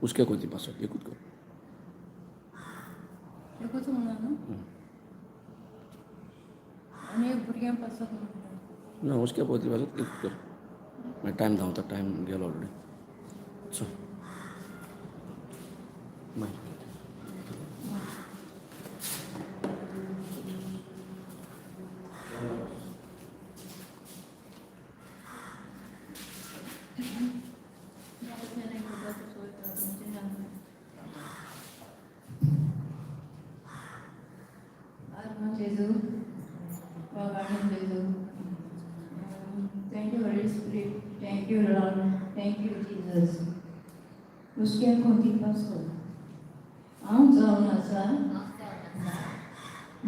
हुस्क्या कोती पासत एकूच कर. एकूच म्हणा न्हू आनी एक भुरग्यां पासत म्हणटा. ना, हुस्क्या पोती पासत एकूच कर. मागीर टायम धांवता, टायम गेलो ऑलरेडी. चल, मागीर. Arma Gesù, Pagano Gesù. Thank you, Holy Spirit. Thank you, Lord. Thank you, Jesus. हुस्क्या कोती पासत हांव जावन आसा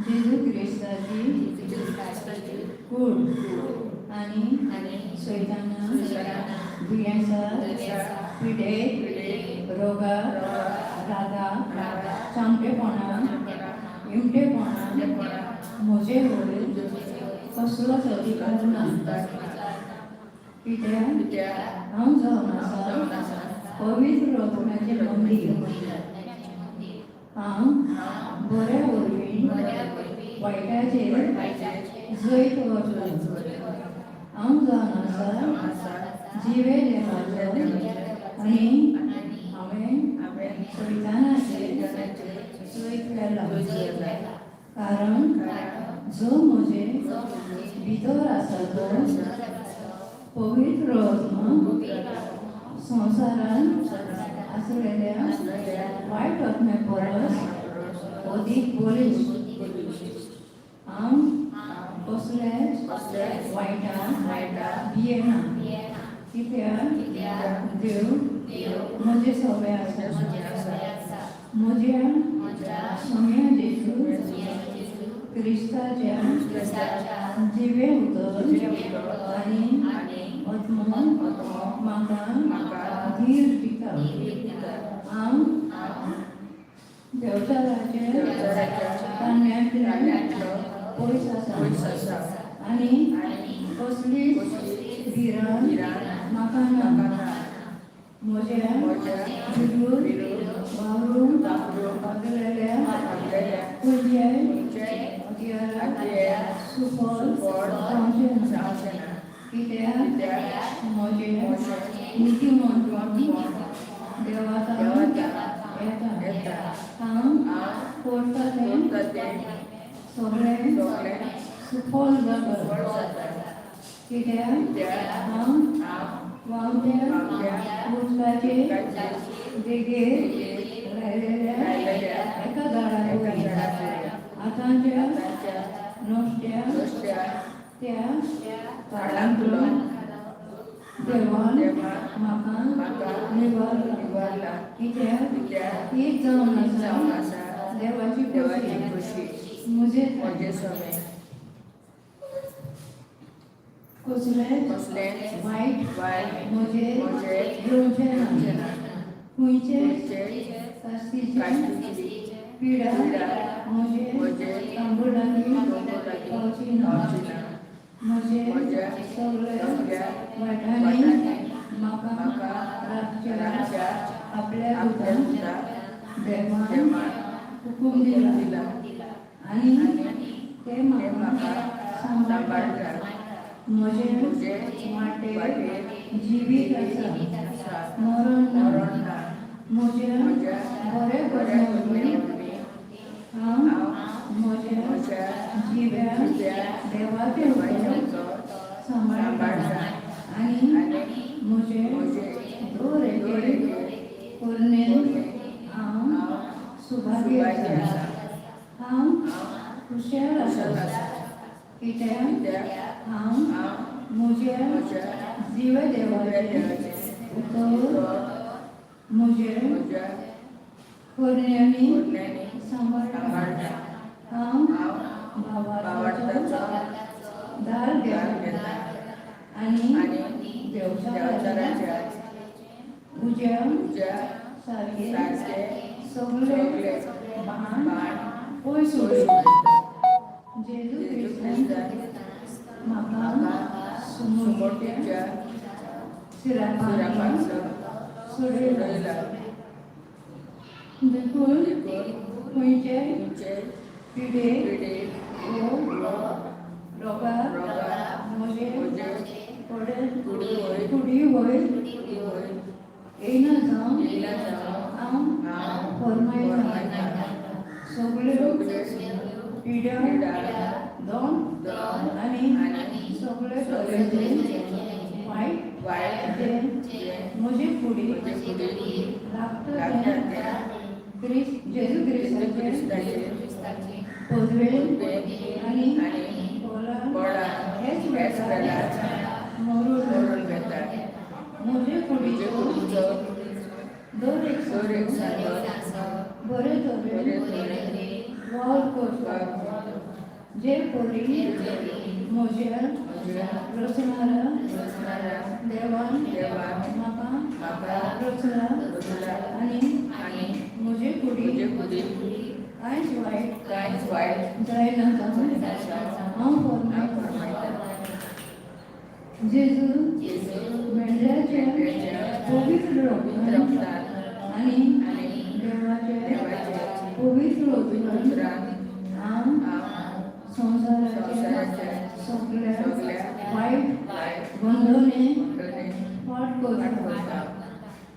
जेजू क्रिस्ताची कूड आनी सैताना दुयेंसा, पिडे, रोगा, रागा, चामटेपणा, इमटेपणा म्हजे वयर कसलोच अधिकार ना, कित्याक हांव जावन आसा पवित्र आत्म्याचें मंदीर. हांव बऱ्या वरवीं वायटाचेर जैत व्हरतां. हांव जावन आसा जिवे देवाचो आनी हांवें सैतानाचेर जैत व्हेलां, कारण जो म्हजे भितर आसा तो पवित्र आत्मो संवसारांत आसलेल्या वायट आत्म्या परस अदीक बळिश्ट. हांव कसल्याच वायटा भियेना, कित्याक देव म्हजे सवे आसा. म्हज्या सोम्या जेजू क्रिस्ताच्या जिवें उतर आनी आत्मो म्हाका धीर दिता. हांव देंवचाराच्या ताळ्यांतल्यान पयस आसा आनी कसलीच भिरांत म्हाका ना. म्हज्या विरूद्ध वावरूंक लागलेल्या खंयच्याय हत्याराक सुफल जावचें ना, कित्याक म्हजें नितीमंतपण देवाकडून येता. हांव करता तें सगळें सुफल जाता, कित्याक हांव व्हांवत्या उदकाचे देगेर लायलेल्या एका झाडा वरी. आतांच्या नश्ट्या त्या काळांतलो देवान म्हाका निवारला, कित्याक हीच जावन आसा देवाची खुशी म्हजे. कसलेंच वायट म्हजेर येवचें ना. खंयचेच कास्तीची पिडा म्हजे तंबू लागीं पावची ना. म्हजे सगळे वायटांनी म्हाका राखच्या आपल्या दुतांक देवान हुकूम दिला आनी ते म्हाका सांबाळटात. म्हजे वाटेर जिवीत आसा, मरण ना. म्हज्या बऱ्या करण्या वरवीं हांव म्हज्या जिव्या देवाचें उतर सांबाळटा आनी म्हजे दर एके करणेन हांव सुभागी आसा. हांव हुशार आसा, कित्याक हांव म्हज्या जिव्या देवाचें उतर म्हजे करण्यांनी सांबाळटा. हांव भावार्थाचो धार घेता आनी देवचाराच्या उज्या सारके सगळे बाण पयस उडयता. जेजू क्रिस्तान म्हाका सुमोटीच्या शिरापांनी सोडयला. देखून खंयचे खंयचे पिडे पिडे वो वा रोगा रोगा म्हजे म्हजे कुडी कुडी कुडी वयर वयर येयना जावन येयना जावन हांव हांव फर्मायतां. फर्मायतां. सगल्यो सगल्यो पिड्या पिडा दोन दोन आनी आनी सगळे सगळे तरेचे वायट वायट जे जे म्हजे कुडीक म्हजे कुडीक लागता लागता तें तें क्रिस्त जेजू जेजू क्रिस्ताचे क्रिस्ताचे पदवेन पदवेन आनी आनी बळान बळान हेच हेच वेळार वेळार मरून मरून वेता. म्हजे म्हजे कुडीचो कुडीचो दर एक दर एक सांगो सांगो बरे बरे तरेन तरेन वावर करचो जे परी म्हज्या म्हज्या रचणारा रचणारा देवान देवान म्हाका म्हाका रचला रचला आनी आनी म्हजे म्हजे कुडीक कुडीक कांयच वायट कांयच वायट जायना जावन जायना जावन हांव हांव फर्मायतां. फर्मायतां. जेजू जेजू मेंढऱ्याच्या मेंढऱ्याच्या पवित्र पवित्र रगतान रगतान आनी आनी देवाच्या देवाच्या पवित्र उतरान उतरान हांव हांव संवसाराच्या संवसाराच्या सगळ्या सगळ्या वायट वायट बंधने बंधने फाट फाट करता. करता.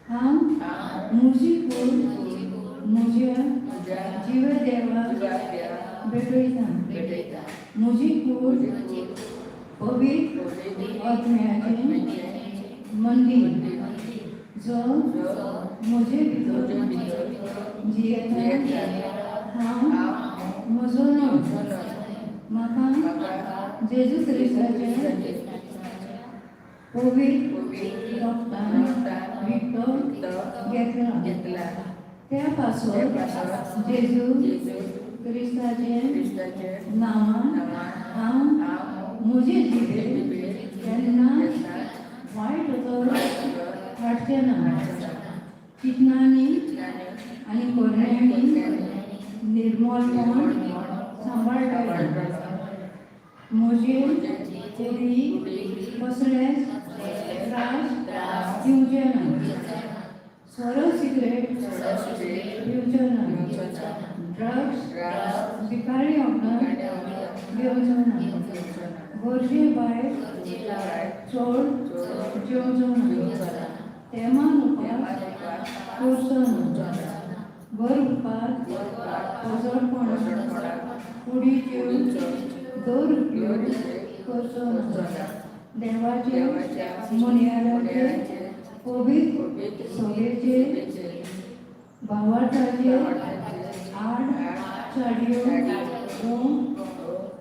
हांव हांव म्हजी कूड म्हज्या म्हज्या जिव्या देवाक जिवाक देवाक भेटयता. भेटयता. म्हजी कूड म्हजी कूड पवित्र पवित्र आत्म्याचें आत्म्याचें मंदीर मंदीर जो जो म्हजे म्हजे भितर भितर जियेता जियेता. हांव हांव म्हजो न्हय. म्हजो न्हय. म्हाका म्हाका जेजू क्रिस्ताचे पवित्र पवित्र रगतान रगतान विकतो विकतो घेतला. घेतला. त्या त्या पासत पासत जेजू जेजू क्रिस्ताचे क्रिस्ताचे नांवान नांवान हांव हांव म्हजे म्हजे जिबेर जिबेर केन्ना केन्ना वायट उतर वायट उतर काडचें ना. काडचें ना. चिंतनांनी चिंतनांनी आनी करण्यांनी करण्यांनी निर्मलपण निर्मलपण सांबाळटलें. सांबाळटलें. म्हजे म्हजे कुडीक कुडीक कसलेच त्रास दिवचे ना. सोरो सिगरेट सोरो सिगरेट पिवचो ना. पिवचो ना. ड्रग्स ड्रग्स भिकारी वखदां भिकारी वखदां घेवचो ना. घेवचो ना. गरजे भायर गरजे भायर चड चड जेवचो ना. जेवचो ना. तेमान उपास तेमान उपास करचो ना. करचो ना. भर उपास भर पोजडपणाक पोजडपणाक कुडीच्यो कुडीचो दुरुपयोग दुरुपयोग करचो करचो ना. ना. देवाचे देवाच्या मुनयाराचे मुनयाराचे पवित्र पवित्र सभेचे सभेचे भावार्थाचे भावार्थाचे आड आड चाडयो चाडयो वो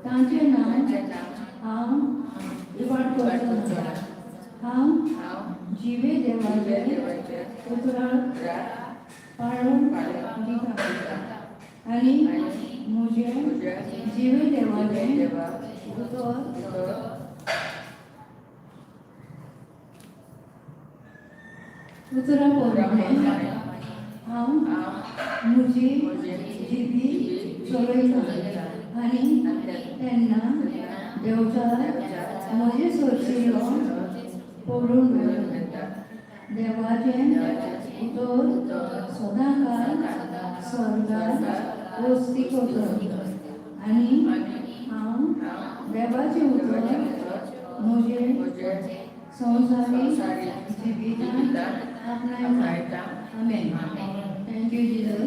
तांचें नांव तांचें नांव हांव इबाड इबाड करचो करचो ना. ना. हांव हांव जिवे जिव्या देवाचे देवाच्या उतराक उतराक पाळून पाळून दिता दिता. आनी आनी म्हजें म्हज्या जिवे जिव्या देवाचें देवाक उतर उतर उतरा प्रमाणें प्रमाणें हांव हांव म्हजी म्हजी जिबी जिबी चलयतां चलयतां. आनी आनी तेन्ना तेन्ना देवचार देवचार म्हजे सरशिलो पडून पडून वता. वता. देवाचें देवाचें उतर उतर सदांकाळ सदांकाळ स्वर्गार स्वर्गार वस्ती करता आनी आनी हांव हांव देवाचें उतर देवाचें उतर म्हजें म्हजें संवसारीक संवसारीक जिवितांत जिवितांत आपणायता. आपणायता. Amen. Amen. Thank you, Jesus.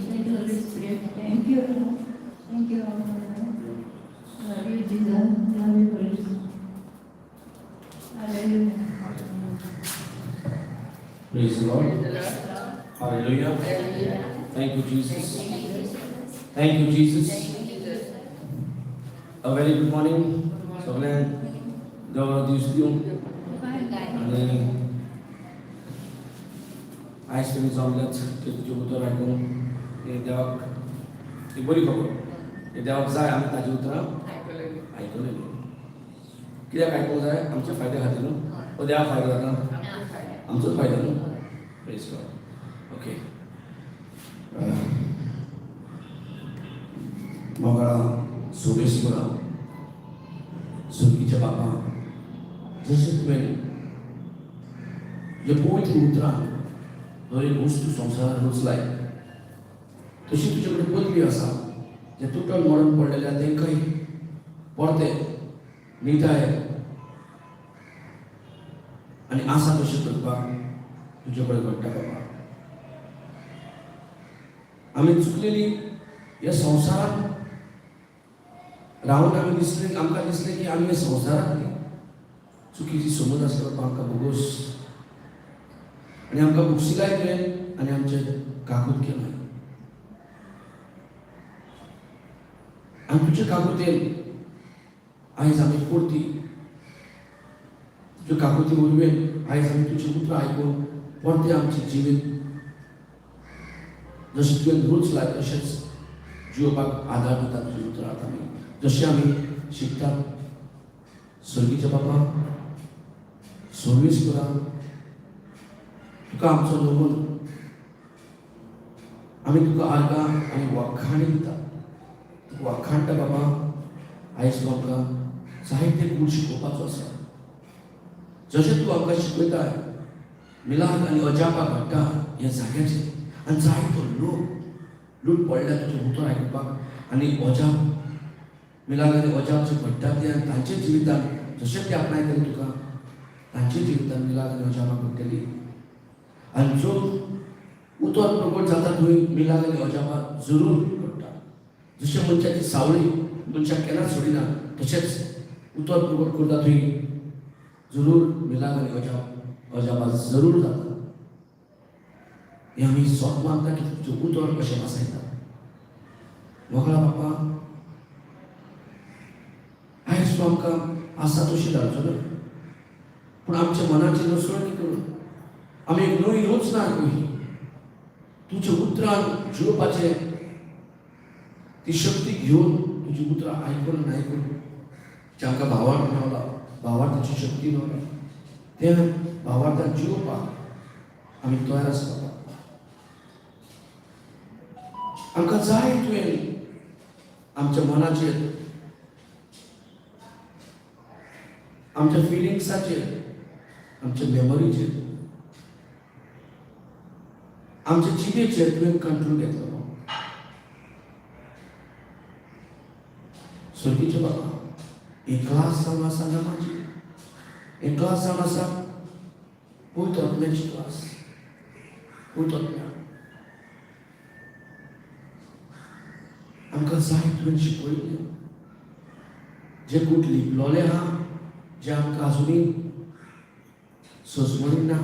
Thank you, Holy Spirit. Thank you, Lord. Thank you, our Lord. Love you, Jesus. Love you, Holy Spirit. Hallelujah. Praise the Lord. Praise the Lord. Hallelujah. Hallelujah. Thank you, Jesus. Thank you, Jesus. Thank you, Jesus. Thank you, Jesus. A very good morning. सगळ्यांक देव दीस दिवं आनी आयज तुमी जमल्यात की तुजें उतर आयकूंक हें देवाक ही बरी खबर हे देवाक जाय आमी ताजी उतरां आयकलेली. आयकलेली. कित्याक आयकूंक जाय? आमच्या फायद्या खातीर न्हू ओ देवाक फायदो जाता? आमचो फायदो. आमचोच फायदो न्हू. प्रेज गॉड. ओके, मोगाळा सोमेश्वरा, सुर्गीच्या बापा, जशें तुवें जे पवित्र उतरां हर एक वस्तू संवसारात रचलाय. तशी तुजे कडेन पदवी आसा जे तुटन मरण पडलेले आहा तेंकांय परते निताय आनी आसा तशें करपाक तुजे कडेन घडटा बाबा. आमी चुकलेली ह्या संवसारांत रावन आमी दिसलें, आमकां दिसलें की आमी ह्या संवसारांतली चुकीची समज आसली बाबा, आमकां भोगोस आनी आमकां भोगशिकाय तुवें आनी आमचें काकूत केलें. आनी तुजे काकुतेन आयज आमी परती तुज्या काकुती वरवीं आयज आमी तुजी उतरां आयकून परतें आमचें जिवीत जशें तुवें रूच लाय तशेंच जिवपाक आदार दिता तुजी उतरां. आतां आमी जशें आमी शिकतात सर्गीच्या बाबा सर्वीस करा तुका आमचो नमून, आमी तुका आर्गां आनी वाखाणी दिता, तुका वाखाणटा बाबा. आयज तूं आमकां जायते गूण शिकोवपाचो आसा. जशें तूं आमकां शिकयताय मिलाद आनी अजापा घडटा ह्या जाग्याचेर आनी जायतो लोक लूट पडल्या तुजें उतर आयकुपाक आनी अजाप मिलाद आनी अजाप जे घडटा ते आनी तांच्या जिवितान जशें ते आपणायतले तुका तांच्या जिवितान मिलाद आनी अजापां घडटली. आनी जो उतर प्रगट जाता थंय मिलाद आनी अजापां जरूर घडटा. जशें मनशाची सावळी मनशाक केन्नाच सोडिना तशेंच उतर प्रगट करता थंय जरूर मिलाद आनी अजापां जरूर जाता. हें आमी सोत मानता की तुजें उतर कशें वासायता मोगळा बापा. आयज तूं आमकां आसा तशी धाडचो न्हय, पूण आमच्या मनाची नसळणी करून आमी एक नवी रचना करी तुज्या उतरान जिवपाचें ती शक्ती घेवन तुजी उतरां आयकून आनी आयकून जे आमकां भावार्थ मेवला, भावार्थाची शक्ती मेवला, ते भावार्थान जिवपाक आमी तयार आसा बाबा. आमकां जाय तुवें आमच्या मनाचेर, आमच्या फिलिंग्साचेर, आमच्या मेमरीचेर, आमच्या जिबेचेर तुवें कंट्रोल घेतलो. स्वर्गीचे बाबा, एक क्लास जावन आसा नमाजी, एक क्लास जावन आसा पवित्र आत्म्याची क्लास. पवित्र आत्म्या आमकां जाय तुवें शिकयलें जे कूट लिपलोले आहा, जे आमकां आजुनूय सजमणी ना,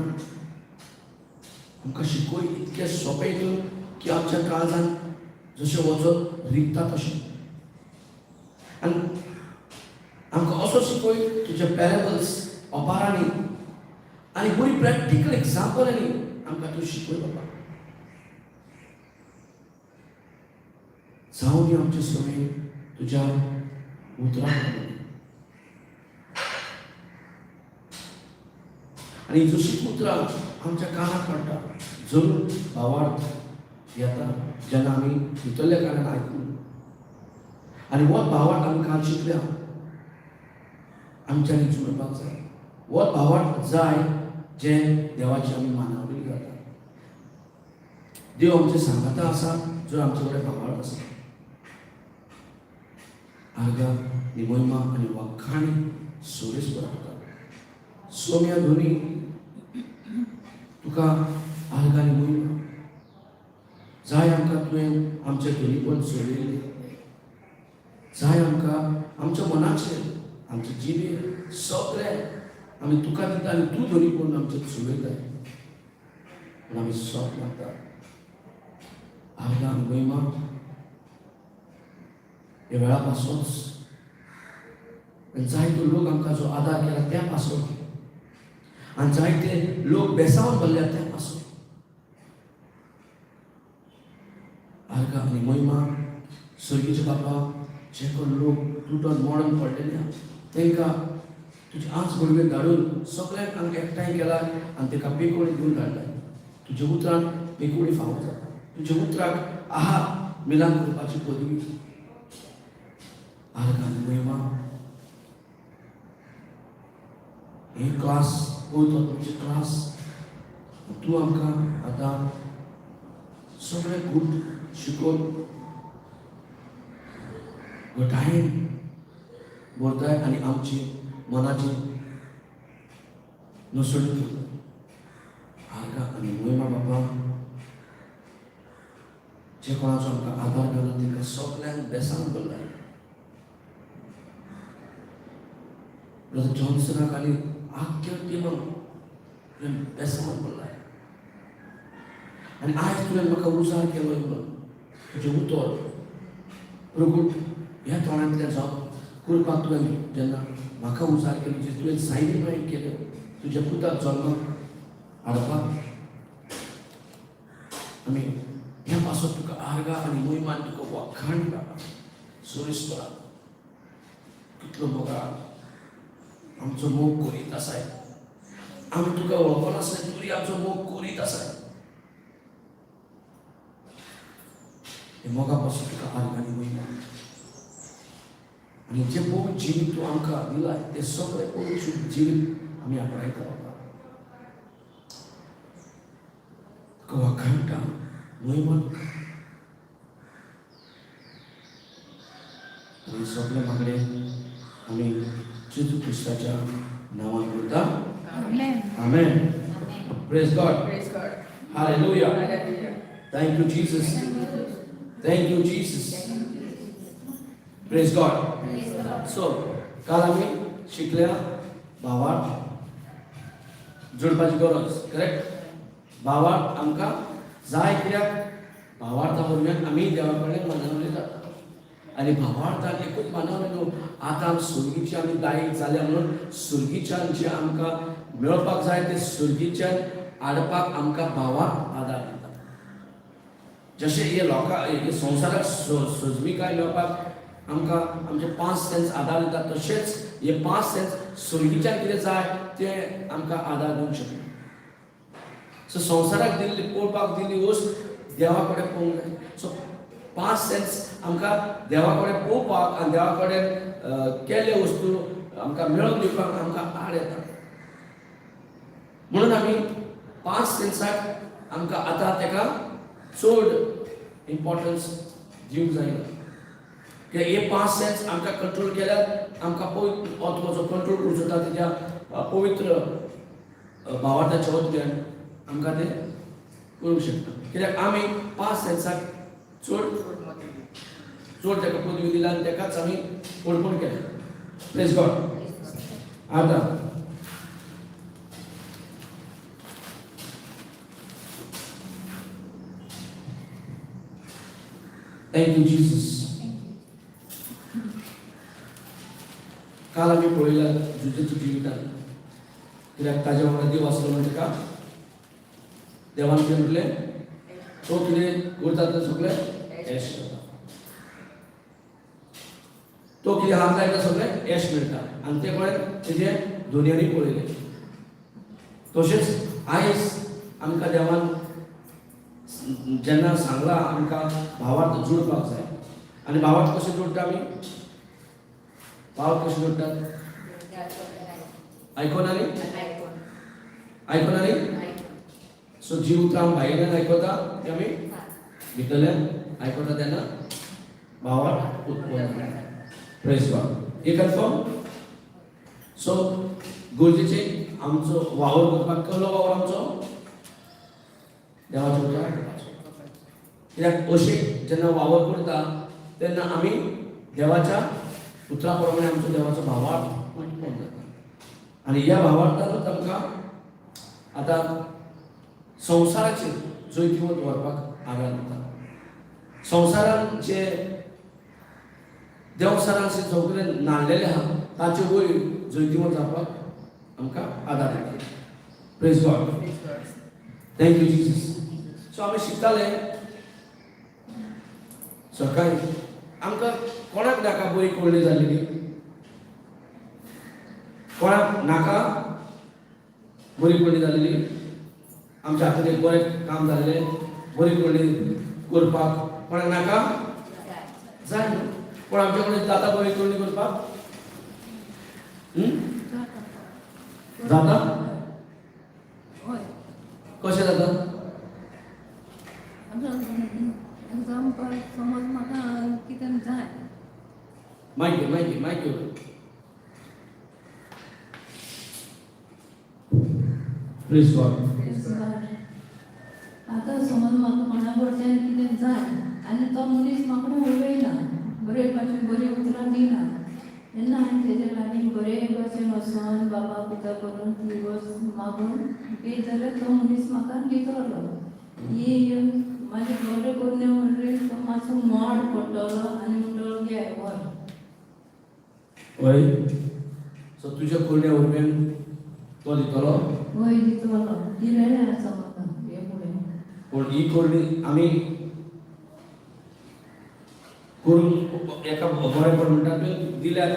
आमकां शिकय इतकें सोंपें हितून की आमच्या काळजान जशें वचत रिगता तशें. आनी आमकां असो शिकय तुज्या पॅरेबल्स ओपारांनी आनी बरी प्रॅक्टिकल एग्जाम्पलांनी आमकां तूं शिकय बाबा. जावं दी आमचे सगळें तुज्या उतराक. आनी जशीं उतरां आमच्या कानाक पडटा जरूर भावार्थ येता जेन्ना आमी भितरल्या कानान आयकून आनी हो भावार्थ आमी काल शिकल्या आमच्यांनी जुळपाक जाय. हो भावार्थ जाय जे देवाची आमी मानावली जाता. देव आमचे सांगाता आसा जर आमचे कडेन भावार्थ आसा. आर्गां आनी महिमा आनी वाखाणी सोरेस तुका सोम्या धोनी तुका आर्गां आनी महिमा जाय. आमकां तुवें आमचें धनीपण सोडयलें जाय. आमकां आमच्या मनाचेर, आमचे जिबेर सगळें आमी तुका दिता आनी तूं धनीपण आमचें चलयताय म्हूण आमी सोप मागता. आर्गां आनी महिमा ह्या वेळा पासूनच जायतो लोक आमकां जो आदार केला त्या पासून आनी जायते लोक बेसावन भरल्या त्या पासून आर्गां आनी महिमा. सर्गीचे बापा, जे कोण लोक तुटोन मोडून पडलेले आहा तांकां तुजी आंच घडवे धाडून सगळ्यांक हांगा एकठांय केला आनी ताका पेकोळी दिवन धाडलाय. तुज्या उतरान पेकोळी फावो जाता. तुज्या उतराक आहा मिलान करपाची पदवी. आर्गां आनी महिमा. हे क्लास पवित्र तुमची क्लास तूं आमकां आतां सगळे गूट शिकोवन घटायेन भरताय आनी आमची मनाची नसणी करता. आर्गां आनी मोहिमा बाबा, जे कोणाचो आमकां आदार घाला तांकां सगल्यांक बेसान भरलाय. ब्रदर जॉन्सनाक आनी आख्ख्या टिमाक तुवें बेसान भरलाय. आनी आयज तुवें म्हाका उजार केलो म्हणून तुजें उतर प्रगट ह्या तोंडांतल्यान जावं करपाक तुवें जेन्ना म्हाका उजार केलो, जे तुवें सायबी केल्यो तुज्या पुताक जल्माक हाडपाक, आमी ह्या पासत तुका आर्गां आनी मोहिमान तुका वाखाण बाबा. सुरेश्वरा, कितलो मोगा आमचो मोग करीत आसाय. आमी तुका वळखनासले तरी आमचो मोग करीत आसाय. हे मोगा पासून तुका आर्गां आनी मोहिमा आनी जे पवित्र जिवीत तूं आमकां दिलाय तें सगळें पवित्र जिवीत आमी आपणायता बाबा. तुका वाखाणटा, मोहिमा तुका. आनी सगळे मागणे आमी जेजू क्रिस्ताच्या नांवान करता. Amen. Amen. Praise God. Praise God. Hallelujah. Hallelujah. Thank you Jesus. Thank you Jesus. Praise God. So काल आमी शिकल्या भावार्थ जोडपाची गरज, करेक्ट? भावार्थ आमकां जाय कित्याक भावार्था वरवीं आमी देवा कडल्यान मानवले जाता आनी भावार्थान एकूच मानवले न्हू, आतां सुर्गीची आमी दायक जाल्या म्हणून सुर्गीच्यान जे आमकां मेळपाक जाय ते सुर्गीच्यान हाडपाक आमकां भावार्थ आदार दिता. जशें हे लोकां हे संवसाराक सजमिकाय मेळपाक आमकां आमचे पांच सेन्स आदार दिता, तशेंच हे पांच सेन्स सुर्गीच्यान कितें जाय तें आमकां आदार दिवंक शकता. सो संवसाराक दिल्ली पळोवपाक दिल्ली वस्त देवा कडेन पळोवंक जाय. सो पांच सेन्स आमकां देवा कडेन पळोवपाक आनी देवा कडेन केल्ले वस्तू आमकां मेळोवन दिवपाक आमकां आड येता. म्हणून आमी पांच सेन्साक आमकां आतां ताका चड इम्पॉर्टन्स दिवंक जायना, कित्याक हे पांच सेन्स आमकां कंट्रोल केल्यार आमकां पवित्र आत्मोचो कंट्रोल करूं शकता. तेज्या पवित्र भावार्थाच्या वतल्यान आमकां तें करूंक शकता, कित्याक आमी पांच सेन्साक चड चड ताका पदवी दिला आनी ताकाच आमी व्हडपण केलें. प्रेज गॉड. आतां thank you Jesus. काल आमी पळयला जुजेच्या जिवितान, कित्याक ताज्या वांगडा देव आसलो म्हणून ताका देवान कितें म्हटलें, तो कितें करता तें सगळें येश जाता, तो कितें हात लायता सगळें येश मेळटा. आनी ते कडेन तेजें दोनयांनी पळयलें. तशेंच आयज आमकां देवान जेन्ना सांगलां आमकां भावार्थ जोडपाक जाय. आनी भावार्थ कशें जोडटा आमी? भावार्थ कशें जोडटात? आयकोना न्ही? आयकोना न्ही? सो जी उतरां आमी भायल्यान आयकता ती आमी भितरल्यान आयकता तेन्ना भावार्थ उत्पन्न जाता. प्रेज गॉड. हे कन्फर्म. सो गरजेचें आमचो वावर करपाक. कसलो वावर आमचो? देवाचें उतर आयकुपाचो. कित्याक अशें जेन्ना वावर करता तेन्ना आमी देवाच्या उतरा प्रमाणे आमचो देवाचो भावार्थ उत्पन्न जाता. आनी ह्या भावार्थानूच आमकां आतां संवसाराचेर जैतिवंत व्हरपाक आदार दिता. संवसारान जे देवसारान जे सगळे नाडलेले आहा ताचे वयर जैतिवंत जावपाक आमकां आदार दिता. Praise God. Thank you Jesus. So आमी शिकताले सकाळी, आमकां कोणाक नाका बरी कोळणी जाल्ली? कोणाक नाका बरी कोळणी जाल्ली? आमच्या हातीन एक बरें काम जाल्लें, बरी कोळणी करपाक कोणाक नाका? जाय न्हू? पूण आमच्या कडेन जाता बरी कोळणी करपाक? जाता? हय. कशें जाता? आमचो एग्जाम्पल समज म्हाका कितें जाय. मायक घे, मायक घे, मायक घे. Please God. आतां समज म्हाका कोणा कडच्यान कितें जाय आनी तो मनीस म्हाका उलयना, बरे भाशेन बरीं उतरां दिना, तेन्ना हांवें तेजे लागीं बरे भाशेन वचोन बाबा पुता करून ती वस्त मागून घेत जाल्यार तो मनीस म्हाका दितलो. ही म्हाजे बरें करून म्हणटकीर तो मातसो मोड पडटलो आनी म्हणटलो घे व्हर. हय, सो तुज्या करण्या वरवीं तो दितलो. वय, दितलो, दिलेलें आसा म्हाका हे फुडें. पूण ही करणी आमी करून एका बरेपण म्हणटा, तुवें दिल्यात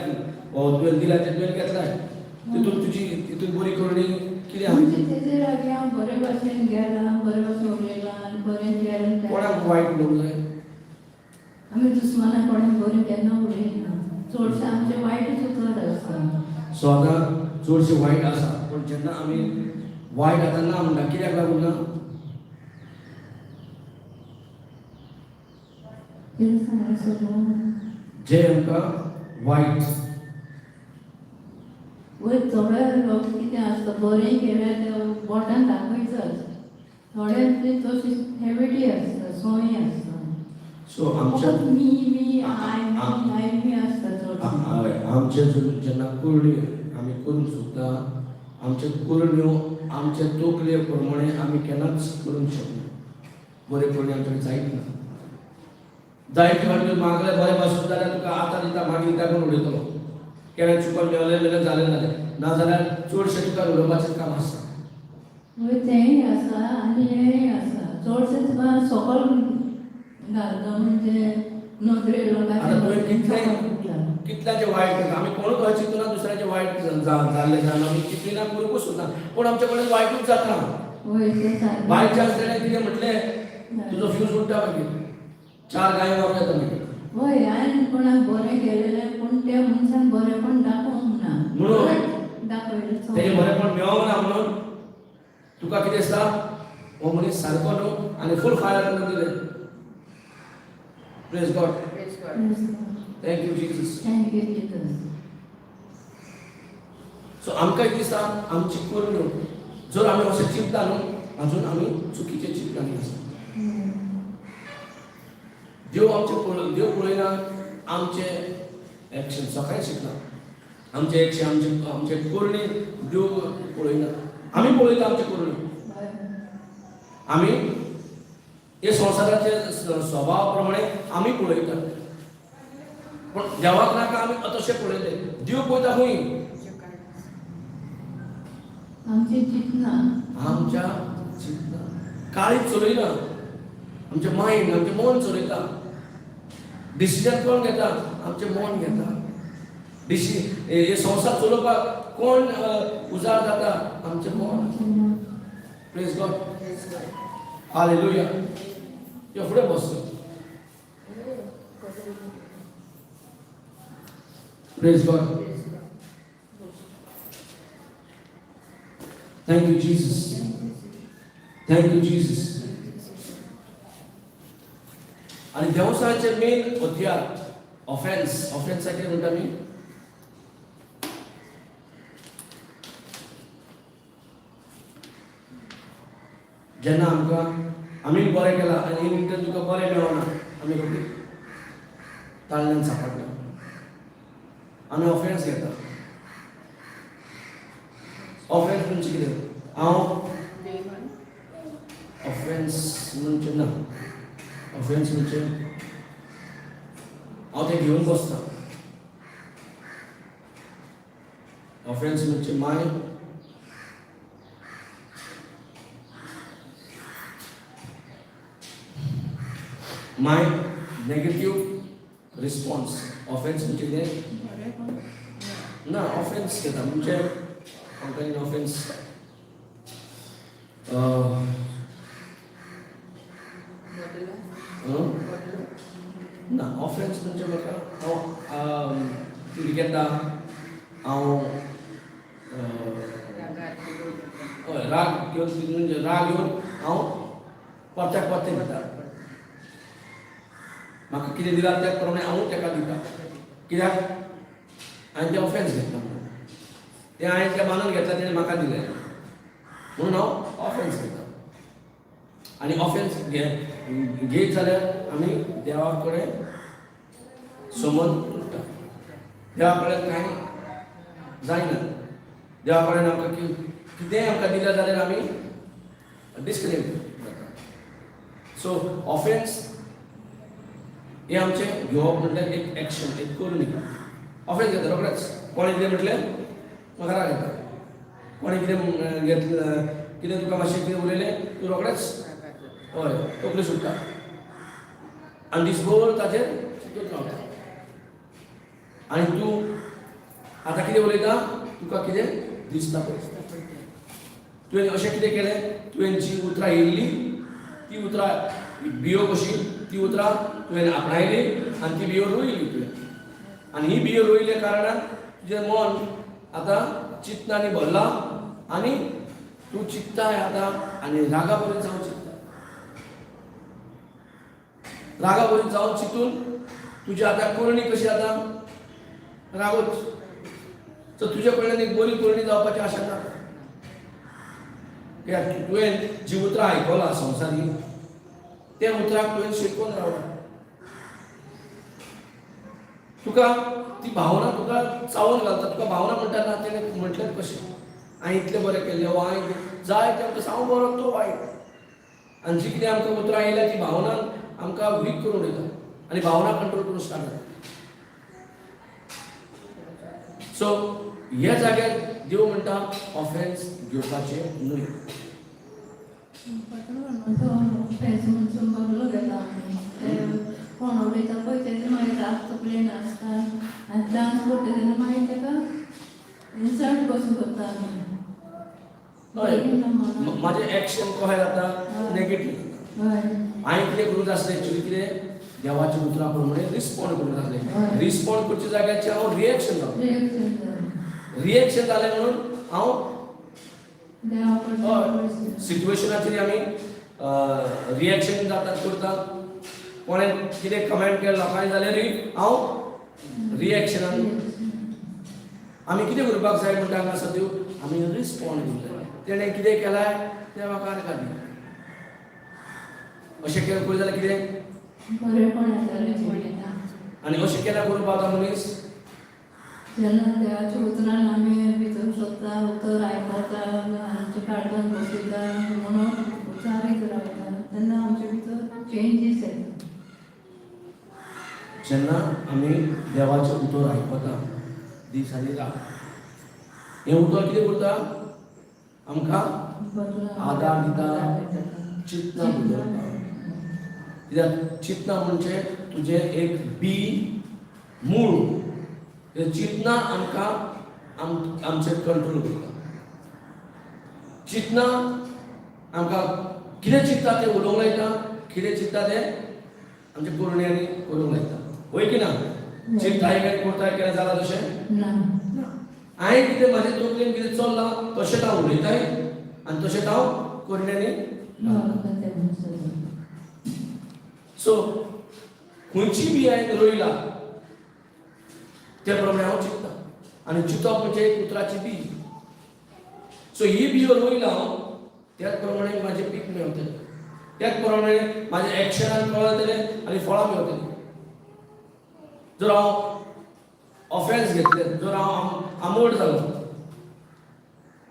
वा तुवें दिल्या तें तुवें घेतलाय, तितून तुजी तितून बरी करणी कितें आहा? म्हणजे तेजे लागीं हांव बरे भाशेन गेलां, बरे भाशेन उलयलां आनी बरें केलें. कोणाक वायट उलोवंक जाय? आमी दुस्माना कडेन बरें केन्ना उलयना, चडशें आमचें वायटूच उतर आसता. सो आतां चडशें वायट आसा, पूण जेन्ना आमी वायट आतां ना म्हणटा, कित्याक लागून ना? कितें सांगूं सगळं? जे आमकां वायट वयर थोडे लोक कितें आसता, बरें केल्यार ते बोटान दाखयतात, थोडे ते तशी हॅबिटी आसता, संवय आसता. सो आमच्या फकत मी मी I me I मी आसता चडशें. हय, आमचे जेन्ना करण्यो आमी करूंक सोदता, आमच्यो करण्यो आमचे तकले प्रमाणे आमी केन्नाच करूंक शकना. बऱ्यो करण्यो आमच्या जायत ना. जायते फावटी तुवें मागलें बरें भाशेन जाल्यार तुका आतां दिता मागीर दिता म्हूण उलयतलो. केन्ना चुकोन मेवलें जाल्यार जालें जालें, नाजाल्यार चडशें तुका उलोवपाचें काम आसता. वय, तेंय आसा आनी हेंय आसा. चडशें तुका सकल घालता, म्हणजे नदरे आतां तुवें कितलें लोकांचे. कितल्याचें वायट करता, आमी कोणूच अशें चिंतना दुसऱ्याचें वायट जाल्लें जाण आमी चिंतिना, करूंकूच सोदना, पूण आमचे कडेन वायटूच जाता. वय, तें सारकें. बाय चान्स तेणें कितें म्हटलें, तुजो फ्यूज उडटा, मागीर चार गायो मारूं येता मागीर. वय, हांवें कोणाक बरें केलेलें, पूण त्या मनशान बरेंपण दाखोवंक ना. म्हणून दाखयलें. तेजें बरेंपण मेळोंक ना म्हणून तुका कितें दिसता, हो मनीस सारको न्हू आनी फूल फायर करून दिलें. Praise God. Praise God. Thank you Jesus. Thank you Jesus. So आमकां दिसता आमची करण्यो जर आमी अशें चिंतता न्हू, अजून आमी चुकीचे चिंतनानी आसा. देव आमचे देव पळयना आमचे एक्शन. सकाळी शिकला आमचे एक्शन, आमचे आमचे करणी देव पळयना. आमी पळयता आमचे करणी. आमी हे संवसाराचे स्वभाव प्रमाणे आमी पळयतात, पूण देवाक नाका आमी तशें पळयले. देव पळयता खंय? आमची चिंतना. आमच्या चिंतना काळीज चलयना, आमचें मायंड, आमचें मन चलयता. डिसिजन कोण घेता? आमचें मन घेता. डिसि हे संवसार चलोवपाक कोण उजार जाता? आमचें मन. Praise God. Praise God. Hallelujah. यो फुडें बस. Praise God. Praise God. Thank you Jesus. Thank you Jesus. आणि देवसाचे मेन हत्यार ऑफेन्स. ऑफेन्स कितें म्हणटा आमी? जेन्ना आमकां आमी बरें केलां आनी इन रिटर्न तुका बरें मेळना, आमी रोखडी ताळ्यान सांपडटा, आमी ऑफेन्स घेता. ऑफेन्स म्हणजे कितें? हांव देवान ऑफेन्स म्हणजे ना, ऑफेन्स म्हणजे हांव तें घेवन बसता. ऑफेन्स म्हणजे my negative response. Offence म्हणजे कितें? बरें. ना, ऑफेन्स घेता म्हणजे हांव ऑफेन्स बदला बदलो. ना, ऑफेन्स म्हणजे म्हाका हांव कितें घेता, हांव रागार. हय, राग घेवन, म्हणजे राग घेवन हांव परत्याक परतें दिता. म्हाका कितें दिलां त्या प्रमाणे हांवूय ताका दिता. कित्याक हांवें तें ऑफेन्स घेतला म्हणून, तें हांवें तें मानून घेतलां, तेणें म्हाका दिलें म्हणून हांव ऑफेन्स घेता. आनी ऑफेन्स घेत जाल्यार आमी देवा कडेन समज उरता, देवा कडेन कांय जायना. देवा कडेन आमकां कितेंय आमकां दिलें जाल्यार आमी डिस्कनेक्ट जाता. सो ऑफेन्स हें आमचें घेवप म्हटल्यार एक एक्शन, एक करणी. ऑफेन्स घेता रोखडेंच, कोणें कितें म्हटलें म्हाका राग येता, कोणें कितें घेतलें, कितें तुका मातशें कितें उलयलें, तूं रोखडेंच हय तकली सुट्टा आनी दिसभर ताचेर चिंतून रावता. आनी तूं आतां कितें उलयता, तुका कितें दिसता पळय. तुवें अशें कितें केलें, तुवें जी उतरां येयल्ली ती उतरां बियो कशी, ती उतरां तुवें आपणायली आनी ती बियो रोयली तुवें. आनी ही बियो रोयल्या कारणान तुजें मन आतां चिंतनांनी भरलां आनी तूं चिंत्ताय आतां आनी रागा पर्यंत जावन चिंत्ता, रागा पर्यंत जावन चिंतून तुजी आतां करणी कशी आतां रागूच. तर तुज्या कडल्यान एक बरी करणी जावपाची आशा ना, कित्याक तुवें जी उतरां आयकलां संवसारी त्या उतराक तुवें शिकोवन रावला. तुका ती भावना तुका चावून घालता. तुका भावना म्हणटा ना, तेणें म्हटलें कशें, हांवें इतलें बरें केल्लें वा हांवें जाय तें आमकां हांव बरो तो वायट. आनी जी कितें आमकां उतरां येयल्या ती भावना आमकां वीक करून उडयता आनी भावना कंट्रोल करूंक स्टार्ट जाता. सो ह्या जाग्यार देव म्हणटा ऑफेन्स घेवपाचें न्हय. ऑफेन्स म्हणून बदलो घेता आमी. ते कोण उलयता पळय तेजे मागीर राग तकलेन आसता आनी डांस करता तेन्ना मागीर ताका इन्सल्ट कसो करता आमी. हय, म्हाजें एक्शन कशें जाता, नेगेटीव जाता. हांवें कितें करूंक जाय आसलें एक्चुली, कितें देवाच्या उतरां प्रमाणे रिस्पोंड करूंक जाय आसलें. रिस्पोंड करच्या जाग्याचेर हांव रिएक्शन जालो. रिएक्शन जालें. रिएक्शन जालें म्हणून हांव देवा कडल्यान सिट्युएशनाचेर आमी रिएक्शन जातात करतात. कोणें कितें कमेंट केलें लोकांनी जाल्यारूय हांव रिएक्शनान. आमी कितें करपाक जाय म्हणटा हांगा सद्यो, आमी रिस्पोंड करूंक जाय. तेणें कितें केलां तें म्हाका आरकात दी, अशें केलें पळय जाल्यार कितें बरेपण येतालें. आनी अशें केन्ना करूंक पावता मनीस? जेन्ना देवाच्या उतरान आमी भितर सोदता, उतर आयकता, आमच्या काळजान बसयता म्हणून उचारीत रावता तेन्ना आमचे भितर चेंजीस येता. जेन्ना आमी देवाचें उतर आयकता दीस आनी रात, हें उतर कितें करता आमकां? आदार दिता, चिंतना बदलता. कित्याक चिंतना म्हणजे तुजें एक बी मूळ. तें चिंतना आमकां आमचेर कंट्रोल करता. चिंतना आमकां कितें चिंतता तें उलोवंक लायता, कितें चिंतता तें आमच्या करण्यांनी करूंक लायता. वय की ना? चिंतताय काय करताय केन्ना जाला तशें? ना. हांवें कितें म्हाजे तकलेन कितें चल्लां तशेंच हांव उलयताय आनी तशेंच हांव करण्यांनी. सो खंयची बी हांवें रोयला ते प्रमाणे हांव चिंतता आनी चिंतप म्हणजे एक उतराची बी. सो ही बियो रोयला हांव, त्याच प्रमाणे म्हाजें पीक मेळटलें, त्याच प्रमाणे म्हाज्या एक्शनान कळतलें आनी फळां मेळटलीं. जर हांव ऑफेन्स घेतलें, जर हांव आंबट जालो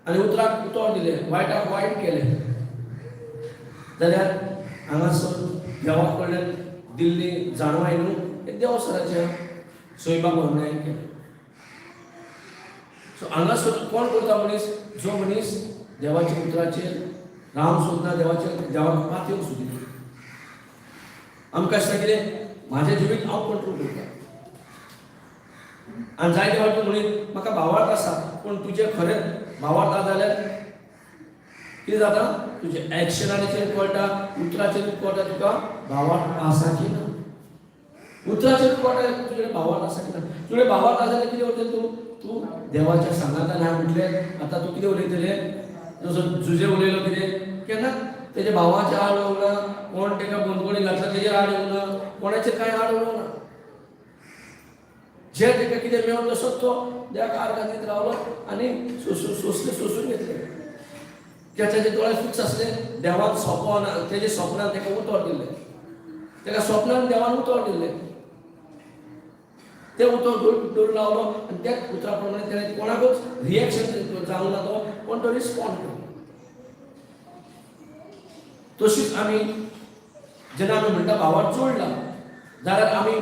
आनी उतराक उतर दिलें, वायटाक वायट केलें जाल्यार हांगासर देवा कडल्यान दिल्ली जाणवाय न्हू, हें देव सराच्या सैमाक अन्याय केलें. सो हांगासर कोण करता मनीस? जो मनीस देवाच्या उतराचेर रावंक सोदना, देवाचेर देवाक पातयेवंक सोदिना. आमकां दिसता कितें म्हाजें जिवीत हांव कंट्रोल करता आनी जायते फावटी म्हणीत म्हाका भावार्थ आसा, पूण तुजें खरेंच भावार्थ आसा जाल्यार कितें जाता? तुजें एक्शनाचेर कळटा, उतराचेर कळटा तुका भावार्थ आसा की ना. उतराचेर कळटा तुजे भावार्थ आसा की ना. तुजें भावार्थ आसा जाल्यार कितें करतलें तूं? तूं देवाच्या सांगातान हांवें म्हटलें आतां तूं कितें उलयतलें? जसो जुजे उलयलो कितें केन्ना तेज्या भावाच्या आड येवंक ना, कोण ताका बंदखणी घातला तेजेर आड येवंक ना. कोणाचेर कांय आड उलोवंक ना. जे ताका कितें मेळोन तसोच तो देवाक आर्गां दीत रावलो आनी सोंसले, सोंसून घेतले. कित्याक ताजे दोळे फिक्स आसले देवान सोंपना, तेजे सपनान ताका उतर दिल्लें, ताका सपनान देवान उतर दिल्लें, तें उतर दवरून रावलो आनी त्याच उतरा प्रमाणे तेणें कोणाकूच रिएक्शन जावंक ना तो, पूण तो रिस्पोंड केलो. तशीच आमी जेन्ना आमी म्हणटा भावार जोडला जाल्यार आमी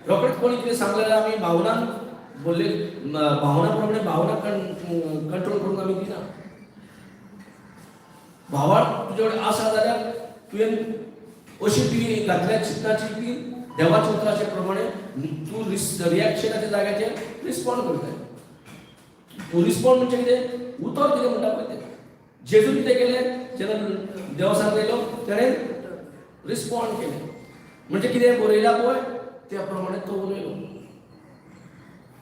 रोखडेच कोणी कितें सांगलें जाल्यार आमी भावनान बोल्ले, भावना प्रमाणे भावना कंट्रोल करूंक आमी दिना. भावार तुजे कडेन आसा जाल्यार तुवें अशी ती घातल्या चिंतनाची की देवाच्या उतराचे प्रमाणे तूं रिएक्शनाच्या जाग्याचेर रिस्पोंड करताय. तूं रिस्पोंड म्हणजे कितें, उतर कितें म्हणटा पळय तें. जेजून कितें केलें, जेन्ना देवसांत येयलो तेणें रिस्पोंड केलें, म्हणजे कितें बरयलां पळय त्या प्रमाणे तो उलयलो.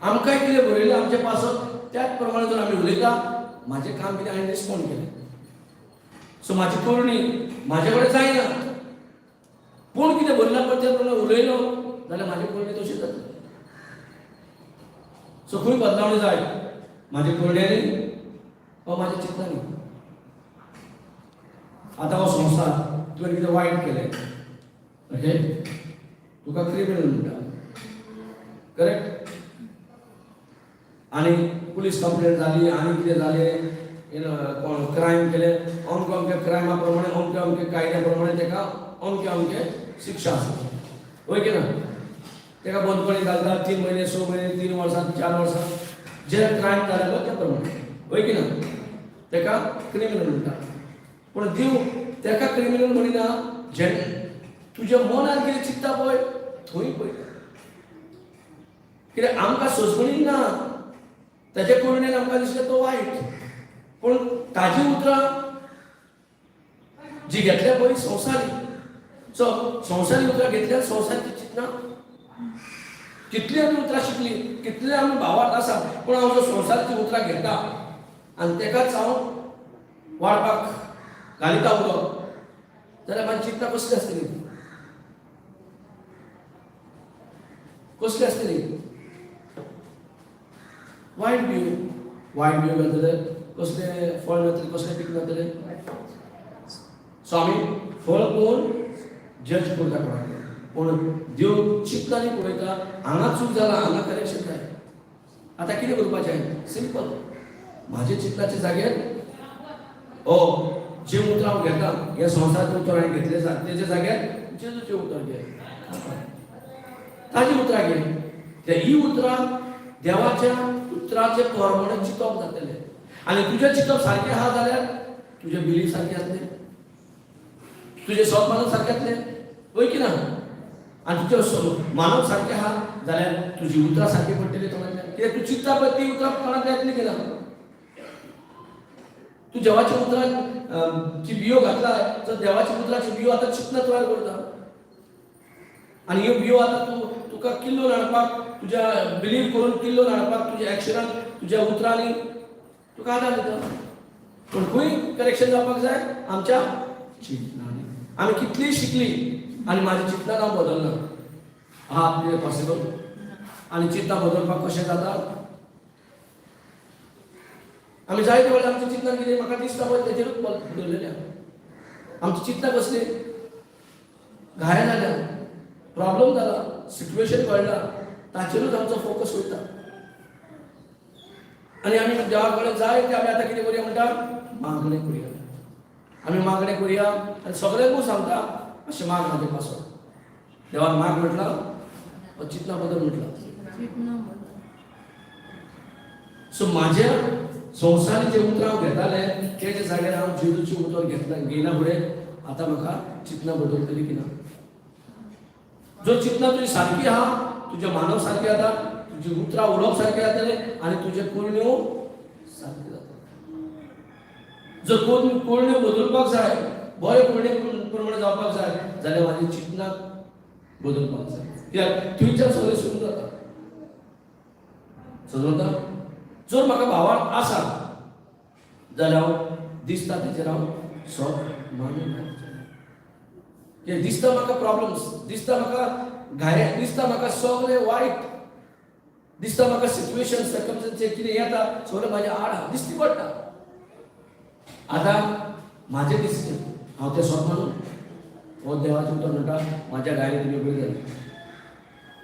आमकांय कितें बरयलें आमचे पासत त्याच प्रमाणे जर आमी उलयता, म्हाजें काम कितें हांवें रिस्पोंड केलें. सो म्हाजी करणी म्हाजे कडेन जायना, पूण कितें बरयलां पळय त्या प्रमाणे उलयलो जाल्यार म्हाजी करणी तशी जातली. सो खंय बदलावणी जाय, म्हाज्या करण्यांनी वा म्हाज्या चिंतनांनी. आतां हो संवसार तुवें कितें वायट केलें, ओके, तुका क्रिमिनल म्हणटा, करेक्ट, आनी पुलीस कंप्लेन जाली आनी कितें जालें, कोण क्रायम केलें, अमके अमके क्रायमा प्रमाणे अमके अमके कायद्या प्रमाणे ताका अमके अमके शिक्षा आसा, वय की ना? ताका बंदखणी घालता 3 म्हयने, 6 म्हयने, 3 वर्सां, 4 वर्सां, जे क्रायम जालेलो त्या प्रमाणे, वय की ना? ताका क्रिमिनल म्हणटा. पूण देव ताका क्रिमिनल म्हणिना, जे तुज्या मनान कितें चिंतता पळय थंय पळयता. कित्याक आमकां सोंसपणी ना, ताजे करणेन आमकां दिसलें तो वायट, पूण ताजी उतरां जी घेतल्या पळय संवसारी, सो संवसारी उतरां घेतल्यार संवसाराची चिंतना कितली आमी उतरां शिकली, कितले आमी भावार्थ आसा, पूण हांव जो संवसाराची उतरां घेता आनी तेकाच हांव वाडपाक घालिता उदक, जाल्यार म्हाजी चिंतना कसली आसतली, कसली आसतली? वायट बियो, वायट बियो घालतले कसलें फळ मेळटलें, कसलें पीक मेळटलें. सो आमी फळ पळोवन जज करता कोणाक, पूण देव चिंतनांनी पळयता हांगा चूक जाला, हांगा करेक्शन जाय. आतां कितें करपाचें? सिंपल, म्हाजे चिंतनाच्या जाग्यार ओ जे उतरां हांव घेता, हे संवसाराचें उतर हांवें घेतलें तेज्या जाग्यार जेजूचें उतर घे, ताजी उतरां घे. ते ही उतरां देवाच्या उतराचे प्रमाणे चिंतप जातलें आनी तुजें चिंतप सारकें आहा जाल्यार तुजें बिलीफ सारकें आसलें, तुजें स्वमानव सारकें आसलें, वय की ना? आनी तुजें मानव सारकें आहा जाल्यार तुजी उतरां सारकी पडटली तोंडांतल्यान. कित्याक तूं चिंतता पळय ती उतरां तोंडांतल्यान येतली की ना? तूं देवाच्या उतरां ची बियो घातला तर देवाच्या उतराची बियो आतां चिंतना तयार करता आनी ह्यो बियो आतां तूं तुका किल्लोवन हाडपाक, तुज्या बिलीव करून किल्लोवन हाडपाक तुज्या एक्शनान, तुज्या उतरांनी तुका आदार दिता. पूण खंय करेक्शन जावपाक जाय? आमच्या चिंतनांनी. आमी कितलीय शिकली आनी म्हाज्या चिंतनान हांव बदलना, हा कितें पॉसिबल? आनी चिंतना बदलपाक कशें जाता? आमी जायते वेळार आमच्या चिंतनान कितें म्हाका दिसता पळय तेजेरूच दवरलेलें आहा. आमची चिंतना कसली? घाय जाल्या, प्रॉब्लम जाला, सिट्युएशन कळना, ताचेरूच आमचो फोकस वयता आनी आमी देवा कडेन जाय ते आमी आतां कितें करुया म्हणटा, मागणें करुया. आमी मागणें करुया आनी सगळ्यांकूच सांगता अशें माग म्हाजे पासत. देवान माग म्हटलां वा चिंतना बदल म्हटलां? सो म्हाज्या संवसारी जे उतरां हांव घेताले तेज्या जाग्यार हांव जेजूचें उतर घेतला, घेयना फुडें आतां म्हाका चिंतना बदलतली की ना? जर चिंतना तुजी सारकी आहा, तुजें मानव सारकें जाता, तुजी उतरां उलोवप सारकें जातलें आनी तुजें करण्यो सारक्यो जाता. जर करण्यो बदलपाक जाय, बरे करणे प्रमाणे जावपाक जाय जाल्यार म्हाजी चिंतना बदलपाक जाय. कित्याक थंयच्यान सगळें सुरू जाता. समजता? जर म्हाका भावार्थ आसा जाल्यार हांव दिसता तेचेर हांव सत मानून. कित्याक दिसता म्हाका प्रॉब्लम्स, दिसता म्हाका घाये, दिसता म्हाका सगळें वायट दिसता, म्हाका सिट्युएशन सर्कमस्टन्स कितें येता सगळें म्हाज्या आड आहा दिसती पडटा. आतां म्हाजें डिसिजन, हांव तें स्वत मानून हो देवाचें उतर म्हणटा, म्हाज्या घायले तुमी बरी जाली,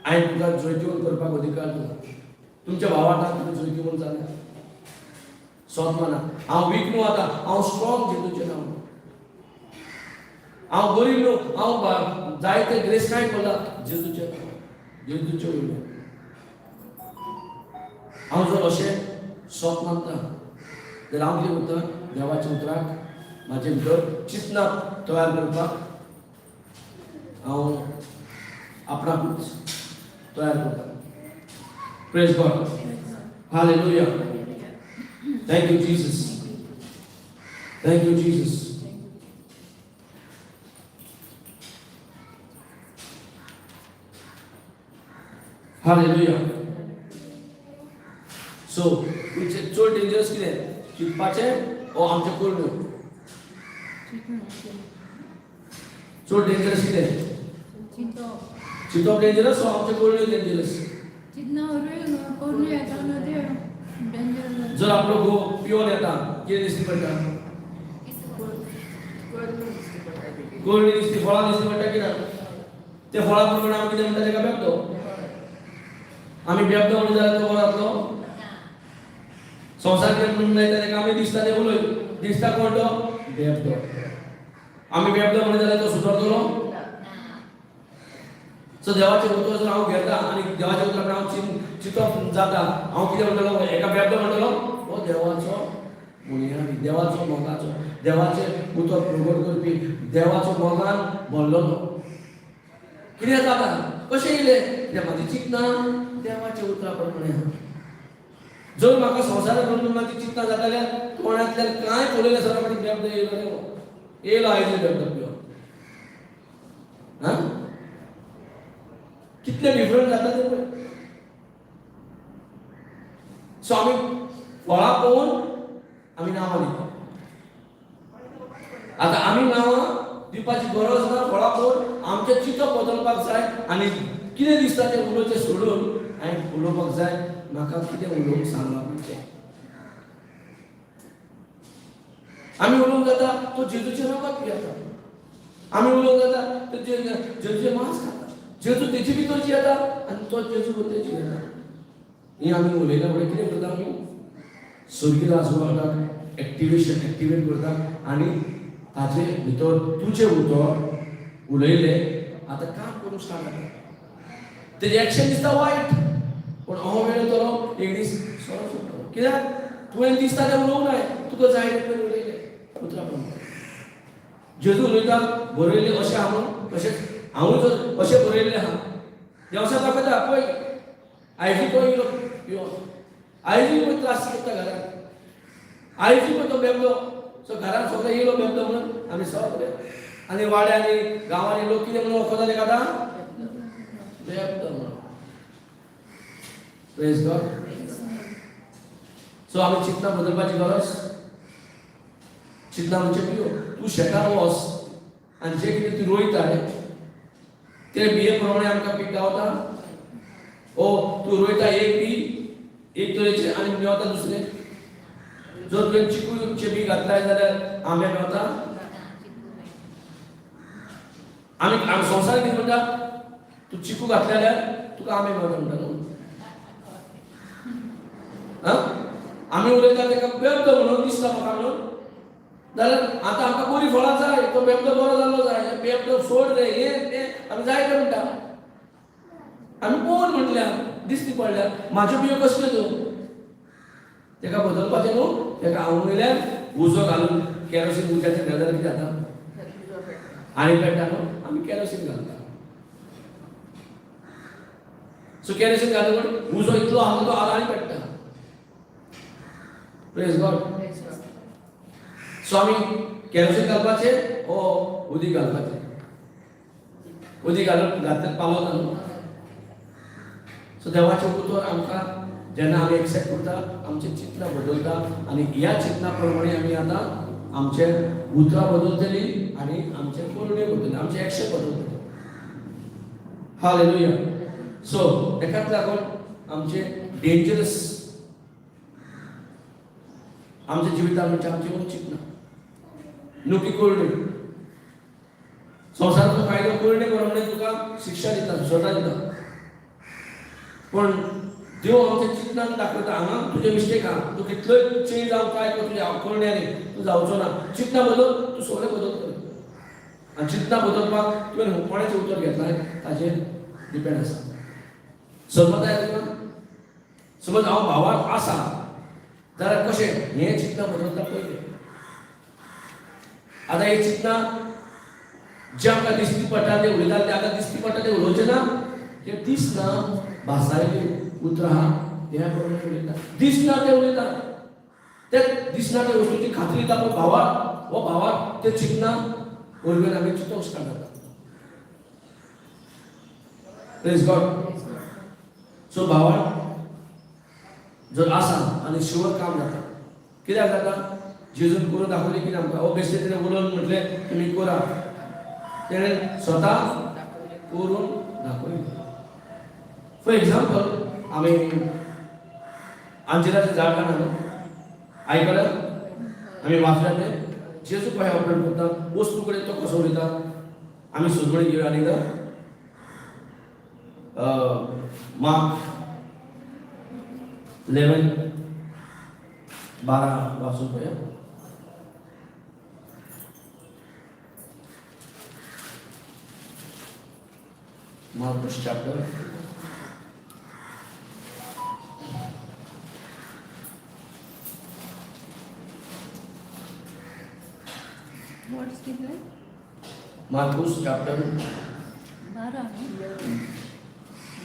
हांवें तुका जैतिवंत करपाक अधिकार दिला, तुमच्या भावाक तुमी जैतिवंत जाले. स्वत माना, हांव वीक न्हू आतां, हांव स्ट्रॉंग जेजूचें नांव. हांव गरीब न्हू, हांव जायते ग्रेस्ताय पडला जेजूचें नांव, जेजूचें वयलें. हांव जर अशें स्वत मानता जाल्यार हांव कितें करता, देवाच्या उतराक म्हाजे भितर चिंतनां तयार करपाक हांव आपणाकूच तयार करता. Praise God, hallelujah. Thank you Jesus, thank you Jesus. Hallelujah. So चड डेंजरस कितें चिंतपाचें ओ आमचें करण्यो? चड डेंजरस कितें? चिंतप डेंजरस ओ आमचें करण्यो डेंजरस? जर आपलो घोव पिवन येता कितें दिसती पडटा? करणी दिसती, फळां दिसती पडटा की ना? ते फळां प्रमाणे आमी कितें म्हणटा तेका? बेबदो. आमी बेबदो म्हणून जाल्यार तो बरो जातलो? संवसार कितें म्हणून लायता तेका? आमी दिसता ते उलय दिसता कोण तो बेबदो. आमी बेबदो म्हणून जाल्यार तो सुदरतलो? सो देवाचें उतर जर हांव घेता आनी देवाचें उतर हांव चिंतप जाता, हांव कितें म्हणटलो? एका बेबदो म्हणटलो? हो देवाचो बुनियादी, देवाचो मोगाचो, देवाचें उतर प्रगट करपी, देवाचो मोगान भरलेलो. कितें जाता, कशें येयलें? कित्याक म्हाजी चिंतनां देवाच्या उतरा प्रमाणे आहा. जर म्हाका संवसाराक म्हणून म्हाजी चिंतनां जाता जाल्यार तोंडांतल्यान कांय उलयलें सर म्हाजी बेबदो येयलो रे, हो येयलो आयज बेबदो पिवन. आं, कितले डिफरंट जाता ते पळय. सो आमी फळां पळोवन आमी नांवां दिता. आतां आमी नांवां दिवपाची गरज ना. फळां पळोवन आमचें चिंतप बदलपाक जाय आनी कितें दिसता तें उलोवचें सोडून हांवें उलोवपाक जाय म्हाका कितें उलोवंक सांगलां तें. आमी उलोवंक जाता तो जेजूचें रगत पियेता, आमी उलोवंक जाता तो जेजूचें मांस खाता, जेजू तेजे भितर जियेता आनी तो जेजू तेजी येता. ही आमी उलयल्या फुडें कितें करता? आमी स्वर्गीय राजवाडाक एक्टिवेशन एक्टिवेट करता आनी ताजे भितर तुजें उतर उलयलें आतां काम करूंक स्टार्ट जाता. तेजें एक्शन दिसता वायट, पूण अहो वेळ येतलो एक दीस सोरो सोडटलो. कित्याक तुवें दिसता तें उलोवंक नाय, तुका जाय तें उलयलें उतरा प्रमाणे. जेजू उलयता बरयल्लें अशें आहा म्हणून, तशेंच हांवूय जर अशें बरयल्लें आहा, देवसा दाखयता पळय आयजूय तो येयलो पिवन, आयजूय पळय त्रास करता घरान, आयजूय पळय तो बेबदो. सो घरान सगळें येयलो बेबदो म्हणून आमी सगळे आनी वाड्यांनी गांवांनी लोक कितें म्हणून वळखता तेका आतां? बेबदो म्हणून. Praise God. सो आमी चिंतना बदलपाची गरज. चिंतना म्हणजे पियो तूं शेतार वच आनी जें कितें तूं रोयताय ते बिये प्रमाणे आमकां पीक गावता. ओ तूं रोयता एक बी एक तरेचें आनी मेवता दुसरें. जर तुवें चिकूचे बी घातलाय जाल्यार आंबे मेवता? आमी आमी संवसार कितें म्हणटा? तूं चिकू घातले जाल्यार तुका आंबे मेवता म्हणटा न्हू. आं, आमी उलयता तेका बेबदो म्हणून दिसता म्हाका म्हणून जाल्यार आतां आमकां बरीं फळां जाय, तो बेबदो बरो जाल्लो जाय, बेबदो सोड रे हें तें आमी जाय तें म्हणटा. आमी पळोवन म्हटल्या दिसती पडल्या म्हाज्यो बियो कसल्यो त्यो, तेका बदलपाचें न्हू. तेका हांव वयल्यान उजो घालून केरोसीन उज्याचें घाल जाल्यार कितें जाता? आनी पेट्टा न्हू. आमी केरोसीन घालता. सो केरोसीन घालून उजो इतलो आहा तो आनी पेट्टा. Praise God. सो आमी केरोसीन घालपाचें ओ उदीक घालपाचें? उदीक घालून घातल्यार पावता न्हू. सो देवाचें उतर आमकां जेन्ना आमी एक्सेप्ट करता आमचें चिंतनां बदलता आनी ह्या चिंतना प्रमाणे आमी आतां आमचे उतरां बदलतली आनी आमचे करण्यो बदलतली, आमचे एक्शन बदलतले. हालेलुया. सो तेकाच लागून आमचे डेंजरस आमच्या जिवितांत म्हणजे आमचें कोण चिंतना नुकी करणी. संवसाराचो कायदो करणे प्रमाणे तुका शिक्षा दिता, सजा दिता, पण देव आमच्या चिंतनान दाखयता हांगा तुजें मिस्टेक आहा, तूं कितलोय चेंज जावंक ट्राय कर तुज्या करण्यांनी तूं जावचो ना. चिंतना बदल, तूं सगळें बदलतलो. आनी चिंतना बदलपाक तुवें कोणाचें उतर घेतलां ताचेर डिपेंड आसा. समज तुका, समज हांव भावाक आसा जाल्यार कशें हें चिंतना बदलता पयलें. आतां हें चिंतना जे आमकां दिसती पडटा ते उलयता, ते आतां दिसती पडटा ते उलोवचें ना, ते दिसना भासायली उतरां आहा त्या प्रमाणे उलयता. दिसना ते उलयता, ते दिसना त्या वस्तूची खात्री दिता. पण भावाक हो भावाक ते चिंतना वरवीं आमी चिंतूंक स्टार्ट जाता. Praise God. सो भावान जर आसा आनी शुअर काम जाता. कित्याक जाता? जेजून करून दाखयलें कितें आमकां? हो बेश्टें तेणें उलोवन म्हटलें तुमी करा, तेणें स्वता करून दाखयलें. फॉर एक्झाम्पल, आमी अंजिराचें झाड काडना न्हू, आयकलें आमी वाचलें तें. जेजू कशें ऑपरेट करता, वस्तू कडेन तो कसो उलयता. आमी सोदून घेवया आनी एकदां मार्क 11:12 वाचून पळया. Marcus chapter What's कितें? Marcus chapter 12 न्हू? 12 11.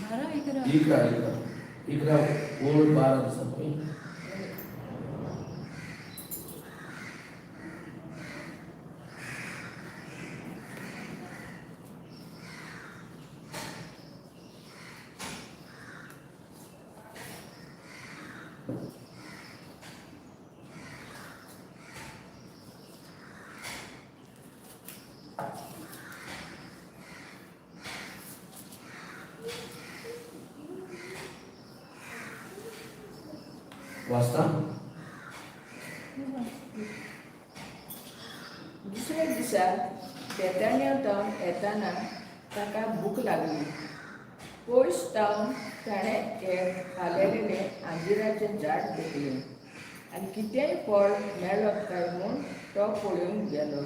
11 11 11 ओळ 12 दिसा पळय. वाचता. दुसऱ्या दिसा बेतानिया तावन येताना ताका भूक लागली. पयस तावन ताणें एक हालेलेलें अंजिराचें झाड देखलें आनी कितेंय फळ मेळत काय म्हूण तो पळोवंक गेलो.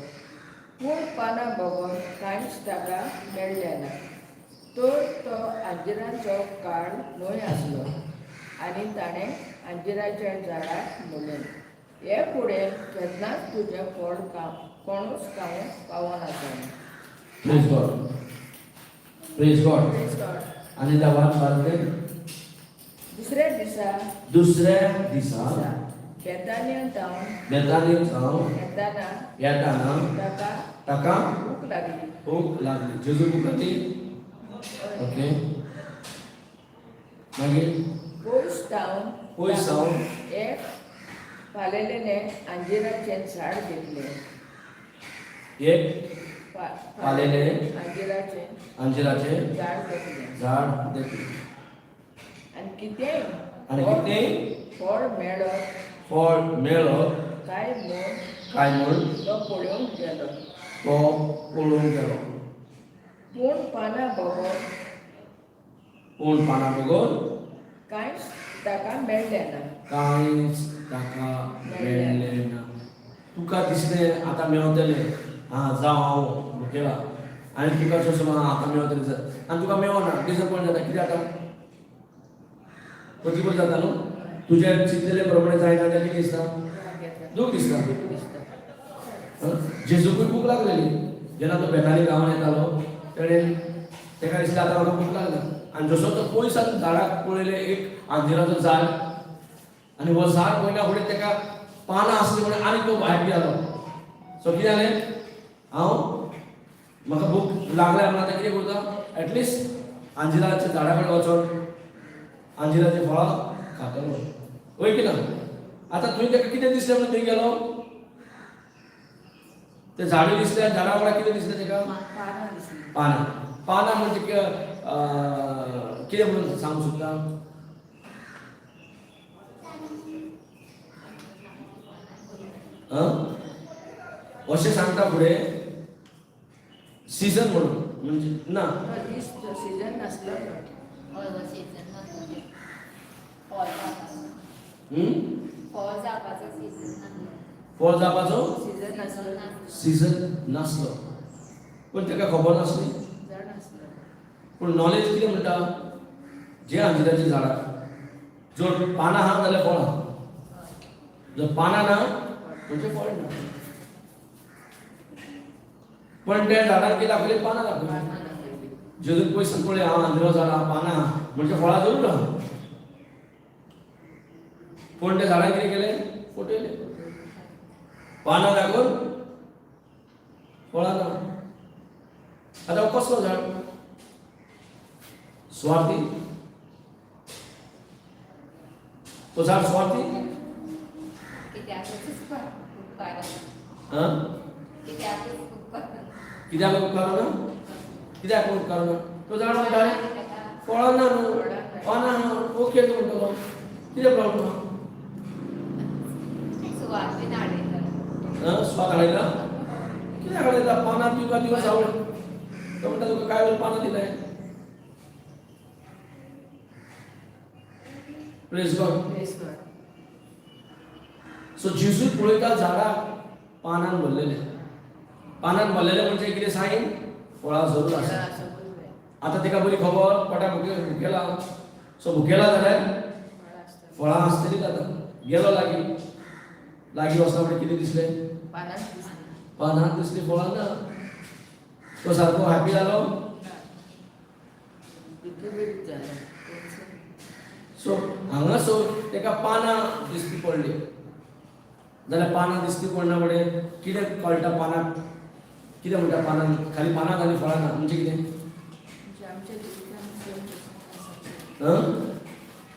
पूण पानां बगर कांयच ताका मेळ्ळें ना. तर तो अंजिरांचो काळ न्हय आसलो. आनी ताणें अंजिराच्या झाडाक म्हणलें, हे फुडें केन्नाच तुजें फळ कोणूच खावंक पावनासलें. Praise God, praise God. आनी त्या वाच वाचले. दुसऱ्या दिसा दुसऱ्या दिसा बेतानिया तावन बेतानी जावन येताना येताना ताका ताका भूक लागली. भूक लागली. जेजू भूक लागली. ओके, मागीर पयस तावन पयस सावन एक पालेलेलें अंजिराचें झाड देखलें. एक पालेलें अंजिराचें अंजिराचें झाड देखलें झाड देखलें. आनी कितेंय आनी कितेंय फळ मेळत फळ मेळत काय म्हूण काय म्हूण तो पळोवंक गेलो. तो पळोवंक गेलो. पूण पानां बगर पूण पानां बगर कांयच ताका मेळ्ळें ना. कांयच ताका मेळ्ळें ना. तुका दिसलें आतां मेवतलें, आं जावं हांव भुकेला, आनी तुका जसो आतां मेवतलें सर, आनी तुका मेवना, डिसअपॉयंट जाता. कितें जाता? प्रतिकूल जाता न्हू. तुजें चिंतलेले प्रमाणे जायना जाल्यार कितें दिसता? दूख दिसता. जेजूकूय भूक लागलेली. जेन्ना तो बेतानी गांवान येतालो तेणें ताका दिसलें आतां म्हाका भूक लागला. आनी जसो तो पयसान झाडाक पळयलें एक अंजिराचो झाड, आनी हो झाड पळयना फुडें ताका पानां आसली म्हणून आनी तो हॅप्पी जालो. सो कितें जालें, हांव म्हाका भूक लागल्या म्हणून आतां कितें करता, एटलिस्ट अंजिराच्या झाडा कडेन वचोन अंजिराचीं फळां खातलो. वय की ना? आतां तुवें ताका कितें दिसलें म्हणून थंय गेलो? ते झाडां दिसले, झाडां वांगडा कितें दिसलें तेका? पानां दिसली. पानां. पानां म्हणजे कितें म्हणून सांगूंक सोदता? अशें सांगता फुडें सिजन म्हणून म्हणजे ना. तो दीस सिजन नासलो तो. हम्म? फळ जावपाचो सिजन नासलो. सिजन नासलो, पूण ताका खबर नासली. जाण आसलो. पूण नॉलेज कितें म्हणटा, जे अंजिराचीं झाडां जर पानां आहा जाल्यार फळ आहा, जर पानां ना म्हणजे फळ ना. पण त्या झाडांक कितें दाखयलें? पानां दाखयलीं. पानां दाखयली. जेजून पयस पळय हांव आंजिरो झाडां पानां आहा म्हणजे फळां जरूर आहा. पूण त्या झाडांक कितें केलें? फटयलें. पानां दाखोवन फळां ना. आतां हो कसलो झाड? स्वार्थी. तो झाड स्वार्थी. हां, कित्याक उपकारना? कित्याक उपकारना? तो झाड म्हणटा फळां ना न्हू, पानां आहा, ओके. तूं म्हणटलो कितें प्रॉब्लम आहा? स्वाद हाडयता? कित्याक हाडयता? पानां तुका दिवस आवड. तो म्हणटा तुका काय वेळ पानां दिलाय. Praise God. Praise God. So जेजू पळयता झाडां पानान भरलेले. पानान भरलेले म्हणजे कितें सायन? फळां जरूर आसा. फळां आसूंकूच जाय. आतां ताका बरी खबर पोटा भुकेला. सो भुकेला जाल्यार फळां आसता. फळां आसतलीच. आतां गेलो लागीं. लागीं वचना फुडें कितें दिसलें? पानांच दिसली. पानां दिसली, फळां ना. तो सारको हॅपी जालो? ना. दुःखभरीत जालो. सो हांगासर ताका पानां दिसती पडली जाल्यार पानां दिसती पडना फुडें कितें कळटा? पानां कितें म्हणटा? पानां खाली पानां आनी फळां ना म्हणजे कितें? म्हणजे आमच्या जिवितान सेम तशें आसा. हं?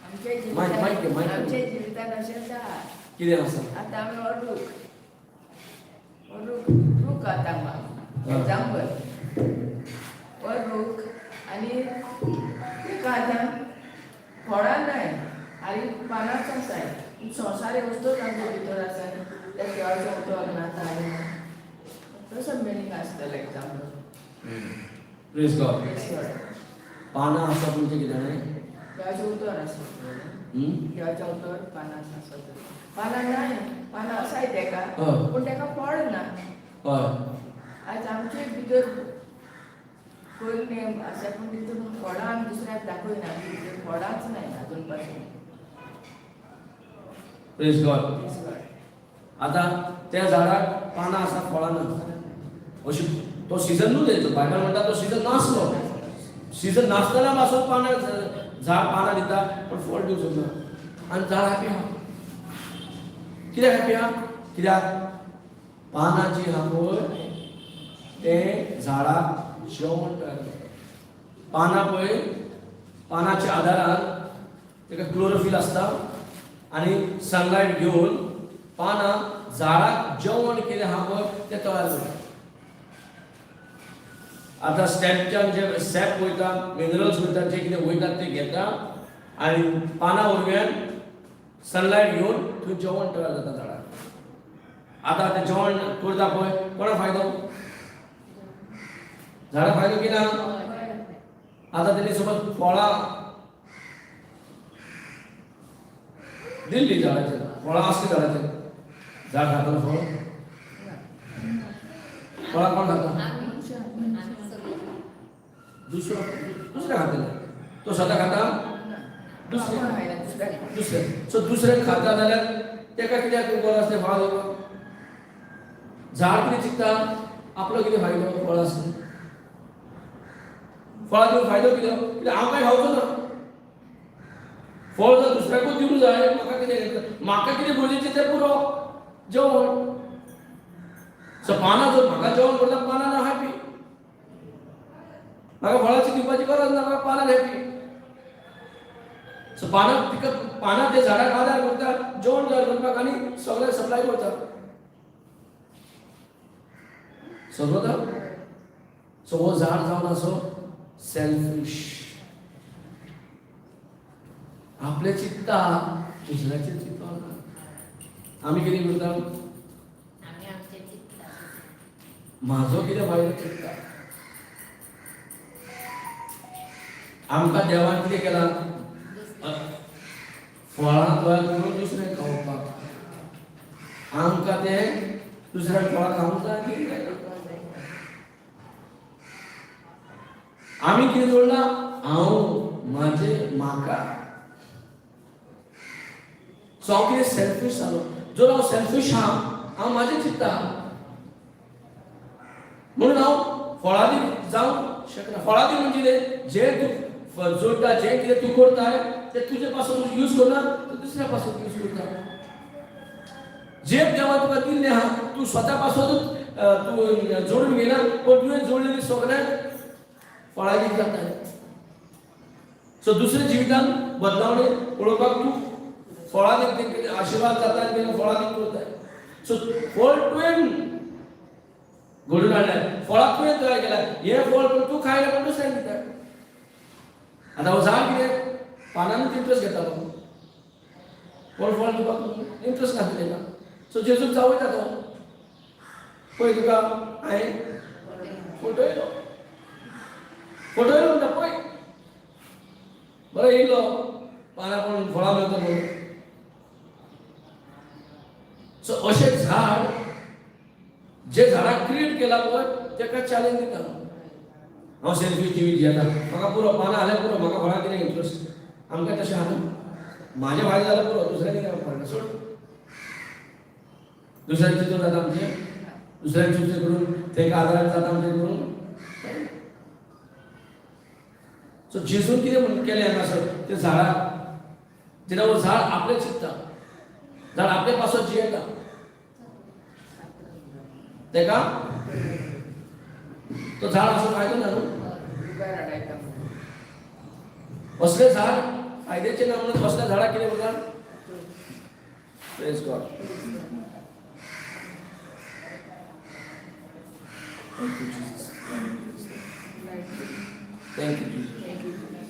आमच्या मायक, मायक घे, जिवितान मायक घे. आमच्या जिवितान अशेंच आहा. कितें आसा? आतां आमी हो रूख, हो रूख, रूख आतां एग्जाम्पल हो रूख आनी ताका आतां फळां नाय आनी पानांच आसाय. संवसार वस्तूच आमच्या भितर आसा त्या देवाचें उदक ना कांय ना. तसो मिनींग आसतलो एग्जाम्पल. Praise God. पानां आसा म्हणजे कितें जाणें? देवाचें उतर आसा. देवाचें उतर पानां आसा. पानां नाय, पानां आसाय तेका, पूण तेका फळ ना. आज आमचे भितर कोण नेम आसा, पूण तितून फळां आमी दुसऱ्याक दाखयना. आमचे भितर फळांच नाय अजून पासून. Praise God. आतां त्या झाडाक पानां आसा, फळां ना. अशी तो सिजन न्हू तेंचो. बायबल म्हणटा तो सिजन नासलो. सिजन नासतना पासून पानां, झाड पानां दिता पण फळ दिवंक सोदना आनी झाड हॅपी आहा. कित्याक हॅपी आहा? कित्याक पानां जी आहा पळय तें झाडाक जेवण तयार करता. पानां पळय, पानाच्या आदारान ताका क्लोरोफील आसता आनी सनलायट घेवन पानां झाडाक जेवण कितें आहा पळय तें तयार करता. आतां स्टेपच्यान जे सॅप वयता, मिनरल्स वयता, जे कितें वयतात ते घेता आनी पानां वरव्यान सनलायट घेवन थंय जेवण तयार जाता झाडाक. आतां तें जेवण करता पळय, कोणा फायदो? झाडाक फायदो की ना? आतां तेणी समज फळां दिल्ली झाडाचेर, फळां आसली झाडाचेर, झाड खातलो फळ? फळां कोण खाता? दुसरो, दुसऱ्या खातले. तो स्वता खाता? दुसरे, दुसरे. सो दुसऱ्याक खाता जाल्यार तेका कित्याक बरें आसलें फळां दिवपाक? झाड कितें चिंतता? आपलो कितें फायदो? फळां आसलें, फळां दिवन फायदो कितें? कित्याक हांव कांय खावचो ना. फळ जर दुसऱ्याकूच दिवंक जाय, म्हाका कितें, म्हाका कितें गरजेचें तें पुरो जेवण. सो पानां जर म्हाका जेवण करता, पानां ना हॅपी. म्हाका फळाची दिवपाची गरज ना, म्हाका पानां हॅपी. सो पानां तिका, पानां ते झाडाक आदार करता जेवण तयार करपाक आनी सगळें सप्लाय करता. समजता. सो हो झाड जावन आसो सेल्फिश, आपले चित्ता दुसऱ्याचें चिंतप ना. आमी कितें करता? आमी आमचें चिंतता. म्हाजो कितें फायदो चिंतता. आमकां देवान कितें केलां? फळां तयार करून दुसरें खावपाक. आमकां तें दुसऱ्या फळां खावंक जाय की जायना? आमी कितें जोडलां? हांव, म्हाजें, म्हाका. सो हांव कितें सेल्फीश जालो. जर हांव सेल्फीश आहा, हांव म्हाजें चिंत्ता, म्हणून हांव फळादीक जावंक शकना. फळादीक म्हणजे कितें? जें तूं जोडटा, जें कितें तूं करताय तें तुजे पासून यूज करना, तूं दुसऱ्या पासून यूज करता. जें देवान तुका दिल्लें आहा, तूं स्वता पासून तूं जोडून घेयना, पूण तुवें जोडलेलें सगळें फळादीक जाता. सो दुसऱ्या जिवितान बदलावणे पळोवपाक तूं फळादीक तेंकां आशिर्वाद जाता आनी तेंकां फळादीक करताय. सो फळ तुवें घडून हाडलें, फळां तुवें तयार केलें, हें फळ पण तूं खायना पण दुसऱ्यांक दिता. आतां हो झाड कितें पानानूच इंट्रस्ट घेतालो, कोण फळ दिवपाक इंट्रस्ट नासलें तेका. सो जेजूक चावयता तो, पळय तुका हांवें फटयलो, फटयलो म्हणटा पळय, बरो येयलो पानां पळोवन फळां मेळटा म्हणून. सो अशें झाड जे झाडाक क्रिएट केला पळय तेका चॅलेंज दिता. हांव सेल्फी जिवीत जियेता, म्हाका पुरो पानां हाल्यार पुरो, म्हाका फळां कितें इंट्रस्ट. आमकां तशें आहा न्हू, म्हाजें फायदो जाल्यार पुरो, दुसऱ्यांनी कितें पडना सोड. दुसऱ्यांचे चिंतून जाता आमचें, दुसऱ्यांचे चिंतून करून तेका आदारान जाता आमचें करून. सो जेजून कितें म्हणून केलें हांगासर तें झाडाक, जेन्ना हो झाड आपलें चिंतता, झाड आपले पासत जियेता, तेका तो झाड असो फायदो ना न्हू. उगार हाडायता म्हणून. असलें झाड फायद्याचें ना म्हणून असल्या झाडाक कितें करता? Praise God. Thank you Jesus. Thank you Jesus. Thank you, Jesus.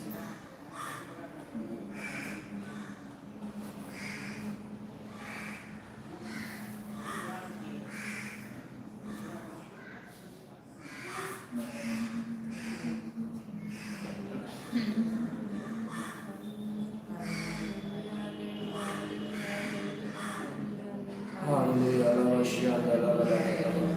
Hallelujah. La la la la la la la.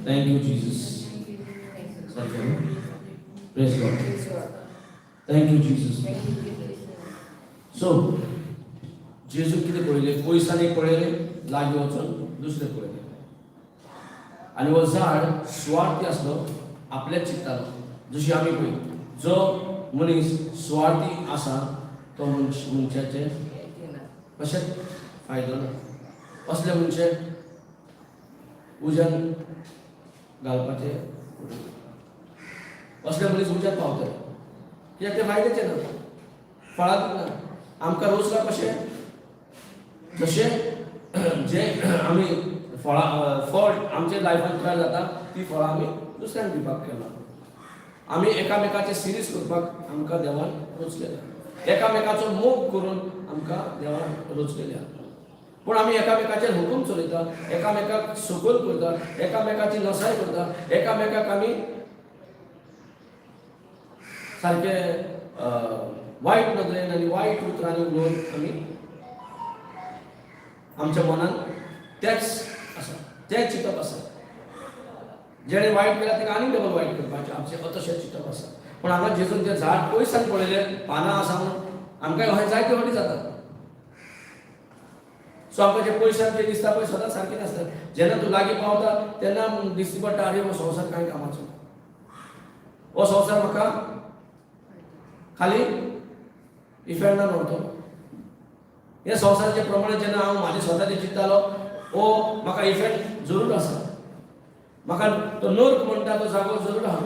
Thank you, Jesus. Thank you, Jesus. Sorry, Praise God. Praise God. Thank you, Jesus. Thank you, Jesus. So, जेजू कितें पळयलें? पयसांनी पळयलें, लागीं वचून दुसरें पळयलें. आनी हो झाड सुवार्थी आसलो, आपलेच चिंत्तालो. जशी आमी पळय, जो मनीस सुवार्थी आसा तो मनश मनशाचें येना. कशेंच फायदो ना. असले मनशे उज्यान घालपाचे, असले मनीस उज्यात पावतले, कित्याक ते फायद्याचे ना, फळां दिना. आमकां रोसला कशें, जशें जे आमी फळां फळ आमच्या लायफान तयार जाता ती फळां आमी दुसऱ्यांक दिवपाक केला. आमी एकामेकाचे सिरीज करपाक आमकां देवान रोचलें. एकामेकाचो मोग करून आमकां देवान रचलेले आहा. पूण आमी एकामेकाचेर हुकूम चलयता, एकामेकाक सकयल करता, एकामेकाची नसाय करता, एकामेकाक आमी सारके वायट नदरेन आनी वायट उतरांनी उलोवन आमी आमच्या मनान तेंच आसा, तें चिंतप आसा. जेणे वायट केलां ताका आनीक डबल वायट करपाचें आमचें तशें चिंतप आसा. पूण हांगा जेजून तें झाड पयसान पळयलें, पानां आसा म्हणून आमकां अशें जायते फावटी जाता. सो आमकां जे पयशान जे दिसता पळय सदांच सारकें नासता. जेन्ना तूं लागीं पावता तेन्ना दिसती पडटा, आरे हो संवसार कांय कामाचो, हो संवसार म्हाका खाली इफेर्नान व्हरतलो. हे संवसाराचे प्रमाणे जेन्ना हांव म्हाजे स्वताचें चिंततालो, हो म्हाका इफेक्ट जरूर आसा, म्हाका तो नर्क म्हणटा तो जागो जरूर आहा.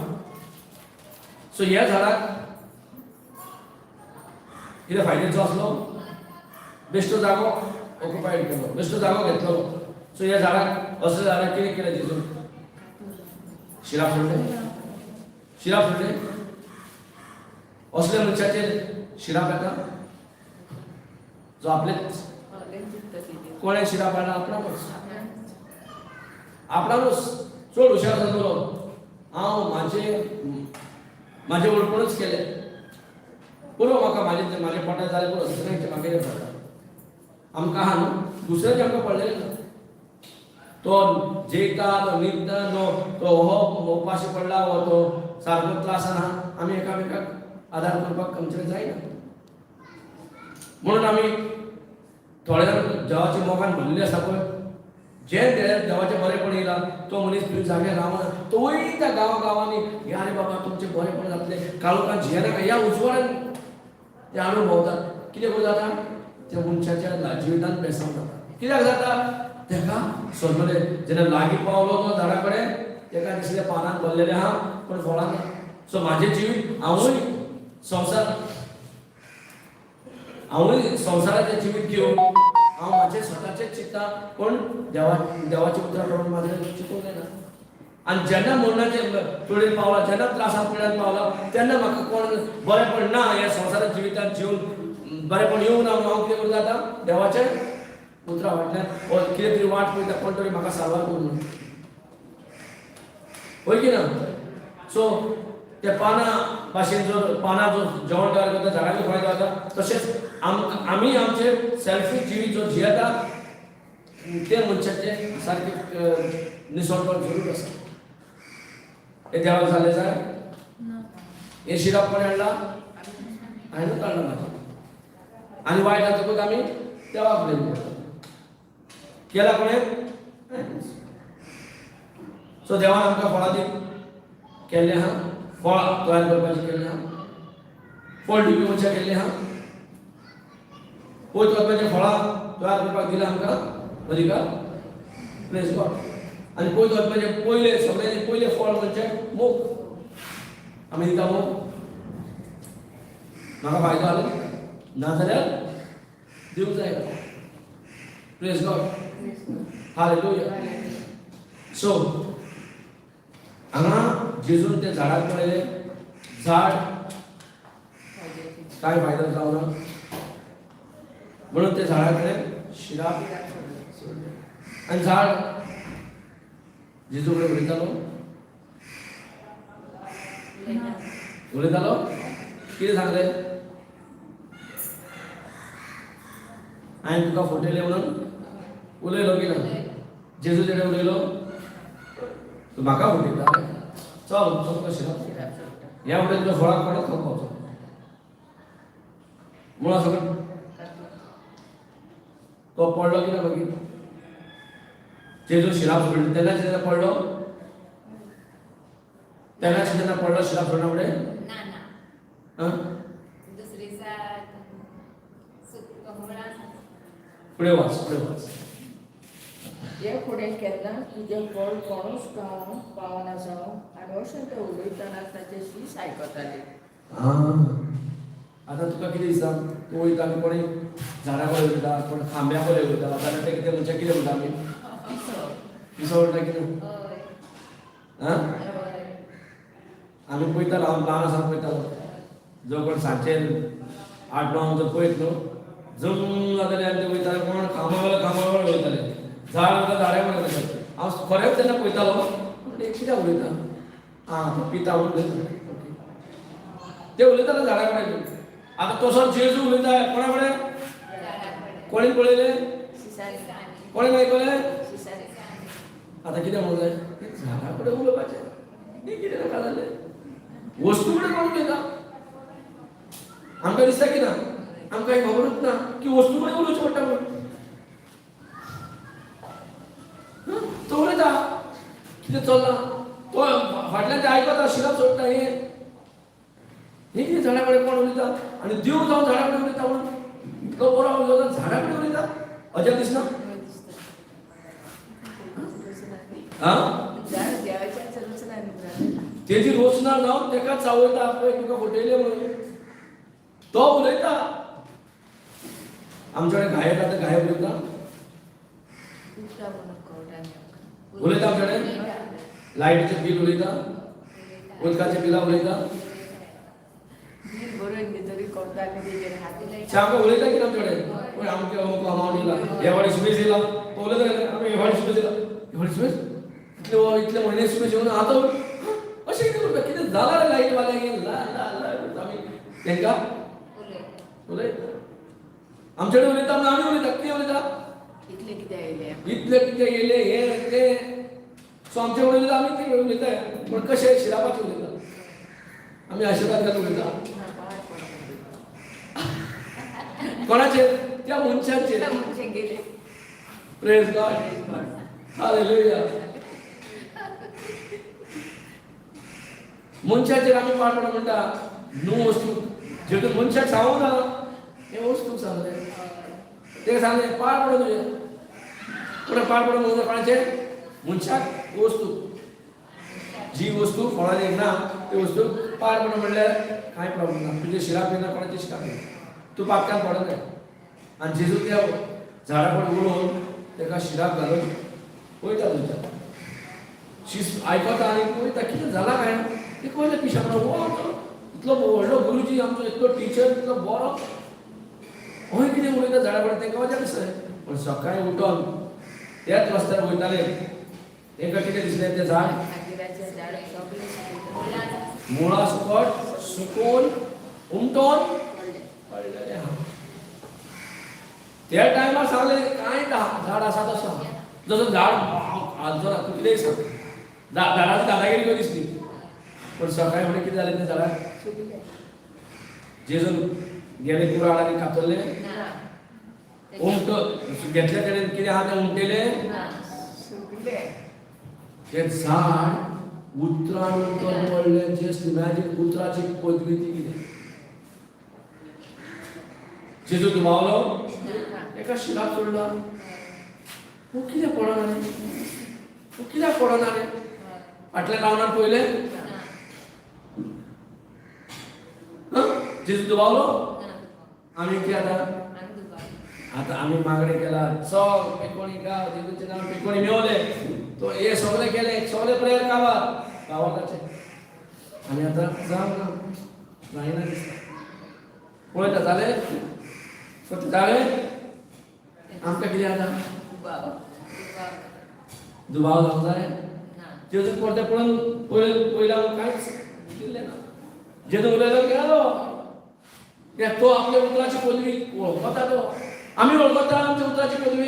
सो ह्या झाडाक कितें फायद्याचो आसलो, बेश्टो जागो ऑक्युपायड केलो, बेश्टो जागो घेतलो. सो ह्या झाडाक, असल्या झाडाक कितें केलें जेजून? शिराप सोडले, शिराप सोडले. असल्या मनशाचेर शिराप येता जो आपलेच कोणें शिराप हाडला? आपणाकूच, आपणाकूच. चड हुशार जातलो हांव, म्हाजे म्हाजें वळपणूच केलें, पुरो म्हाका, म्हाजें म्हाजें पोटात जालें पुरो, दुसऱ्यांचें म्हाका कितें पडटा? आमकां आहा न्हू, दुसऱ्यांचें आमकां पडलेलें ना. तो जेयता, तो न्हिदता, तो हो उपाशी पडला हो तो सारको त्रासान आहा, आमी एकामेकाक आदार करपाक आमचे जायना. म्हणून आमी थोडे जाण देवाच्या मोगान भरलेले आसा पळय, जे देवाचें बरेपण येयला तो मनीस थंय जाग्यार रावना, तो वयता गांवा गांवांनी, या रे बाबा तुमचें बरेपण जातलें, काळोखान जियेनाका, ह्या उजवाडान ते हाडून भोंवतात. कितें करूं जाता? त्या मनशाच्या जिवितांत बेसांव जाता. कित्याक जाता? तेका समजलें, जेन्ना लागीं पावलो तो झाडा कडेन, तेका दिसलें पानान भरलेलें आहा पूण फळां ना. सो म्हाजें जिवीत, हांवूय संवसार, हांवूय संवसाराचें जिवीत घेवन हांव म्हाजें स्वताचेंच चिंत्ता, पूण देवाच्या उतरा प्रमाण म्हाजें चिंतूंक जायना. आनी जेन्ना मरणाचे तुळेन पावला, जेन्ना त्रासा पिड्यान पावला, तेन्ना म्हाका कोण बरेपण ना, ह्या संवसारात जिवितांत जिवन बरेपण येवंक ना, हांव कितें करूं जाता? देवाचें उतरां फाटल्यान ओ कितें तरी वाट पळयता, कोण तरी म्हाका साल्वार करूं म्हणून, हय की ना? सो त्या पानां भाशेन जर पानां जो जेवण तयार करता, झाडांक फायदो जाता, तशेंच आमी आमचे सेल्फीश जिवीत जो जियेता ते मनशाचे सारकें निसणपण जरूर आसा. हे देवाक जालें जाय? ना. हे शिराप कोणें हाडला? हांवें काडला म्हाजें. आनी वायट जातकूच आमी देवाक ब्लेम करता. केला कोणें? सो देवान आमकां फळां दी केल्लें आहा, फळ तयार करपाचें केल्लें आहा, फळ दिवपी मनशां केल्लें आहा, पयत वचपाचें फळां तयार करपाक दिलां आमकां अधिकार. प्रेज गॉड. आनी पयत वचपाचें पयलें, सगळ्यांनी पयलें फळ म्हणजे मोग. आमी दिता मोग? म्हाका फायदो जालो नाजाल्यार दिवंक जायना. Praise God. Hallelujah. सो हांगा जेजून ते झाडाक पळयलें, झाड काय फायदो जावना म्हणून ते झाडा कडेन शिराप सोडलें. आनी झाड जेजू कडेन उलयतालो? ना. उलयतालो? कितें सांगलें? हांवें तुका फटयलें म्हणून उलयलो की ना? जेजू तेणे उलयलो, तूं म्हाका फटयता, चल तुका शिराप, ह्या फुडें तुका फळाक कोणूच खावंक पावचो मुळां सगळें. तो पडलो की ना मागीर? जेजू शिराप सोडली तेन्ना जेन्ना पडलो, तेन्नाच जेन्ना पडलो शिराप सोडना फुडें? ना ना. आं? दुसरे दिसा मुळां. फुडें वाच, फुडें वाच. हे फुडें केन्ना तुजें फळ कोणूच खावंक पावना जावं. आनी अशें ते उलयतना ताचे शीस आयकताले. आं, आतां तुका कितें दिसता? तूं वयता आनी कोणी झाडां कडेन वयता, कोण खांब्या कडेन वयता, जाल्यार ते कितें मनशाक कितें म्हणटा आमी? पिसो म्हणटा कितें? हय. आं? हय. आमी पळयतालो, हांव ल्हान आसतना पळयतालो, जो कोण सांजचे 8-9 जर पळयत न्हू जम जाताले आनी ते वयताले कोण खांबा खांबा वयताले झाड वता झाडा वयताले. हांव खरेंच तेन्ना पळयतालो म्हणलें कित्याक उलयता, आं तो पिता म्हणून उलयता. ओके, ते उलयताले झाडा कडेन. आतां तसो जेजू उलयता कोणा कडेन? कोणी पळयलें? कोणी आयकलें? आतां कितें म्हणूंक जाय, झाडा कडेन उलोवपाचें हें कितें नाका जालें, वस्तू कडेन कोण उलयता? आमकां दिसता की ना, आमकां हें खबरूच ना की वस्तू कडेन उलोवचें पडटा म्हूण. तो उलयता कितें चल्लां, तो फाटल्यान ते आयकता, शिराप सोडटा. हें हें कितें झाडा कडेन कोण उलयता? आनी देव जावन झाडा कडेन उलयता म्हणून इतलो बरो उलयता, झाडा कडेन उलयता, अजाप दिसना? तेजी रोचना जावन तेका चावयता, पळय तुका फटयलें म्हणून तो उलयता. आमच्या कडेन गायक आतां गायक उलयता, उलयता आमच्या कडेन लायटीचें बील उलयता, उदकाचें बिलां उलयता, आमकां उलयता कितें आमच्या कडेन? पळय आमकां अमको अमावंट दिला, हे फावटी सुबेज दिला, तो उलयता आमी हे फावटी सुबेज दिला, हे फावटी सुबेज इतले इतले म्हयने सुबेज येवन आतां अशें कितें करता, कितें जालां रे लायट वाल्यांक? ला ला ला आमी तांकां उलयता. आमचे कडेन उलयता म्हणून आमी उलयता. कितें उलयता? इतले कितें आयले, इतले कितें येयले, हे ते. सो आमचे कडेन उलयता, आमी ते उलयता, पूण कशें शिरापाचें उलयता, आमी आशिर्वाद घालून उलयता. कोणाचेर? त्या मनशाचेर. Praise God, hallelujah. मनशाचेर आमी पाड पडप म्हणटा न्हू वस्तू, जेतून मनशाक सांगूं ना हें वस्तूक सांगलें, तेका सांगलें पाड पडूं तुजें. पूण पाड पडूं म्हणून कोणाचेर? मनशाक, वस्तू. जी वस्तू कोणाक ना ती वस्तू पाड पडूं म्हणल्यार कांय प्रॉब्लम ना, तुजें शिराप येना, कोणाचें शिराप येना, तूं पापकान पडना. आनी जेजू त्या झाडा कडेन उलोवन ताका शिराप घालून वयता, तुमच्या शीस आयकता आनी वयता. कितें जालां काय तें कळलें पिशा म्हणून. हो आमचो इतलो व्हडलो गुरुजी, आमचो इतलो टिचर, इतलो बरो, हय कितें उलयता झाडा कडेन, तांकां मजा दिसलें. पूण सकाळीं उठोन त्याच रस्त्यार वयताले, तांकां कितें दिसलें? तें झाड मुळा सकट सुकोवन उमटोन पडलेलें आहा. त्या टायमार सांगलें कांय झाड आसा तसो जसो झाड आजो तूं कितेंय सांग, झाडाची दादागिरी करी दिसली. पूण सकाळीं फुडें कितें जालें तें झाडाक? जेजून गेले कुराड आनी कातरलें, उमटो घेतले तेणें कितें आहा तें उमटेलें तें झाड उतरान उमटोन पडलें. जस्ट इमॅजीन, उतराची पदवी ती कितें. जेजू दुबावलो, एका शिराप सोडला, हो कित्याक पडना रे, हो कित्याक पडना रे? फाटल्या रावणार पळयलें, जेजू दुबावलो. आमी कितें आतां आतां आमी मागणें केला, चल पेकोणी गांव, जेजूचें नांव पेकोणी मेवलें, तो हे सगळें केलें, सगळें प्रेयर काबार गांवाचे, आनी आतां जावं ना जायना दिसता. पळयता जालें सत्य जालें. आमकां कितें आतां दुबाव जावंक जाय? जेजू परतें पळोवन पळयल्या कांयच दिल्लें ना. जेजू उलयलो गेलो, कित्याक तो आपल्या उतराची पदवी वळखता. तो आमी वळखता आमच्या उतराची पदवी.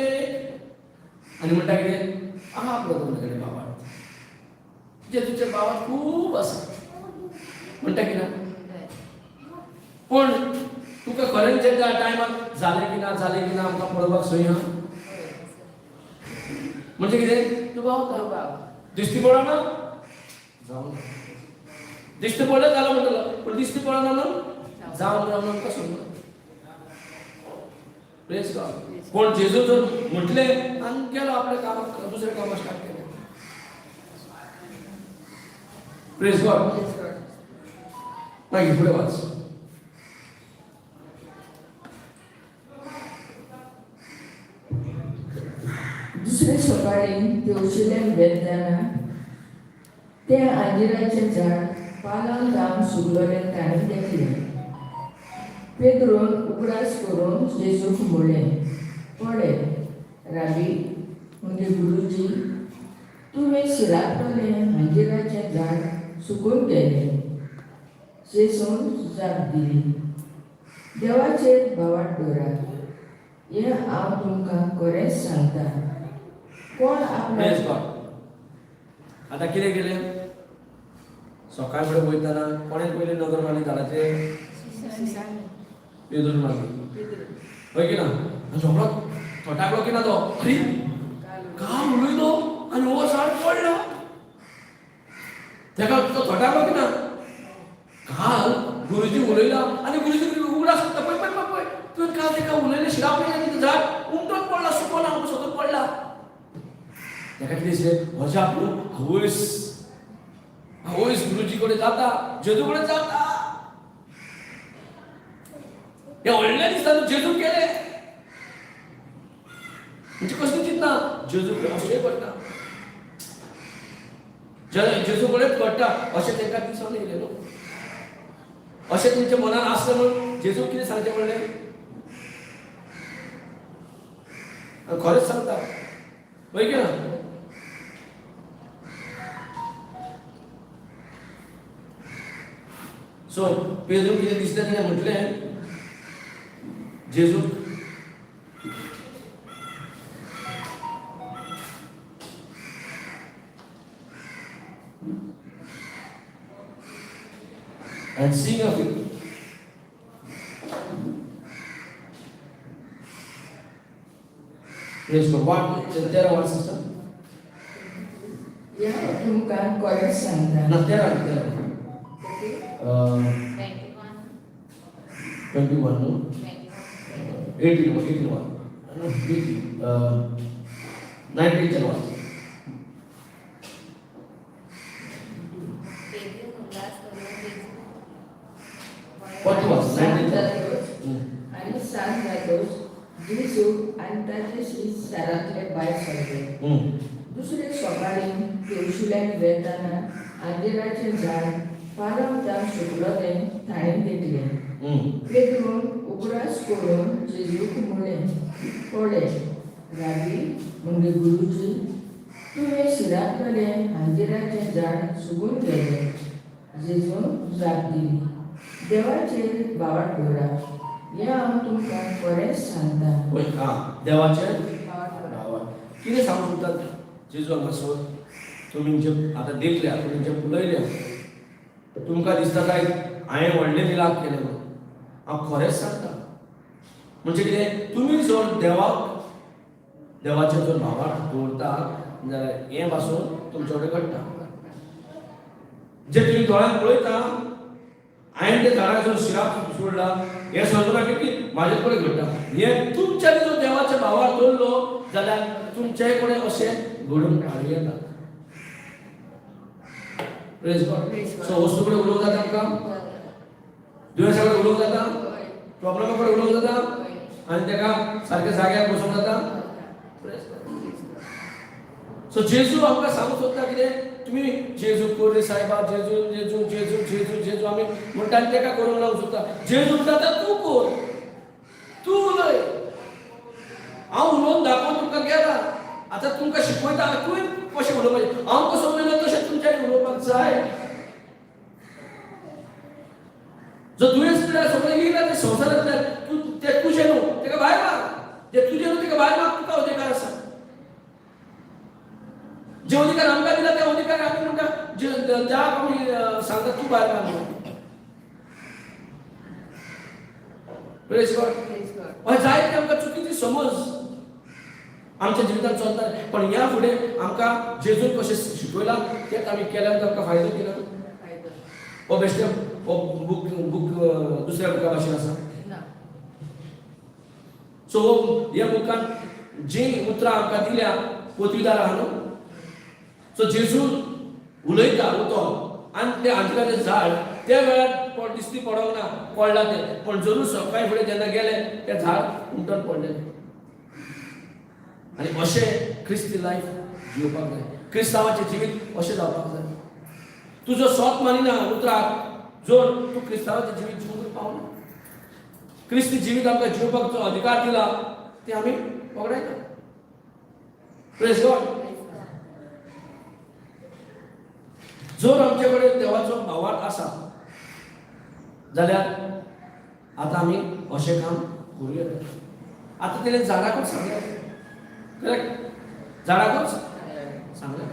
आनी म्हणटा कितें आहा आपलो तुमचे कडेन बाबा, जेजूचे बाबा खूब आसा म्हणटा की ना. पूण तुका खरेंच त्या टायमाक जालें की ना, जालें की ना आमकां पळोवपाक सोय आहा. म्हणजे कितें दुबावता, दिश्टी पडना जावं, दिश्टी पडलें जालें म्हणटलो, पूण दिश्टी पडना न्हू जावं ना म्हणून आमकां सोडना. प्रेज गॉड. पूण जेजू जर म्हटलें आनी गेलो आपल्या कामाक, दुसऱ्या कामाक स्टार्ट केलें. Praise God. मागीर फुडें वाच. दुसरे सकाळी तेवशिल्यान वेताना त्या अंजिराचें झाड पालव जावन सुकलोलें ताणें देखलें. पेद्रून उगडास करून जेजूक म्हणलें, पळय राबी, म्हणजे गुरुजी, तुवें शिरापतलें अंजिराचें झाड सुकून गेलें. जेजून जाप दिली, देवाचेर भावार्थ दवरात, हें हांव तुमकां खरेंच सांगता, कोण आपल्या प्रेज गॉड. आतां कितें केलें? सकाळ फुडें वयतना कोणें पयलीं नदर मारली झाडाचेर? पेदून मारली, हय की ना? आनी रोखडो थटाकलो की ना तो? अरे, काल उलयलो आनी हो झाड पडलो. तेका तो थटाकलो की ना? काल गुरुजी उलयला आनी गुरुजी उगडास करता, पळय पळय पळय पळय, तुवें काल तेका उलयलें, शिराप आनी झाड उमटून पडला, सुको ना, सोदून पडला. तेका कितें दिसलें? अजाप न्हू. आवयस आवयस, गुरुजी कडेन जाता, जेजू कडेन जाता. हे व्हडल्या दिसता न्हू जेजू केलें. म्हणजे कसली चिंतना? जेजू कडेन अशेंय घडटा, जेजू कडेन घडटा अशें तांकां दिसून येयलें न्हू. अशें तुमच्या मनान आसलें म्हणून जेजू कितें सांगचें पडलें? खरेंच सांगता, हय की ना? सो पेजून कितें दिसलें, तेणें म्हटलें जेजूक, and seeing of it. Praise God. What? तेरा one, sister? हें हांव तुमकां खरेंच सांगता. ना, तेरा तेरा. 21. 21, no? 21. 18, 18 one. No, 18. 19 one. पेद्रून उगडास करून जेजू 41, सांज 19. जातकच आनी सांज जातकच जेजू आनी ताचे शीस शारांतले भायर सरले. दुसरे सकाळीं तेवशिल्यान वेताना आंजिराचें झाड पालम जावन सुकलो तें ताणें देखलें. पेद्रून उगडास करून जेजूक म्हणलें, पळय राबी, म्हणजे गुरुजी, तुवें शिरांतलें अंजिराचें झाड सुकून गेलें. जेजून जाप दिली, देवाचेर भावार्थ दवरात, हें हांव तुमकां खरेंच सांगता. होय, हा, देवाचेर भावार्थ. कितें सांगूंक सोदतात जेजू हांगासर? तुमी जे आतां देखल्या, तुमी जे पळयल्या, तुमकां दिसता काय हांवें व्हडलें मिलाक केलें म्हणून. हांव खरेंच सांगता. म्हणजे कितें, तुमी जर देवाक देवाचेर जर भावार्थ दवरता जाल्यार हें पासून तुमचे कडेन घडटा जे तुमी दोळ्यान पळयता. हांवें ते झाडाक जर शिराप सोडला, हें समजुना की म्हाजे कडेन घडटा. हें तुमच्यानी जर देवाच्या भावार दवरलो जाल्यार तुमच्याय कडेन अशें घडून हाडूं येता. Praise God. Praise God. So वस्तू कडेन उलोवंक जाता आमकां, दुयेंसा कडेन उलोवंक जाता, प्रॉब्लेमा कडेन उलोवंक जाता आनी ताका सारक्या जाग्यार बसोवंक जाता. सो जेजू आमकां सांगूंक सोदता कितें? तुमी जेजू कर रे सायबा, जेजू जेजू जेजू जेजू जेजू आमी म्हणटा आनी ताका करूंक लावंक सोदता. जेजू म्हणटा, आतां तूं कर, तूं उलय. हांव उलोवन दाखोवन तुमकां गेला, आतां तुमकां शिकयता तुवें कशें उलोवपाचें. हांव कसो उलयलो तशें तुमच्यांनी उलोवपाक जाय. जो दुयेंस पिड्यार सगळें येयला ते संवसारांतल्यान, तूं ते तुजें न्हू, ताका भायर मार. जे तुजें न्हू ताका भायर मार, तुका अधिकार आसा. जे अधिकार आमकां दिला ते अधिकार आमी म्हणटा जे ज्याक आमी सांगता तूं भायर मार म्हणून. Praise God. हय, जायते आमकां चुकीची समज आमच्या जिवितांत चलता, पण ह्या फुडें आमकां जेजून कशें शिकयलां तेंच आमी केल्यार आमकां फायदो कितें? हो बेश्टे हो बूक बूक दुसऱ्या बुका भाशेन आसा. सो ह्या बुकान जीं उतरां आमकां दिल्या, पदवीदार आहा न्हू. सो जेजू उलयता उतो आनी तें अंजिराचें झाड त्या वेळार दिसती पडोंक ना, पडला तें, पण जरूर सकाळी फुडें जेन्ना गेले तें झाड उमटून पडलें. आनी अशें क्रिस्ती लायफ जिवपाक जाय, क्रिस्तांवाचें जिवीत अशें जावपाक जाय. तूं जो सोत मानिना उतराक, जर तूं क्रिस्तांवाचें जिवीत जिवूंक पावना. क्रिस्ती जिवीत आमकां जिवपाक जो अधिकार दिला ते आमी वगडायता. Praise God. जर आमचे कडेन देवाचो भावार्थ आसा जाल्यार आतां आमी अशें काम करूं येता. आतां तेणें झाडाकूच सांगलें, करेक्ट, झाडाकूच सांगलें.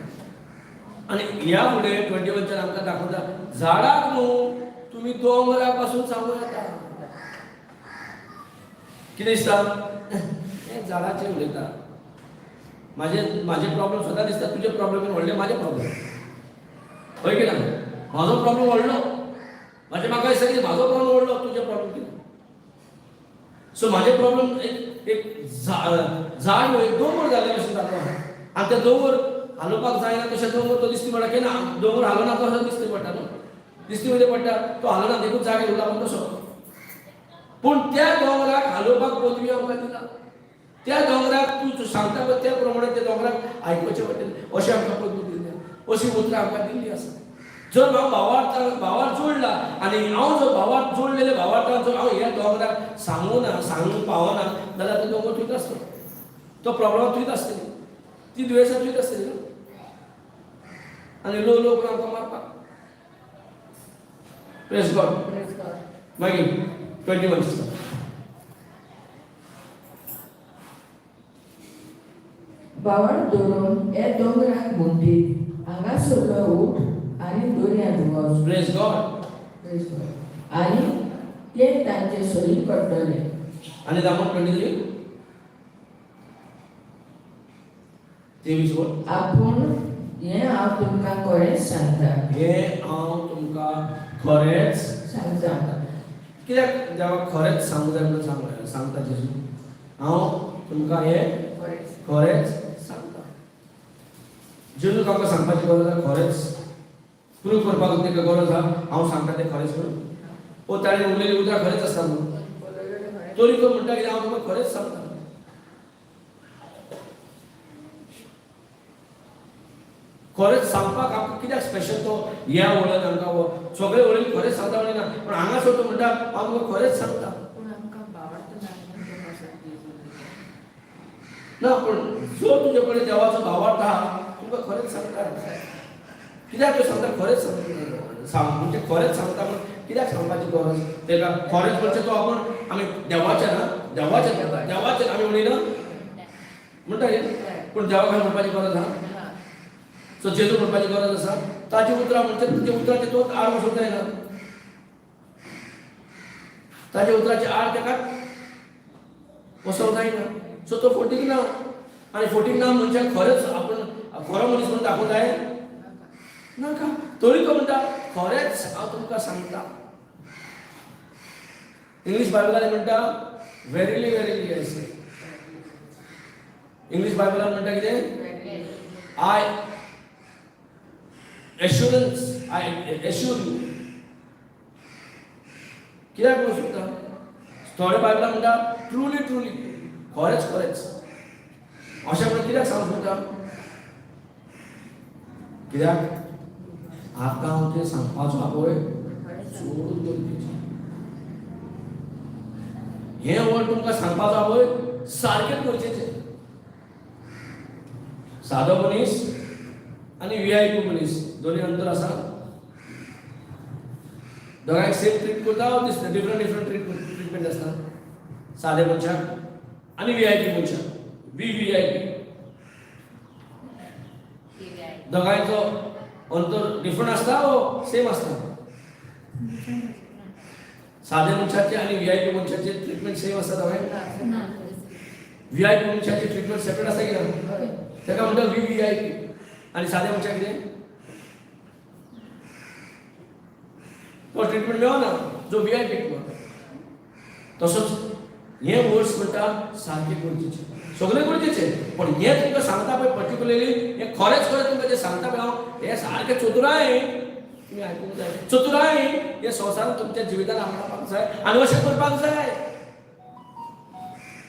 आनी ह्या फुडें 21 आमकां दाखोवता झाडाक न्हू तुमी दोंगरा पासून सांगूं येता. कितें दिसता हें झाडाचें उलयता. म्हाजे म्हाजे प्रॉब्लम स्वता दिसता, तुजे प्रॉब्लम व्हडले म्हाजे प्रॉब्लम, हय की ना? म्हाजो प्रॉब्लम व्हडलो, म्हाजे म्हाका दिसता की म्हाजो प्रॉब्लम व्हडलो, तुजे प्रॉब्लम कितें? सो म्हाजे प्रॉब्लम एक एक झाड न्हू, एक दोंगर जाल्ले भशेन जालो आनी ते दोंगर हालोवपाक जायना तशें दोंगर तो दिसती पडटा. केन्ना दोंगर हालोना तसो दिसती पडटा न्हू, दिसती वयले पडटा, तो हालोना देखून जाग्यार उरला पूण तसो. पूण त्या दोंगराक हालोवपाक पदवी आमकां दिला. त्या दोंगराक तूं सांगता पळय त्या प्रमाणे त्या दोंगराक आयकुचें पडटलें अशें आमकां पदवी दिल्ली, अशी उतरां आमकां दिल्ली आसा. जर हांव भावार्थान भावार जोडला आनी हांव जर भावार जोडलेले भावार्थान जर हांव ह्या दोंगराक सांगूं ना, सांगूंक पावना जाल्यार तो दोंगर थंयच आसतलो, तो प्रॉब्लम थंयच आसतली, ती दुयेंसां थंयच आसतली न्हू, आनी लो लो करून आमकां मारपाक. Praise God. Praise God. मागीर 21 सिस्टर. भावार्थ धरून हे दोंगराक म्हणटीत, हांगासरलो उठ आनी दर्यांत वच. Praise God. Praise God. आनी ते तांचे सरी पडटले. आनी दाखोव 23, 23 वर. आपूण हें हांव तुमकां खरेंच सांगता. हें हांव तुमकां खरेंच सांगता. कित्याक देवाक खरेंच सांगूं जाय म्हणून सांगता जेजू, हांव तुमकां हें खरेंच खरेंच सांगता. जेजूक आमकां सांगपाची गरज आसा, खरेंच प्रूव करपाक ताका गरज आसा हांव सांगता तें खरेंच म्हणून? ओ ताणें उलयल्लीं उतरां खरेंच आसता न्हू, तरी तो म्हणटा कितें, हांव तुमकां खरेंच सांगता. खरेंच सांगपाक आमकां कित्याक स्पेशल तो ह्या वळन आमकां सगळे वळीन खरेंच सांगता म्हणिना, पूण हांगासर तो म्हणटा हांव तुमकां खरेंच सांगता. पूण आमकां भावार्थ ना म्हणून तो पासत जेजू ना, पूण जो तुजे कडेन देवाचो भावार्थ आहा तुमकां खरेंच सांगता. कित्याक तो सांगता खरेंच सांग म्हणजे खरेंच सांगता, पूण कित्याक सांगपाची गरज तेका खरेंच म्हणजे तो आपण आमी देवाचे ना, देवाचे देवाचे आमी म्हणिना म्हणटा न्ही, पूण देवाक म्हणपाची गरज आहा? सो जेजू म्हणपाची गरज आसा? ताची उतरां म्हणजे तुज्या उतराचे तोच आड वचूंक जायना, ताच्या उतराचे आड ताका वचोंक जायना. सो तो फोटींग ना, आनी फोटींग ना म्हणजे खरेंच आपण खरो मनीस म्हणून दाखोवंक जाय नाका. तरी तो म्हणटा खरेंच हांव तुमकां सांगता. इंग्लीश बायबलान म्हणटा verily verily I say. English बायबलान म्हणटा कितें, I assurance, I assure you. कित्याक म्हणूंक सोदता? थोडे बायबलान म्हणटा ट्रुली ट्रुली, खरेंच खरेंच. अशें म्हणून कित्याक सांगूंक सोदता? कित्याक आतां हांव तें सांगपाचो आहा पळय सोडून गरजेचें. हें वर्ड तुमकां सांगपाचो आहा पळय सारकें गरजेचें. सादो मनीस आनी व्हीआयपी मनीस दोनी अंतर आसा. दोगांयक सेम ट्रीट करता, डिफरंट डिफरंट ट्रिटमेंट आसता सादे मनशाक आनी व्हीआयपी मनशाक. व्ही व्हीआयपी दोगांयचो अंतर डिफरंट आसता वो सेम आसता? सादे मनशाचे आनी व्हीआयपी मनशाचे ट्रिटमेंट सेम आसता दोगांय? ना. व्हीआयपी मनशाची ट्रिटमेंट सेपरेट आसता की ना? ताका म्हणटा व्ही व्हीआयपी. आनी साद्या मनशाक कितें तो ट्रिटमेंट मेळना जो व्हीआयपी मेळटा. तसोच हे वर्ड्स म्हणटा सारके गरजेचे, सगळे गरजेचे, पण हे तुमकां सांगता पळय पर्टिक्युलरली हे खरेंच खरें तुमकां जें सांगता पळय हांव, हे सारकें चतुरायेन तुमी आयकूंक जाय. चतुरायेन हे संवसारांत तुमच्या जिवितान आपणावपाक जाय आनी अशें करपाक जाय.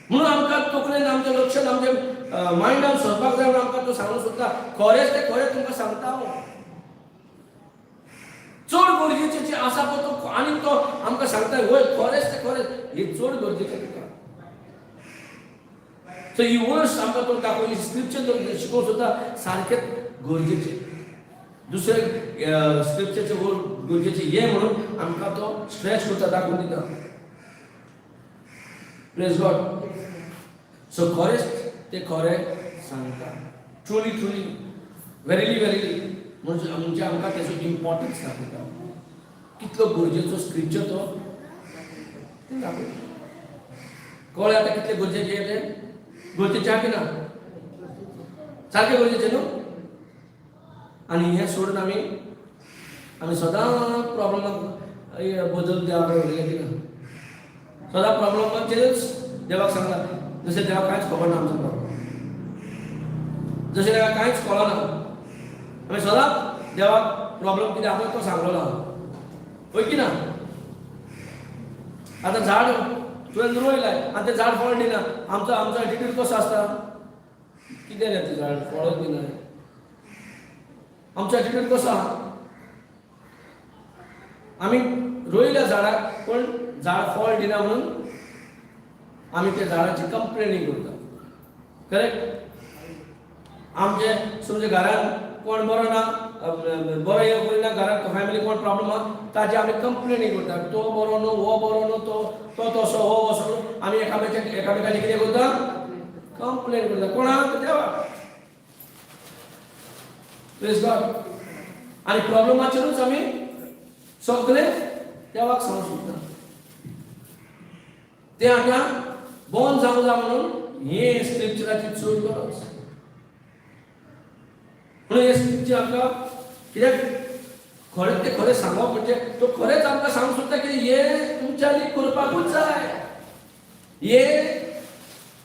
म्हणून आमकां तकलेन आमच्या लक्षांत आमच्या मायंडान सरपाक जाय म्हणून आमकां तो सांगूंक सोदता. खरेंच तें खरें तुमकां सांगता हांव. चड गरजेचें जें आसा पळय तो आनी तो आमकां सांगता, वय खरेंच तें खरेंच हें चड गरजेचें तुका. सो ही वर्स आमकां तो दाखोवन ही स्क्रिप्चर तो शिकोवंक सोदता सारकें गरजेचें. दुसरें स्क्रिप्चरचें वर गरजेचें हें म्हणून आमकां तो स्ट्रेच करता, दाखोवन दिता. Praise God. सो खरेंच ते खरें सांगता, ट्रुली ट्रुली, वेरिली वेरिली म्हणजे आमकां तेजो इम्पॉर्टन्स दाखयता, कितलो गरजेचो स्क्रिप्चर तो ते दाखयता. कळ्ळें आतां कितलें गरजेचें तें? गरजेचें आहा की ना? सारकें गरजेचें न्हू. आनी हें सोडून आमी आमी सदां प्रॉब्लमाक बदल देवा कडेन उलयले की ना, सदां प्रॉब्लमाचेरूच देवाक सांगला, जशें देवाक कांयच खबर ना आमचो प्रॉब्लम, जशें देवाक कांयच कळना. आमी सदांच देवाक प्रॉब्लम कितें आसा तो सांगलो ना, हय की ना? आतां झाड तुवें रोयलें आनी तें झाड फळ दिना, आमचो आमचो एटिट्यूड कसो आसता? कितें रे तें झाड फळच दिना, आमचो एटिट्यूड कसो आहा? आमी रोयल्या झाडाक पूण झाड फळ दिना म्हणून आमी त्या झाडाची कंप्लेनी करता, करेक्ट? आमचे समज घरान कोण बरो ना, बरो हे करिना, घरांत फॅमिली कोण प्रॉब्लम आहा ताजी आमी कंप्लेनी करता, तो बरो न्हू, हो बरो न्हू, तो तो तसो, हो असो न्हू. आमी एकामेकाचे एकामेकाचे कितें करता? कंप्लेन करता. कोणाक? देवाक. Praise God. आनी प्रॉब्लमाचेरूच आमी सगळे देवाक सांगूंक सोदता. ते आतां बंद जावंक जाय म्हणून हे स्क्रिप्चराची चड गरज. म्हणून हे स्क्रिप्चर आमकां कित्याक खरें तें खरें सांगप म्हणजे तो खरेंच आमकां सांगूंक सोदता की हें तुमच्यांनी करपाकूच जाय, हें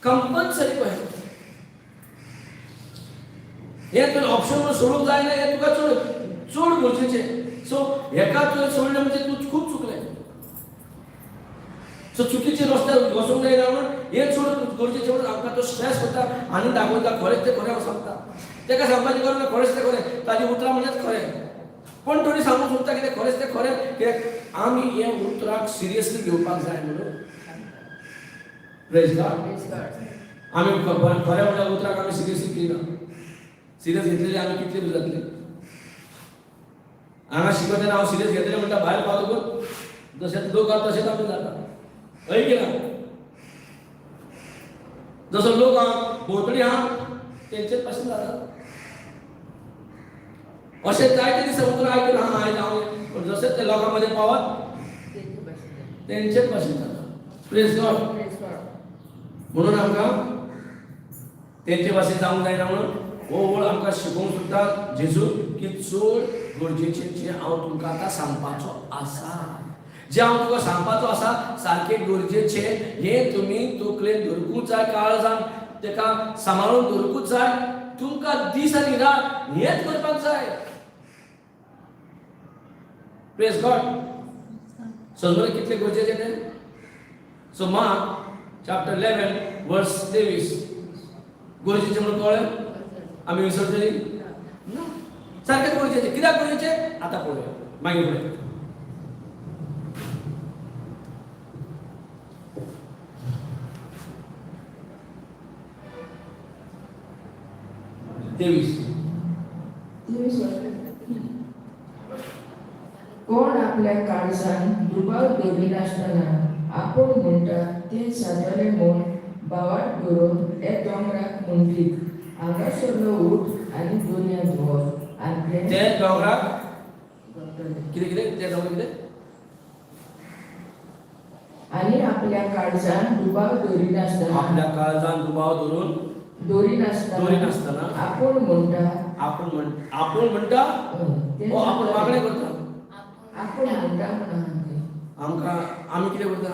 कंपल्सरी पळय, हें तुवें ऑप्शन म्हणून सोडूंक जायना, हें तुका चड चड गरजेचें. सो हेका तुवें सोडलें म्हणजे तूं खूब चुकलें. सो चुकीचे रस्त्यार वचूंक जायना म्हणून हें चड गरजेचें म्हणून आमकां तो स्ट्रेस करता आनी दाखयता खरेंच तें खरें हांव सांगता. तेका सांगपाची गरज ना, खरेंच तें खरें, ताजी उतरां म्हणल्यार खरें. पण थोडी सांगूंक सोदता कितें खरेंच तें खरें, कित्याक आमी हें उतराक सिरियसली घेवपाक जाय म्हणून. Praise God. आमी खरें म्हणल्यार उतराक आमी सिरियसली घेयना. सिरियस घेतलेले आमी कितले जातले? हांगा शिकयतना तेन्ना हांव सिरियस घेतलें म्हणटा, भायर पावतकूच जशें लोक आहा तशेंच आमी जाता, हय की ना? जसो लोक आहा भोंवतणी आहा तेंचेच पासून जाता. अशें जायते दीस उतरां आयकून आहा आयज हांव, पूण जशें ते लोकां मदें पावत तेंचेच भाशेन जाता. Praise God. म्हणून आमकां तेंचे भाशेन जावंक जायना म्हणून हो ओळ आमकां शिकोवंक सोदता जेजू की चड गरजेचें जें हांव तुमकां आतां सांगपाचो आसा, जें हांव तुका सांगपाचो आसा सारकें गरजेचें, हें तुमी तकलेन धरकूच जाय, काळजान तेका सांबाळून धरकूच जाय. तुमकां दीस आनी रात हेंच करपाक जाय. Praise God. समजलें कितलें गरजेचें तें? सो मार्क चॅप्टर 11 वर्स 23 गरजेचें म्हणून कळ्ळें? आमी विसरतली ना, सारकें गरजेचें. कित्याक गरजेचें आतां पळोवया मागीर फुडें. 23. 23. कोण आपल्या काळजान दुबाव दवरिनासतना आपूण म्हणटा तें जातलें म्हूण भावार्थ धरून हे दोंगराक म्हणटीत, हांगासरलो उठ आनी दर्यांत वच, आनी तें ते दोंगराक घडटलें. कितें कितें ते दोंगर कितें? आनी आपल्या काळजान दुबाव दवरिनासतना, आपल्या काळजान दुबाव धरून दवरिनासतना, दवरिनासतना आपूण म्हणटा, आपूण म्हणटा तें हो आपूण मागणें करता. आपूण म्हणटा म्हणून तें. आमकां आमी कितें करता?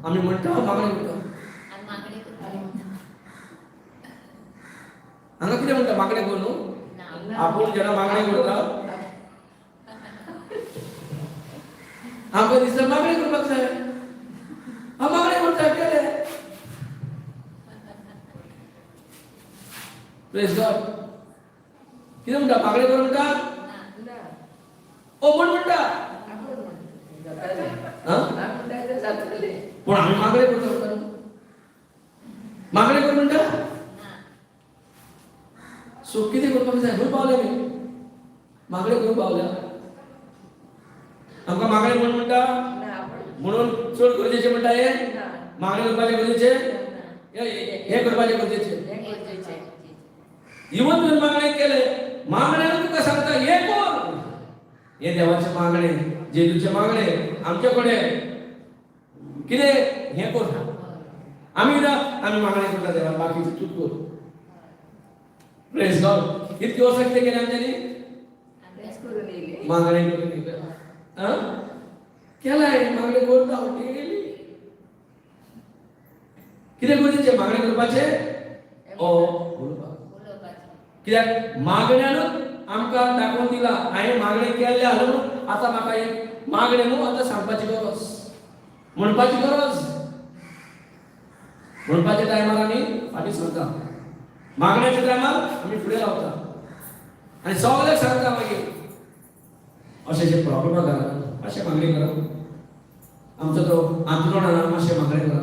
आमी म्हणटा मागणें करता. आनी मागणें करता. हांगा कितें म्हणटा? मागणें कर न्हू. ना. आपूण जेन्ना मागणें करता आमकां दिसता मागणें करपाक जाय, हांव मागणें करता केलें. Praise God. कितें म्हणटा? मागणें कर म्हणटा? ना. ना. ओ म्हण म्हणटा. आपूण म्हणटा जातलें. हा? आमी म्हणटा तें जातलें. पूण आमी मागणें करता न्हू. मागणें कर म्हणटा. सो कितें करपाक जाय? खंय पावले आमी? मागणें करूंक पावल्या? आमकां मागणें म्हण म्हणटा. ना आपण म्हणून चड गरजेचें म्हणटा हें. ना. मागणें करपाचें गरजेचें, ना. हें करपाचें गरजेचें. हें गरजेचें. इवन तुवें मागणें केलें, मागण्यान तुका सांगता हें कर. हें देवाचें मागणें, जेजूचें मागणें आमचे कडेन कितें? हें कर. आमी कितें, आमी मागणें करता देवा, बाकीचें तूं कर. प्रेज गॉड. इतकी वर्सां कितें केलें आमच्यांनी? तेंच करून येयलें. मागणें करून येयलें. आं, केलाय मागणें करता हांव डेली. कितें गरजेचें मागणें करपाचें? ओ उलोवपाक. कित्याक मागण्यानूच आमकां दाखोवन दिला, हांवें मागणें केल्लें आसा न्हू, आतां म्हाका एक मागणें न्हू आतां सांगपाची गरज, म्हणपाची गरज. म्हणपाच्या टायमार आमी फाटीं सरता, मागण्याच्या टायमार आमी फुडें रावता आनी सगळ्यांक सांगता मागीर अशें अशें प्रॉब्लमा घरात मातशें मागणें करा, आमचो तो आंतरुण आसा मातशें मागणें करा,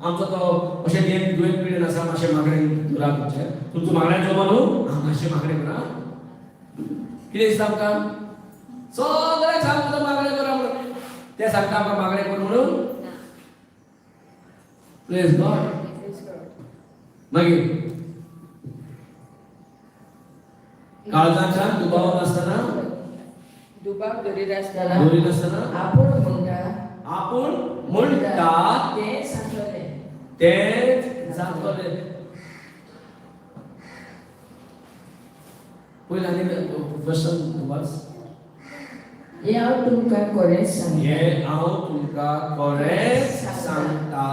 आमचो तो अशें दुयेंत दुयेंत पिडेन आसा मातशें मागणें दुरा करचें, तुमचो मागण्याचो न्हू मातशें मागणें करा. कितें दिसता आमकां? सगळ्यांक सांगता मागणें करा म्हणून. ते सांगता आमकां मागणें कर म्हणून. Praise God. Praise God. मागीर काळजाच्यान दुबाव नासतना, दुबाव दवरिनासतना, दवरिनासतना आपूण म्हणटा आपूण म्हणटा तें जातलें. तेंच जातलें. पयलीं आनी क्वेश्चन वाच. हें हांव तुमकां खरेंच सांगता, हें हांव तुमकां खरेंच सांगता,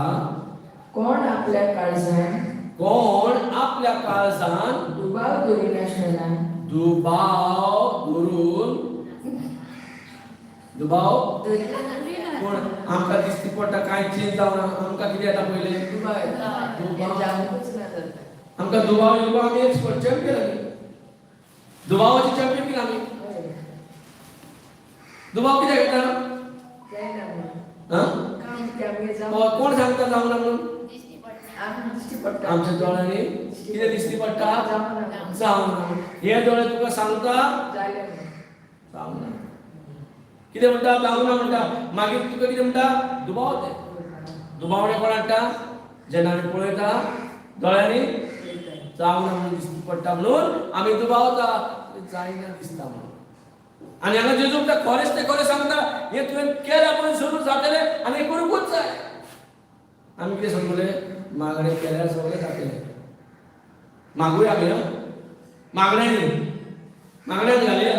कोण आपल्या काळजान कोण आपल्या काळजान दुबाव दवरिनासतना, दुबाव धरून, दुबाव कोण आमकां दिसती पडटा कांय चेंज जावना, आमकां कितें येता पयलें? दुबाव येता. दुबाव. हें जावंकूच ना जाता. आमकां दुबाव येवपा आमी एक्सपर्ट चॅम्पियन, आमी दुबावाचे चॅम्पियन कितें आमी? हय. दुबाव कित्याक येता? जायना म्हणून. आं? काम कितें आमगें जावं कोण सांगता जावना म्हणून? आमकां दिश्टी पडटा. आमच्या दोळ्यांनी कितें दिसती पडटा? जावना. जावना. हे दोळे तुका सांगता जालें म्हणून. जावना. कितें म्हणटा? जावना म्हणटा. मागीर तुका कितें म्हणटा? दुबाव. ते दुबावणे कोण हाडटा? जेन्ना आमी पळयता दोळ्यांनी जावना म्हणून दिसती पडटा म्हणून आमी दुबावता, जायना दिसता म्हणून. आनी हांगा जेजू म्हणटा खरेंच तें खरें सांगता, हें तुवें केलें म्हणून सुरू जातलें आनी हें करूंकूच जाय. आमी कितें समजले? मागणें केल्यार सगळें जातलें. मागुया आमी. आं, मागण्यांनी मागण्यान घालया.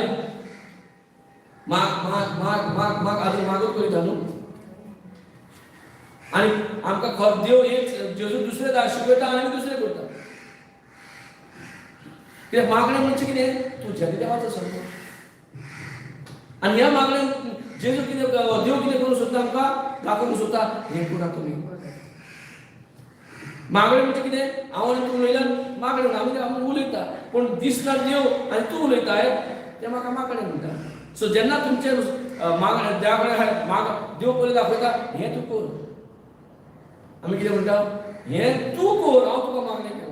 माग माग माग माग माग, आजून मागूच करीता न्हू. आनी आमकां खर देव एक जेजू दुसरें शिकयता आनी आमी दुसरें करता. कित्याक मागणें म्हणजे कितें? तुज्या देवाचो समज. आनी ह्या मागण्यान जेजू कितें, देव कितें करूंक सोदता? आमकां दाखोवंक सोदता, हें करा तुमी. मागणें म्हणजे कितें? हांव आनी तूं उलयल्यार मागणें. आमी आमी उलयता पूण दिसना देव आनी तूं उलयताय तें म्हाका मागणें म्हणटा. सो जेन्ना तुमचें मागणें देवा कडेन माग, देव पयलीं दाखयता हें तूं कर. आमी कितें म्हणटा? हें तूं कर, हांव तुका मागणें केलां.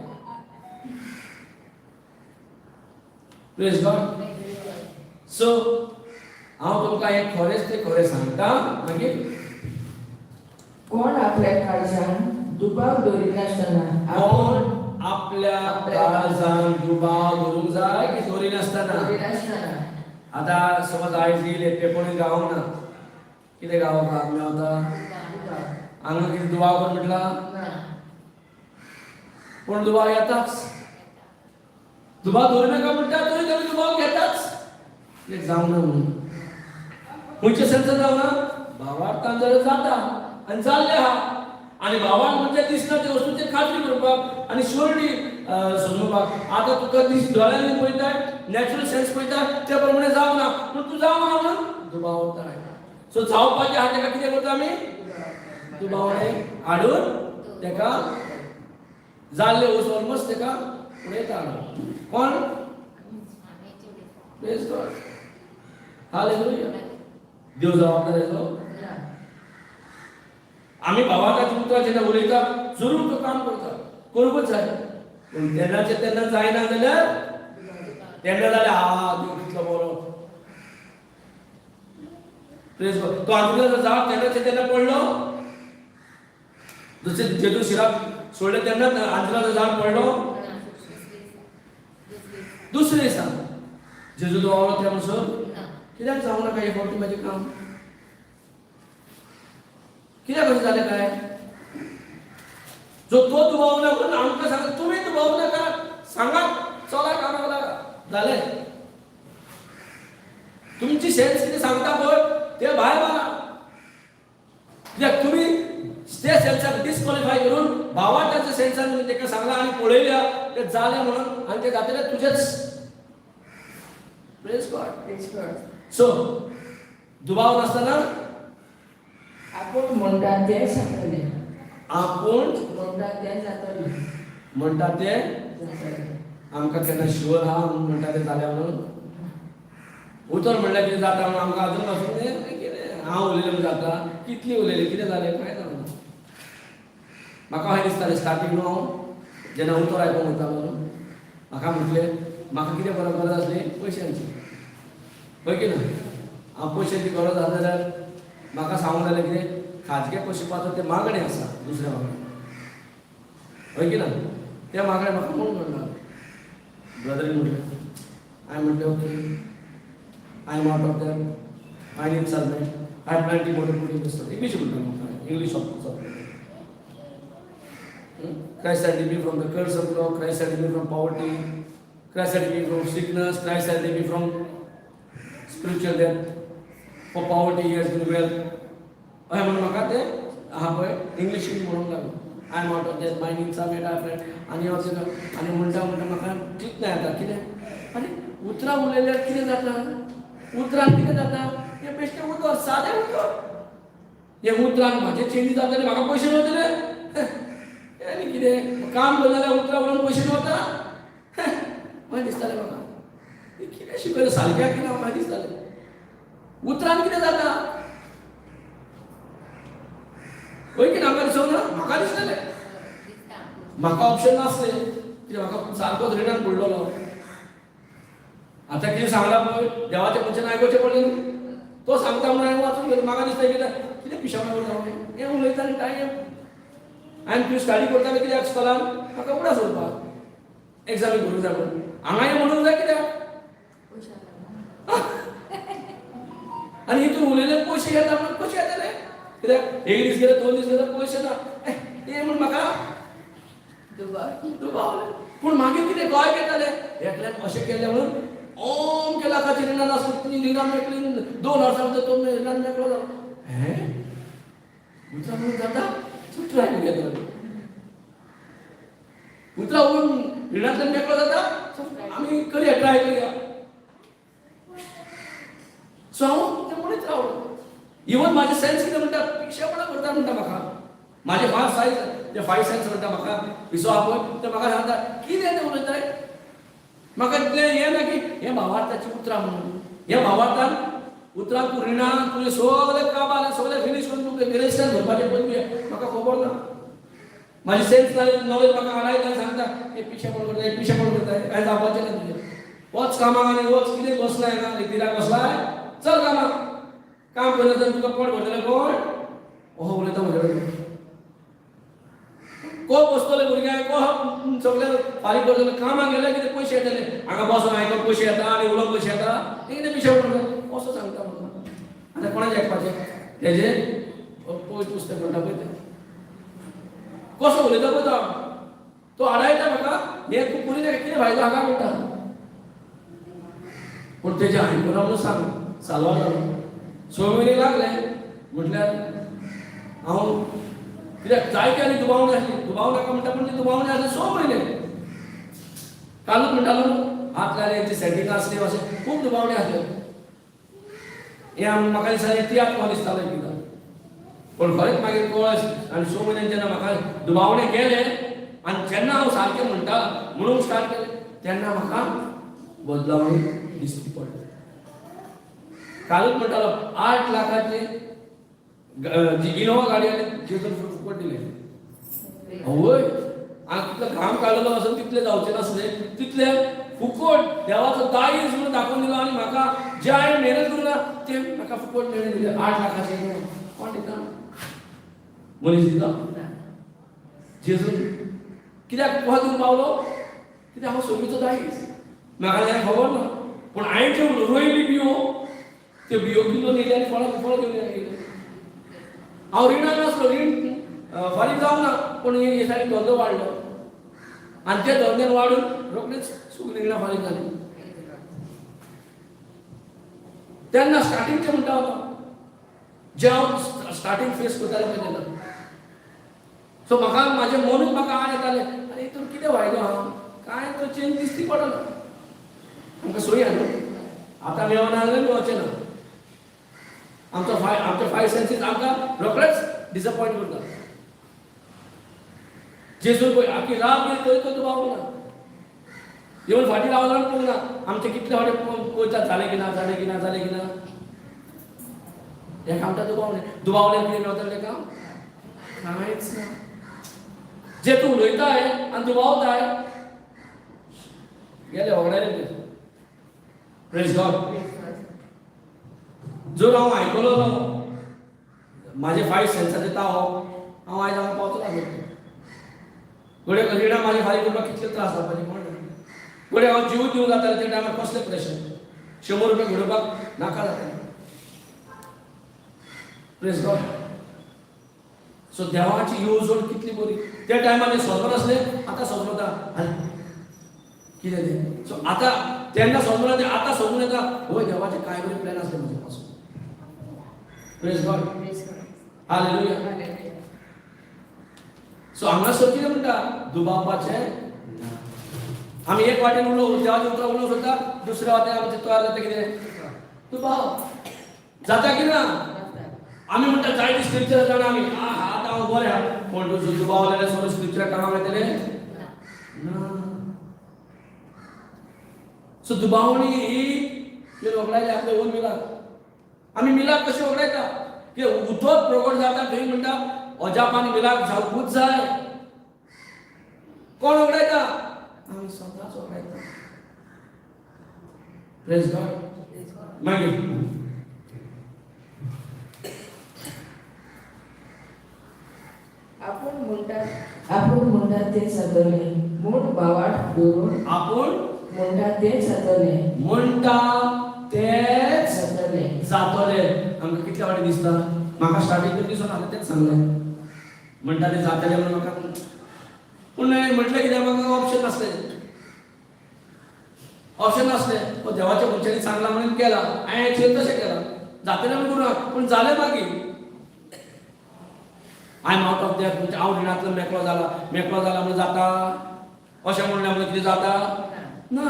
Praise God. सो हांव तुमकां हें खरेंच तें खरें सांगता. मागीर कोण आपल्या काळजान दुबाव दवरिनासतना, कोण आपल्या काळजान दुबाव धरूंक जाय की दवरिनासतना? दवरिनासतना. आतां समज आयज येयले पेपणूय गावंक ना, कितें गावंक मेवता? हांगा कितें दुबाव कर म्हटला? ना. पूण दुबाव येताच. दुबाव धरू नाका म्हणटा तरी आमी दुबाव घेताच. कितें जावना म्हणून खंयच्या सेन्सान जावना? भावार्थान जाल्यार जाता आनी जाल्लें आहा. आनी भावार्थ म्हणजे दिसना ते वस्तूची खात्री करपाक आनी शुअरिटी समजुपाक. आतां तुका दीस दोळ्यांनी पळयताय, नॅचरल सेन्स पळयता, त्या प्रमाणे जावना पूण तूं जावना म्हणून दुबावताय. सो जावपाचें आहा तेका कितें करता आमी? दुबावणे हाडून तेका जाल्ले वस्तू ऑलमोस्ट तेका उडयता हाडून. कोण? Praise God. हालेलुया. देव जबाबदार येतो. ना. आमी भावार्थाची उतरां जेन्ना उलयता, जरूर तो काम करता, करूंकच जाय. पूण तेन्नाचे तेन्ना जायना जाल्यार, तेन्ना जाल्यार हा, देव कितलो बरो. प्रेज. तो आंतरिकाचो झाड तेन्नाचे तेन्ना पडलो. दुसरे जेजू शिराप सोडले तेन्ना आंतरिकाचो झाड पडलो. दुसरे दिसा जेजू तो वावलो त्या म्हणसर कित्याक जावं नाका हे फावटी म्हाजें काम? कित्याक अशें जालें काय? जो तो दुबाव ना म्हणून आमकां सांगा, तुमी दुबाव नाका, सांगात, चला कामाक लागा, जालें. तुमची सेन्स कितें सांगता पळय ते भायर मारा, कित्याक तुमी त्या सेन्साक डिस्क्वॉलिफाय करून भावार्थाच्या सेन्सान तुमी ताका सांगलां आनी पळयल्या ते जालें म्हणून आनी ते जातलें तुजेच. Praise God. Praise God. So दुबाव नासतना आपूण म्हणटा तें जातलें. आपूण म्हणटा तें जातलें. म्हणटा ते जातलें. आमकां केन्ना शुअर आहा म्हणटा ते जालें म्हणून? उतर म्हणल्यार कितें जाता म्हणून आमकां अजून पासून कितें हांव उलयलें म्हणून जाता? कितली उलयली, कितें जालें कांय जावना. म्हाका अशें दिसतालें स्टार्टींग न्हू, हांव जेन्ना उतर आयकूंक वतालो न्हू, म्हाका म्हटलें, म्हाका कितें बरो गरज आसली पयशांची, हय की ना? हांव पयशांची गरज आसा जाल्यार म्हाका सांगूंक जालें कितें खाजगे पयशे ते मागणें आसा दुसऱ्या मागणें, हय की ना? त्या मागणें म्हाका कोण करना ब्रदरीन म्हटलें. हांवें म्हटलें, okay, I am out of that, I need servant, I plenty motor putting. English म्हणटा म्हाका, English of. Christ had redeemed me from the curse of law, Christ had redeemed me from poverty, Christ had redeemed me from sickness, Christ had redeemed me from spiritual death. For poverty he has given wealth. अशें म्हणून म्हाका ते आहा पळय इंग्लिशीन म्हणूंक लागलो, I am out of that, my needs are met. आनी अशें आनी म्हणटा म्हणटा म्हाका चिंतना येता कितें आनी उतरां उलयल्यार कितें जाता, उतरान कितें जाता? हें बेश्टें उतर, सादें उतर. हे उतरान म्हाजे चेंजीस जातले, म्हाका पयशे मेळटले. आनी कितें काम करता जाल्यार उतरां उलोवन पयशे मेळटा? मागीर दिसतालें म्हाका हे कितें शिकयलें सारकें कितें. म्हाका दिसतालें उतरान कितें जाता, हय की ना? म्हाका दिसोंक ना, म्हाका दिसतालें. दिसता. म्हाका ऑप्शन नासलें कित्याक म्हाका सारकोच रिणान पडलेलो. आतां कितें सांगलां पळय देवाचें मनशान आयकुचें पडलें न्हू. तो सांगता म्हणून हांवें वाचून घेतलें. म्हाका दिसता कितें कितें पिशापणां करता हांव, हें उलयता आनी काय. हांवें तुवें स्टडी करतालें कित्याक इस्कॉलान? म्हाका उगडास उरपाक, एग्जामीक करूंक जाय म्हणून. हांगा हें म्हणूंक जाय कित्याक? पयशे लागना. आनी हितून उलयले पयशे घेता म्हणून कशे येतले? कित्याक एक दीस गेले, 2 दीस गेले, पयशे ना. हे म्हूण म्हाका दुबाव. दुबावलें. पूण मागीर कितें गोंय घेताले एकल्यान अशें केलें म्हणून अमके लाखाची रिणां आसून ती रिणां मेकली, 2 वर्सां भितर तो रिणान मेकळो जालो. हें उतरां म्हणून जाता? ट्राय घेतलो, उतरां उलोवन रिणांतल्यान मेकळो जाता, आमी करया, ट्राय करया. सो हांव तें म्हणीत रावलो. इवन म्हाजे सेन्स कितें म्हणटा, पिशेपणां करता म्हणटा म्हाका. म्हाजे फाव सायज ते फायव सेन्स म्हणटा म्हाका, पिसो आहा पळय ते म्हाका सांगता कितें तें उलयताय. म्हाका इतलें हें ना की हें भावार्थाची उतरां म्हणून. हे भावार्थान उतरां तूं रिणां तुजें सगळें काबार सगळें फिनीश करून तुका गिरेस्तान भरपाचें पयलीं म्हाका खबर ना. म्हाजी सेन्स नॉलेज म्हाका आडायता, सांगता हे पिशेपण करता, हे पिशेपण करता, कांय जावपाचें ना तुजें. वच कामाक आनी वच. कितें बसलाय ना रितीराक बसलाय? चल कामाक. काम करना जाल्यार तुका पोट भरतलें कोण? ओहो उलयता म्हजे कडेन. को बसतले भुरग्यांक, को सगळे फारीक करतले? कामाक गेल्यार कितें पयशे येतले. हांगा बसून आयकोन पयशे येता आनी उलोवंक पयशे येता. ते कितें पिशेपण करता असो सांगता म्हाका. आतां कोणाचें आयकपाचें? तेजें पळय पुस्तक म्हणटा पळय तें कसो उलयता पळय तो. तो आडायता म्हाका, हें तूं करी नाका, कितें फायदो हाका म्हणटा. पूण तेजें आयकून म्हणून सांग साल्वार जालो. 6 म्हयने लागले म्हटल्यार हांव कित्याक जायते आनी दुबावणी आसली. दुबाव नाका म्हणटा, पूण ती दुबावणी आसली 6 म्हयने. कालूच म्हणटालो न्हू, हात लायले हेंची सेटिंग आसली, अशें खूब दुबावणी आसल्यो. हें म्हाका दिसता तियात्र कसो दिसतालो एकदां. पूण खरेंच मागीर कळ्ळें आनी 6 म्हयन्यान जेन्ना म्हाका दुबावणे गेले आनी जेन्ना हांव सारकें म्हणटा म्हणूंक स्टार्ट केलें तेन्ना म्हाका बदलावणी दिसती पडली. कालूच म्हणटालो 8 लाखाची जी इनोवा गाडी आनी जेजून फुकट दिली. हय, आनी तितलो घाम काडलेलो आसून तितले जावचे नासले, तितले फुकट देवाचो दायज म्हणून दाखोवन दिलो. आनी म्हाका जे हांवें मेहनत करूं ना ते म्हाका फुकट मेळून दिले. 8 लाखाचे इनोवा कोण दिता? मनीस दिता? जेजून कित्याक तुका दिवन पावलो? कित्याक हांव सोबीचो दायज, म्हाका जाल्यार खबर ना, पूण हांवें ज्यो रोयली बियो त्यो बियो किल्लो नेली आनी फळां फळ घेवन येयले. हांव रिणान नासलो, रीण फारीक जावंक ना, पूण हे दिसांनी धंदो वाडलो आनी त्या धंद्यान वाडून रोखडीच सगळीं रिणां फारीक जाली. तेन्ना स्टार्टिंगचें म्हणटा हांव, जें हांव स्टार्टींग फेस करतालें पळय तेन्ना, सो म्हाका म्हाजें मनूच म्हाका आड येतालें, आनी हितून कितें फायदो आहा, कांय तो चेंज दिसती पडना. आमकां सोयी आहा न्हू, आतां मेळना जाल्यार मेळचें ना. आमचो फाय आमचे फायव सेन्सीस आमकां रोखडेच डिसअपॉयंट करता. जेजून पळय आखी रात गेली तरी तो दुबावूंक ना, येवन फाटीं रावलो आनी पळोवंक ना आमचे कितले फावटी पळयतात जालें की ना, जालें की ना, जालें की ना. हें आमकां दुबावलें, दुबावलें कितें मेळटलें काम कांयच ना. जे तूं उलयताय आनी दुबावताय गेले होगडायले ते. Praise God. जर हांव आयकलो म्हाजे फायव सेन्साचे ताव, हांव आयज हांगा पावतलो आसलो. घडये रिणां म्हाजे फारीक करपाक कितले त्रास जावपाचे कोण जाणा. घडये हांव जीव दिवंक जातालें त्या टायमार कसलें प्रेशर, 100 रुपया घडोवपाक नाका जातालें. Praise God. सो देवाची येवजण कितली बरी. त्या टायमार तें सजमन आसलें, आतां सजमता आनी कितें तें. सो आतां तेन्ना सजमना तें आतां समजून येता, हय देवाचे कांय बरें प्लॅन आसलें म्हजे पासून. Praise God. हालेलुया. सो हांगासर कितें म्हणटा, दुबावपाचें ना. आमी एक वाटेन उलोवं, देवाचें उतरां उलोवंक सोदता, दुसऱ्या वाटेन आमचें तयार जाता कितें दुबाव जाता की ना. आमी म्हणटा जायते स्क्रिप्चर जाणा आमी, आतां हांव बरें आहा, पूण तुजो दुबाव जाल्यार सगळें स्क्रिप्चर कामाक येतलें ना. सो दुबावणी ही तुवें वगडायली आपले ओन मिलाक. आमी मिलाक कशें वगडायता की उदक प्रगट जाता थंय म्हणटा अजाप आनी मिलाक जावपूच जाय. कोण वगडायता? आमी स्वताच वगडायता. Praise God. मागीर आपूण म्हणटात, आपूण म्हणटात तें जातलें म्हूण भावार्थ दवरून, आपूण म्हणटा तेंच जातलें, म्हणटा तेच जातलें. जातलें. आमकां कितले फावटी दिसता, म्हाका स्टार्टींग दिसून हांवें तेंच सांगलें, म्हणटा तें जातलें म्हणून म्हाका, पूण म्हटलें कितें म्हाका ऑप्शन नासलें, ऑप्शन नासलें. हो देवाच्या मनशांनी सांगलां म्हणून केलां, हांवें एक्चुअली तशें केलां, जातलें म्हणून करूं ना, पूण जालें मागीर. I am out of that, म्हणजे हांव रिणांतलो मेकळो जाला, मेकळो जाला म्हणून जाता अशें म्हणलें म्हणून कितें जाता ना.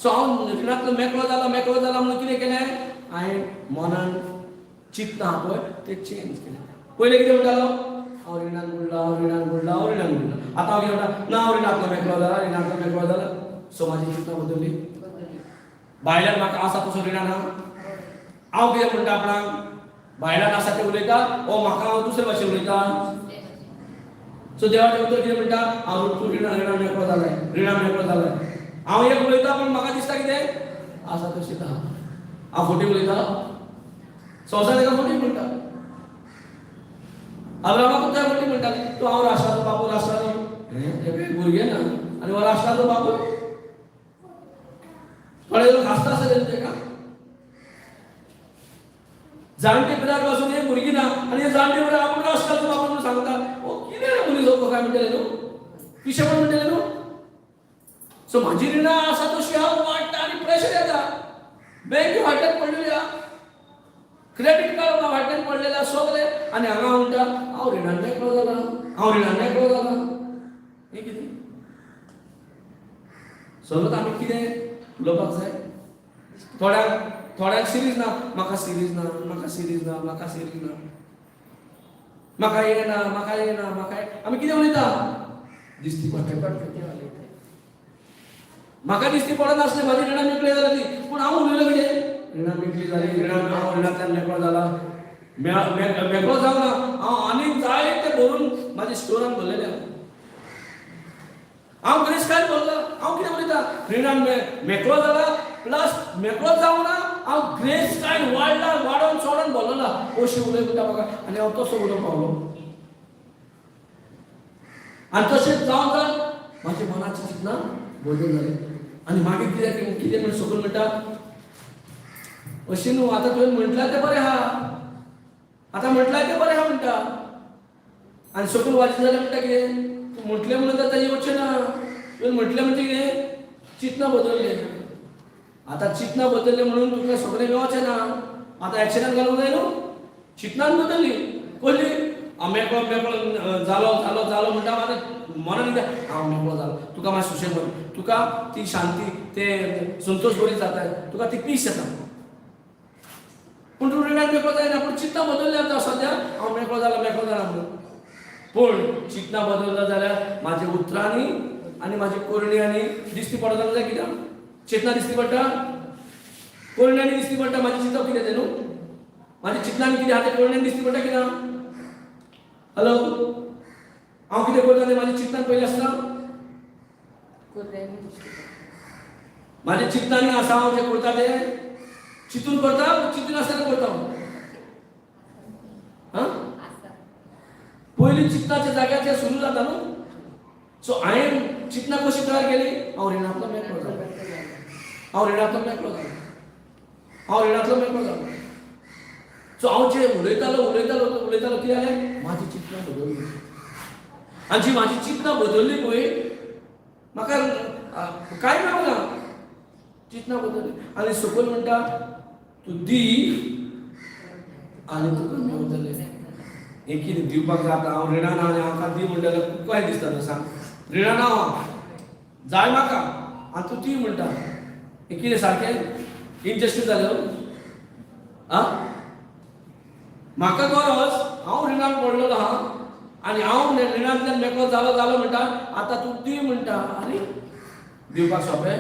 सो हांव रिणांतलो मेकळो जाला, मेकळो जाला म्हणून कितें केलें हांवें, मनान चिंतता आहा पळय तें चेंज केलें. पयलें कितें म्हणटालो, हांव रिणान बुडला, हांव रिणान बुडला, हांव रिणान बुडला. आतां हांव कितें म्हणटा, ना हांव रिणांतलो मेकळो जाला, रिणांतलो मेकळो जाला. सो म्हाजी चिंतना बदल्ली. भायल्यान म्हाका आसा तसो रिणान आहा. हांव कितें म्हणटा आपणाक, भायल्यान आसा तें उलयता, ओ म्हाका हांव दुसरे भाशेन उलयता. सो देवाचें उतर कितें म्हणटा, हांव तूं रिणा रिणा मेकळो जालाय, रिणा मेकळो जालाय. हांव एक उलयता पूण म्हाका दिसता कितें आसा तशें आहा. हांव फटी उलयता, संवसार ताका फटी म्हणटा. अब्रामाकूच काय फटी म्हणटाले, तूं हांव राष्ट्राचो बापूय, राष्ट्राचो हें भुरगें ना आनी हो राष्ट्राचो बापूय. थोडे लोक हांसता आसतले ताका, जाणटे पिरार पासून हे भुरगीं ना आनी हे जाणटे पिरार आपूण राष्ट्राचो बापूय म्हणून सांगता. ओ कितें रे मनीस हो, काय म्हणटले न्हू, पिशेपण म्हणटले न्हू. सो म्हाजी रिणां आसा तशी हांव वाडटा आनी प्रेशर येता. बँके फाटल्यान पडलेली आहा, क्रेडीट कार्ड फाटल्यान पडलेलें आहा सगळें, आनी हांगा हांव म्हणटा हांव रिणान मेकळो जाला, हांव रिणान मेकळो जाला. हें कितें सगळें आमी कितें उलोवपाक जाय. थोड्यांक थोड्यांक सिरीज ना, म्हाका सिरीज ना, म्हाका सिरीज ना, म्हाका सिरीज ना, म्हाका हें ना, म्हाका हें ना, म्हाका हें. आमी कितें उलयता दिसती पडटा. म्हाका दिसती पडनासलें म्हाजी रिणां मेकळी जाली ती. पूण हांव उलयलो कितें, रिणां मेकळी जाली, रिणां हांव रिणांतल्यान मेकळो जाला, मेकळो जावना हांव आनीक जायते भरून म्हाजे स्टोरान भरलेले आहा. हांव गिरेस्ताय भरला. हांव कितें उलयता, रिणान मेकळो जाला प्लस मेकळो जावना हांव ग्रेस्तायन वाडला, वाडोवन चोडोन भरलेला. अशें उलय म्हणटा म्हाका आनी हांव तसो उलोवंक पावलो. आनी तशें जावन जावन म्हाज्या मनाची चिंतना बदल जाली. आनी मागीर कितें कितें म्हण सकयल म्हणटा अशें न्हू, आतां तुवें म्हटल्यार तें बरें आहा, आतां म्हटल्यार तें बरें आहा म्हणटा. आनी सकयल वाचीत जाल्यार म्हणटा कितें, तूं म्हटलें म्हणून आतां येवचें ना, तुवें म्हटलें म्हणजे कितें चिंतना बदल्लें, आतां चिंतना बदल्लें म्हणून तुका सगळें मेळचें ना, आतां एक्शनान घालूंक जाय न्हू. चिंतनान बदल्ली कसली, हांव मेकळो मेकळो जालो जालो जालो म्हणटा, आतां मनान कितें हांव मेकळो जालो, तुका मातशें सुशेग बरी, तुका ती शांती ते संतोश बरी जाता, तुका ती पीस येता. पूण तूं रिणान मेकळो जायना, पूण चिंतना बदल्लें आतां सद्या हांव मेकळो जाला मेकळो जाला म्हणून. पूण चिंतना बदललो जाल्यार म्हाज्या उतरांनी आनी म्हाजी करणी आनी दिसती पडटा जाल्यार कितें चेतना दिसती पडटा, करण्यांनी दिसती पडटा. म्हाजी चिंतप कितें तें न्हू, म्हाजी चिंतनान कितें आहा तें करण्यांनी दिसती पडटा कितें. हॅलो, हांव कितें करता तें म्हाज्या चिंतनान पयलीं आसता, म्हाज्या चिंतनांनी आसा हांव जें करता तें चिंतून करता, चिंतून आसतना करता हांव. आं, पयलीं चिंतनाच्या जाग्याचेर सुरू जाता न्हू. सो हांवें चिंतना कशी तयार केली, हांव रिणांतलो मेकळो जालो, हांव रिणांतलो मेकळो जालो, हांव रिणांतलो मेकळो जालो. सो हांव जे उलयतालो उलयतालो उलयतालो कितें जालें, म्हाजी चिंतना बदल्ली. आनी जी म्हाजी चिंतना बदल्ली पळय, म्हाका कांय मेळना, चिंतना बदल्ली. आनी सकयल म्हणटा तूं दी आनी तुका मेवतलें. हें कितें दिवपाक जाता, हांव रिणान आनी हांकां दी म्हणटा जाल्यार कशें दिसता तें सांग. रिणान हांव जाय म्हाका आनी तूं दी म्हणटा, हें कितें सारकें इनजस्टीस जालें? आं, म्हाका गरज, हांव रिणान पडलेलो आहा आनी हांव रिणांतल्यान मेकळो जालो जालो म्हणटा, आतां तूं दी म्हणटा. आनी दिवपाक सोंपें?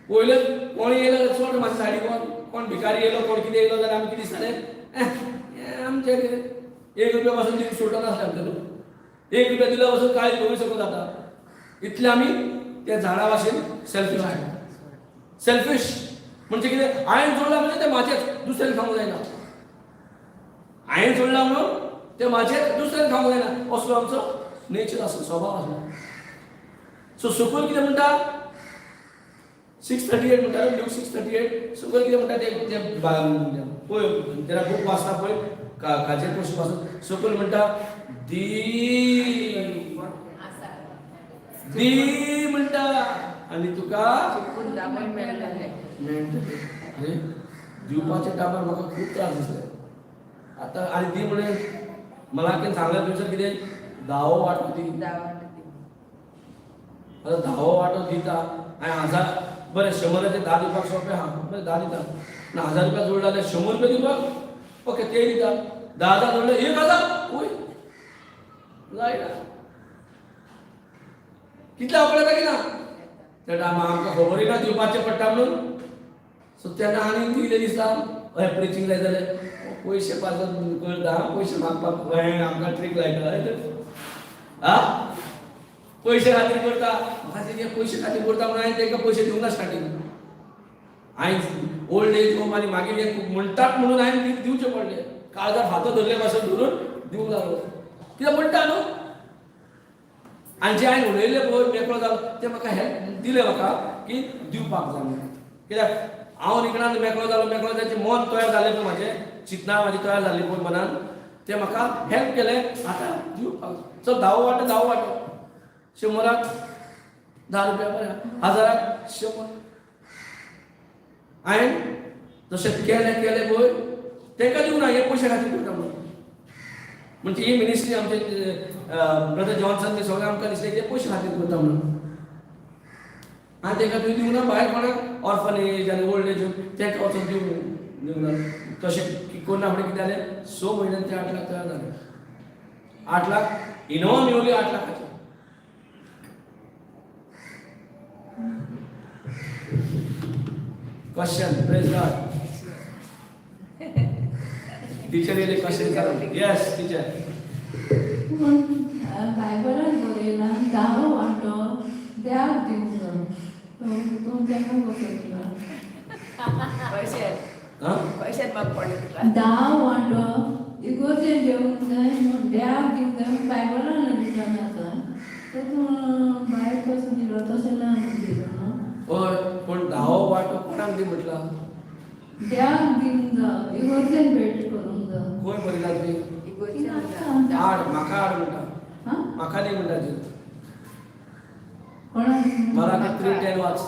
पयलें कोण येयलो चड म्हाज्या सायडीक, कोण कोण भिकारी येयलो, कोण कितें येयलो जाल्यार आमी कितें दिसतालें, आमचें 1 रुपया पासून दिवंक सोडनासलें आमचें न्हू. 1 रुपया दिल्या पासून कांय करूं शकूं जाता. इतलें आमी त्या झाडा भाशेन सेल्फीश आसा. सेल्फीश म्हणजे कितें, हांवें जोडलां म्हणजे तें म्हाजेंच, दुसऱ्यान खावंक जायना. हांवें जोडलां म्हणून तें म्हाजेंच, दुसऱ्यान खावंक जायना, असलो आमचो नेचर आसलो, स्वभाव आसलो. सो सकयल कितें म्हणटा, 6:38 म्हणटा, ल्यूक 6:38. सकयल कितें म्हणटा तें पळय तेन्ना बूक वाचता पळय काजेर पयशे पासून सकयल म्हणटा दी दी म्हणटा आनी तुका मेळटलें. अरे दिवपाच्या टायमार म्हाका खूब त्रास दिसले. आतां आनी दी म्हणे मला सांगलें तुमचें कितें धावो वांटो दी, आतां धावो वांटो दिता आनी 1000 बरें 100 10 दिवपाक सोंपें आहा, बरें 10 दिता, पूण 1000 रुपया जोडले जाल्यार 100 रुपया दिवपाक ओके ते दिता, 10,000 जोडले 1000 वय जायना. कितले आपल्याक येता की ना त्या टायमार आमकां खबरूय ना दिवपाचें पडटा म्हणून. सो तेन्ना आनी कितें दिसता, हय प्रिचींग जाय जाल्यार पयशे पासून करता, पयशे मागपाक हें आमकां ट्रीक लायता आ पयशे खातीर करता. म्हाका दिसता पयशे खातीर करता म्हणून हांवें तांकां पयशे दिवंक ना स्टार्टींग. हांवें ओल्ड एज होम आनी मागीर हे म्हणटात म्हणून हांवें दिवचे पडले, काळजार फातो धरले पासून धरून दिवंक लागलो. कित्याक म्हणटा न्हू, आनी जे हांवें उलयल्लें पळय मेकळो जालो तें म्हाका हेल्प दिलें म्हाका की दिवपाक जाय म्हणून. कित्याक हांव रिणान मेकळो जालो, मेकळो जायचें मन तयार जालें पळय, म्हाजें चिंतना म्हाजी तयार जाली पळय मनान, तें म्हाका हेल्प केलें आतां दिवपाक. चल धावो वांटो, धावो वांटो 100 10 रुपया बरें, 1000 100. हांवें तशें केलें केलें पळय तांकां दिवंक ना, हे पयशे खातीर करता म्हणून. म्हणजे ही मिनिस्ट्री आमचे ब्रदर जॉन्सन ते सगळें आमकां दिसलें की पयशे खातीर करता म्हणून. आनी तांकां तुवें दिवंक ना भायर कोणाक ऑर्फनेज आनी ओल्ड एज तांकां वचून दिवंक दिवंक ना. तशें करिना फुडें कितें जालें, 6 म्हयन्यान ते 8 लाख तयार जाले. 8 लाख इनोवा मेवली 8 लाखाची. Question, praise God. Teacher येयले क्वेश्चन विचारून. Yes teacher. पूण बायबलान बरयलां धावो वांटो देवाक दिवचो, तूं तेका कसो दिला? पयशे हां, पयशे म्हाका पडले तुका. धाव वांटो इगोर्जेन जेवंक जाय म्हूण, देवाक दिवंक जाय म्हूण बायबलान रिटन आसा, तर तूं भायर कसो दिलो? तशें ना दिलो न्हू. हय, पूण धावो वांटो कोणाक दी म्हटलां? देवाक दिवंक जाय, इगोर्जेन भेट करूंक जाय. खंय बरयलां तुवें? इगोर्जेन. हाड म्हाका, हाड म्हणटा. हां, म्हाका दी म्हणटा ती. कोणाक? मलाकी 3:10 वाच.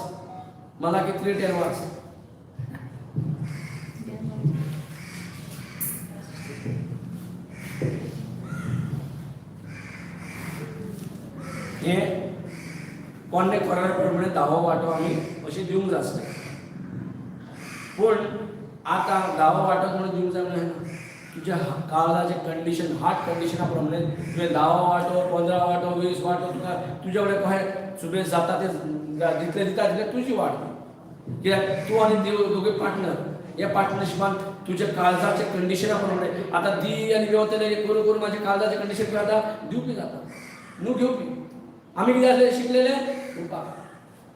मलाकी 3:10 वाच. हे पोन्ने कोरार प्रमाणे धावो वांटो आमी अशें दिवंक जाय आसलें, पूण आतां धावो वांटो म्हणून दिवंक जाय म्हणून जायना. तुज्या काळजाचें कंडिशन, हार्ट कंडिशना प्रमाणे तुवें धावो वांटो, 15 वांटो, 20 वांटो, तुका तुज्या कडेन कशें सुबेज जाता ते जितले दिता तितले तुजी वाट. कित्याक तूं आनी देव दोगूय पार्टनर. ह्या पार्टनरशिपान तुज्या काळजाच्या कंडिशना प्रमाणे आतां दी आनी वेवतले करून करून म्हाज्या काळजाचें कंडिशन कितें जाता, दिवपी जाता न्हू घेवपी. आमी कितें आसले शिकलेले दिवपाक,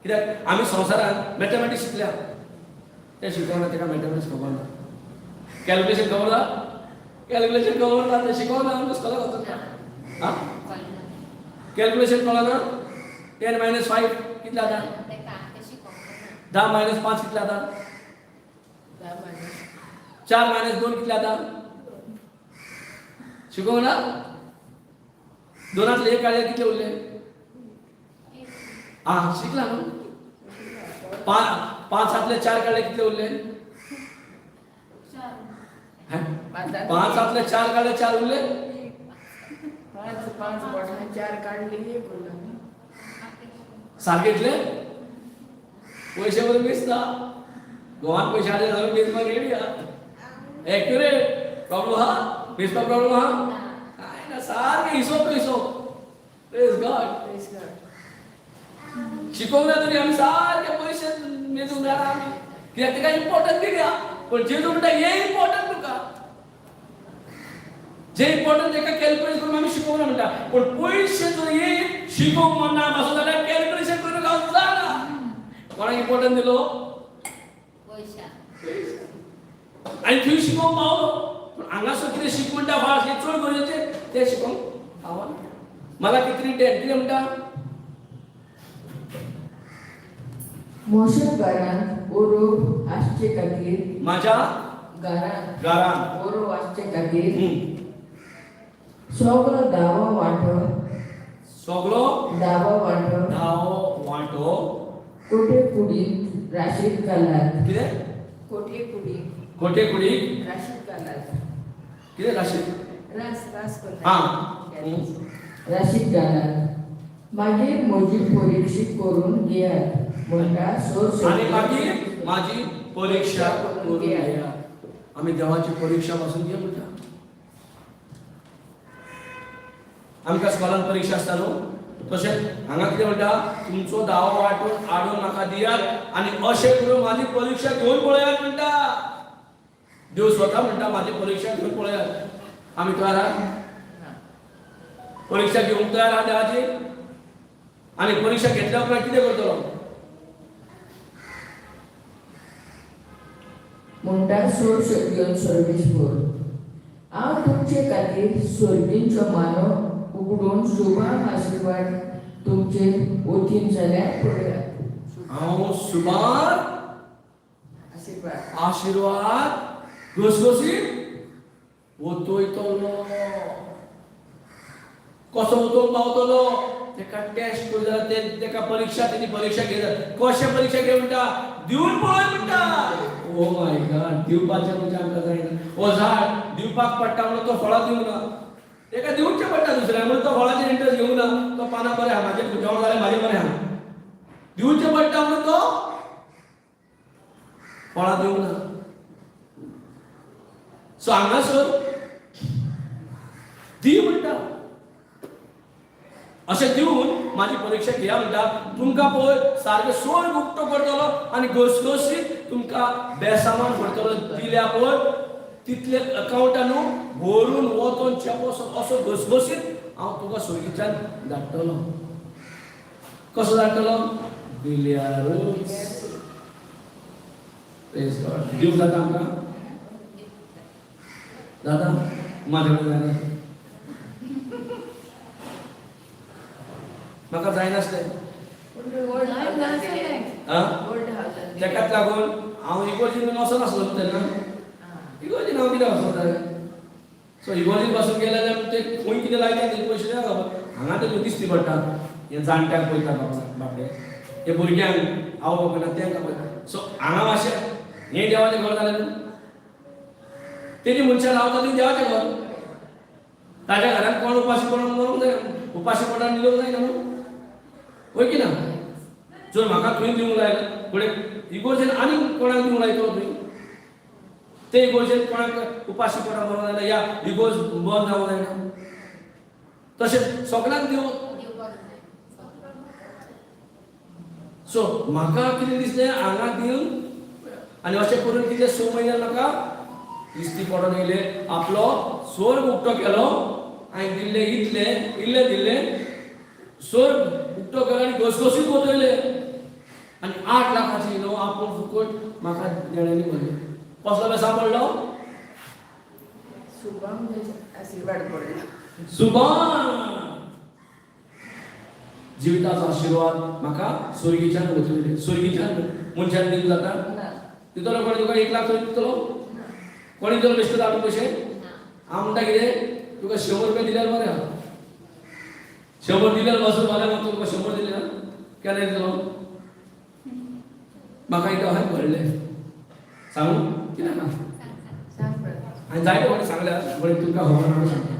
कित्याक आमी संवसारांत मॅथमॅटिक्स शिकल्या. तें शिकोवना ताका मॅथमॅटिक्स खबर ना, कॅल्क्युलेशन खबर ना, कॅल्क्युलेशन खबर ना, तें शिकोवना. आमकां स्कॉलाक वचून आं कॅल्क्युलेशन कळना. 10 मायनस 5 कितले जाता? 10 मायनस 5 कितले जाता? 10 मायनस 4 मायनस 2 कितले जाता? शिकोवंक ना. दोनांतले एक काडल्यार कितले उरले? आं, शिकला न्हू. 5 4 काडले कितले उरले? 5 4 काडले 4 उरले. 5 5 बोटां 4 काडली, एक उरलो न्ही. सारके इतले पयशे बरें दिसता. गोवान पयशे हाडले जाल्यार मेजपाक रेडी आहा, एक्युरेट. प्रॉब्लम आहा मेजपाक? प्रॉब्लम आहा काय ना, सारकें हिसोब तो हिसोब. Praise God. Praise God. शिकोवंक ना तरी आमी सारके पयशे मेजूंक जाणा आमी, कित्याक तेका इम्पॉर्टंट दिल्या. पूण जेजू म्हणटा हें इम्पॉर्टंट तुका, जे इम्पॉर्टंट तेका कॅल्क्युलेशन करून आमी शिकोवंक ना म्हणटा. पूण पयशे जर येयत शिकोवंक म्हणना आसो जाल्यार कॅल्क्युलेशन करूंक हांव जाणा. कोणाक इम्पॉर्टंट दिलो? आनी थंय शिकोवंक पावलो, पूण हांगासर कितें शीक म्हणटा फास्ट, हें चड गरजेचें, तें शिकोवंक पावना. मला कितली 10 कितें म्हणटा? म्हज्या घरांत ओरोब आसचे खातीर, माझ्या घरांत घरांत ओरोब आसचे खातीर सगळो धावो वांटो, सगळो धावो वांटो धावो वांटो कोठे कुडींत राशीक घालात. कितें? कोठये कुडीक. कोठे कुडीक राशीक घालात. कितें राशीक? रास रास आं. करता. राशीक घालात. मागीर म्हजी परिक्षा करून घेयात म्हणटा सो आनी मागीर माझी परीक्षा करून घेया. आमी देवाची परीक्षा पासून घे म्हणटा. आमकां स्कॉलान परीक्षा आसता न्हू, तशें हांगा कितें म्हणटा, तुमचो धावो वांटून हाडून म्हाका दियात आनी अशें करून म्हाजी परीक्षा घेवन पळयात म्हणटा. देव स्वता म्हणटा म्हाजी परीक्षा घेवन पळयात. आमी तयार आहा? परीक्षा घेवंक तयार आहा देवाची? आनी परीक्षा घेतल्या उपरांत कितें करतलो? म्हणटा सोर्स घेवन सर्वेस्पर, हांव तुमचे खातीर सर्गींचो मानो उगडून शुभान आशिर्वाद तुमचेर ओतीन जाल्यार पळयात. हांव सुमार आशिर्वाद आशिर्वाद घसघसीत ओतयतलो. कसो ओतोवंक पावतलो? तेका टेस्ट करूं जाल्यार ते तेका परीक्षा, तेजी परीक्षा घेता. कशें परीक्षा घे म्हणटा? दिवन पळय म्हणटा. ओ my God, दिवपाचें म्हणजे आमकां जायना. हो झाड दिवपाक पडटा म्हणून तो फळां दिवंक ना, तेका दिवचें पडटा दुसऱ्या म्हणून तो फळाचेर इंट्रस्ट घेवंक ना. तो पानां बरें आहा, म्हाजें जेवण जालें, म्हाजें बरें आहा. दिवचें पडटा म्हणून तो फळां दिवंक ना. सो हांगासर दी म्हणटा. अशें दिवन माझी परीक्षा घेया म्हणटा. तुमकां पळय सारकें स्वर्ग उक्तो करतलो आनी घसघशीत तुमकां बेसामान भरतलो. दिल्या पळय तितले अकावंटा न्हू भरून वचोन चेपो असो घसघशीत हांव तुका स्वर्गीच्यान धाडटलो. कसो धाडटलो? दिल्यारूच. Praise God. दिवंक जाता आमकां? दादा म्हाजे कडेन जायना, म्हाका जायनासलें. ओल्ड हावसान दिलें. आं, ओल्ड हावसान दिलें. तेकाच लागून हांव इगोर्जीन वचनासलो तेन्ना. इगोर्जीन हांव कित्याक वचपाक जाय? सो इगोर्जीन पासून गेले जाल्यार ते खंय कितें लायता ते पयशे ना खबर. हांगा ते दिश्टी पडटा, हे जाणट्यांक पळयता बाबा बाबडे, हे भुरग्यांक आवय बापूय ना तेंकां पळयता. सो हांगा मातशें हें देवाचें घर जालें न्हू, तेजी मनशां रावता ती देवाचें घर. ताच्या घरान कोण उपाशी पडून मरूंक जाय, उपाशी पडून निलोवंक जायना न्हू, वय की ना? जर म्हाका थंय दिवंक लायलें फुडें इगोर्जेन आनीक कोणाक दिवंक लायतलो थंय? ते इगोर्जेन कोणाक उपाशी पडून मरूंक जायना या इगोर्ज बंद जावंक जायना, तशें सगळ्यांक दिवं. दिवपाक जाय. सो म्हाका कितें दिसलें हांगा दिवन आनी अशें करून कितले 6 म्हयन्यान म्हाका दिश्टी पडून येयले. आपलो स्वर्ग उक्तो केलो, हांवें दिल्ले इतले इल्ले दिल्ले, स्वर्ग उक्तो केलो आनी घसघशीत वतयले आनी 8 लाखाची न्हू आपूण फुकट म्हाका देण्यांनी भरले. कसलो बेसांव पडलो? शुभम आशीर्वाद पडलो. सुभान जिविताचो आशिर्वाद म्हाका स्वर्गीच्यान वतले. स्वर्गीच्यान मनशान दिवंक जाता? ना. दितलो कोणी तुका 1 लाख तरी दितलो? कोणी दितलो बेश्टो धाडून पयशे? हांव म्हणटा कितें, तुका 100 रुपया दिल्यार बरें आहा. 100 दिल्यार बसून बरें म्हणटा, तुका 100 दिल्यार केन्ना दितलो? म्हाका एकदां अशें घडलें, सांगू कितें ना? सांग बरें. हांवें जायते फावटी सांगल्या, बरें तुमकां खबर ना सांगता.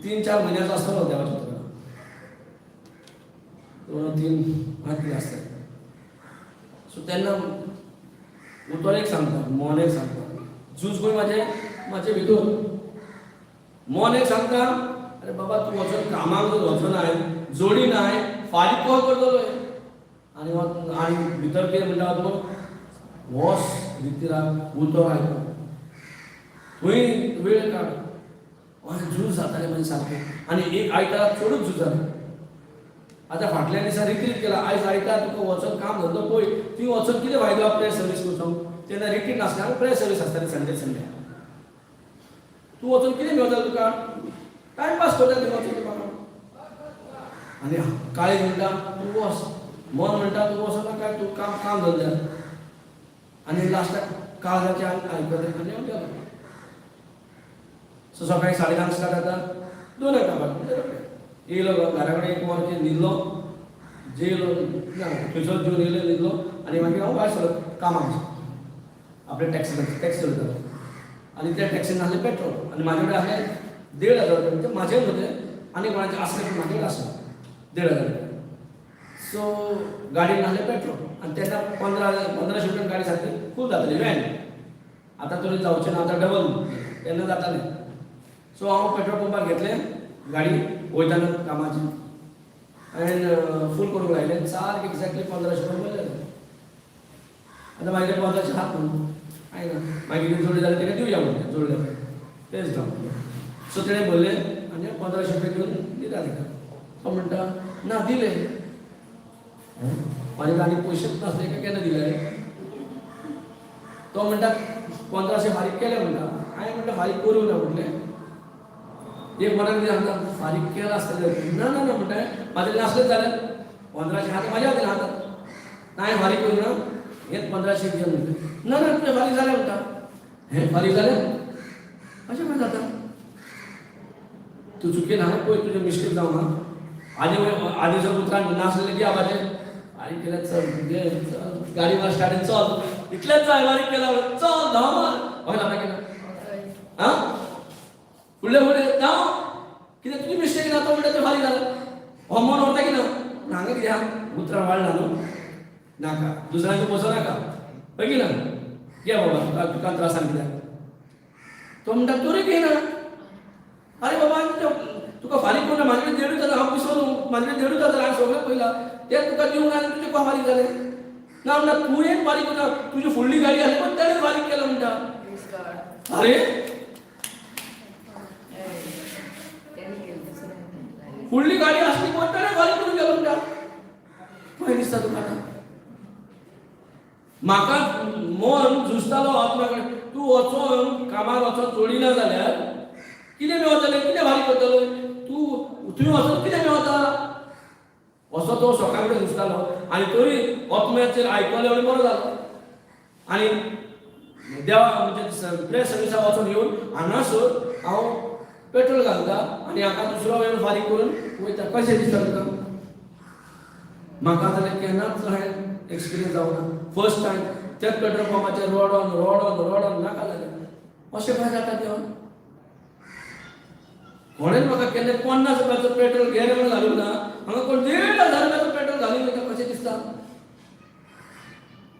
3-4 म्हयन्याचो आसतलो देवाच्या तुका, 2-3 मात आसता. सो तेन्ना उतर एक सांगता, मन एक सांगता, झूज खंय म्हाजें म्हाजे भितर. मन एक सांगता, अरे बाबा तूं वचोन कामाक जर वचनाय, जोडी नाय, फारीक कसो करतलो? आनी आनी भितर कितें म्हणटा तूं, वस रितीराक उतर आयक, थंय वेळ काड. अशें झूज जातालें म्हजें सारकें. आनी एक आयतारा चडूच झूज जालें. आतां फाटल्या दिसा रिट्रीट केला, आयज आयतार तुका वचोन काम धंदो पळय, थंय वचोन कितें फायदो प्रेयर सर्वीस करचो? तेन्ना रिट्रीट नासलें, हांगा प्रेयर सर्वीस आसताली संडे संडे. तूं वचोन कितें मेळटा तुका? टायमपास करता थंय वचोन तुका. आनी काळीज म्हणटा तूं वच, मन म्हणटा तूं वचना काय तूं काम काम धंद्यार. आनी लास्टाक काळजाचें आयकलें आनी हांव गेलो. सो सकाळी 10:30 स्टार्ट जाता, 2 कामाक येयलो घरा कडेन, 1 वर न्हिदलो, जेयलो ना थंयसर जेवन येयलो न्हिदलो आनी मागीर हांव भायर सरलो कामाक. आपले टॅक्सी टॅक्सी चलयतालो आनी त्या टॅक्सीन आसलें पेट्रोल आनी म्हाजे कडेन आसलें 1500 रुपया, म्हणजे म्हाजे न्हू ते आनी कोणाचे आसले पूण म्हाजे कडेन आसलें 1500 रुपया. सो गाडयेन आसलें पेट्रोल आनी तेन्ना 1500 रुपयान गाडी सारकी फूल जाताली व्हॅन. आतां तरी जावचें ना, आतां डबल, तेन्ना जातालें. सो हांव पेट्रोल पंपार घेतलें गाडी वयताना कामाची हांवें फूल करूंक लायलें, सारकें एक्झॅक्टली 1500 रुपया भरलें. आतां मागीर 1500 हात न्हू आयना, मागीर जोडले जाल्यार ताका दिवया म्हणलें, जोडले तेच जावं. सो तेणें भरलें आनी 1500 रुपया घेवन दिता ताका. तो म्हणटा ना दिले, म्हाजे कडेन आनी पयशेच नासले काय केन्ना दिले. तो म्हणटा 1500 फारीक केले म्हणटा. हांवें म्हणटा फारीक करूंक ना म्हटलें. एक मनान कितें सांगता फारीक केला आसतलें, ना ना ना म्हणटा म्हाजे कडेन आसलेच जाल्यार 1500 हात म्हाज्या हातीन हातात ना, हांवें फारीक करूंक ना, हेच 1500 घे म्हणटा. ना ना तुजें फारीक जालें म्हणटा. हें फारीक जालें अशें खंय जाता? तूं चुकीन हांगा पळय तुजें मिस्टेक जावं ना. आदी आदी जर उतरान नासलें की बाबाचें फारीक केल्यार चल घे चल गाडी मार स्टार्टींग चल, इतलेंच जाय फारीक केला चल धांव मार. हय जाता की ना? आं फुडले फुडें धांव, कितें तुजी मिस्टेक ना, तो म्हणटा तें फारीक जालें. हो मन व्हरता की ना? पूण हांगा कितें आहा उतरां वाडला न्हू, नाका दुसऱ्यांचें बसो नाका, हय की ना? घे बाबा तुका तुका त्रासान कित्याक? तो म्हणटा तोरी घेयना. अरे बाबा तुका फारीक करूं म्हाजे कडेन देडूच हजार, हांव पिसो न्हू, म्हाजे कडेन देडूच हजार, हांवें सगळें पळयलां, तें तुका दिवंक ना आनी तुजें कोण फारीक जालें ना म्हणटा. तुवें फारीक करूं, तुजी फुडली गाडी आसली पण तेणें फारीक केलें म्हणटा. अरे फुडली गाडी आसली पण तेणें फारीक करून गेलो म्हणटा. खंय दिसता तुका आतां? म्हाका मन झुजतालो आत्मा कडेन, तूं वचोन कामार वचोन जोडिना जाल्यार कितें मेवतलें, कितें फारीक करतलो तूं, तुवें वचोन कितें मेवता? असो तो सकाळ कडेन झुजतालो आनी तरी आत्म्याचेर आयकलें आनी बरो जालो. आनी देवा म्हणजे प्रेस सर्विसाक वचोन येवन हांगासर हांव पेट्रोल घालता आनी हाका दुसरो वेळ फारीक करून वयता. कशें दिसता तुका? म्हाका जाल्यार केन्नाच हांवें एक्सपिरियन्स जावना, फर्स्ट टायम त्याच पेट्रोल पंपाचेर रडोन रडोन रडोन नाका जालें. अशें कशें जाता देवा? कोणें म्हाका केन्ना 50 रुपयाचो पेट्रोल गेले म्हणून घालूंक ना, हांगा कोण 1500 रुपयाचो पेट्रोल घालून वयता, कशें दिसता?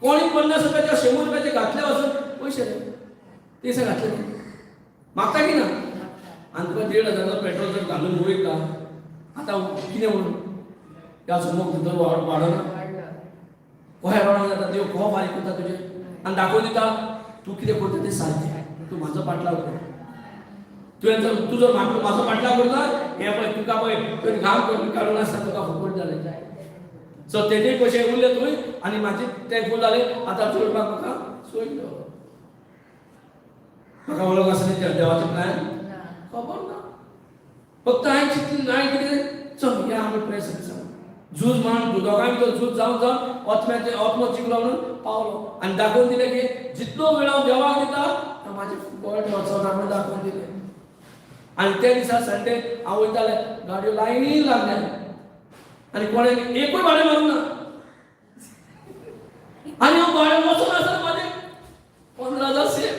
कोणी 50 रुपयाचे 100 रुपयाचे घातले वचून पयशे ते घातले मागता की ना? आनी तुका 1500 पेट्रोल जर घालून वयता आतां कितें म्हणून ह्या समोर भितर वाडना, कशें वाडोवंक जाता? देव खो फारीक करता तुजें आनी दाखोवन दिता तूं कितें करता तें सारकें, तूं म्हाजो पाटलाव कर. तुवें जर तूं जर म्हाजो पाटलाव करता हें पळय तुका पळय तुवें घाम करून काडून आसता तुका फुकट जालें. सो तेजे पयशे उरले तुवें आनी म्हाजे ते फूल जाले. आतां जोडपाक म्हाका सोयलो, म्हाका वळख आसली देवाचें प्लॅन खबर ना, फक्त हांवें चिंतलें हांवें कितें चल या आमी प्रेस झूज म्हण दोगांय भितर झूज जावन जावन आत्म्याचें आत्मो जिखलो म्हणून पावलो आनी दाखोवन दिलें की जितलो वेळ हांव देवाक दिता तो म्हाजें फुकट वचना म्हणून दाखोवन दिलें. आनी त्या दिसा संडे हांव वयतालें, गाडयो लायनी लागल्या आनी कोणें एकूय भाडें मारूंक ना आनी हांव भाडें वचून आसतना म्हाजें 15,000 सेव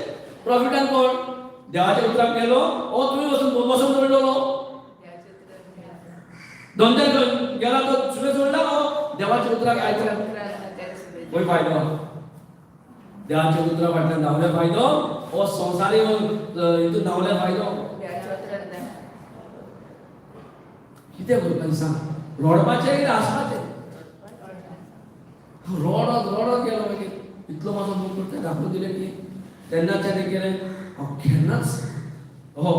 प्रॉफिटान. कोण देवाच्या उतराक गेलो ओ तुवें वचून बसून जोडलेलो धंद्याक गेला तो सुबें सोडला हो देवाच्या उतराक आयकला खंय फायदो? देवाच्या उतरा फाटल्यान धांवल्या फायदो हो संवसारी हितून धांवल्या फायदो? कितें करपाचें सांग? रडपाचें की हांसपाचें? रडत रडत गेलो. मागीर इतलो म्हाजो मोग करता दाखोवन दिलें की तेन्नाच्यान केलें हांव केन्नाच हो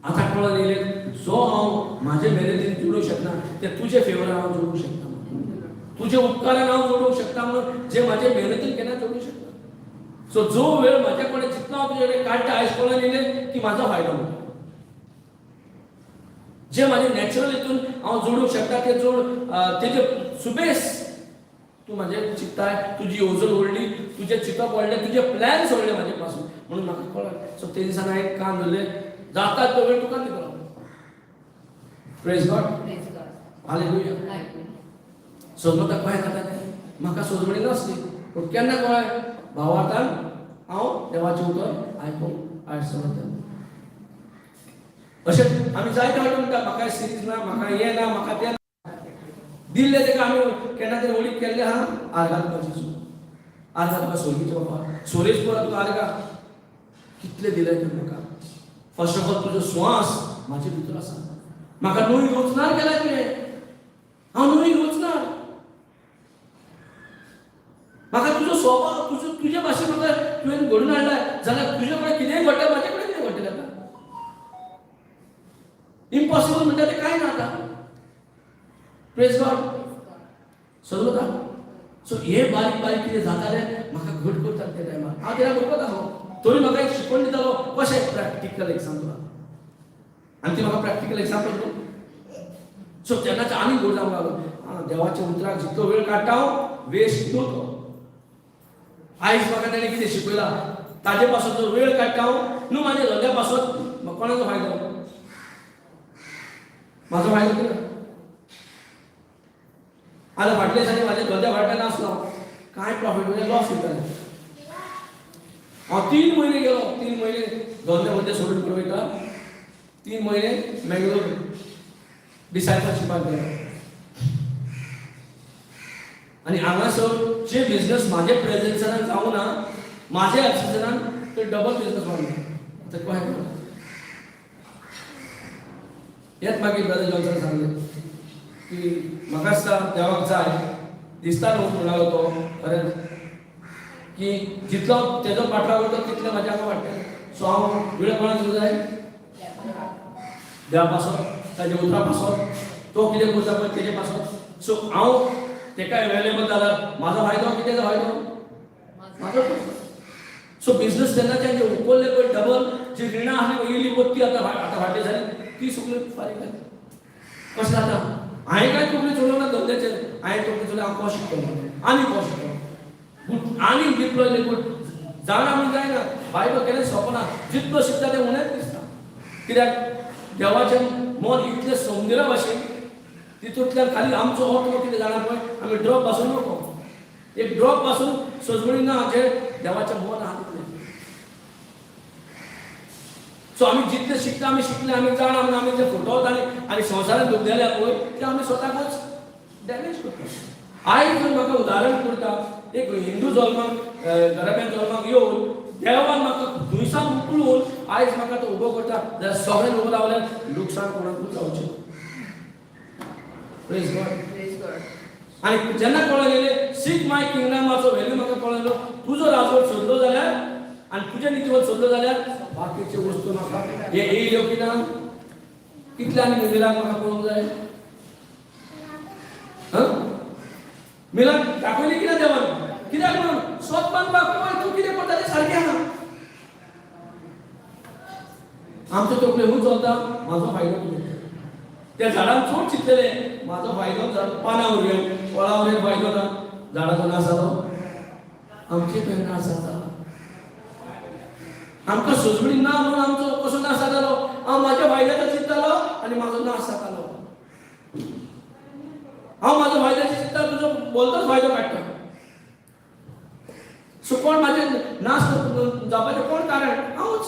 आतां कळोन येयलें जो हांव म्हाजे मेहनतीन जोडूंक शकना ते तुजे फेवरान हांव जोडूंक शकता, तुजे उपकारान हांव जोडूंक शकता म्हणून जे म्हाजे मेहनतीन केन्ना जोडूंक शकना. सो जो वेळ म्हाज्या कडेन जितलो हांव तुजे कडेन काडटा आयज कळोन येयलें की म्हाजो फायदो म्हणटा जे म्हाजे नॅचरल हितून हांव जोडूंक शकता ते जोड, तेजे सुबेस तूं म्हाजें चिंत्ताय, तुजी येवजण व्हडली, तुजें चिंतप व्हडलें, तुजे प्लॅन्स व्हडले म्हाजे पासून म्हणून म्हाका कळ्ळें. सो ते दिसान हांवें कान धरलें, जाता तो वेळ तुका दितलो. Praise God, hallelujah. सजमता कशें जाता तें म्हाका सजमणी नासली, पूण केन्ना कळ्ळें भावार्थान हांव देवाचें उतर आयकूंक आयज समजता. अशें आमी जायते फावटी म्हणटा म्हाका सिरीज ना, म्हाका हें ना, म्हाका तें ना. दिल्लें तेका आमी केन्ना तरी वळीक केल्लें आहा. आर्गां तुका जेजू, आर्गां तुका सोयीचो बाबा, सोरेज पुरा तुका आर्गां कितलें दिलें तुवें म्हाका. फर्स्ट ऑफ ऑल तुजो स्वास म्हाजे भितर आसा, म्हाका न्हय रोचणार केला तुवें, हांव न्हय रोचणार. म्हाका तुजो स्वभाव तुजो तुजे भाशेन म्हाका तुवें घडून हाडलाय जाल्यार तुजे कडेन कितेंय घडटा, म्हाजे कडेन कितें घडटलें आतां? इम्पॉसिबल म्हणटा तें कांय ना आतां. Praise God. समजता? सो हे बारीक बारीक कितें जातालें म्हाका घट करतात त्या टायमार. हांव तेन्ना बरोबर आसलो तरी म्हाका एक शिकवण दितालो कशें प्रॅक्टिकल एग्जाम्पल, आनी ती म्हाका प्रॅक्टिकल एग्जाम्पल न्हू. सो तेन्नाच आनी घट जावंक लागलो. आं, देवाच्या उतराक जितलो वेळ काडटा हांव वेस्ट न्हू तो. आयज म्हाका तेणें कितें शिकयलां ताजे पासून जो वेळ काडटा हांव न्हू म्हाज्या धंद्या पासून कोणाचो फायदो? म्हाजो फायदो कितें? आतां फाटल्या दिसांनी म्हाज्या धंद्या फाटल्यान आसलो कांय प्रॉफीट म्हणजे लॉस वयतालें. हांव 3 म्हयने गेलो, 3 म्हयने धंदे वंदे सोडून करून वयता, 3 म्हयने मेंगलोर डिसायपलशिपाक गेलो. आनी हांगासर जे बिजनस म्हाजे प्रेजन्सानान जावना, म्हाजेएबसेन्सान ते डबल बिजनस वाडलो. आतां कशें करप? हेच मागीर ब्रदर जॉन्सन सांगलें की म्हाका दिसता देवाक जाय दिसता न्हू म्हणालो तो खरेंच की जितलो तेजो पाठलाव करता तितलें म्हाज्या हांगा वाडटलें. सो हांव वेळ कोणाक दिवंक जाय? देवा पासत, ताज्या उतरा पासत, तो कितें करता पळय तेजे पासत. सो हांव तेका एवेलेबल जाल्यार म्हाजो फायदो, कितें फायदो म्हाजो. सो बिझनस तेन्नाच्यान जे उखल्ले पळय डबल, जी रिणां आसली येयली पळय ती आतां आतां फाटली जाली ती सगळी फारीक जाली. कशें जाता? हांवें कांय तकली चलोवना ना धंद्याचेर, हांवें तकली चलोवन हांव कसो शिकतलो आनी कसो शिकतलो गुड आनी डिप्लॉय गुड जाणा म्हूण जायना. बायबल केन्ना सोंपना, जितलो शिकता तें उणेंच दिसता. कित्याक देवाचें मन इतलें समुद्रा भाशेन, तितूंतल्यान खाली आमचो हो कितें जाणा पळय आमी ड्रॉप पासून नको, एक ड्रॉप पासून सजवणी ना जे देवाचें मन आहा तितलें. सो आमी जितले शिकता आमी शिकले, आमी जाणा म्हणून आमी जे फटवता आनी संवसारांत दुखलेले पळय ते आमी स्वताकूच डॅमेज करता. आयज जर म्हाका उदाहरण करता, एक हिंदू जल्माक घराब्यान जल्माक येवन देवान म्हाका दुयसान उखलून आयज म्हाका तो उबो करता जाल्यार सगळ्यांक उबो रावल्यार लुकसाण कोणाकूच जावचें. Praise God. Praise God. आनी जेन्ना कळोन येयलें सीक माय किंगडमाचो व्हॅल्यू म्हाका कळोन येयलो, तुजो राजवट सोदलो जाल्यार आनी तुजें नितीवत सोदलो जाल्यार बाकीच्यो वस्तू म्हाका हे येयल्यो की ना. कितले आनी मिलाक म्हाका पळोवंक जाय? मिलाक दाखयली की ना देवान? कित्याक म्हणून स्वत बांदपाक पळय तूं कितें करता तें सारकें आहा. आमचे तकले खूंय चलता? म्हाजो फायदो कितें? त्या झाडान चड चिंतलेलें म्हाजो फायदो पानां उरयो फळां उरयो फायदो ना, झाडाचो नाश जालो, आमचे थंय नाश जाता. आमकां सजवणी ना म्हणून आमचो कसो नाश जातालो? हांव म्हाज्या फायद्याचो चिंततालो आनी म्हाजो नाश जातालो. हांव म्हाजो फायद्याचो चिंतता, तुजो बोलतोच फायदो काडटा. सो कोण म्हाजे नाश जावपाचें कोण कारण? हांवूच.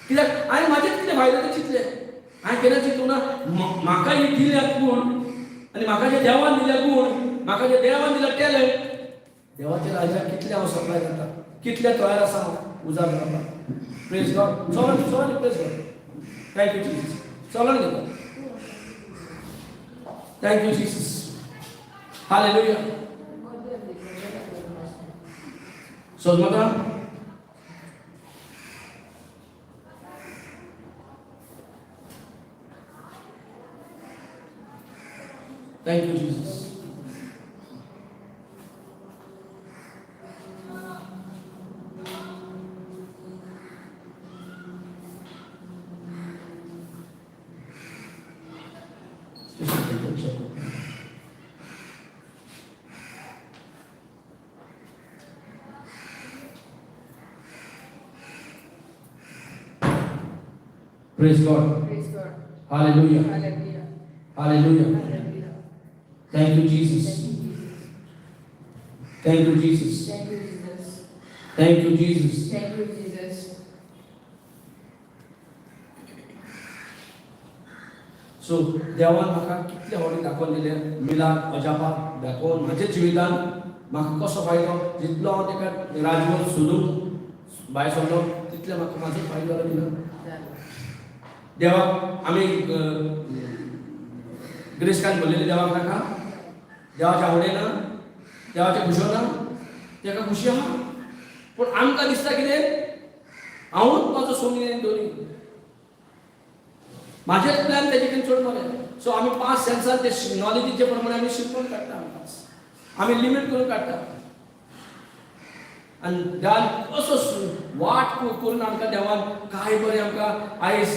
कित्याक हांवें म्हाजेच कितें फायदे ते चिंतले. हांवें केन्ना चिंतूंक ना म्हाका ही दिल्या गूण आनी म्हाका जे देवान दिल्या गूण, म्हाका जे देवान दिल्या टॅलंट, देवाच्या राज्याक कितलें हांव सप्लाय करता, कितलें तयार आसा हांव उजार जावपाक. प्रेज गॉड. चलो चलो, praise God. Thank you Jesus. चलो घेता. Thank you Jesus. Hallelujah. सजमता. Thank you, Jesus. Just a second, check. Praise God. Praise God. Hallelujah. Hallelujah. Hallelujah. Hallelujah. Thank you, Jesus. Thank you, Jesus. Thank you, Jesus. Thank you, Jesus. Thank you, Jesus. Thank you, Jesus. So देवान म्हाका कितले फावटी दाखोवन दिले मिलाक अजापाक दाखोवन म्हाज्या जिवितान म्हाका कसो फायदो, जितलो हांव ताका राजवत सोदूंक भायर सरलो तितले म्हाका म्हाजो फायदो जालो की ना? देवाक आमी गिरेस्कान भरलेले देवाक नाका, देवाचे आवडे ना, देवाचे खुशो ना, ताका खुशी आहा. पूण आमकां दिसता कितें, हांवूच म्हाजो सोंगी दोनी म्हाजेच प्लॅन तेजे कडेन चड मरे. सो आमी 5 सेन्सान ते नॉलेजीचे प्रमाणे आमी शिकून काडटा, आमकां आमी लिमीट करून काडटा. आनी देवान कसो वाट करून आमकां देवान काय बरें आमकां आयज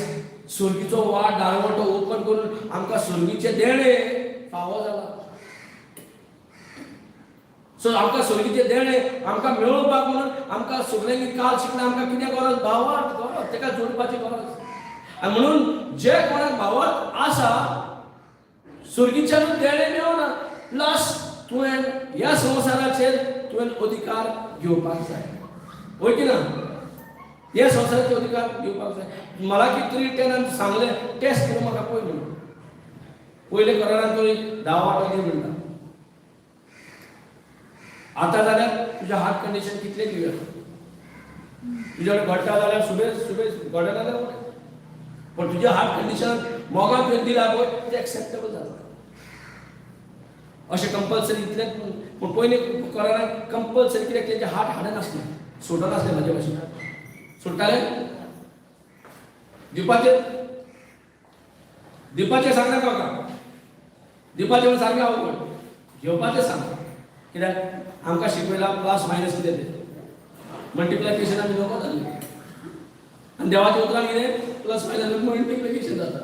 सुर्गीचो वाट दारवटो ओपन करून आमकां सुर्गीचें देणें फावो जाला. सो आमकां सुर्गीचें देणें आमकां मेळोवपाक म्हणून आमकां सगल्यांनी काल शिकलें आमकां कितें गरज? भावार्थ गरज, ताका जोडपाची गरज. आनी म्हणून जे कोणाक भावार्थ आसा सुर्गीच्यानूच देणें मेळना, प्लस तुवें ह्या संवसाराचेर तुवें अधिकार घेवपाक जाय. वय की ना? ह्या संवसाराचेर अधिकार घेवपाक जाय. मलाकी 3:10 सांगलें टेस्ट करूं म्हाका पळय म्हणून. पयले करारान तुवें 10 वांटो दी म्हणटा, आतां जाल्यार तुजें हार्ट कंडिशन कितलें दिवया, तुज्या कडेन घडटा जाल्यार सुबेज सुबेज, घडना जाल्यार बरें, पण तुजें हार्ट कंडिशन मोगान तुवें दिला पळय तें एक्सेप्टेबल जाता. अशें कंपल्सरी इतलें पूण पयलीं कोरोना कंपल्सरी कित्याक तेंचे हात हाडनासलें, सोडनासलें म्हाजे भाशेन. सोडटाले दिवपाचें दिवपाचें सांगनाका म्हाका, दिवपाचें म्हणून सारकें अवघड, घेवपाचें सांग. कित्याक आमकां शिकयलां प्लस मायनस कितें तें, मल्टिप्लिकेशन आमी नको जालें आनी देवाच्या उतरान कितें प्लस मायनस मल्टिप्लिकेशन जाता.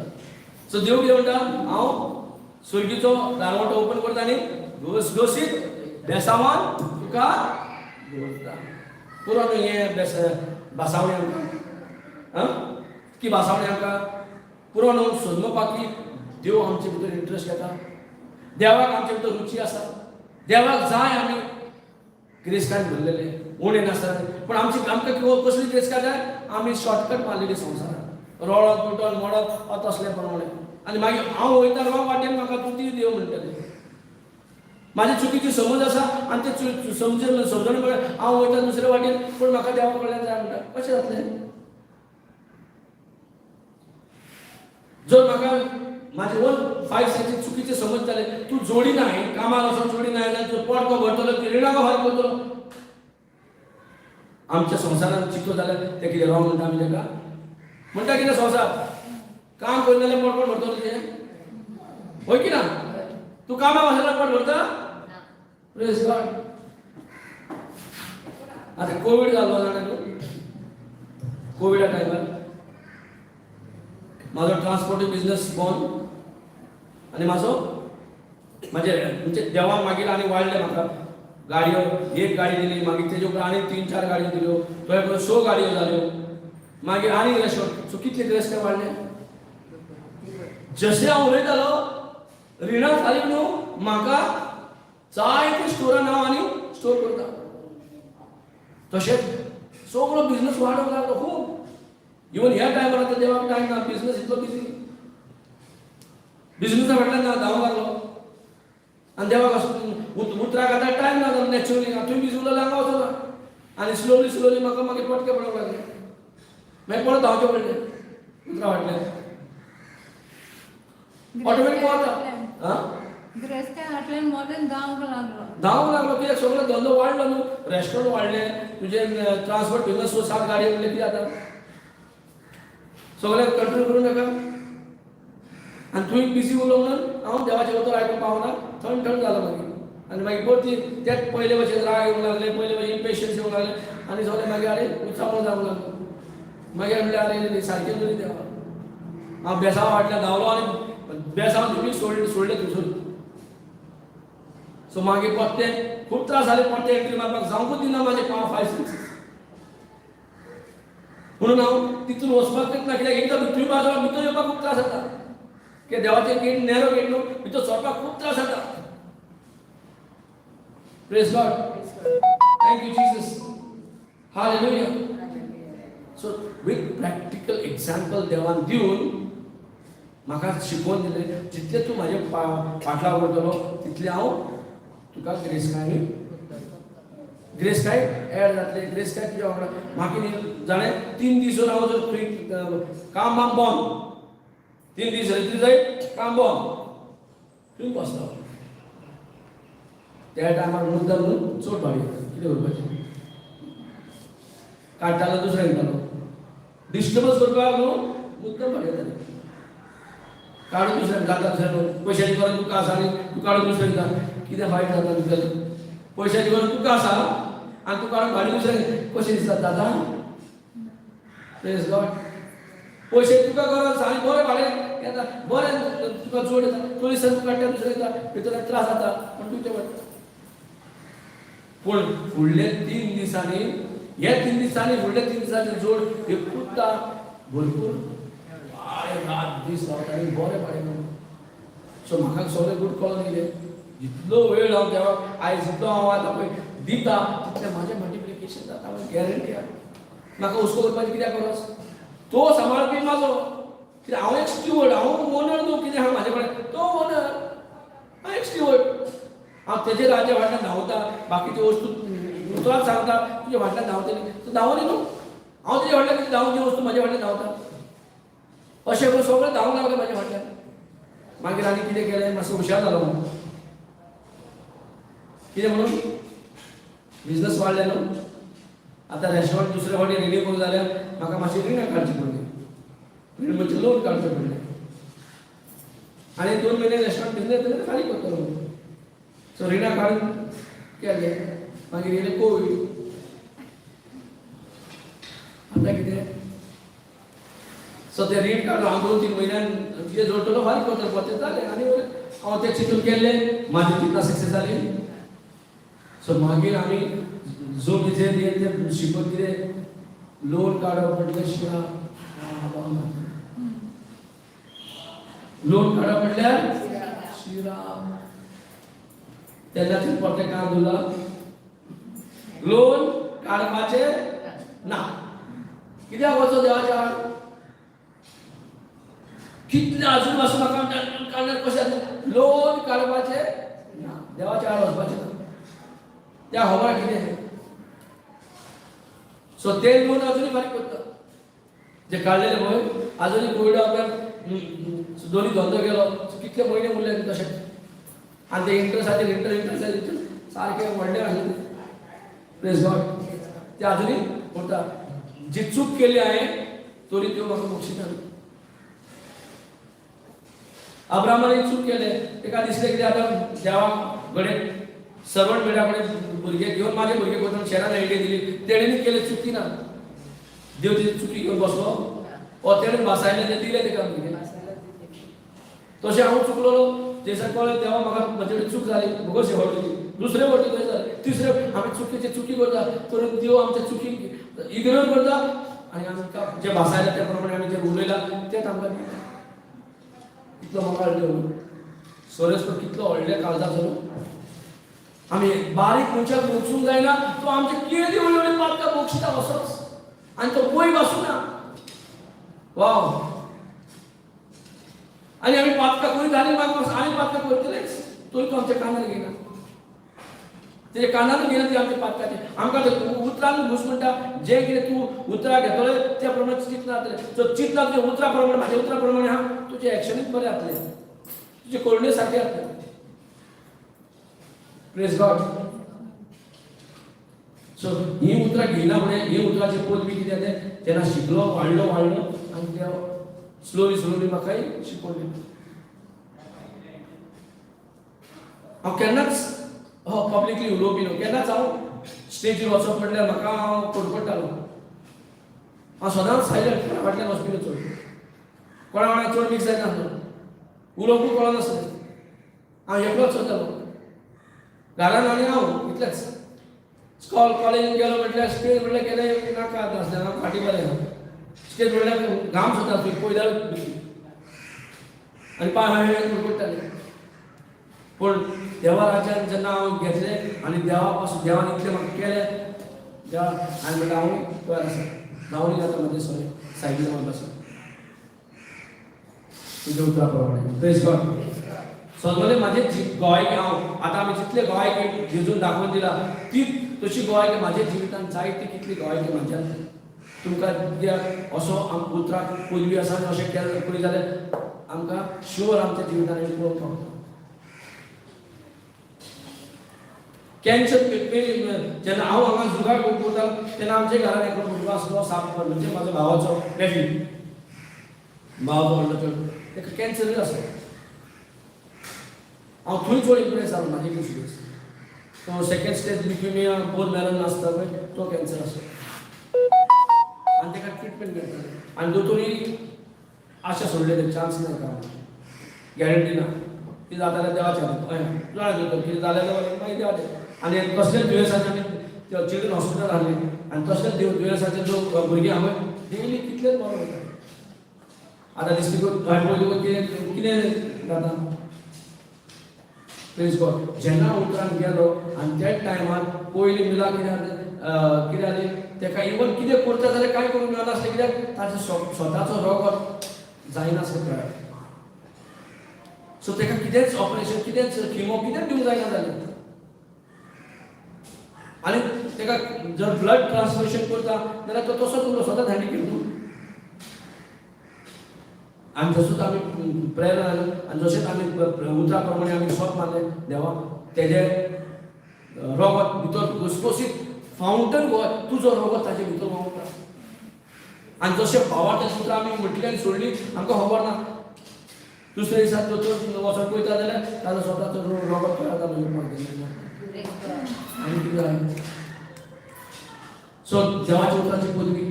सो देव कितें म्हणटा, हांव सुर्गीचो दारवटो ओपन करता आनी घसघसीत बेसांवान तुका दवरता. पुरो न्हू हें बेस भासावणी आमकां, आं की भासावणी आमकां पुरो न्हू समजपाक की देव आमचे भितर इंट्रस्ट घेता, देवाक आमचे भितर रुची आसा, देवाक जाय आमी गिरेस्तान भरलेले उणें नासतना. पूण आमची आमकां कसली गिरेस्ताय जाय, आमी शॉर्टकट मारलेली संवसारान, रडत तुटत मोडत तसलें प्रमाणें. आनी मागीर हांव वयता रॉंग वाटेन, म्हाका तूं ती देव म्हणटले. म्हाजी चुकीची समज आसा आनी ते समजून समजून हांव वयता दुसरे वाटेन, पूण म्हाका देवा कडल्यान जाय म्हणटा, कशें जातलें? जर म्हाका म्हाजे वन फायव सेंची चुकीचे समज जाले, तूं जोडी नाय, कामाक वचोन जोडी नाय जाल्यार तूं पोट भरतलो, ती रिणां फारीक करतलो. आमच्या संवसारान चिंतलो जाल्यार ते कितें रॉंग म्हणटा आमी ताका? म्हणटा कितें संवसार काम करिना जाल्यार पोट कोण भरतलो तुजें? हय की ना? तूं कामाक वचना पोट भरता? Praise God. आतां कोवीड जालो जाणा तूं, कोविडा टायमार म्हाजो ट्रान्सपोर्ट बिजनस बंद आनी म्हाजो म्हाजे म्हणजे देवान मागीर आनी वाडलें म्हाका गाडयो, एक गाडी दिली, मागीर तेजे उपरांत आनी 3-4 गाडयो दिल्यो, थंय करून 6 गाडयो जाल्यो, मागीर आनी रेस्टोरंट. सो कितले गिरेस्त वाडले. जशें हांव उलयतालो रिणां जाली न्हू, म्हाका जायते स्टोरान हांव आनी स्टोर करता. तशेंच सगळो बिजनस वाडोवंक लागलो खूब. इवन ह्या टायमार आतां देवाक टायम ना, बिजनस इतलो बिजी, बिजनसा फाटल्यान धांवंक लागलो आनी देवाक असो उतराक आतां टायम ना जालो नॅचरली. हांव थंय बिजी उरलो हांगा वचना आनी स्लोली स्लोली म्हाका मागीर पटके पडूंक लागले, मागीर परत धांवचें पडलें उतरा फाटल्यान ऑटोमॅटीक वता. आं गिरेस्त्या फाटल्यान मोदेन धांवंक लागलो, धांवंक लागलो कित्याक सगळो धंदो वाडलो न्हू, रेस्टोरंट वाडलें, तुजें ट्रान्सपोर्ट बिजनस 7 गाडयो म्हणलें कितें जाता, सगळें कंट्रोल करूं नाका. आनी तुवें बिजी उरलो म्हणून हांव देवाचें उतर आयकूंक पावना, थंड थंड जालो मागीर. आनी मागीर परती तेच पयले भशेन राग येवंक लागले, पयले भशेन इम्पेशन्स येवंक लागले आनी सगळें मागीर आरे उचापो जावंक लागलो. मागीर म्हणलें आरे सारकें तरी देवा, हांव बेसांव फाटल्यान धांवलो आनी बेसांव तुमी सोडलें थंयसर. सो मागीर परते खूब त्रास जाले, परते एंट्री मारपाक जावंकूच दिना म्हाजे पांव 5 6. म्हणून हांव तितून वचपाक ना, कित्याक एकदां भितर बाजू भितर येवपाक खूब त्रास जाता, कित्याक देवाचें गेट नॅरो गेट न्हू, भितर सरपाक खूब त्रास जाता. Praise God, thank you Jesus, hallelujah. So with practical example देवान दिवन म्हाका शिकोवन दिलें, जितलें तूं म्हाजे फाटलाव करतलो तितलें हांव तुका गिरेस्तकाय गिरेस्तकाय एड जातले, गिरेस्तकाय तुज्या वांगडा. म्हाका कितें जाणें 3 दीस जर हांव जर थंय काम बाम बंद, 3 दीस रित्री जायत काम बंद, थंय बसता त्या टायमार मुद्दम न्हू चड भाडी येता, कितें करपाचें काडटालो दुसऱ्याक दितालो, डिस्टर्बन्स करपाक न्हू मुद्दम भाडी येताली, काडून दुसऱ्याक जाता, दुसऱ्याक पयशांची गरज तुका आसा आनी तूं काडून दुसऱ्याक दिता, कितें फायट जाता तुगेलें? पयशांची गरज तुका आसा आनी तूं काडून भाडी दुसऱ्याक कशें दिसता दादा? Praise God. पयशे तुका गरज आसा आनी बरें भाडें येता, बरें तुका जोड येता, तो दिसा तूं काडटा दुसऱ्याक दिता, भितर त्रास जाता पूण दिवचें पडटा. पूण फुडले 3 दिसांनी, हे 3 दिसांनी फुडले 3 दिसांनी जोड एकूच भरपूर रात दीस रावता आनी बरें भाडें मेळटा. सो म्हाका सगळें गुड कळोन येयलें, जितलो वेळ हांव देवाक आयज जितलो हांव आतां पळय दिता तितलें म्हाजें मल्टिप्लिकेशन जाता, हांव गॅरंटी आहा. म्हाका हुस्को करपाची कित्याक गरज? तो सांबाळपी म्हाजो, कित्याक हांव एक स्टिवर्ड, हांव ओनर न्हू, कितें आहा म्हाजे कडेन तो ओनर, हांव एक स्टिवर्ड, हांव तेजे राज्या फाटल्यान धांवता, बाकीच्यो वस्तू उतरांत सांगता तुज्या फाटल्यान धांवतली, तूं धांवनी न्हू, हांव तुज्या फाटल्यान धांवन जी वस्तू म्हाज्या फाटल्यान धांवता. अशें करून सगळें धांवूंक लागलें म्हाज्या फाटल्यान. मागीर आनी कितें केलें, मातसो हुशार जालो हांव. कितें म्हणून बिजनस वाडले न्हू. आतां रेस्टॉरंट दुसरे फावटी रिन्यू करूंक जाल्यार म्हाका मातशी रिणां काडची पडली, रीण म्हणजे लोन काडचें पडलें. आनी 2 म्हयने रेस्टॉरंट बिजनेस जाल्यार फारीक करतलो. सो रिणां काडून केलें. मागीर येयलें कोवीड. आतां कितें, सो तें रीण काडून हांव 2-3 म्हयन्यान कितें जोडटलो फारीक करतलो, तें जालें. आनी हांव तें चिंतून केल्लें, म्हाजी चिंतना सक्सेस जाली. सो मागीर आमी झूम हेचेर तें शिकप कितें लोन काडप म्हटल्यार शिरा, लोन काडप म्हटल्यार शिरा. तेन्ना थंय परतें काम उरलां, लोन काडपाचें ना. कित्याक वचो देवाच्या आड? कितले अजून पासून म्हाका काडल्यार कशें जातलें? लोन काडपाचें ना, देवाच्या आड वचपाचें ना. त्या खबर कितें. सो ते लोन अजुनूय फारीक करता जे काडलेले पळय. अजुनूय कोविडा उपरांत दोनी धंदो गेलो, कितले म्हयने उरले तशें. आनी ते इंट्रस्टाचेर इंट्रस्ट इंट्रस्ट इंट्रस्ट सारके व्हडले आसले. प्रेज गॉड. ते अजुनूय उरता. जी चूक केली हांवें तरी त्यो म्हाका बक्षिता. अब्राहमान चूक केले, ताका दिसलें कितें आतां देवा घडये सर्वंट मेळ्ळ्या कडेन भुरगे घेवन म्हाजे भुरगे करतना शेरान आयडिया दिली, तेणेन केले चुकी ना. देव तेजी चुकी घेवन बसलो ओ तेणेन भासायलें तें दिलें ताका भुरगे. तशें हांव चुकलोलो जेसा कळ्ळें तेव्हा म्हाका म्हजे कडेन चूक जाली, बोगस फावटी, दुसरे फावटी तशें जालें, तिसरे. आमी चुकीचे चुकी करता तर देव आमच्या चुकी इग्नोर करता आनी आमकां जें भासायलें त्या प्रमाणे आमी जें उलयलां तेंच आमकां दिता. कितलो मोगाळ देव सोरेस, कितलो व्हडल्या काळजाचो न्हू. आमी बारीक मनशाक भोगसूंक जायना, तो आमचे कितें व्हडली व्हडली पातकां भोगशिता असोच आनी तो पय बसूना. वाव. आनी आमी पातकां करीत जाली मागीर आमी पातकां करतलेच, तरी तो आमच्या कानार घेयना. तेजे कानार घेयना ती आमच्या पातकाचे. आमकां ते उतरान घुस म्हणटा, जें कितें तूं उतरां घेतले त्या प्रमाणे चिंतनां जातलें. सो चिंतनां तुजें उतरां प्रमाणे, म्हाज्या उतरां प्रमाणे आहा, तुजें एक्शनूच बरें जातलें, तुजे करणे सारकें जातलें. Praise God. सो ही उतरां घेयना फुडें ही उतरांची पदवी कितें जालें, जेन्ना शिकलो वाडलो वाडलो आनी देव स्लोली स्लोली म्हाकाय शिकोवन दिलो. हांव केन्नाच हो पब्लिकली उलोवपी न्हू. केन्नाच हांव स्टेजीर वचप म्हटल्यार म्हाका हांव कडकडटालो. हांव सदांच सायलंट, कोणा फाटल्यान वचपी न्हू चड, कोणा वांगडा चड मिक्स जायनासलो, उलोवपूय कळनासलें. हांव एकलोच वतालो घरान आनी हांव इतलेंच. स्कॉल कॉलेजीन गेलो म्हटल्यार स्टेज म्हटल्यार केन्ना नाका नासलें. हांव फाटीं बरें आसा. स्टेज म्हटल्यार घाम सुद्दां थंय पयल्यार भीती आनी पांय हांवें कडकडटाले. पूण देवा राज्यान जेन्ना हांव घेतलें आनी देवा पासून देवान इतलें म्हाका केलें, देवा हांवें म्हणलें हांव तयार आसा, जावनूय जाता म्हजें सगळें सायडीन वचपाचें तुज्या उतरा प्रमाणे. Praise God. सगळे म्हाजे गोवायकी हांव आतां आमी जितले गोवायकी जेजून दाखोवन दिला ती तशी गोवायकी म्हाज्या जिवितान जायती कितली गोवायकी म्हाज्यान तुमकां कित्याक असो उतराक पदवी आसा आनी अशें केलें पळय जाल्यार आमकां शुअर आमच्या जिवितान आमी पळोवंक पावता. कॅन्सर जेन्ना हांव हांगा जुगार करता तेन्ना आमच्या घरान एकलो भुरगो आसलो, साप म्हणजे म्हाजो भावाचो नेफ्यू, भावाचो व्हडलो चेडो, ताका कॅन्सरूय आसलो. हांव थंय चड इम्प्रेस जालो म्हाजे कुशीक. तो सेकंड स्टेज लिक्युमिया बोन मॅरोन आसता पळय तो कॅन्सर आसलो आनी ताका ट्रिटमेंट करताले आनी दोतोरी आशा सोडले ते चान्स ना काम गॅरंटी ना, कितें जाता जाल्यार देवाच्या हातीन. हय जाणा दोतोर कितें जालें जाल्यार मागीर देवाचें. आनी कसलेच दुयेंसाचे आमी चिल्ड्रन हॉस्पिटल हाडलें आनी तसलेच दुयेंसाचे जो भुरगे आहा पळय डेली कितलेच बरो वयता. आतां दिसता हय पळय कितें कितें जाता. Praise God. जेन्ना उतरान गेलो आनी त्याच टायमार पयलीं मिला कितें जालें, कितें जालें ताका इवन कितें करता जाल्यार कांय करूंक मेळनासलें कित्याक ताचो स्वताचो रगत जायनासलें तयार. सो ताका कितेंच ऑपरेशन कितेंच किमो कितेंच दिवंक जायना जालें. आनी ताका जर ब्लड ट्रान्सफ्युजन करता जाल्यार तो तसोच उरलो, सदांच हँडिकेप न्हू. आनी तसोच आमी प्रेरणा आनी जशेंच आमी उतरा प्रमाणे आमी सोत मारलें देवा तेजें रगत भितर घसघसीत फावंटन गो तुजो रगत ताजे भितर व्हांवता. आनी जशें भावार्थाचीं उतरां आमी म्हटलीं आनी सोडलीं आमकां खबर ना. दुसऱ्या दिसा दोतोर वचोन पळयता जाल्यार ताजो स्वताचो रगत तयार जालो येवपाक गेल्लो. आनी कितें जालें? सो देवाच्या उतराची पदवी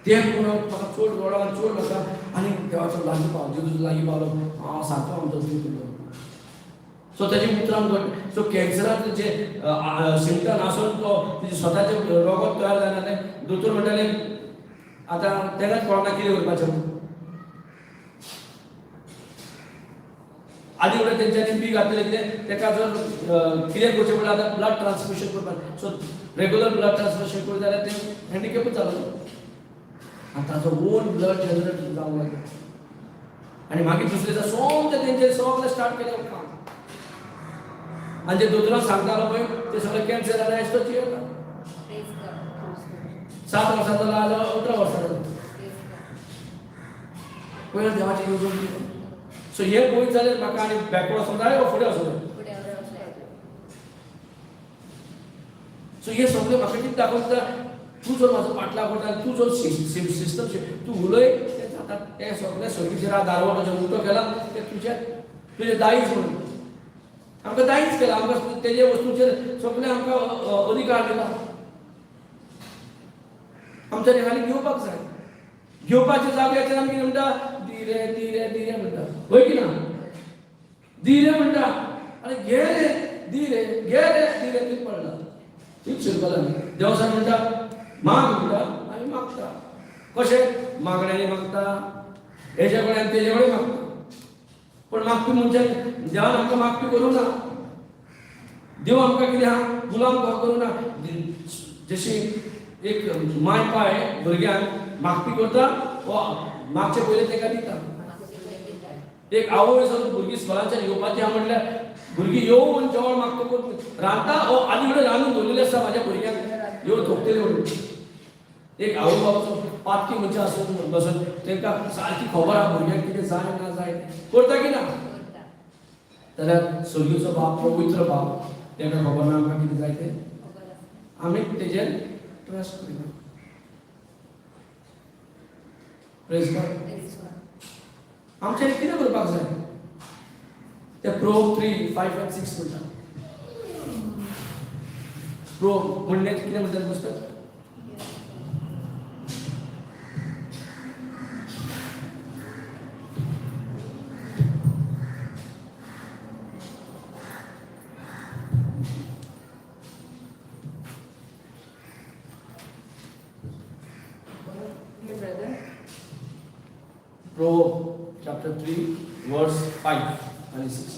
तें म्हणून म्हाका चड गोडो आनी चड म्हाका आनी देवाचो लागीं पावलो, जेजूचो लागीं पावलो, हांव सारको आमचो जीव दिलो. सो ताजी उतरां घट. सो कॅन्सराचे जे सिमटम आसून तो तेजें स्वताचें रगत तयार जायना तें दोतोर म्हणटाले आतां तेकाच कळना कितें करपाचें म्हणून. आदी फुडें तेंच्यांनी बी घातलें कितें तेका जर कितें करचें पडलें आतां ब्लड ट्रान्सफ्युजन करपाक. सो रेगुलर ब्लड ट्रान्सफ्युजन करूं जाल्यार तें हँडिकेपूच जालो आनी ताजो ओन ब्लड जनरेट जावंक लागलो. आनी मागीर दुसरे दिसा सोमतें तेंचें सगळें स्टार्ट केलें काम. आनी जे दोतोरान सांगतालो पळय ते सगळें कॅन्सर जालें आयज तो जियेता. 7 वर्सां जालो आयज 18 वर्सां जाली. पयलीं देवाची येवजण कितें. सो हे पळयत जाल्यार म्हाका आनी बॅकवर्ड वचूंक जाय वा फुडें वचूंक जाय. सो हे सगळें म्हाका कितें दाखोवता, तूं जर म्हाजो पाटलाव करता, तूं जर सिस्टम तूं उलय तें जाता. तें सगळें सर्गीचेर दारवटाचें उल्टो केला तें तुजें तुजें दायज म्हणून आमकां दायज केलां. आमकां तेजे वस्तूचेर सगळें आमकां अधिकार दिला. आमच्यानी खाली घेवपाक जाय. घेवपाच्या जाग्याचेर आमी कितें म्हणटा, दी रे दी रे दी रे म्हणटा, हय की ना? दी रे म्हणटा आनी घे रे दी रे घे रे दी रे थंय पडला. तीच शिरपला न्ही. देवसान म्हणटा माग म्हणटा आनी मागता. कशें मागण्यांनी मागता, हेजे कडेन आनी तेजे कडेन मागता. पूण मागपी मनशान देवान आमकां मागपी करूंक ना. देव आमकां कितें आहा गुलाम करूंक ना. जशी एक माय पाय भुरग्यांक मागपी करता वा मागचे पयलीं ताका दिता. एक आवय जर भुरगीं स्कुलांच्यान येवपाची आहा म्हटल्यार भुरगीं येवन जेवण मागतकूच रांदता ओ आदी कडेन रांदून दवरिल्लें आसता म्हाज्या भुरग्यांक येवन थोकतली म्हणून. एक आवय बाबाचो पातकी मनशां आसून बसून तांकां सारकी खबर आहा भुरग्यांक कितें जाय ना जाय करता की ना. जाल्यार सर्गीचो बाप पवित्र बाप तांकां खबर ना आमकां कितें जाय तें. आमी तेजेर ट्रस्ट करिना. Praise God. आमच्यानी कितें करपाक जाय ते प्रोवर्ब 3, 5 आनी 6 म्हणटा. प्रोवर्ब म्हणणे कितें म्हणटा पुस्तक? Brother. Proverb chapter 3 verse 5 and 6.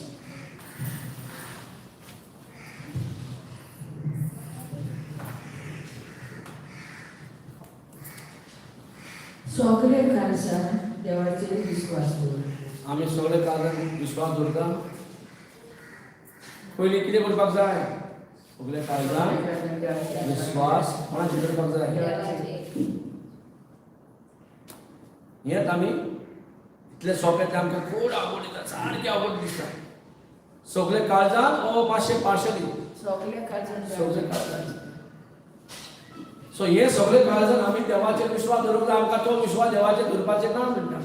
सगळे काळजान देवाचेर विस्वास दवर. आमी सगळे काळजान विश्वास दवरता. पयलीं कितें करपाक जाय? सगळे काळजान विश्वास कोणाचेर दवरपाक जाय? हेंच आमी इतले सोंपें तें आमकां खूब आवड दिता, सारकें आवड दिसता. सगळे काळजान ओ मातशें पार्शली? सगळे काळजान. सगळे काळजान. सो हे सगळे काळजान आमी देवाचेर विश्वास दवरूंक जाय. आमकां तो विश्वास देवाचेर दवरपाचें ना म्हणटा.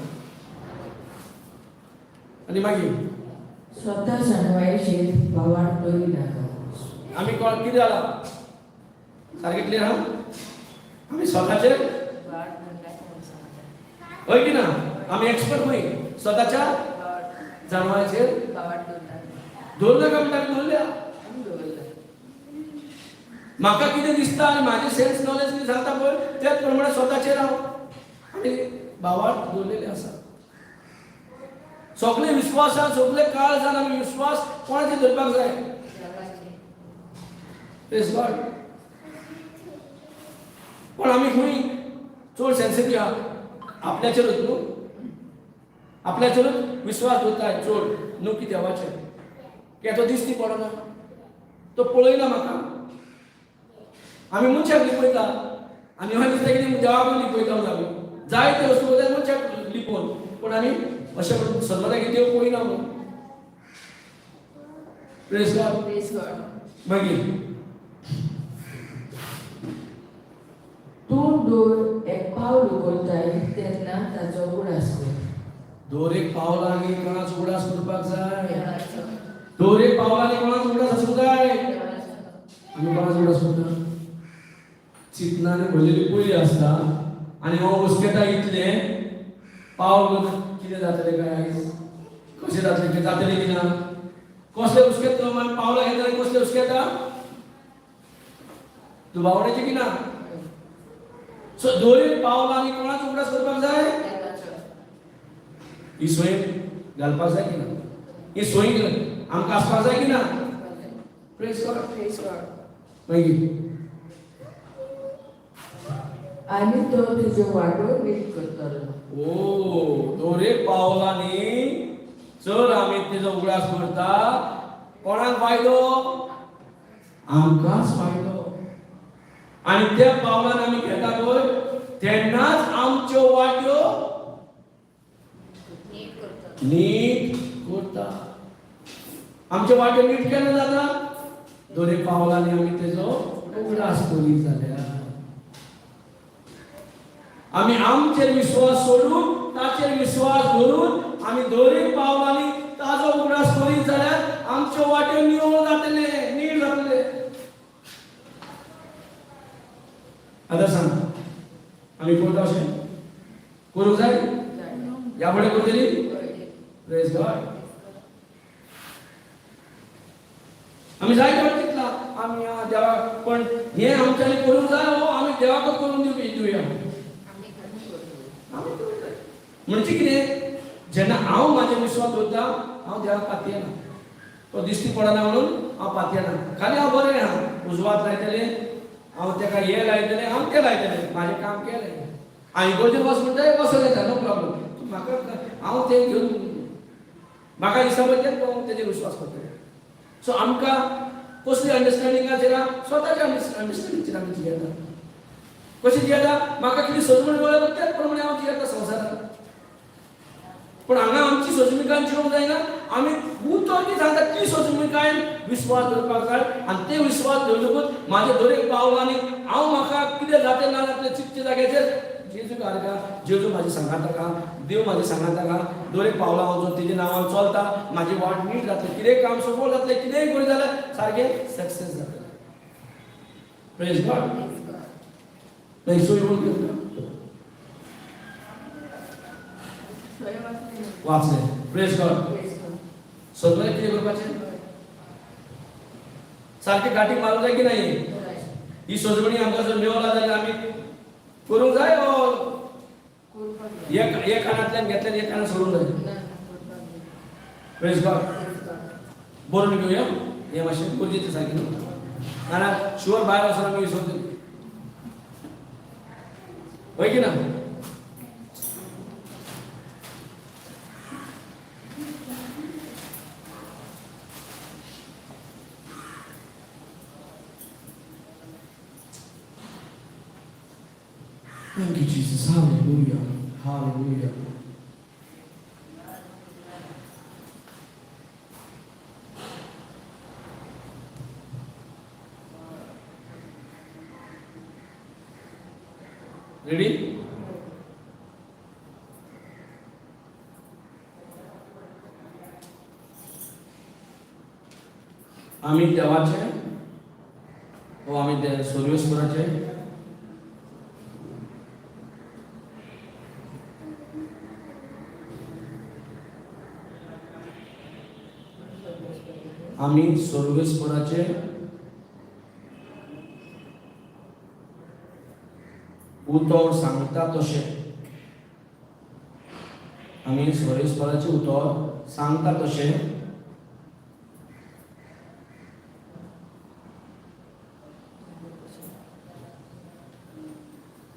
आनी मागीर स्वता जाणवायेचेर भावार्थ दवरी नाका. आमी कोण कितें जालां सारकें क्लियर आहा? आमी स्वताचेर हय की ना? आमी एक्सपर्ट न्हय स्वताच्या जाणवायचेर दवरना काय म्हणटा. आमी दवरल्या. म्हाका कितें दिसता आनी म्हाजें सेन्स नॉलेज कितें सांगता पळय त्याच प्रमाणे स्वताचेर हांव आनी भावार्थ दवरलेले आसा. सगळे विश्वासान सगळे काळजान आमी विश्वास कोणाचेर दवरपाक जाय? Praise God. पण आमी खंय चड सेन्सिटीव आहा आपल्याचेरूच न्हू, आपल्याचेरूच विश्वास दवरता चड न्हू की देवाचेर. कित्याक तो दिश्टी पडना, तो पळयना म्हाका. आमी मनशाक लिपयता आनी अशें दिसता की देवाकूय लिपयता म्हणून. आमी जायते वस्तू वयता मनशाक लिपोवन, पूण आमी अशें म्हणून सदमानाक देव पळयना म्हणून. Praise God. Praise God. मागीर तूं दोर एक पावल उखलताय तेन्ना ताचो उगडास कर. दर एक पावलांनी कोणाचो उगडास करपाक जाय. देवाचो. दर एक पावलांनी कोणाचो उगडास आसूंक जाय. देवाचो. आमी कोणाचो उगडास करता? चिंतनांनी भरलेली पयली आसता आनी हांव हुस्केता इतलें पावल कितें जातलें काय आयज, कशें जातलें, कितें जातलें की ना, कसलें हुस्केता तूं? मागीर पावलां घेतना कसलें हुस्केता? दुबावण्याचें की ना? सो दर एक पावलांनी कोणाचो उगडास करपाक जाय? देवाचो. ही सोय घालपाक जाय की ना? ही सोय आमकां आसपाक जाय की ना? Praise God. Praise God. मागीर आनी तो तुज्यो वाटो नीट करतलो. ओ दर एक पावलांनी जर आमी तेजो उगडास करता कोणाक फायदो? आमकांच फायदो. आनी त्या पावलान आमी घेता पळय तेन्नाच आमच्यो वाट्यो नीट करता. नीट करता. आमच्यो वाट्यो नीट केन्ना जाता? दर एक पावलांनी आमी तेजो उगडास करीत जाल्यार. आमी आमचेर विश्वास सोडून ताचेर विश्वास धरून आमी दर एक पावलांनी ताजो उगडास करीत जाल्यार आमच्यो वाट्यो निवळ जातले, नीट जातले. आतां सांग, आमी करता अशें करूंक जाय? ह्या फुडें करतली? Praise God. आमी जायते फावट चिंतला आमी देवाक, पण हें आमच्यांनी करूंक जाय हो आमी देवाकच करून दिवपी दिवया. आमी करता. आमी करूंक जाय. म्हणजे कितें, जेन्ना हांव म्हाजेर विश्वास दवरता हांव देवाक पातयेना, तो दिश्टी पडना म्हणून हांव पातयेना. खाली हांव बरें आहा, उजवात लायतलें हांव, तेका हें लायतलें हांव, तें लायतलें, म्हाजें काम केलें. हांव इगोर्जेर वच म्हणटा वचोन येता, नो प्रॉब्लम. तूं म्हाका हांव तें घेवन म्हाका दिसता पळय तें हांव तेजेर विश्वास करतलें. सो आमकां कसली अंडरस्टँडिंगाचेर, स्वताच्या अंडरस्टँडिंगचेर आमी जियेता. कशें जियेता? म्हाका कितें सजवण मेळ्ळ्या त्याच प्रमाणे हांव जियेता संवसारांत. पण हांगा आमची सोजमिकाय जिवंक जायना. आमी उतर कितें सांगता ती सोजमिकायन विश्वास दवरपाक जाय. आनी ते विश्वास दवरतकूच म्हाजे दर एक पावलांनी हांव म्हाका कितें जातलें ना जातलें चिंतचे जाग्याचेर जेजू आसा, जेजू म्हाजे सांगाताक आहा, देव म्हाजे सांगाताक आहा. दर एक पावलां हांव जो तेजे नांवान चलता म्हाजी वाट नीट जातली, कितेंय काम सफळ जातलें, कितेंय करीत जाल्यार सारकें सक्सेस जातलें. Praise God. मागीर सोय म्हणून घेवं सोय वाचली. वाचलें. Praise God. Praise God. सगळें कितें करपाचें? सारकें गांठीक मारूंक जाय की नाही? ही सजवणी आमकां जर मेवला जाल्यार आमी करूंक जाय वो करपाक जाय. एक कानांतल्यान घेतल्यान एक कानान सोडूंक जाय? ना, ना, करपाक जाय. Praise God. Praise God. बरोवन घेवया हें मातशें गरजेचें सारकें न्हू, नाल्यार शुअर भायर वचून आमी विसरतली. हय की ना? Thank you, Jesus. Hallelujah. Hallelujah. Ready? आमी देवाचे व आमी सर्वेस्पराचे आमी सर्वेस्पराचे उतर सांगता तशें आमी सर्वेस्पराचें उतर सांगता तशें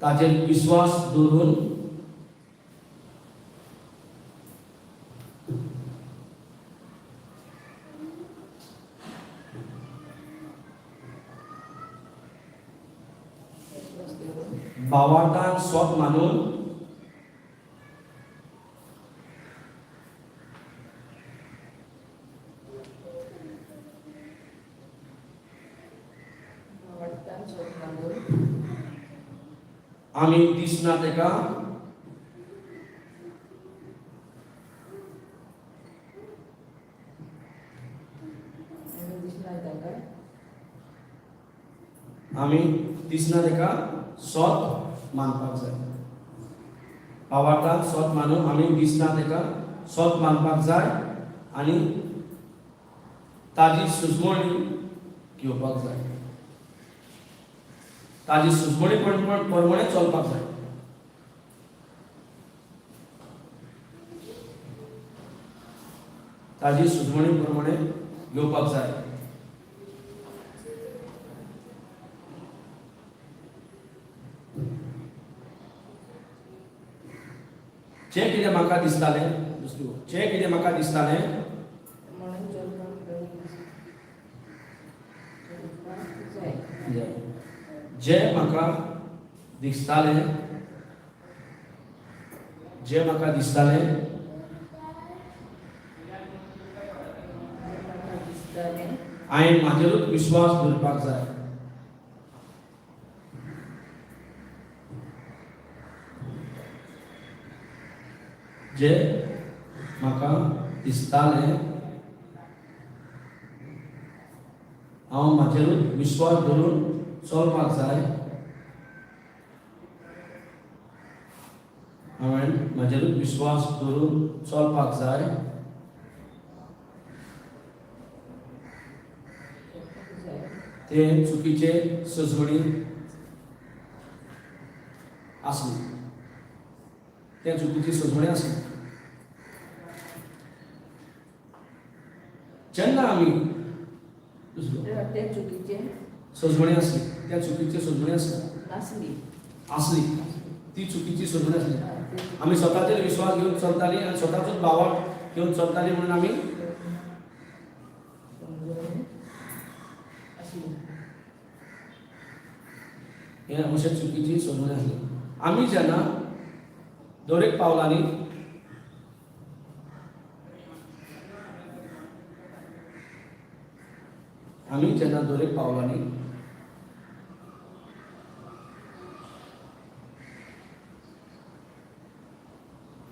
ताचेर विश्वास दवरून भावार्थान स्वत मानून आमी दिसना तेका आमी दिसना ताका आमी दिसना तेका सोत मानपाक जाय. भावार्थान सोत मानून आमी दिसना तेका सोत मानपाक जाय आनी ताजी सुजवणी घेवपाक जाय. ताजी सुजवणी प्रमाणे चलपाक जाय. ताजी सुजवणी प्रमाणे घेवपाक जाय. जें कितें म्हाका दिसतालें दुसरी गोश्ट, जें कितें म्हाका दिसतालें म्हणून चलपाक चलपाक जाय. जें म्हाका दिसतालें, जें म्हाका दिसतालें जें म्हाका दिसतालें हांवें म्हाजेरूच विश्वास दवरपाक जाय. जें म्हाका दिसतालें हांव म्हाजेरूच विश्वास दवरून चलपाक जाय. हांवें म्हाजेरूच विश्वास दवरून चलपाक जाय. चलपाक जाय. ते चुकीचे सजवणी आसली, ते चुकीची सजवणी आसली. जेन्ना आमी दुसरो तें चुकीचें सजवणी आसली, त्या चुकीची सजवणी आसली नासली आसली, ती चुकीची सजवणी आसली. आमी स्वताचेर विश्वास घेवन चलताली आनी स्वताचोच भावार्थ घेवन चलताली म्हणून आमी समजून आसली. हे अशें चुकीची सजवणी आसली. आमी जेन्ना दरेक पावलांनी आमी जेन्ना दरेक पावलांनी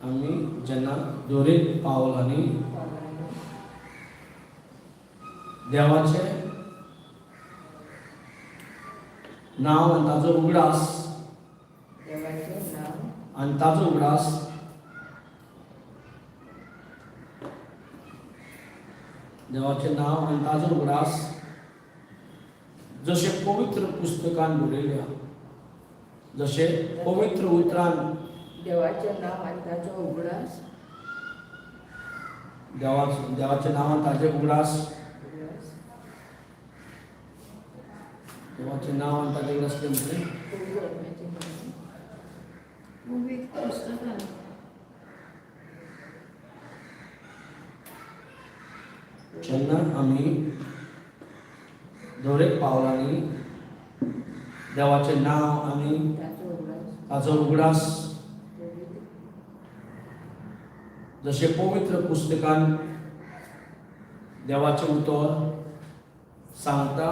आमी जेन्ना दरेक पावलांनी पावलांनी देवाचें नांव आनी ताजो उगडास देवाचें नांव आनी ताजो उगडास देवाचें नांव आनी ताजो उगडास जशें पवित्र पुस्तकान बरयल्या, जशें पवित्र उतरान देवाचें नांव आनी ताचो उगडास देवाचें नांव आनी ताजे उगडास उगडास देवाचें नांव आनी ताजे उगडास कितें म्हणलें? पवित्र आत्म्याचें नांव. पवित्र पुस्तकान जेन्ना आमी दरेक पावलांनी देवाचें नांव आनी ताचो उगडास ताजो उगडास पवित्र जशें पवित्र पुस्तकान देवाचें उतर सांगता,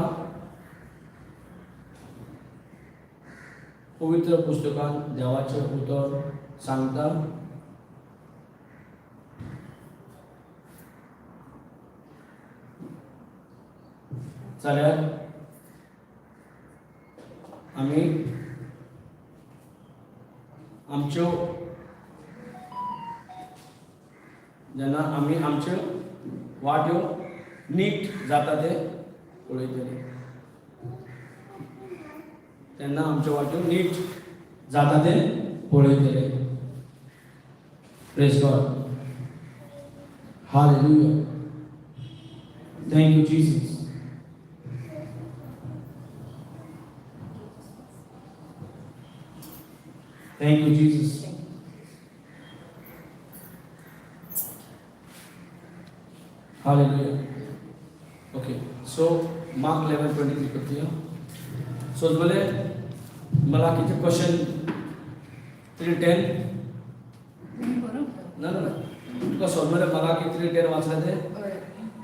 पवित्र पुस्तकान देवाचें उतर सांगता, जाल्यार आमी आमच्यो जेन्ना आमी आमच्यो वाट्यो नीट जाता ते पळयतले, तेन्ना आमच्यो वाट्यो नीट जाता ते पळयतले. Praise God. Hallelujah. Thank you Jesus. Thank you Jesus. Hallelujah. Okay, so Mark 11:23 करतुया. So जाल्यार मलाकीचें क्वेश्चन 3:10. बरोबर. ना ना ना, तुका सोदलें मलाकी 3:10 वाचलें तें. हय.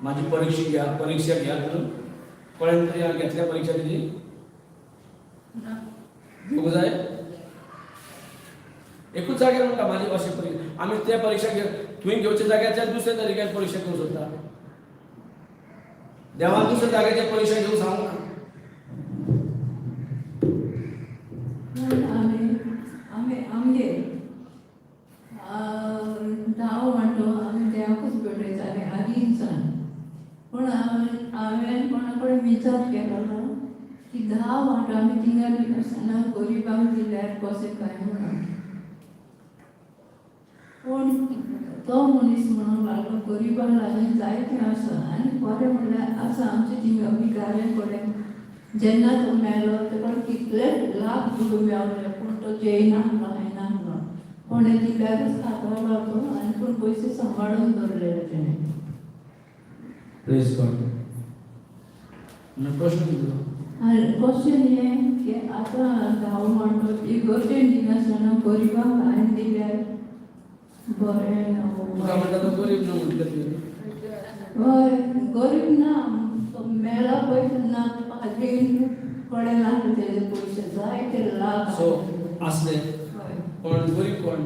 माझी परीक्षा घ्या, परीक्षा घ्या म्हणून कळ्ळें तरी हांवें घेतल्या परीक्षा तुजी ना. दिवंक जाय. एकूच जाग्यार म्हणटा म्हाजी अशी परीक्षा आमी ते परीक्षा घेवन तुवें घेवच्या जाग्यार दुसऱ्या तरिक्यान परीक्षा घेवंक सोदता. देवान दुसऱ्या जाग्याचेर परीक्षा घेवंक सांगूंक ना. पूण आमी आमी आमगेर धांव वांटो आमी देवाकूच भेटयताले आदींचान. पूण हांवें कोणा कडेन विचार केलो ना की 10 वांटो आमी थिंगा दिनासतना गरिबांक दिल्यार कशें काय म्हणून. पूण तो मनीस म्हणूंक लागलो गरिबांक लागून जायतें आसा आनी खरें म्हणल्यार आसा आमचे थिंगा भिकाऱ्यां कडेन जेन्ना तो मेलो तेका कितले लाख दुडू मेवले पूण तो जेयनासलो खायनासलो, कोणें दिल्यारूच खातालो तो आनी पूण पयशे सांबाळून दवरलेले तेणें. प्रेज गॉड. प्रश्न कितें? आनी क्वेश्चन हें की आतां धांव म्हणटा इगर्जेन दिनासतना गरिबांक हांवें दिल्यार बरें. तुका म्हणटा तो गरीब न्हू म्हटलें तुवें. हय गरीब ना, तो मेला पळय तेन्ना पाद्रीन कडेन नासले तेजे पयशे जायते लाख. सो आसले हय कोण गरीब कोण?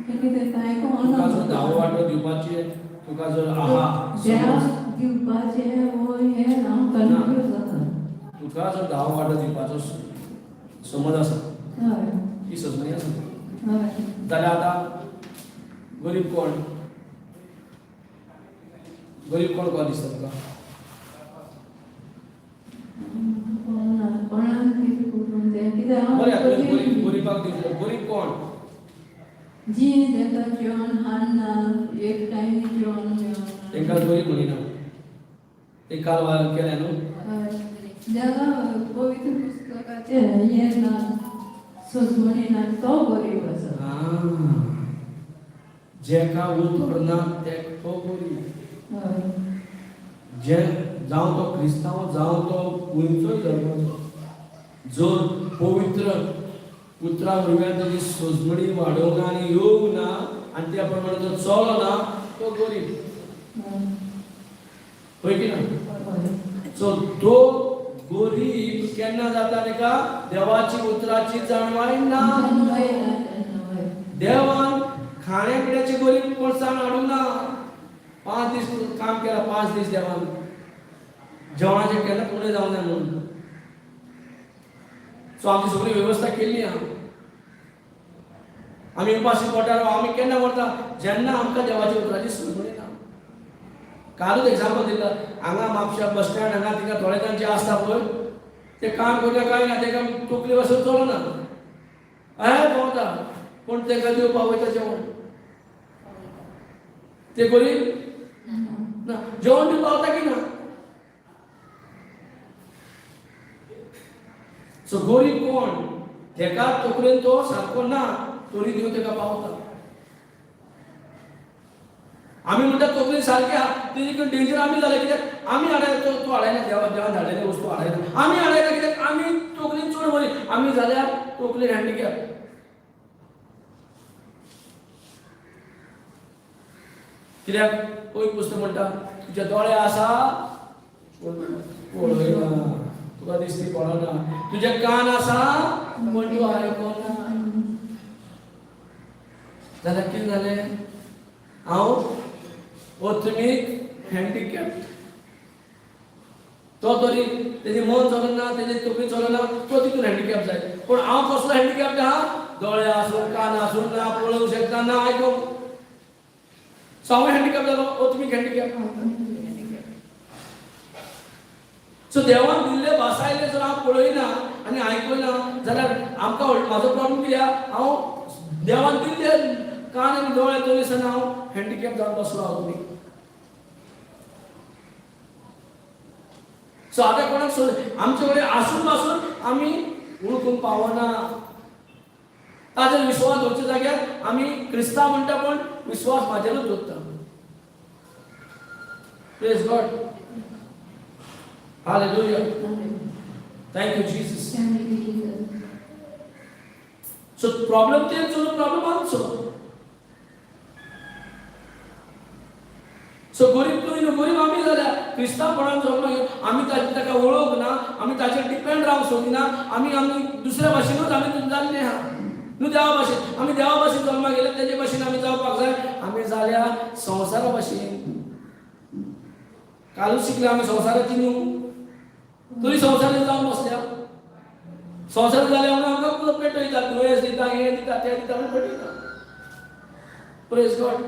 कितें कांय तुका जर कोण धावो वांटो दिवपाचे तुका जर आहा देवाक दिवपाचें वो हें हांव कन्फ्यूज जाता. तुका जर धावो वांटो दिवपाचो समज आसा हय ती सजमणी आसा हय जाल्यार आतां गरीब कोण? गरीब कोण कोण दिसता तुका? कोणाक कितें करून तें कित्याक हांव बरें तुवें गरीब गरिबाक दिवचें गरीब कोण? जी ताका जेवण हाडना एक टायम जेवण मेळना. तांकां गरीब म्हणिना ते काल केलें न्हू. हय जाका पवित्र पुस्तकाचें हें ना सजमणी ना तो गरीब आसा. जेका उतर ना तेक तो गरीब. हय जे जावं तो क्रिस्तांव जावं तो खंयचोय धर्माचो जर पवित्र उतरां वरवीं ताजी सजमणी वाडोवंक ना आनी येवंक ना आनी त्या प्रमाणे जो चलो ना तो गरीब. हय की ना? हय सो तो गरीब केन्ना जाता ताका देवाची उतराची जाणवाय ना. देवान खाण्या पिण्याची गरीब कोळसान हाडूंक ना. 5 दीस काम केलां, 5 दीस देवान जेवणाचें केन्ना उणें जावंक जाय म्हणून. सो आमची सगळी वेवस्था केल्ली आहा. आमी उपाशी पोटार आमी केन्ना व्हरता जेन्ना आमकां देवाची उतराची सजमणी ना. कालूच एग्जाम्पल दिलां हांगा म्हापशा बस स्टँड हांगा थिंगा थोडे जाण जे आसता पळय ते काम करया कांय ना तेका तकली वचून चलना अहें भोंवता पूण तेका दिवपाक वयता जेवण ते गरीब ना जेवण दिवपाक पावता की ना. सो गरीब कोण? तेका तकलेन तो सारको ना तरी दिवन तेका पावता. आमी म्हणटा तकलेन सारके आहा तेजे कडेन डेंजर आमी जाले कित्याक आमी हाडायता तो तो हाडायना देवा देवान धाडलेले वस्तू हाडायना आमी हाडायता कित्याक आमी तकलेन चड बरी आमी जाल्यार तकलेन हँडिकॅप. कित्याक पयलीं पुस्तक म्हणटा तुजे दोळे आसा पळयना तुका दिसती पडना तुजे कान आसा पूण तूं आयकना. जाल्यार कितें जालें? हांव अत्मीक हँडिकॅप. तो तरी तेजें मन चलना तेजें तकली चलना तो तितून हँडिकॅप जाय पूण हांव कसलो हँडिकॅप आहा? दोळे आसून कान आसून ना पळोवंक शकता ना आयकूंक. सो हांव हँडिकॅप जालो अत्मीक हँडिकॅप. सो देवान दिल्ले भासायले जर हांव पळयना आनी आयकना जाल्यार आमकां म्हाजो प्रॉब्लम कितें आहा? हांव देवान दिल्ले कान आनी दोळे तरी आसतना हांव हँडिकॅप जावन बसलो हांव तुमी. सो आतां कोणाक सोद आमचे कडेन आसून नासून आमी वळखूंक पावना. ताजेर विश्वास दवरच्या जाग्यार आमी क्रिस्तांव म्हणटा पूण विश्वास म्हाजेरूच दवरता. Praise God. Hallelujah. Thank you Jesus. So problem तेंचो प्रॉब्लम आमचो. सो गरीब तूं न्हू गरीब आमी जाल्यार क्रिस्तांवपणान जल्म घेवन आमी ताजेर ताका वळख ना आमी ताजेर डिपेंड रावंक सोदिना आमी आमी दुसऱ्या भाशेनूच आमी जाल्ले आहा. न्हू देवा भाशेन आमी देवा भाशेन जल्माक गेले तेजे भाशेन आमी जावपाक जाय. आमी जाल्या संवसारा भाशेन. कालूच शिकले आमी संवसाराची न्हू, तरी संवसाराची जावन बसल्या. संवसार जाल्या म्हणून आमकां पेटयतात, दुयेंस दिता, हें दिता, तें दिता म्हणून पेटयता. Praise God.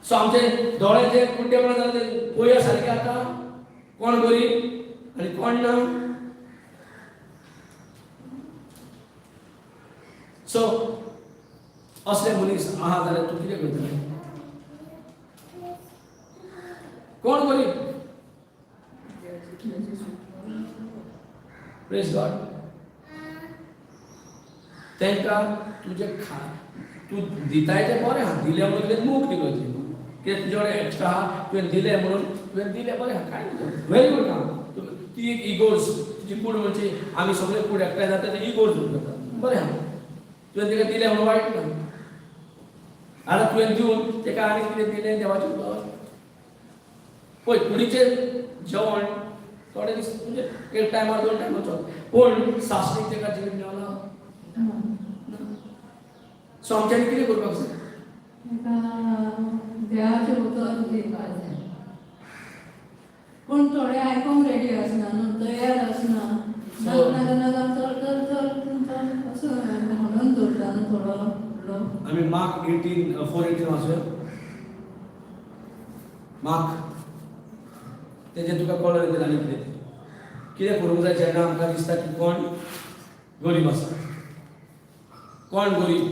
सो आमचे दोळे जे कुड्डेपणा जाले ते पळया सारके आतां कोण गरीब आनी कोण ना. सो असले मनीस आहा जाल्यार तूं कितें करतलें? कोण गरीब? Praise God. तांकां तुजें खा तूं दिताय तें बरें आहा, दिलें म्हणून कितें मूक दिलो ती कितें तुजे कडेन एक्स्ट्रा आहा तुवें दिलें म्हणून तुवें दिलें बरें आहा, कांय व्हेरी गूड काम. ती एक इगोर्ज तुजी कूड म्हणची आमी सगळे कूड एकठांय जाता ते इगोर्ज जाता, बरें आहा. तुवें ताका दिलें म्हणून वायट ना. आतां तुवें दिवन ताका आनी कितें दिलें देवाचें उतर पळय, कुडीचें जेवण थोडे दीस म्हणजे एक टायमार दोन टायमार चल, पूण सासणीक ताका जिवीत मेवना. सो आमच्यांनी कितें करपाक जाय? ताका देवाचें उतर दिवपाक जाय. पूण थोडे आयकोंक रेडी आसना न्हू, तयार आसना. नाका नाका नाका चल चल चल चल असो म्हणून दवरता न्हू थोडो लोक. आमी मार्क 18:4-18 वाचूया. मार्क तेजें तुका कळ्ळें येतलें आनी कितें कितें करूंक जाय जेन्ना आमकां दिसता की कोण गरीब आसा, कोण गरीब.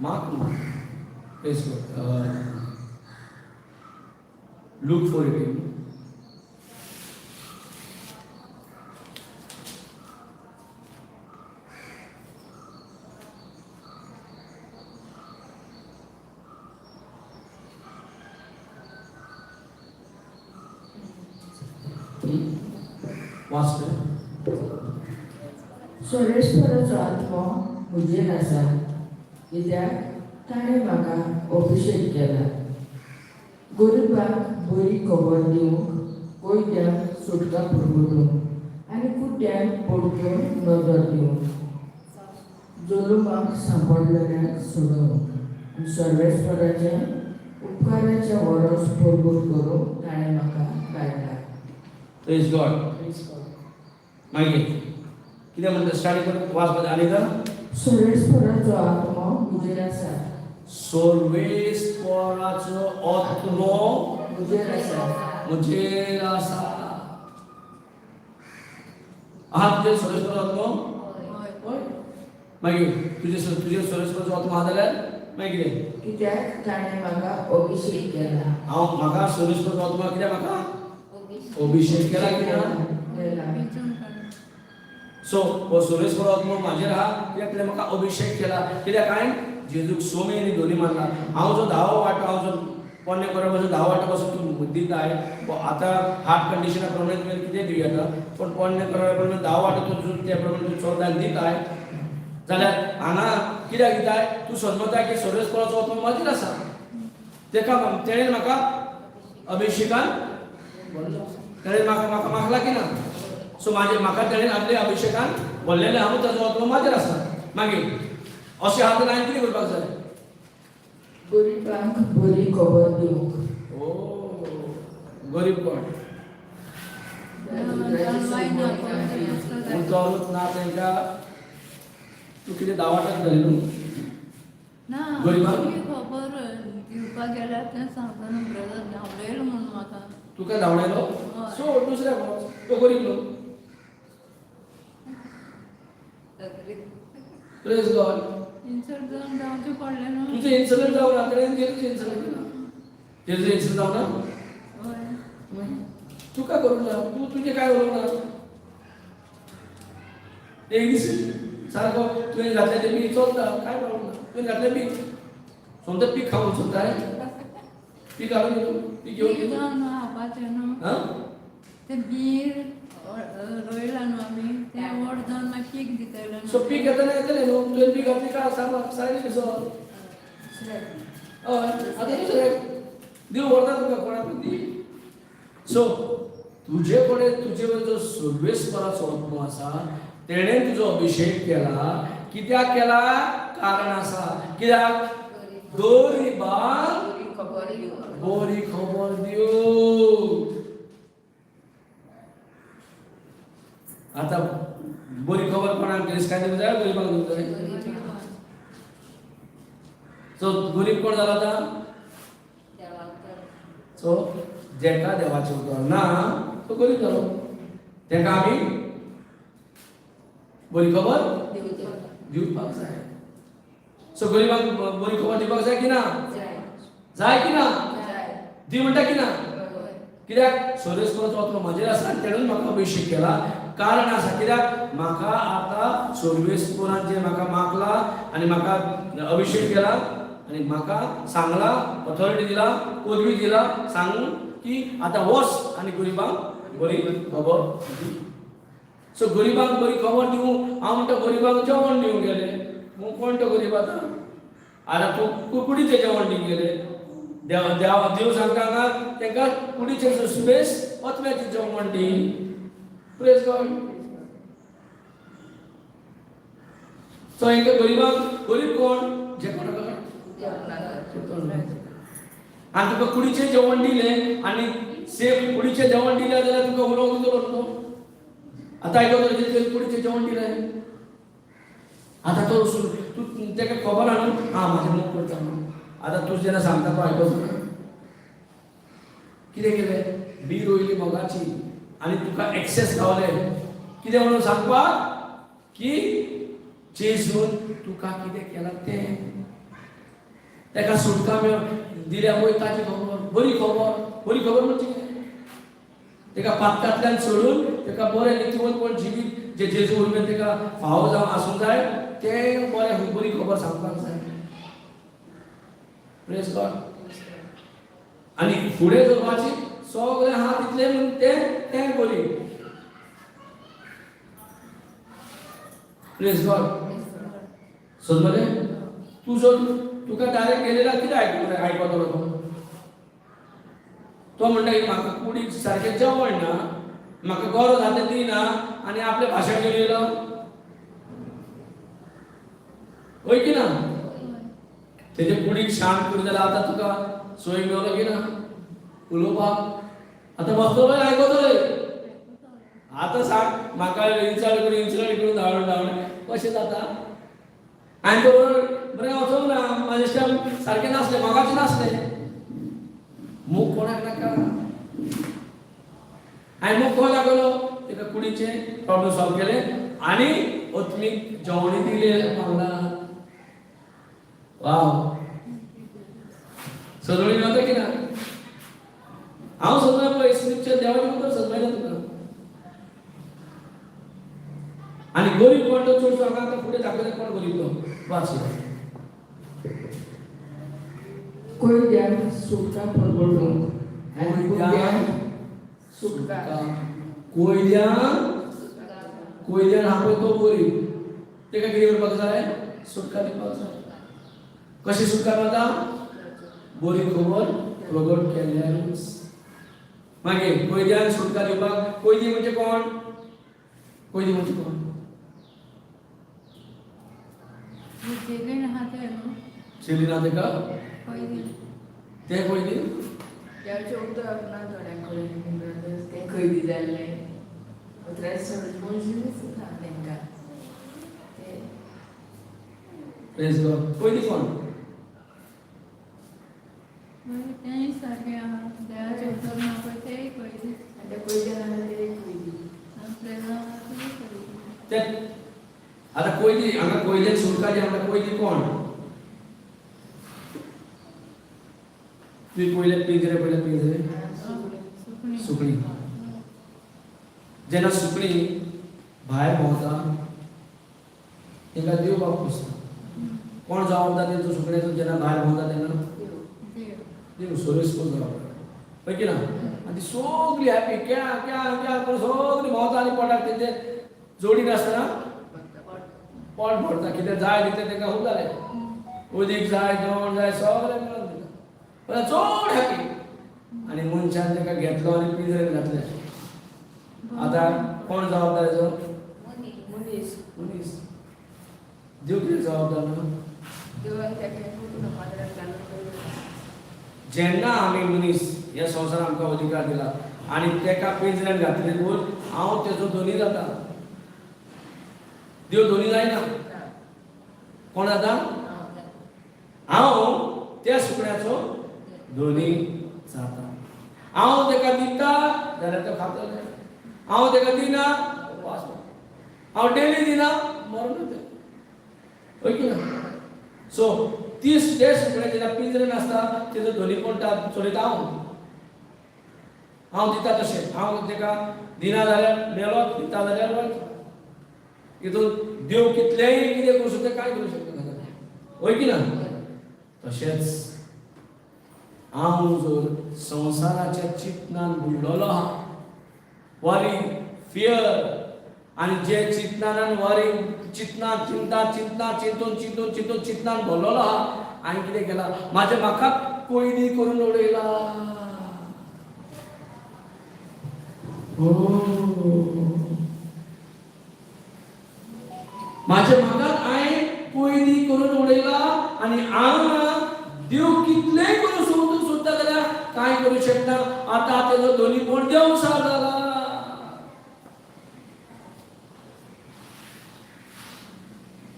मार्क न्हू, प्रेज लूक 4:18. वाचतोय. सर्वेश्वराचो आत्मो म्हजेर आसा, कित्याक ताणें म्हाका अभिशेक केला गरिबांक बरी खबर दिवंक, कोयत्यांक सुटका पुरवूंक आनी कुड्ड्यांक परतून नदर दिवंक, जुलुमाक सांपडलेल्यांक सोडोवंक आनी सर्वेश्वराच्या उपकाराच्या वरस परगट करूंक ताणें म्हाका धाडला. Praise God. मागीर कितें म्हणटा स्टार्ट कर वाच आनी एकदां. सर्वेश्वराचो आत्मो म्हजेर आसा. सर्वेस्पराचो आत्मो म्हजेर आसा. म्हजेर आसा. आहा तुजेर सर्वेस्पराचो आत्मो? हय. मागीर तुजे तुजेर सर्वेस्पराचो आत्मो आहा जाल्यार मागीर कितें? कित्याक ताणें म्हाका अभिशेक केला. हांव म्हाका सर्वेस्पराचो आत्मो कित्याक म्हाका अभिशेक केला कित्याक? केला. विचून काडून. सो हो सर्वेस्पर आत्मो म्हाजेर आहा कित्याक तुवें म्हाका अभिशेक केला. कित्याक हांवें जेजूक 6 म्हयने दोनी मारला. हांव जो धावो वांटो, हांव जो पोन्ने कोरा पासून धावो वांटो पासून तूं दिताय, आतां हार्ट कंडिशना प्रमाणे तुवें कितें दिवं येता, पूण पोन्ने कोरा प्रमाणे धावो वांटो तूं त्या प्रमाणे तूं चलता आनी दिताय जाल्यार हांगा कित्याक दिताय? तूं समजताय की सर्वेस्पराचो आत्मो म्हाजेर आसा, तेका तेणें म्हाका अभिशेकान तेणें म्हाका म्हाका मागला की ना. सो म्हाजे म्हाका तेणें आपल्या अभिशेकान भरलेलें आहा, ताजो आत्मो म्हाजेर आसा. मागीर अशें आहा जाल्यार हांवें कितें करपाक जाय? गरिबांक बरी खबर दिवंक. ओ गरीब कोण? उतरूच ना तांकां. तूं कितें दावाटाक घाली न्हू ना, गरिबांक? बरी खबर दिवपाक गेल्यार तें सांगता न्हू ब्रदर, धांवडयलो म्हणून म्हाका. तुका धांवडायलो? हय. सो दुसऱ्याक वच, तो गरीब न्हू. Praise God. Insult जावन जावचें पडलें न्हू. तुजें इन्सल्ट जावं ना, तेणें जेजूचें इन्सल्ट केलां. जेजूचें इन्सल्ट जावं ना? हय. तुका करूंक ना, तूं तुजें कांय उलोवंक ना. एक दीस सारको तुवें घातलें तें पीक चलता, कांय प्रॉब्लम ना. तुवें घातलें पीक, सोमतें पीक खावंक सोदताय, पीक हाडून दी तूं, पीक घेवन पीक दी तूं. जावन खावपाचें न्हू. हां? तें बीर रोयलां न्हू आमी, तें व्हड जावन मागीर पीक दितलें. सो पीक येतना येतलें न्हू, तुवें पीक घातलें काय सारकें कसो? हय, आतां दुसरें देव व्हरता तुका कोणाक दी. सो तुजे कडेन तुजे कडेन जो सर्वेस्पराचो आत्मो आसा तेणें तुजो अभिशेक केला. कित्याक केला? कारण आसा. कित्याक? गरिबांक बरी खबर दिवंक. बरी खबर दिवंक. आतां बरी खबर कोणाक गिरेस्तांक दिवंक जाय, गरिबांक दिवंक जाय? सो गरीब कोण जाला आतां? सो जेका देवाचें उतर ना तो गरीब जालो. तेका आमी बरी खबर दिवपाक जाय. सो गरिबांक बरी खबर दिवपाक जाय की ना? जाय की ना? दी म्हणटा की ना? कित्याक? सर्वेस्पराचो आत्मो म्हाजेर आसा आनी तेणूच म्हाका अभिशेक केला. कारण आसा कित्याक? म्हाका आतां सर्वेस्परान जें म्हाका मागला आनी म्हाका अभिशेक केला आनी म्हाका सांगला, ऑथॉरिटी दिला, पदवी दिला, सांगून की आतां वच आनी गरिबांक बरी खबर दी. सो गरिबांक बरी खबर दिवं हांव म्हणटा, गरिबांक जेवण दिवंक गेले. कोण तो गरीब आतां? आतां तूं कुडीचें जेवण दिवंक गेले. देव देव देव सांगता हांगा तांकां कुडीचें सुबेस ओतम्याचें जेवण दी. Praise God. सो हेंकां गरिबांक, गरीब कोण? जे कोणाक आनी तुका कुडीचें जेवण दिलें आनी सेम कुडीचें जेवण दिलें जाल्यार तुका उलोवंक दितलो तो. आतां आयकतलो जे कुडीचें जेवण दिलें. आतां तो तूं ताका खबर आहा न्हू, आं म्हाजें मोग करता म्हणून. आतां तूं जेन्ना सांगता तो आयकचो ना. कितें केलें? बी रोयली मोगाची आनी तुका एक्सेस गावले. कितें म्हणून सांगपाक की जेजून तुका कितें केलां तें, ताका सुटका मेळ दिल्या पळय ताची खबर, बरी खबर. बरी खबर म्हणजे कितें? ताका पातकांतल्यान सोडून ताका बरें नितीवंतपण जिवीत जे जेजू उरमेन ताका फावो जावन आसूंक जाय तें बरें बरी खबर सांगपाक जाय. Praise God. आनी फुडें चलपाची सगळें आहा तितलें म्हणून तें तें बरी. Praise God. समजलें? तूं जर तुका डायरेक्ट गेलेला कितें आयकूंक आयकतलो तो? तो म्हणटा की म्हाका कुडीक सारकें जेवण ना, म्हाका गरज आसा तें दिना आनी आपलें भाशण घेवन येयलो. हय की ना? तेजे कुडीक शांत करी जाल्यार आतां तुका सोय मेवलो की ना उलोवपाक? आतां बसतलो आयकतलो. आतां सांग म्हाका इन्सल्ट करून इन्सल्ट करून धाडून धाडून कशें जाता? हांवें बरोबर बरें वचोंक ना, म्हाजें स्टेप सारकें नासलें, मोगाचें नासलें. मोग कोणाक नाका? हांवें मोग खंय लागलो? ताका कुडीचें प्रॉब्लम सॉल्व केलें आनी ओतमीक जेवणूय दिलें वांगडा. वाव, सजवणी मेवता की ना? हांव सजवना पळय स्क्रिप्चर देवाचें उतर सजवायना तुका. आनी गरीब कोण तो चडसो हांगा आतां फुडें दाखयता कोण गरीब तो. वाच. कोयद्याक सुटका परगटूंक आनी कोयद्याक सुटका. कोयद्यान कोयद्यान हा पळय तो गरीब. ताका कितें करपाक जाय? सुटका दिवपाक जाय. कशी सुटका मेळटा? बरी खबर प्रगट केल्यारूच. मागीर कोयद्यान सुटका दिवपाक, कोयदी म्हणजे कोण? कोयदी म्हणजे कोण? जेलीन आहा ते न्हू. चेली ना ताका पयलीं ते कोयदी. देवाचें उतर ना थोड्यां कडेन, तें खंयदी जाल्लें उतराचें समजूच ना तांकां ते. Praise God. कोयदी कोण? मागीर तेंय सारकें आहा, देवाचें उतर ना पळय तेय पयलीं. आनी ते पयलीं आहा ते खंयदी. प्रेजां तेय पयलीं. ते आतां कोयदी हांगा कोयद्यान सुटका दी आमकां. कोयदी कोण? तुवें पयले पिंजरे, पयले पिंजरे. सुकणीं. सुकणीं. जेन्ना सुकणीं भायर भोंवता तांकां देव बाप पुसता. कोण जबाबदार तेंचो सुकण्याचो जेन्ना भायर भोंवता तेन्ना? देव. देव, सर्वेस्पर जबाबदार. हय की ना? आनी ती सगळी हॅपी क्या क्या क्या करून सगळी भोंवता आनी पोटाक तेंचे जोडी नासतना पोट भरता. कितें जाय तितलें तांकां खूब जालें. उदीक जाय, जेवण जाय, सगळें मेळून दिता. पण चड हॅपी. आनी मनशान ताका घेतलो आनी पिंजरेन घातलें. आतां कोण जबाबदार हेजो? मनीस. मनीस. देव कितें जबाबदार ना? देवान ताका कुटुंब माजराक घालून दवरलें. जेन्ना आमी मनीस ह्या संवसारान आमकां अधिकार दिला आनी तेका पिंजऱ्यान घातले म्हूण हांव तेजो धनी जाता. देव धनी जायना. ना. कोण जाता? हांव जाता. हांव त्या सुकण्याचो धनी जाता. हांव तेका दिता जाल्यार तो खातले, हांव तेका दिना उपास मरता. हांव डेली दिना मरण तें. हय की ना? सो तीस ते सुकणें जेन्ना पिंजरेन आसता तेजो धनी कोण चलयता? हांव. हांव दिता तशें. हांव तेका दिना जाल्यार मेलो, दिता जाल्यार वयता. हितून देव कितलेंय कितें करूं शकता, कांय करूं शकना. हय की ना? तशेंच हांव जर संवसाराच्या चिंतनान बुडलेलो आहा, वरी, फियर, आनी जे चिंतनान वरी चिंतना चिंता चिंतना चिंतून चिंतून चिंतून चिंतनान भरलेलो आहा, हांवें कितें केलां, म्हाजें म्हाका कोयदी करून उडयला. हो, म्हाजे म्हाका हांवें कोयदी करून उडयला. आनी हांव देव कितलेंय करूं सोदूंक सोदता जाल्यार कांय करूं शकना. आतां तेजो दोनी कोण देवसार जाला.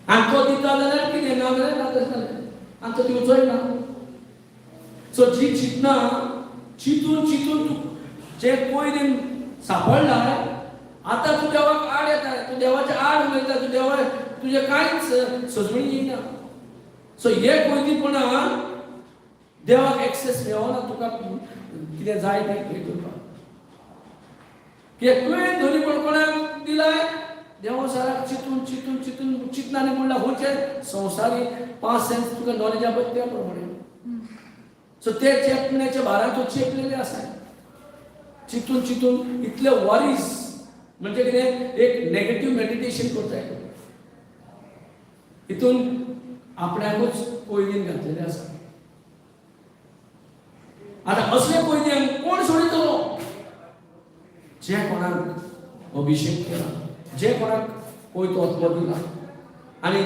आनी तो दिता जाल्यार कितें, ना जाल्यार ना, तशें जालें. आनी तो दिवचोय ना. सो जी चिंतना चिंतून चिंतून तूं जे कोयदीन सापडला, आतां तूं देवाक आड येता, तूं देवाच्या आड उलयता, तूं देवा तुजें कांयच सजवणी येना. सो हे कोयदीपणान देवाक एक्सेस मेळना तुका कितें जाय तें हें करपाक. कित्याक तुवें धनीपण कोणाक दिलाय? देवसाराक चिंतून चिंतून चिंतून चिंतनांनी म्हणल्यार खंयचे संवसारी पांच सेन्स तुका नॉलेज आहा पळय त्या प्रमाणे. सो ते चेपण्याच्या भारान तूं चेपलेले आसा. चिंतून चिंतून इतले वरीस म्हणजे कितें, एक नेगेटीव मेडिटेशन करताय. हितून आपल्याकूच कोयदीन घातलेले आसा. आतां असले कोयद्यांक कोण सोडयतलो? जे कोणाक अभिशेक केला, जे कोणाक कोयतो आत्मो दिला आनी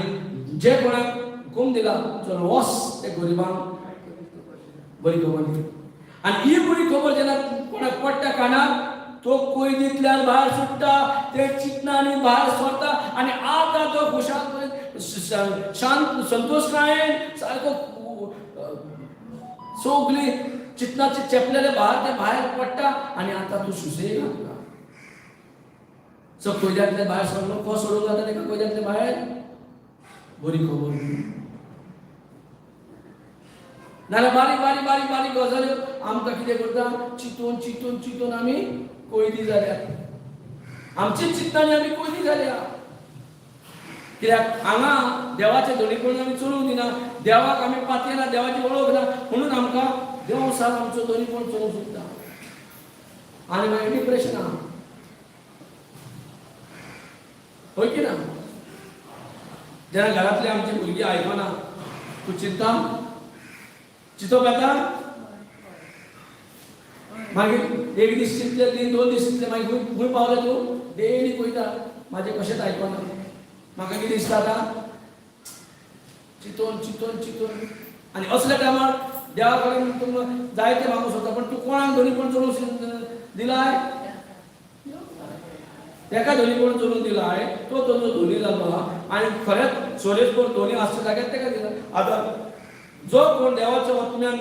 जे कोणाक हुकूम दिला, चल वस ते गरिबांक बरी खबर दी. आनी ही बरी खबर जेन्ना कोणाक पडटा कानार, तो कोयदींतल्यान भायर सुट्टा, ते चिंतनांनी भायर सरता आनी आतां तो खुशाल, शांत, संतोशकायेन सारको सगळी चिंतनाचे चेपलेले भार ते भायर पडटा आनी आतां तूं सुसेग तुका. सो कोयद्यांतले भायर सरलो, कसो सोडूंक जाता ताका कोयद्यांतले भायर? बरी खबर दी. नाजाल्यार बारीक बारीक बारीक बारीक गजाल्यो आमकां कितें करता, चिंतून चिंतून चिंतून आमी कोयदी जाल्या. आमची चिंतनांनी आमी कोयदी जाल्या. कित्याक हांगा देवाचे धनीपण आमी चलोवंक दिना, देवाक आमी पातयेना, देवाची वळख ना, म्हणून आमकां देव सार आमचो धनीपण चलोवंक सोदता. आनी मागीर डिप्रेशन आहा. हय की ना? जेन्ना घरांतली आमची भुरगीं आयकना, तूं चिंता चिंतप येता. मागीर एक दीस चिंतले, तीन दोन दीस चिंतले, मागीर खंय खंय पावले तूं? डेली पळयता म्हाजें कशेंच आयकना, म्हाका कितें दिसता आतां चिंतून चिंतून चिंतून. आनी असल्या टायमार देवा कडेन तूं जायते मागूंक सोदता, पण तूं कोणाक धनीपण चलोवंक दिलाय? तेका धनीपण चलोवन दिलाय, तो तुजो धनी जालो आहा. आनी खरेंच सोरेसभर धनी आसच्या जाग्यार तेका दिला. आतां जो कोण देवाच्या आत्म्यान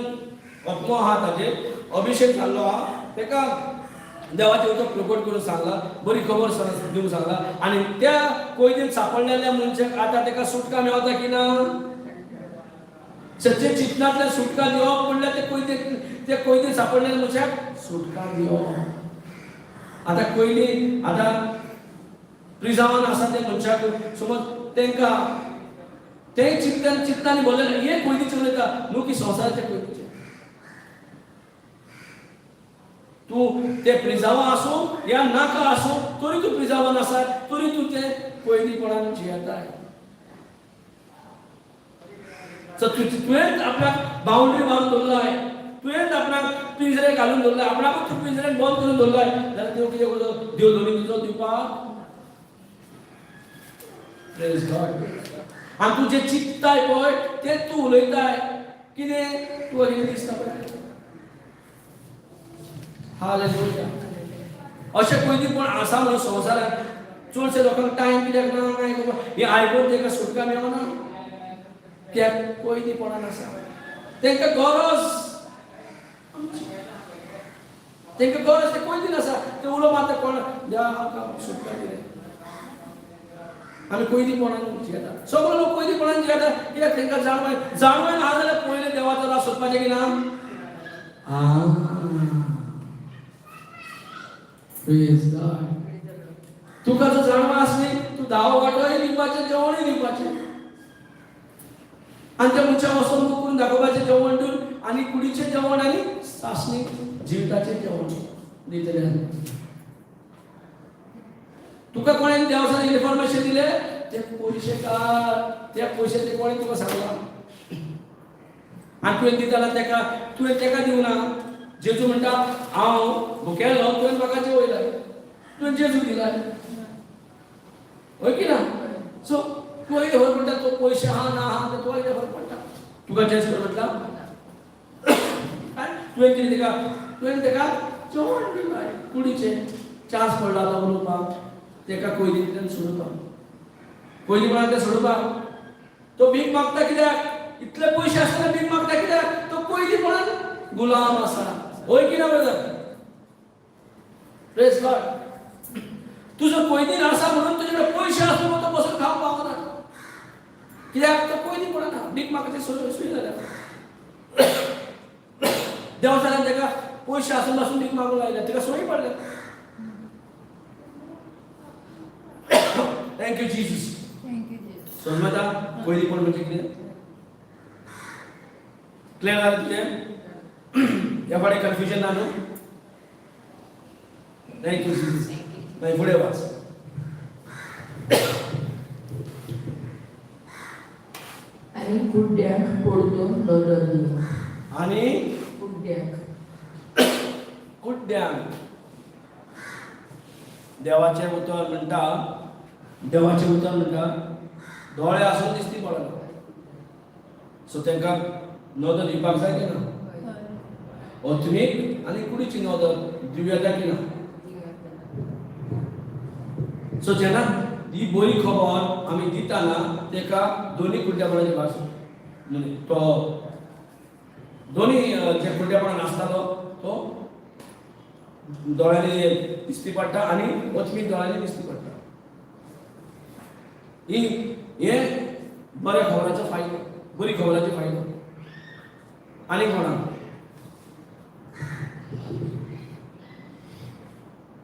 आत्मो आहा, ताजेर अभिशेक जाल्लो आहा, तेका देवाचें उदक प्रकट करून सांगला, बरी खबर दिवंक सांगला. आनी त्या कोयदीन सापडलेल्या मनशाक आतां तेका सुटका मेवता की ना? सच्चे चिंतनांतल्यान सुटका दिवप म्हणल्यार ते कोयदे, ते कोयदीन सापडलेल्या मनशाक सुटका दिवप. आतां कोयली आतां प्रिजावान आसा ते मनशाक समज तांकां ते चिंतन चिंतनांनी भरलेले हे कोयदीचे उलयता, न्हू की संवसाराचे कोयदीचे. तूं ते प्रिजावा आसूं या नाका आसूं, तरी तूं प्रिजावान आसा, तरी तूं ते कोयदीपणान जियेताय. सो तुवें आपल्याक बाउंड्री मारून दवरलाय. तुवेंच आपणाक पिंजरे घालून दवरलाय, आपणाकूच तूं पिंजऱ्यान बंद करून दवरलाय जाल्यार देव कितें करतो? देव धरून तुजो दिवपाक. Praise God. आनी तूं जें चिंतताय पळय तें तूं उलयताय. कितें तुका कितें दिसता पळय. हालेलुया. अशें पयलीं कोण आसा म्हणून संवसारांत चडशे लोकांक टायम कित्याक ना काय खबर, हें आयकून तांकां सुटका मेळना, कित्याक पयलींपणान आसा तांकां गरज आमची, तांकां गरज ते पयलीं आसा. ते उलो मारता कोण, देवा आमकां सुटका दिले, आमी पयलींपणान जियेता. सगळे लोक पयलींपणान जियेता कित्याक तांकां जाणवाय, जाणवाय ना जाल्यार पयलें देवाचो राज सोदपाचें की ना. Praise God. तुका जर जाणवाय आसली तूं धावो वांटोय दिवपाचें, जेवणूय दिवपाचें, आनी त्या मनशाक वचोन करून दाखोवपाचें जेवण दिवन आनी कुडीचें जेवण आनी सासणी जिविताचें जेवण दितलें. तुका कोणें देवसान इन्फॉर्मेशन दिलें? ते पयशे काड, ते पयशे ते कोणें तुका सांगलां? आनी तुवें दिता जाल्यार तेका, तुवें तेका दिवना. जेजू म्हणटा हांव भुकेलो, तुवें म्हाका जेवयलाय, तुवें जेजू दिलाय, हय की ना? सो तुका कितें फरक पडटा? तो पयशे आहा ना आहा ते तुका कितें फरक पडटा? तुका चेंज कर म्हटला तुवें कितें तेका, तुवें तेका जेवण दिलाय कुडीचें. चान्स पडला आतां उलोवपाक तेका, कोयरींतल्यान सोडोवपाक, पयलीं तें सोडोवपाक. तो भीक मागता कित्याक? इतले पयशे आसतना भीक मागता कित्याक? तो पयलींपणान गुलाम आसा, हय की ना brother? Praise God. तुजो कोयदीन आसा म्हणून तुजे पयशे आसून म्हणून तो बसून खावंक पावना, कित्याक तो कोयदीपणान भीक मागता. सोय जाल्या देवसारान ताका पयशे आसून पासून भीक मागूंक लायल्या, ताका सोय पडल्या. Thank you Jesus. Thank you Jesus. समजता कोयदीपण म्हणजे कितें? क्लियर जालें तुजें? ह्या फावटी कन्फ्युजन ना न्हू? Thank you Jesus. मागीर फुडें वाच. आनी कुड्ड्यांक परतून नदर दिवंक. आनी कुड्ड्यांक. कुड्ड्यांक. देवाचें उतर म्हणटा, देवाचें उतर म्हणटा दोळे आसून दिसती पडना. सो तांकां नदर दिवपाक जाय की ना? आत्मीक आनी कुडीची नदर दिवं येता की ना? सो जेन्ना ही बरी खबर आमी दिताना ताका दोनी कुड्ड्यापणाची भास, तो दोनी जे कुड्ड्यापणान आसतालो तो दोळ्यांनी दिसती पडटा आनी आत्मीक दोळ्यांनी दिसती पडटा. ही हे बऱ्या खबराचो फायदो, बरी खबराचो फायदो. आनी कोणाक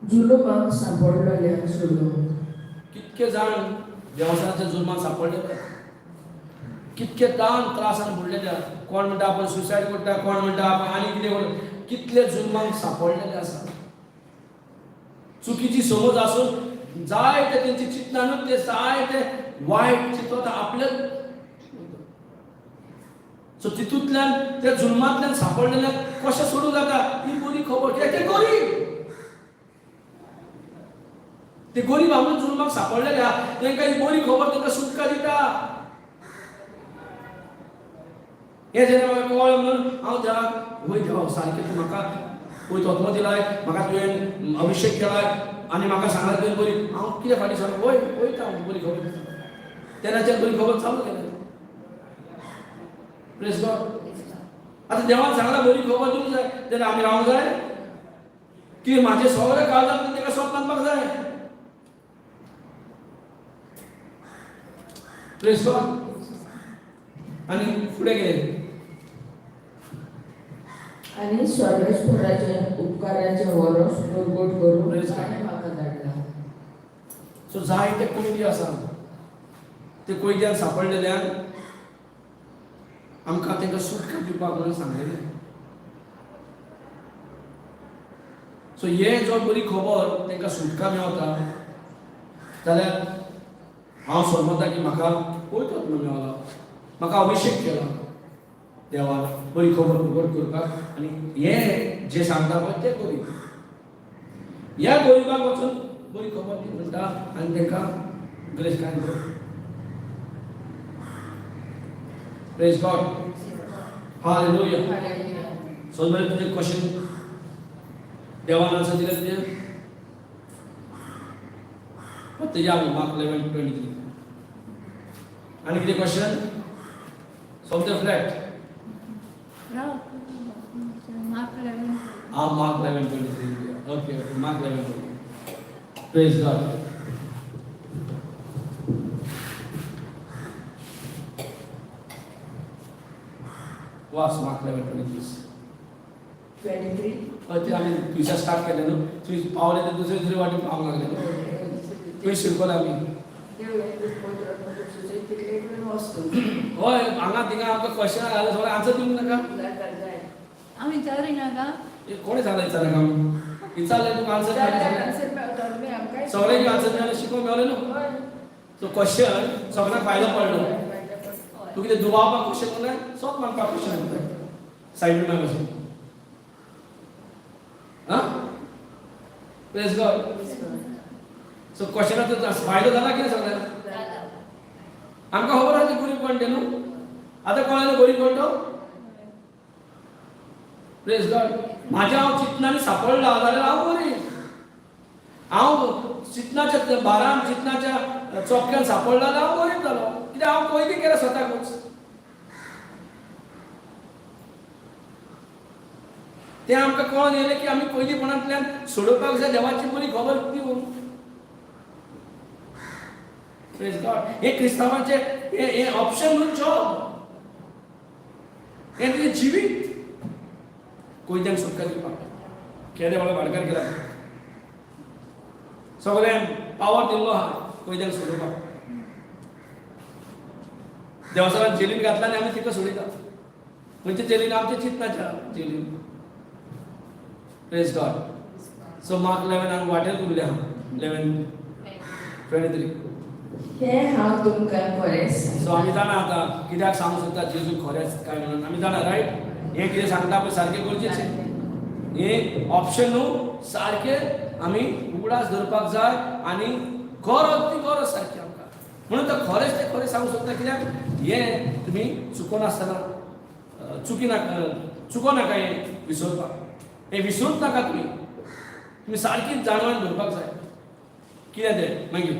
जुलुमाक सांपडलेल्यांक सोडोवंक. कितके जाण देवसाच्या जुलमान सांपडले, कितके ताण त्रासान बुडलेले. कोण म्हणटा आपण सुसायड करता, कोण म्हणटा आपण आनी कितें करता. कितले जुलमांक सांपडलेले आसा. चुकीची समज आसून जायते तेंची चिंतनानूच ते जायते वायट चिंतता आपले. सो तितूंतल्यान त्या जुलमांतल्यान सांपडलेल्याक कशें सोडूंक जाता ही बरी खबर. कित्याक ते गरीब, ते गरीब आमून जुलमाक सांपडलेले आहा, तांकां ही बरी खबर तांकां सुटका दिता. हें जेन्ना म्हाका कळ्ळें म्हणून हांव देवाक, वय देवा सारकें तूं म्हाका पयत आत्मो दिलाय, म्हाका तुवें अभिशेक केलाय आनी म्हाका सांगलां तुवें बरी, हांव कितें फाटीं सरलो, वय वयता हांव बरी खबर दिता. तेन्नाच्यान बरी खबर चालू केली. Praise God. आतां देवान सांगलां बरी खबर दिवंक जाय, तेन्ना आमी रावंक जाय की म्हाजें सगळें काळजांतल्यान ताका सोद बांदपाक जाय. Praise God. आनी फुडें कितें? आनी सर्वेस्पराच्या उपकाराचें वरोस परगट करूंक Praise God. ताणें म्हाका धाडला. सो जायते कोयदी आसा, ते कोयद्यान सांपडलेल्यान आमकां तांकां सुटका दिवपाक म्हणून सांगलेलें. सो हे जो बरी खबर तांकां सुटका मेवता जाल्यार हांव समजता की म्हाका पवित्र आत्मा मेवला, म्हाका अभिशेक केला. देवान बरी खबर प्रगट करपाक आनी हे जे सांगता पळय ते गरीब ह्या गरिबाक वचून बरी खबर दी म्हणटा आनी तांकां गिरेस्तान कर. Praise God. Hallelujah. सो बरें तुजें क्वेश्चन देवान आन्सर दिलें तुजें फक्त या मार्क 11:23. आनी कितें क्वेश्चन सोमतें flat. Rao, mark 11. Ah, Mark 11:23. Okay, okay, Mark 11:23. Praise God. Was Mark 11:23. 23. हय ते आमी थंयच्यान स्टार्ट केलें न्हू थंय पावले ते दुसरे दुसरे वाटेन पावंक लागले न्हू थंय शिरकोले आमी. हय हांगा थिंगा आमकां क्वेश्चन घालें सगळें आन्सर दिवंक नाका. हांव विचारी नाका. हे कोणें सांगलें विचारनाका म्हणून? विचारलें तुका आन्सर मेळ्ळें सगळ्यांक आन्सर मेळ्ळें शिकोवंक मेळ्ळें न्हू. सो क्वेश्चन सगळ्यांक फायदो पडलो. तूं कितें दुबावपाक क्वेश्चन करना सोप मागपाक क्वेश्चन करता सायड मागपाचें. आं प्रेज गॉड. सो क्वेश्चनाचो फायदो जाला कितें सगळ्यांक? आमकां खबर आसा गरीब कोण तें न्हू. आतां कळ्ळें न्हू गरीब कोण तो. Praise God. म्हाज्या हांव चिंतनांनी सापडला जाल्यार हांव गरीब. हांव चिंतनाच्या भारान चिंतनाच्या चोपक्यान सापडला जाल्यार हांव गरीब जालो. कित्याक हांव पयलीं केलें स्वताकूच. तें आमकां कळोन येयलें की आमी पयलींपणांतल्यान सोडोवपाक जाय देवाची बरी खबर दिवन. Praise God. हे क्रिस्तांवाचें हें ऑप्शन न्हू जॉब, हें तुजें जिवीत. कोयत्यांक सुटका दिवपाक केदे व्हडलो भाटकार केला सगळ्यांक पावर दिल्लो आहा कोयत्यांक सोडोवपाक. देवसारान जेलीन घातला आनी आमी तिका सोडयता. खंयच्या जेलीन? आमच्या चिंतनाच्या Jelin. Praise God. So mark 11 हांगा वाटेर उरले आहा 11:23. हें हांव तुमकां खरें. सो आमी जाणा आतां कित्याक सांगूंक सोदता जेजू खरेंच काय म्हणून आमी जाणा रायट. हें कितें सांगता पळय सारकें गरजेचें. हें ऑप्शन न्हू सारकें आमी उगडास दवरपाक जाय आनी गरज ती गरज सारकी आमकां. म्हणून तो खरेंच तें खरें सांगूंक सोदता. कित्याक हें तुमी चुकोनासतना चुकी नाका चुको नाका हें विसरपाक. हें विसरूच नाका तुमी. तुमी सारकी जाणवान दवरपाक जाय कितें तें. मागीर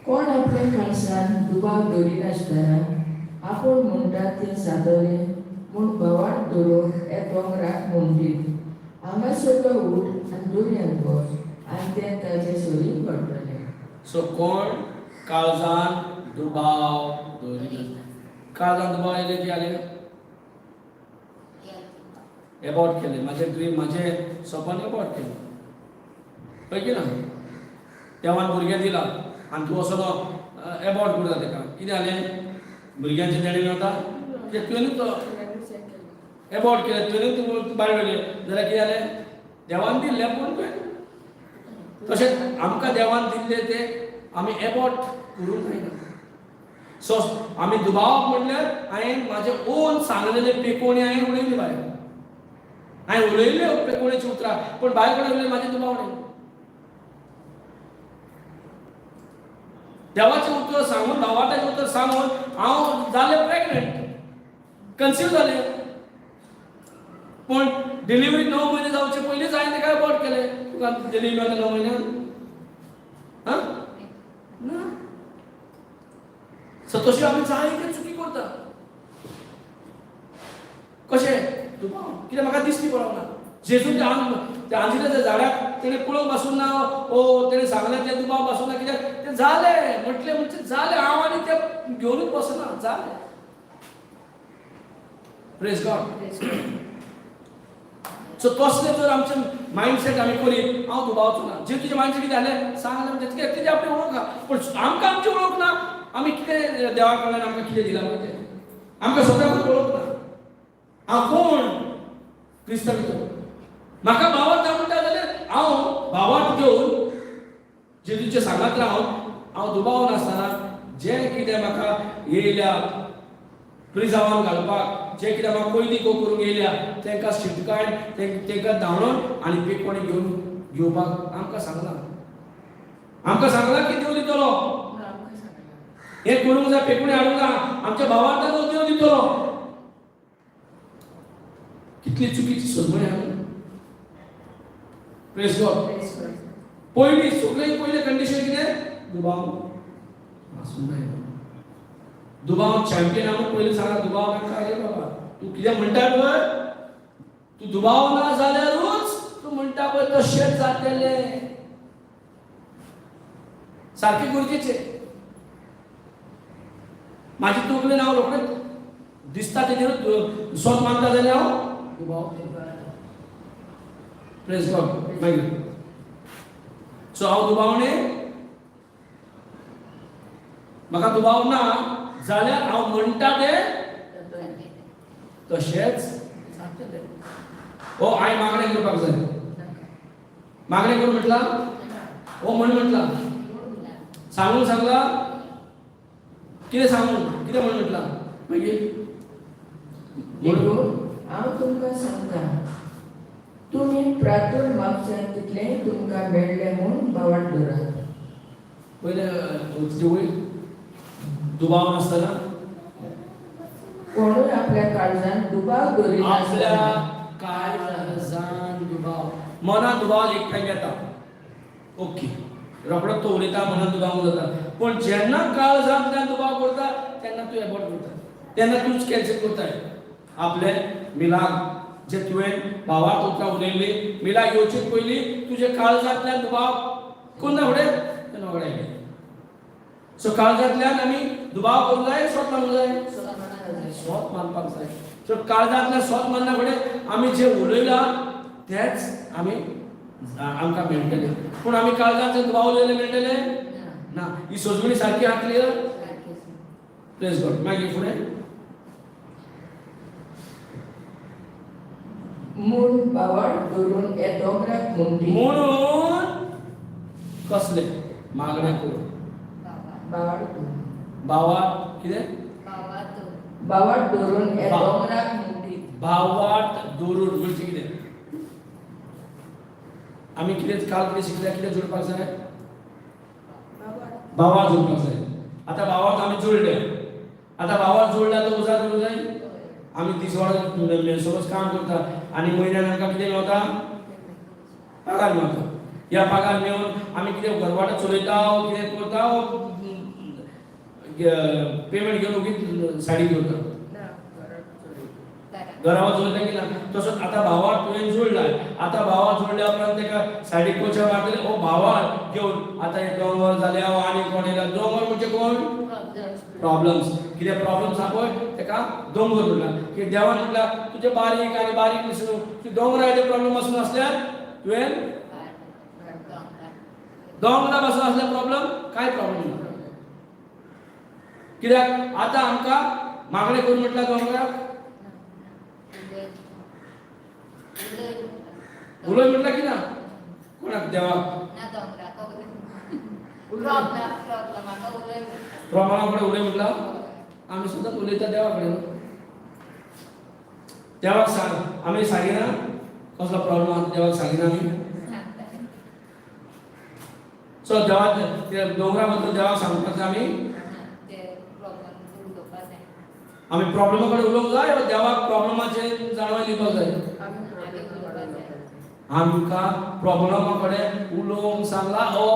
कोण आपल्या काळजान दुबाव दवरिनासतना आपूण म्हणटा तें जातलें म्हूण भावार्थ दवरून ह्या दोंगराक म्हणटीत हांगासरलो उठ आनी दर्यांत वच आनी तें ताचे सरीं पडटलें. सो कोण काळजान दुबाव दवरिना. काळजान दुबाव येयले की आले एबॉर्ट केलें म्हाजें ड्रीम म्हाजें सपन एबॉर्ट केलें पळय की ना. देवान भुरगें दिलां आनी तूं वचोन एबॉर्ट करता तेका कितें जालें? भुरग्यांचें देणें मेळटा कित्याक तुवेंनूच तो एबॉर्ट केलें तुवेंनूच तूं भायर वयलें जाल्यार कितें जालें? देवान दिल्लें पूण तुवें तशेंच आमकां देवान दिल्लें तें आमी एबॉर्ट करूंक जायना. सो आमी दुबावप म्हणल्यार हांवें म्हाजें ओन सांगलेलें पेकोवणी हांवें उडयली भायर. हांवें उलयल्ल्यो पेकोवणेची उतरां पूण भायर कडेन उलयलें म्हाजें दुबाव न्ही. देवाचें उतर सांगून भावार्थाचें उतर सांगून हांव जालें प्रेग्नंट कन्सीव जालें पूण डिलिव्हरी 9 म्हयने जावचे पयलींच हांवें तेका एबॉर्ट केलें. तुका डिलिव्हरी मेळटा 9 म्हयन्यान? आं ना. सो तशी आमी जायते चुकी करता. कशें दुबाव कित्याक म्हाका दिसली पडोंक ना. जेजून त्या आंजिराच्या झाडाक तेणें पळोवंक पासून ना ओ तेणें सांगलें तें दुबाव पासून ना. कित्याक तें जालें म्हटलें म्हणजे जालें हांव आनी तें घेवनूच बसना जालें. Praise God. सो तसलें जर आमचें मायंडसेट आमी करीत हांव दुबावचो ना. जे तुजें मायंडसेट कितें जालें सांगलें म्हणजे कितें तेजी आपली वळख आहा पूण आमकां आमची वळख ना. आमी कितें देवा कडल्यान आमकां कितें दिलां पळय तें आमकां स्वताकूच वळख ना. हांव कोण क्रिस्तांव भितर म्हाका भावार्थ म्हणटा जाल्यार हांव भावार्थ घेवन जेजूचे सांगात रावन हांव दुबाव नासतना जें कितें म्हाका येयल्या प्रिजावान घालपाक जे कितें म्हाका पयलीं को करूंक येयल्या तांकां शिटकायन तांकां धांवडोवन आनी पेकोणी घेवन घेवपाक आमकां सांगलां. आमकां सांगलां की देव दितलो, हें करूंक जाय, पेकुणी हाडूंक जाय, आमच्या भावार्थ तो देव दितलो. कितली चुकीची सजवणी आहा. Praise God. पयली सगळे पयलें कंडिशन कितें? दुबाव आसूंक जाय. दुबाव चॅम्पियन आमी पयलीं सांगा, दुबाव नाका रे बाबा. तूं कितें म्हणटा पळय, तूं दुबाव ना जाल्यारूच तूं म्हणटा पळय तशेंच जातलें. सारकें गरजेचें. म्हाजी तकलेन हांव रोखडें दिसता तेजेर सोद मानता जाल्यार हांव दुबाव. Praise God. मागीर सो हांव दुबावणे, म्हाका दुबाव ना जाल्यार हांव म्हणटा तें तशेंच. ओ हांवें मागणें करपाक जाय. मागणें करून म्हटलां, ओ म्हण म्हटलां, सांगून सांगला, कितें सांगून कितें म्हण म्हटलां. मागीर देखून हांव तुमकां सांगता, तुमी प्रार्थून मागशात तितलेंय तुमकां मेळ्ळें म्हूण भावार्थ दवरात. पयलें तुजे वयर दुबाव नासतना कोणूय आपल्या काळजान दुबाव आपल्या दवरिनासतना काळजान दुबाव, मनान दुबाव एक टायम येता, ओके, रोखडोच तो उलयता, मनान दुबाव जाता. पूण जेन्ना काळजांतल्यान दुबाव करता तेन्ना तूं एबॉर्ट करता, तेन्ना तूंच कॅन्सल करताय आपले मिलाक. जे तुवें भावाक उतरां उलयल्ली मिलाक येवचे पयलीं तुजे काळजांतल्यान दुबाव कोन्ना फुडें तेन्ना वांगडा येयलें. सो काळजांतल्यान आमी दुबाव करूंक जाय, स्वत मानूंक जाय, स्वत मानपाक जाय. सो काळजांतल्यान स्वत मानना फुडें आमी जे उलयलां तेच आमी आमकां मेळटलें. पूण आमी काळजांतल्यान दुबाव उलयले मेळटलें ना. ही सजवणी सारकी आहा, क्लियर? Praise God. मागीर फुडें म्हूण भावार्थ दवरून हे दोंगराक म्हणटी म्हणून कसले मागण्या करून भावार्थ दवरून. भावा कितें भावार्थ दवरून हे दोंगराक म्हणटी भावार्थ दवरून म्हणजे कितें? आमी कितें काल कितें शिकल्या? कितें जोडपाक जाय? भावार्थ जोडपाक जाय. आतां भावार्थ आमी जोडले. आतां भावार्थ जोडल्या तो उजार करूंक जाय. आमी दिसवाडो समज काम करता आनी म्हयन्यान आमकां कितें मेवता? पगार मेवता. ह्या पगार मेळून आमी कितें घरवाटो चलयता, कितें करता, पेमेंट घेवन ओगीच सायडीक दवरता? घरावा चलयता की ना? तसोच आतां भावार तुवें जोडला. आतां भावार जोडल्या उपरांत तेका सायडीक कोच्या मारतले. ओ भावार घेवन आतां हे दोंगर जाले आनी कोण येयला. दोंगर म्हणजे कोण? प्रॉब्लम्स. कितें प्रॉब्लम्स आहा पळय तेका दोंगर म्हणला. की देवान म्हटला तुजे बारीक आनी बारीक दिसून तूं दोंगरा येदे प्रॉब्लम आसून आसल्यार तुवें दोंगरा पासून आसल्यार प्रॉब्लम कांय प्रॉब्लम ना. कित्याक आतां आमकां मागणें करून म्हटल्यार दोंगराक उलय म्हटल्यार की ना कोणाक? देवाक प्रॉब्लमा कडेन उलय म्हटला. आमी सुद्दां उलयता देवा कडेन. देवाक सांग आमी सांगिना कसलो प्रॉब्लम आसा देवाक सांगिना आमी. सो देवाक दोंगरा बद्दल देवाक सांगपाक जाय. आमी आमी प्रॉब्लमा कडेन उलोवंक जाय वा देवाक प्रॉब्लमाचेर जाणवाय दिवपाक जाय? आमकां प्रॉब्लमा कडेन उलोवंक सांगला ओ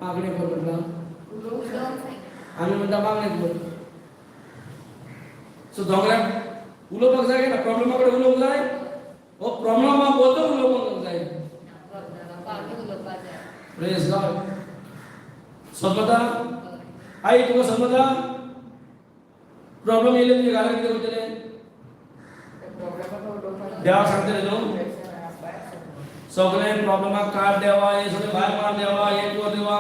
मागणें कर म्हटलां. आमी म्हणटा मागणें कर. सो दोंगराक उलोवपाक जाय काय ना? प्रॉब्लमा कडेन उलोवंक जाय ओ प्रॉब्लमा बद्दल उलोवपाक जाय? Praise God. समजता आई तुका? समजता? प्रॉब्लम येयले तुज्या घरात कितें करतले? देवाक सांगतले न्हू सगळे प्रॉब्लमाक काड देवा, हे सगळे भायर मार देवा, हे कर देवा,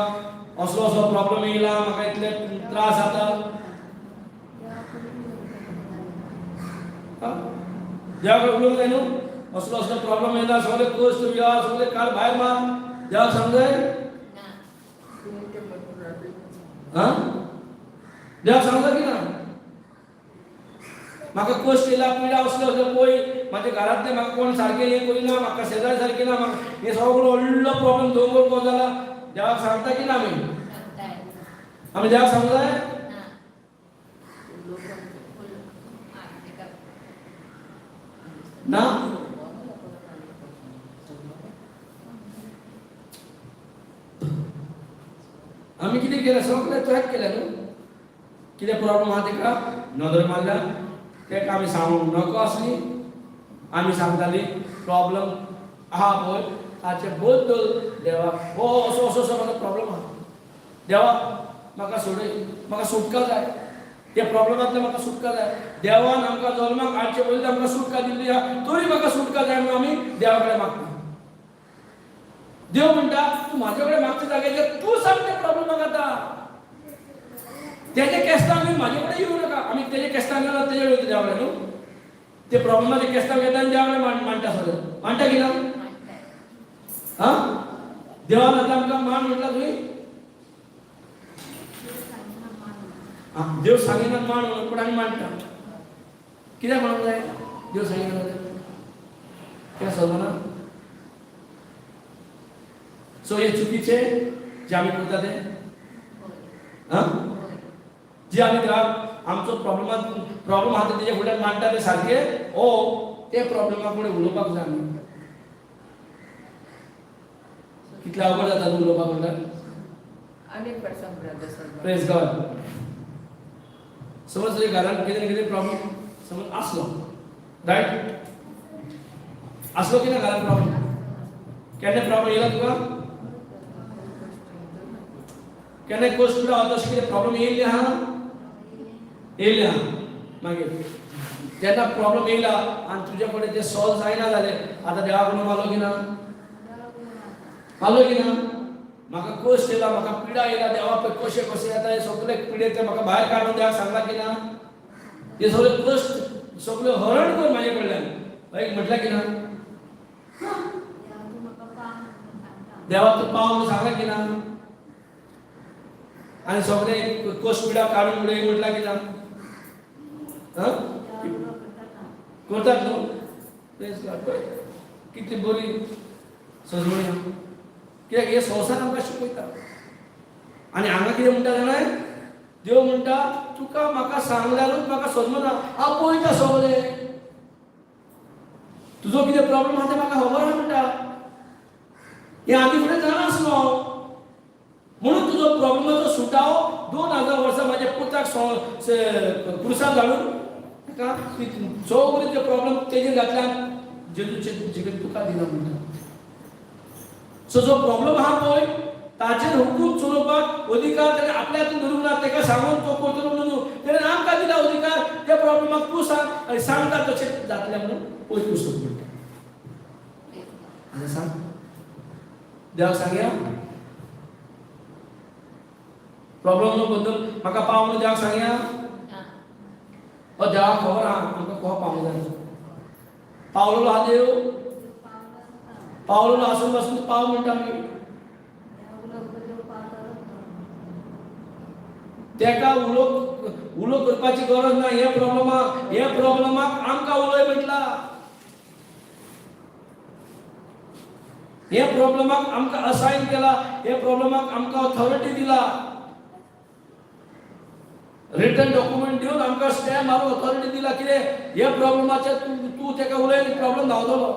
असलो असलो प्रॉब्लम येयला म्हाका, इतले त्रास जाता. देवा कडेन उलोवंक जाय न्हू. असलो असलो प्रॉब्लम येयला, सगळे कश्ट या सगळे काड भायर मार देवाक सांग जाय. हा देवाक सांगता की ना? म्हाका कश्ट येयला, पिडा असले असले पळय, म्हाज्या घरांतले म्हाका कोण सारकें हें करिना, म्हाका शेजारी सारकें ना, म्हाका हे सगळो व्हडलो प्रॉब्लम दोंगर कसो जाला. देवाक सांगता की ना आमी? आमी देवाक सांगू जाय? ना. आमी कितें केलें? सगळें ट्रॅक केलें न्हू. कितें प्रॉब्लम आहा तेका नदर मारल्या, तेका आमी सांगूंक नको आसली. आमी सांगताली प्रॉब्लम आहा पळय ताचे बद्दल देवाक, हो असो असो असो म्हाका प्रॉब्लम आहा, देवा म्हाका सोडय, म्हाका सुटका जाय, त्या प्रॉब्लमांतल्यान म्हाका सुटका जाय. देवान आमकां जल्माक हाडचे पयलीं आमकां सुटका दिल्ली आहा, तरी म्हाका सुटका जाय म्हणून आमी देवा कडेन मागता. देव म्हणटा तूं म्हाजे कडेन मागच्या जाग्याचेर तूं सांग त्या प्रॉब्लमाक. आतां तेजे केस्तांव घेवन म्हाजे कडेन येवं नाका. आमी तेजे केस्तांव घेवन तेजे वयता देवा कडेन न्हू, ते प्रॉब्लमाचे केस्तांव घेता आनी देवा कडेन मांडटा सगळें. मांडटा की ना? आं, देवान आतां आमकां मान म्हटला तुवें. देव सांगिना मान म्हणून, पूण आमी मांडटा. कित्याक म्हणूंक जाय देव सांगिना जाल्यार? कित्याक समजना? सो हे चुकीचे जे आमी करता ते, आं, जे आमी देवाक आमचो प्रॉब्लम आहा ते तेजे फुडल्यान मांडटा ते सारके, ओ ते प्रॉब्लमा फुडें उलोवपाक जाय आमी. कितले अवघड जाता न्हू उलोवपाक म्हणल्यार. आनी परसम brother. Praise God. समज तुज्या घरान कितें ना कितें प्रॉब्लम समज आसलो, रायट? आसलो की ना घरान प्रॉब्लम? केन्ना प्रॉब्लम येयला तुका? केन्ना कश्ट पिडा तशें कितें प्रॉब्लम येयल्ले आहा? येयल्ले आहा. मागीर जेन्ना प्रॉब्लम येयला आनी तुजे कडेन ते सॉल्व जायना जालें, आतां देवा कडेन मारलो की ना? मारलो की ना? म्हाका कश्ट येयला, म्हाका पिडा येयला, देवा पळय कशें कशें येता हे सगळे पिडेंतले म्हाका भायर काडून देवाक सांगला की ना? हे सगळे कश्ट सगळे हरण कर म्हाजे कडल्यान हय म्हटलें की ना? देवा तूं पाव म्हणून सांगला की ना? आनी सगळे कश्ट पिडा काडून उडय म्हटला की ना? करतात न्हू? कितली बरी सजवणी आहा. कित्याक हे संवसार आमकां शिकयता. आनी हांगा कितें म्हणटा जाणा देव म्हणटा तुका म्हाका सांगल्यारूच म्हाका समजना, हांव पळयता सगळें, तुजो कितें प्रॉब्लम आहा तें म्हाका खबर आहा म्हणटा. हें आदी फुडें जाणा आसलो हांव, म्हणून तुजो प्रॉब्लमाचो सुटावो 2000 वर्सां म्हाज्या पुताक क्रुसार घालून ताका सगळे ते प्रॉब्लम तेजेर घातल्यान जेजूचे जिवीत तुका दिला म्हणटा. सो जो प्रॉब्लम आहा पळय ताचेर हुकूम चलोवपाक अधिकार ताणें आपल्या हातून धरूंक ना, ताका सांगून तो करतलो म्हणून ताणें आमकां दिला अधिकार. त्या प्रॉब्लमाक तूं सांग आनी सांगता तशें जातलें म्हणून पळय पुस्तक म्हणटा. आनी सांग देवाक सांगया प्रॉब्लम बद्दल म्हाका पाव म्हणून देवाक सांगया. देवाक खबर आहा आमकां कोहो पावूंक जाय. पावलेलो आहा देव, पावलेलो आसून पासून पाव म्हणटा आमी. तेका उलो उलो करपाची गरज ना. हे प्रॉब्लमाक, हे प्रॉब्लमाक आमकां उलोय म्हटला. हे प्रॉब्लमाक आमकां असायन केला, हे प्रॉब्लमाक आमकां ऑथॉरिटी दिला, रिटर्न डॉक्युमेंट दिवन आमकां स्टॅम्प मारून ऑथॉरिटी दिला. कितें हे प्रॉब्लमाचेर तूं तेका उलय, प्रॉब्लम धांवतलो.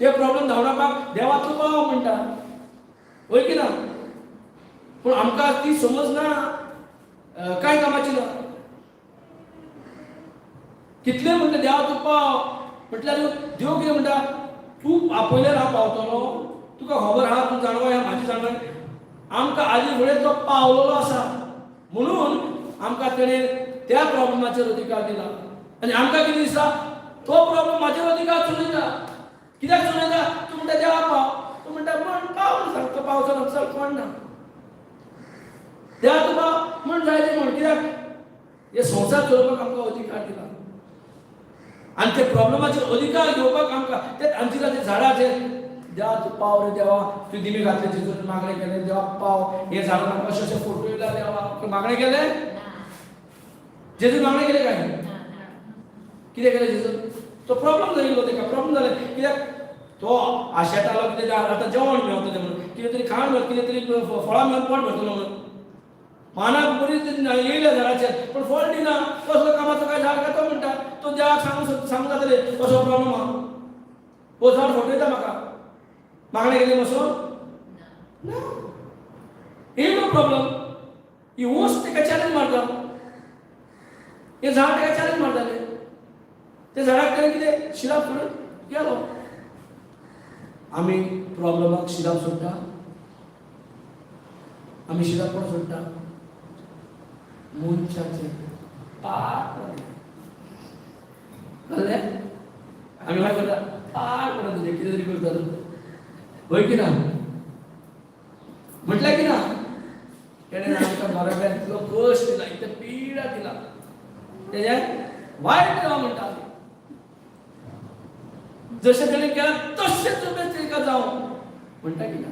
ते प्रॉब्लम धांवडावपाक देवा तूं पाव म्हणटा, वय की ना? पूण आमकां ती समज ना, कांय कामाची ना. कितले म्हणटा देवा तूं पाव म्हटल्यार देव कितें म्हणटा, तूं आपयल्यार हांव पावतलो, तुका खबर आहा, तूं जाणवाय आहा, म्हाजी जाणवाय. आमकां आदी फुडें तो पावलेलो आसा म्हणून आमकां तेणें त्या प्रॉब्लमाचेर अधिकार दिला. आनी आमकां कितें दिसता, तो प्रॉब्लम म्हाजेर अधिकार चलयता. कित्याक चलयता? तूं म्हणटा देवा पाव, तूं म्हणटा म्हण पाव म्हणून सांग, तो पावचो ना, चल कोण ना, देवा तूं पाव म्हण जाय तें म्हण. कित्याक हे संवसार चलोवपाक आमकां अधिकार दिला आनी ते प्रॉब्लमाचेर अधिकार घेवपाक आमकां ते अंजिराच्या झाडाचेर देवा तूं पाव रे देवा, तूं दिमी घातले जेजून मागणें केलें देवा पाव, हे झाडां म्हाका अशें अशें फोटो येयला देवा, मागणें केलें. जेजून मागणें केलें काय? कितें केलें जेजून? तो प्रॉब्लम जाल्लो तेका, प्रॉब्लम जालें कित्याक तो आशेतालो कितें आतां जेवण मेवतलें म्हणून, कितें तरी खाण मेळत, कितें तरी फळां मेळून पोट भरतलो म्हणून. पानां बरी येयल्या झाडाचेर पण फळ दिना, कसलो कामाचो काय झाड काय तो म्हणटा. तो देवाक सांगून सांगून जातले कसो प्रॉब्लम आहा, हो झाड फटयता म्हाका. मागणें केलें वचोन ना, येयलो प्रॉब्लम. ही ऊस तेका चॅलेंज मारता, हे झाड तेका चॅलेंज मारताले. ते झाडाक ताणें कितें शिराप सोडून गेलो. आमी प्रॉब्लमाक शिराप सोडटा, आमी शिराप कोण सोडटा? मनशाचे पाड पडूं. कळ्ळें? आमी काय करता? पाड पडूं तुजें, कितें तरी करता तूं, हय की ना? म्हटल्यार की ना, तेणें आमकां बरोबर इतलो कश्ट दिला, इतले पिडा दिला, तेजें वायट देवा म्हणटा आमी. जशें तेणें केलां तशें तुवें ताका जावं म्हणटा की ना?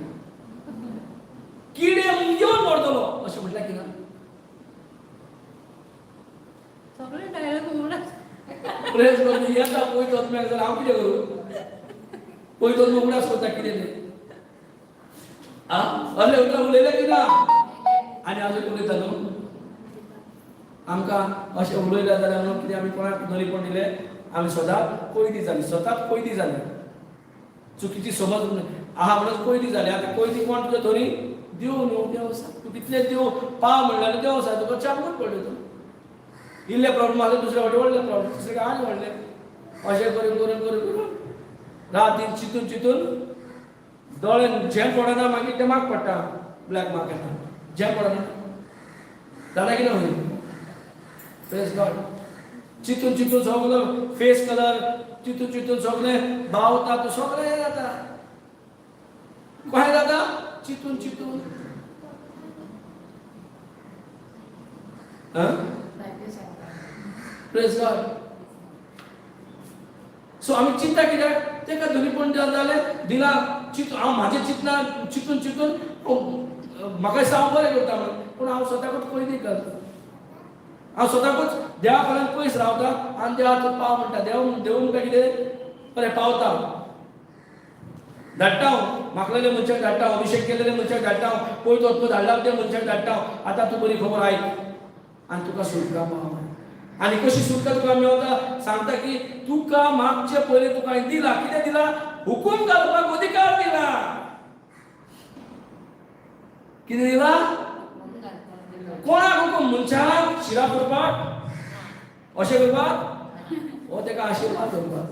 किडे येवन मरतलो अशें म्हटल्यार की ना? सगळे डायलॉग उगडास. प्रेस करून येता पयतो मेळटा जाल्यार हांव कितें करूं? पयतो उगडास करता कितें तें. आ असले उतरां उलयलें की ना? आनी अजून उलयता न्हू आमकां. अशें उलयलें जाल्यार न्हू कितें आमी कोणाक धनीपण दिलें? आमी स्वताक कोयती जाली, स्वताक कोयती जाली. चुकीची समज आहा म्हणून कोयती जाली. आतां कोयती कोण तुजो धनी? देव न्हू, देव आसा. तूं कितले देव पाव म्हणल्यार देव आसा, तुका चाबून पडले. तूं इल्ले प्रॉब्लम आसले दुसरे फावटी व्हडले प्रॉब्लम, दुसरे आनी व्हडले. अशें करून करून करून करून रात दीन चिंतून चिंतून दोळे झेम पडना, मागीर ते माग पडटा, ब्लॅक मार्क येता, झेम पडना. जाणा कितें होय? प्रेज गॉड. चिंतून चिंतून सगलो फेस कलर, चिंतून चिंतून सगळें बावता, तूं सगळें जाता. कशें जाता? चिंतून चिंतून. आं, प्रेज गॉड. सो आमी चिंता कित्याक तेका धनीपण जालें दिला. चिंतून हांव म्हाजें चिंतना चिंतून चिंतून म्हाका दिसता हांव बरें करता म्हणून, पूण हांव स्वताकूच पयलीं करता. हांव स्वताकूच देवा कडल्यान पयस रावता आनी देवा तूं पाव म्हणटा. देव देव म्हणटा कितें बरें पावता, धाडटा हांव मागलेले मनशाक धाडटा हांव, अभिशेक केलेले मनशाक धाडटा हांव, पयतो तुका धाडला त्या मनशाक धाडटा हांव. आतां तूं बरी खबर आयक आनी तुका सुटका पाव. आनी कशी सुटका तुका मेवता? सांगता की तुका मागचे पयलीं तुका हांवें दिला. कितें दिला? हुकूम घालपाक अधिकार दिला. कितें दिला? कोणाक हुकूम? मनशाक शिरा करपाक, अशें करपाक, हो तेका आशिर्वाद करपाक.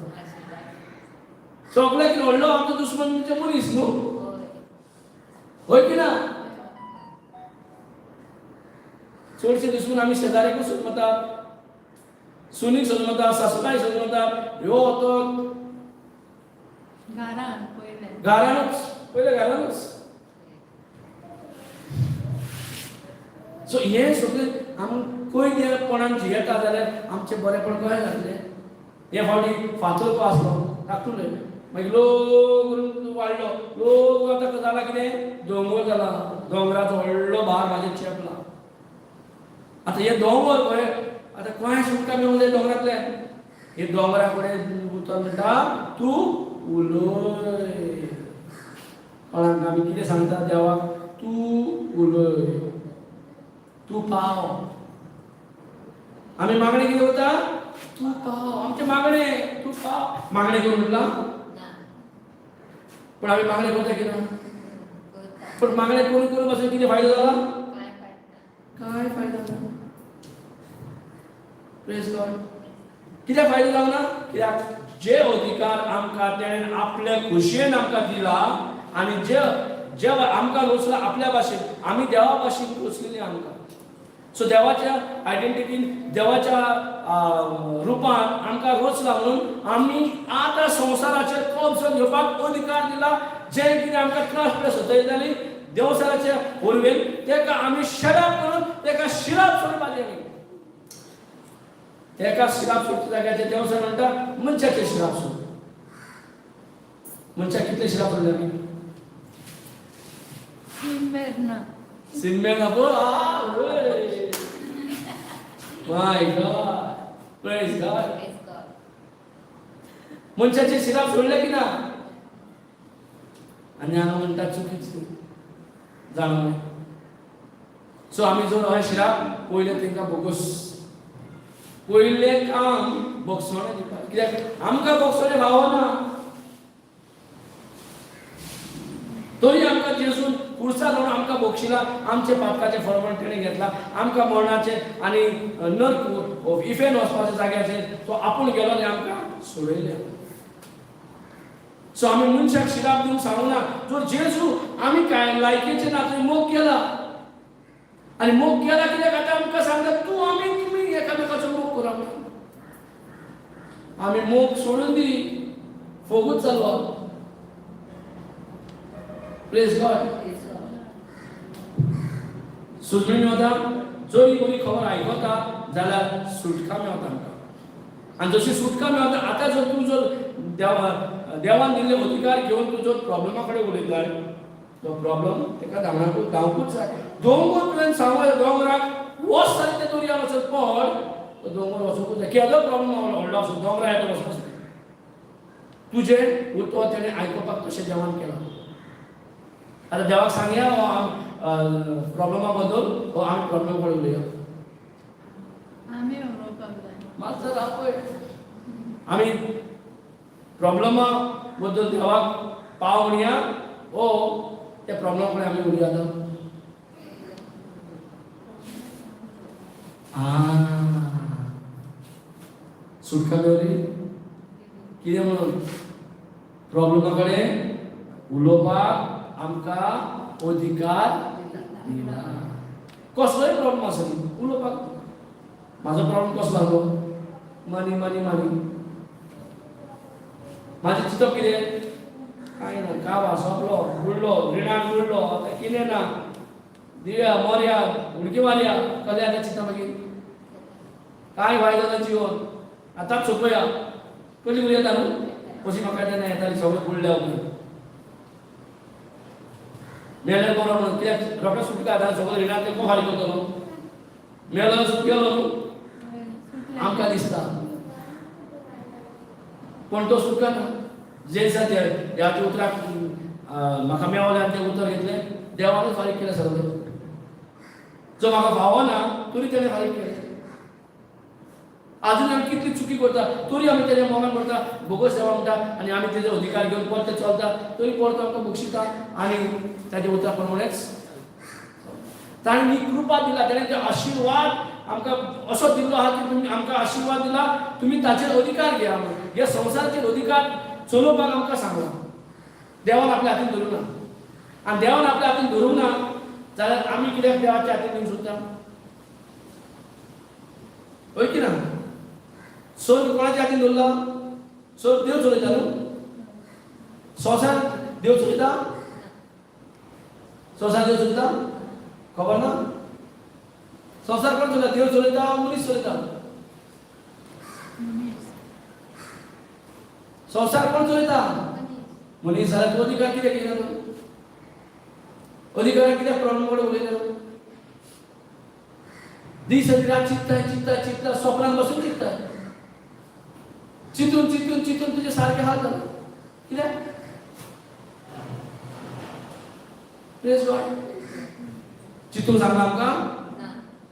सगळ्याक व्हडलो आमचो दुस्मन म्हणजे मनीस न्हू, हय की ना? चडशे दुस्मन आमी शेजाऱ्याकूच सोदमतात, सुनीक सोदमतात, सासूबाय सोदमतात. ह्यो तो घरान पयलें, घरानूच पयले घरानूच. सो हें सगळें आमी कोयतेपणान जियेता जाल्यार आमचें बरेंपण कशें जातलें? हे फावटी फातर को आसलो धाकटुले, मागीर लोक करून वाडलो, लोक आतां जाला कितें दोंगर जाला, दोंगराचो व्हडलो भार म्हाजेर चेपला. आतां हे दोंगर पळय आतां कोणें सुटका मेळूंक जाय दोंगरांतल्यान. हे दोंगरा कडेन उतर म्हणटा तूं उलय. कोणाक आमी कितें सांगता देवाक? तूं उलय, तूं पाव. आमी मागणें कितें करता? तूं पाव. आमचें मागणें तूं पाव. मागणें करूं म्हटलां, पण आमी मागणें करता की ना? पण मागणें करून करून पासून कितें फायदो जाला? काय फायदो जाला? प्रेज गॉड. कितें फायदो जावना? कित्याक जे अधिकार आमकां तेणें आपले खुशयेन आमकां दिला आनी जे जे आमकां रोचला आपल्या भाशेन, आमी देवा भाशेन रोचलेली आमकां. सो देवाच्या आयडेंटिटीन, देवाच्या रुपान आमकां रोचला म्हणून आमी आतां संवसाराचेर कब्जो घेवपाक अधिकार दिला. जे कितें आमकां त्रास पळय सतयताली देवसाराच्या वरवीं, तेका आमी शराब करून तेका शिराप सोडपाचें. आमी तेका शिराप सोडच्या जाग्याचेर देवसार म्हणटा मनशाचें शिराप सोड. मनशाक कितले शिराप सोडले आमी? सिमेर ना, सिमेर ना. My God, praise God. मनशाचे शिराप सोडले की ना? आनी हांगा म्हणटा चुकीच जाणवलें. सो आमी जर हय शिराप पयलें तांकां बोगस, पयलें काम बोगसणें दिवपाक, कित्याक आमकां बोगसणें फावना. तरी आमकां जेजून कुर्सा जावन आमकां बक्षिला, आमचे पातकाचें फळपण तेणें घेतला, आमकां मरणाचें आनी नर्क इफेन वचपाच्या जाग्याचेर तो आपूण गेलो आनी आमकां सोडयलें. सो आमी मनशाक शिराप दिवंक सांगूं ना. जर जेजू आमी कांय लायकीचे ना थंय मोग केला, आनी मोग केला कित्याक आतां आमकां सांगता तूं आमी तुमी एकामेकाचो मोग करा म्हणून. आमी मोग सोडून दी, फोगूच चलवा. Praise God. सुजणी मेवता जरी बरी खबर आयकता जाल्यार सुटका मेवता आमकां. आनी जशी सुटका मेवता आतां जर तूं जर देवान दिल्ले अधिकार घेवन तूं जर प्रॉब्लमा कडेन उलयता, तो प्रॉब्लम ताका धांवणाकूच धांवकूच जाय. दोंगर तुवें सांगू दोंगराक वच जाल्यार ते दर्या वचत पड, तो दोंगर वचूंकूच जाय. केदो प्रॉब्लम व्हडलो आसूं, दोंगरा येतो वचूंक जाय. तुजें उतर तेणें आयकुपाक तशें देवान केलां. आतां देवाक सांगया हो आम प्रॉब्लमा बद्दल, हो आमी प्रॉब्लमा कडेन उलया. आमी उलोवपाक जाय. मातसो रावय, आमी प्रॉब्लमा बद्दल देवाक पाव म्हणया, ओ त्या प्रॉब्लमा कडेन आमी उलया. आतां सुटका मेवली कितें म्हणून प्रॉब्लमा कडेन उलोवपाक आमकां अधिकार दिला. कसलोय प्रॉब्लम आसत उलोवपाक. म्हाजो प्रॉब्लम कसलो आसलो? Money money money. म्हाजें चिंतप कितें? कांय ना, काबार सोंपलो, बुडलो, रिणान बुडलो, आतां कितें ना, दिव्या मोरया उडकी मारया, कसलें आतां चिंता मागीर कांय फायदो ना जिवन, आतांच सोंपया. कसली उलयता न्हू कशी म्हाका तेन्ना येताली सगळें बुडल्या उपरांत मेल्यार बरो म्हणून, कित्याक रोखडो सुटका आतां सगळो रिणान तें कोण फारीक करतलो? मेलो सुटकेलो न्हू आमकां दिसता, पूण तो सुटका ना. जे दिसा ते देवाच्या उतराक म्हाका मेवलें आनी तें उतर घेतलें, देवानूच फारीक केलें सगळें. जो म्हाका फावना तरी तेणें फारीक केलें. आजून आमी कितली चुकी करता तरी आमी तेज्या मोगान करता, बोगस देवा म्हणटा आनी आमी तेजो अधिकार घेवन परते चलता, तरी परतो आमकां बक्षिता आनी ताच्या उतरा प्रमाणेच ताणें ही कृपा दिला. ताणें ते आशिर्वाद आमकां असो दिल्लो आहा की तुमी आमकां आशिर्वाद दिला, तुमी ताचेर अधिकार घेया म्हणून. ह्या संवसाराचेर अधिकार चलोवपाक आमकां सांगला. देवान आपल्या हातीन धरूंक ना, आनी देवान आपल्या हातीन धरूंक ना जाल्यार आमी कित्याक देवाच्या हातीन दिवंक सोदता? हय की ना? स्वर्ग कोणाच्या हातीन दवरला? स्वर्ग देव चलयता न्हू? संवसार देव चलयता? संवसार देव चलयता? खबर ना? संवसार कोण चलयता? देव चलयता, मनीस चलयता? संवसार कोण चलयता? मनीस. जाल्यार तूं अधिकार कित्याक घेयना? तूं अधिकाराक कित्याक प्रॉब्लम कडेन उलयता? दीस आनी रात चिंतता चिंतता चिंतता, सोपनान बसून चिंतता, चिंतून चिंतून चिंतून तुजें सारकें हाल जालें कित्याक? Praise God. चिंतूंक सांगला आमकां?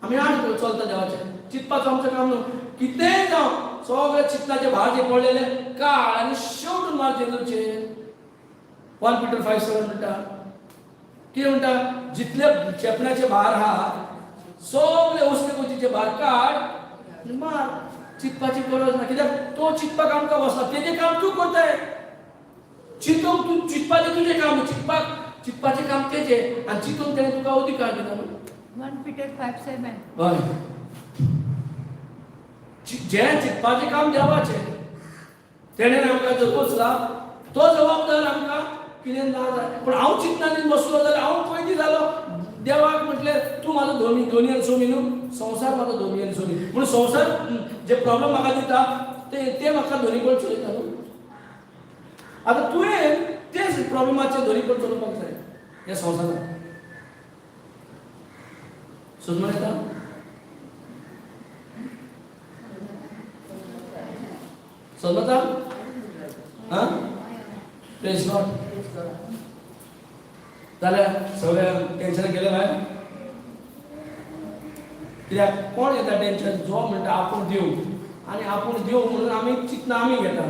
आमी आठ चलता देवाचें चिंतपाचो आमचें काम न्हू. कितेंय जावं सगळे चिंतनाचे भार जे पडलेले काळ आनी शेवटून मार जेजूचेर. 1 Peter 5:7 म्हणटा कितें म्हणटा? जितले चेपणाचे भार आहा सगळे उश्टे गोशीचे भार काड आनी मार. चिंतपाची गरज ना, कित्याक तो चिंतपाक आमकां बसला. तेजें काम तूं करताय. चिंतूंक तूं चिंतपाचें तुजें काम, चिंतपाक चिंतपाचें काम तेजें, आनी चिंतूंक तेणें तुका अधिकार दिला न्हू. 1 Peter 5:7. हय, जें चिंतपाचें काम देवाचें, तेणें आमकां जर बसला तो जबाबदार आमकां कितें ना जाय. पूण हांव चिंतना बसलो जाल्यार हांव पयलीं जालो देवाक म्हटलें तूं म्हाजो धोनी धोनी आनी सोमी न्हू, संवसार म्हाजो धोनी आनी सोमी. पूण संवसार जे प्रॉब्लम म्हाका दिता ते म्हाका धोनी कडेन चलयता न्हू. आतां तुवें तेच प्रॉब्लमाचे धोनी कडेन चलोवपाक जाय ह्या संवसारांत. समजून येता? समजता? आं, प्रेज गॉड. जाल्यार सगळें टेन्शन गेलें भायर. कित्याक कोण घेता टेन्शन? जो म्हणटा आपूण देव, आनी आपूण देव म्हणून आमी चिंतना आमी घेता.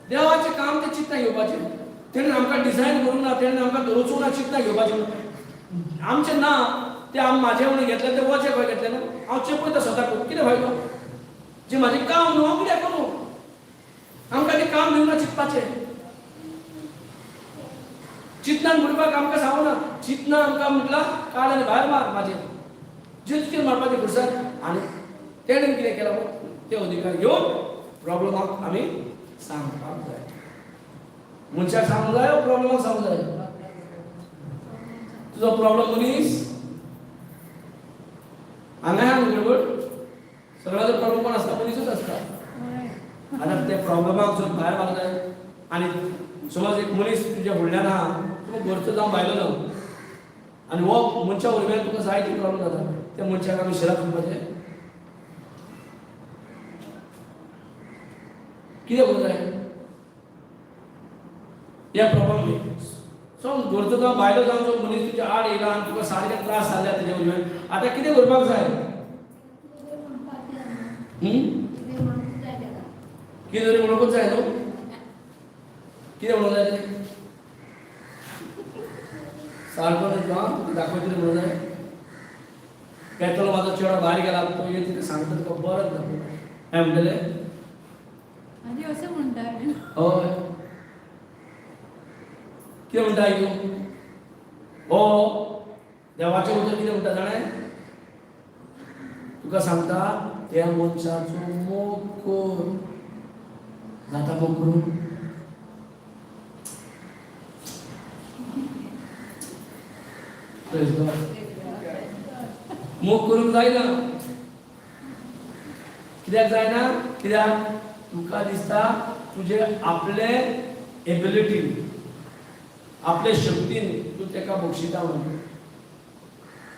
देवाचें काम तें चिंतना घेवपाचें. तेणें आमकां डिजायन करूंक ना, तेणें आमकां दवरूंक ना चिंतना घेवपाचें म्हणून. आमचें ना तें आमी म्हाजें म्हणून घेतलें, तें वचें खंय घेतलें न्हू. हांव चेपयता स्वताक, कितें फायदो? जें म्हाजें काम न्हू, हांव कित्याक करूं? आमकां तें काम दिवना चिंतपाचें. चिंतनान म्हणपाक आमकां सांगूना. चिंतना आमकां म्हटलां काड आनी भायर मार, म्हाजें जेजूचेर मारपाचें खुर्सार. आनी तेणें कितें केलां पळय, ते अधिकार घेवन प्रॉब्लमाक आमी सांगपाक जाय. मनशाक सांगूंक जाय, प्रॉब्लमाक सांगूंक जाय? तुजो प्रॉब्लम मनीस हांगा ह्या गडबड. सगळ्याचो प्रॉब्लम कोण आसता? मनीसूच आसता. आतां ते प्रॉब्लमाक जर भायर मारता आनी समज एक मनीस तुज्या फुडल्यान आहा, तुका घरचो जावं भायलो जावं, आनी हो मनशा उरव्यान तुका जायते प्रॉब्लम जाता, त्या मनशाक आमी शिराप दिवपाचें कितें करूंक जाय ह्या प्रॉब्लम? समज घरचो जावं भायलो जावं, जो मनीस तुज्या आड येयला आनी तुका सारके त्रास जाले तेजे उरव्यान, आतां कितें करपाक जाय? कितें तरी म्हणूंकच जाय न्हू. कितें म्हणूंक जाय तें सारको न्हू तुका तुका दाखयतलें म्हणूंक जाय. पेट्रोल म्हाजो चेडो भायर गेला, तो येवन तिका सांगता तुका बरें दाखयता काय म्हणटलें. आनी अशें म्हणटा. हय, कितें म्हणटा आयकू? हो देवाचें उतर कितें म्हणटा जाणें? तुका सांगता, त्या मनशाचो मोग कर. जाता मोग करून? Praise God. मोग करूंक जायना. कित्याक जायना? कित्याक तुका दिसता तुजे आपले एबिलिटीन, आपले शक्तीन तूं ताका बक्षिता म्हणून.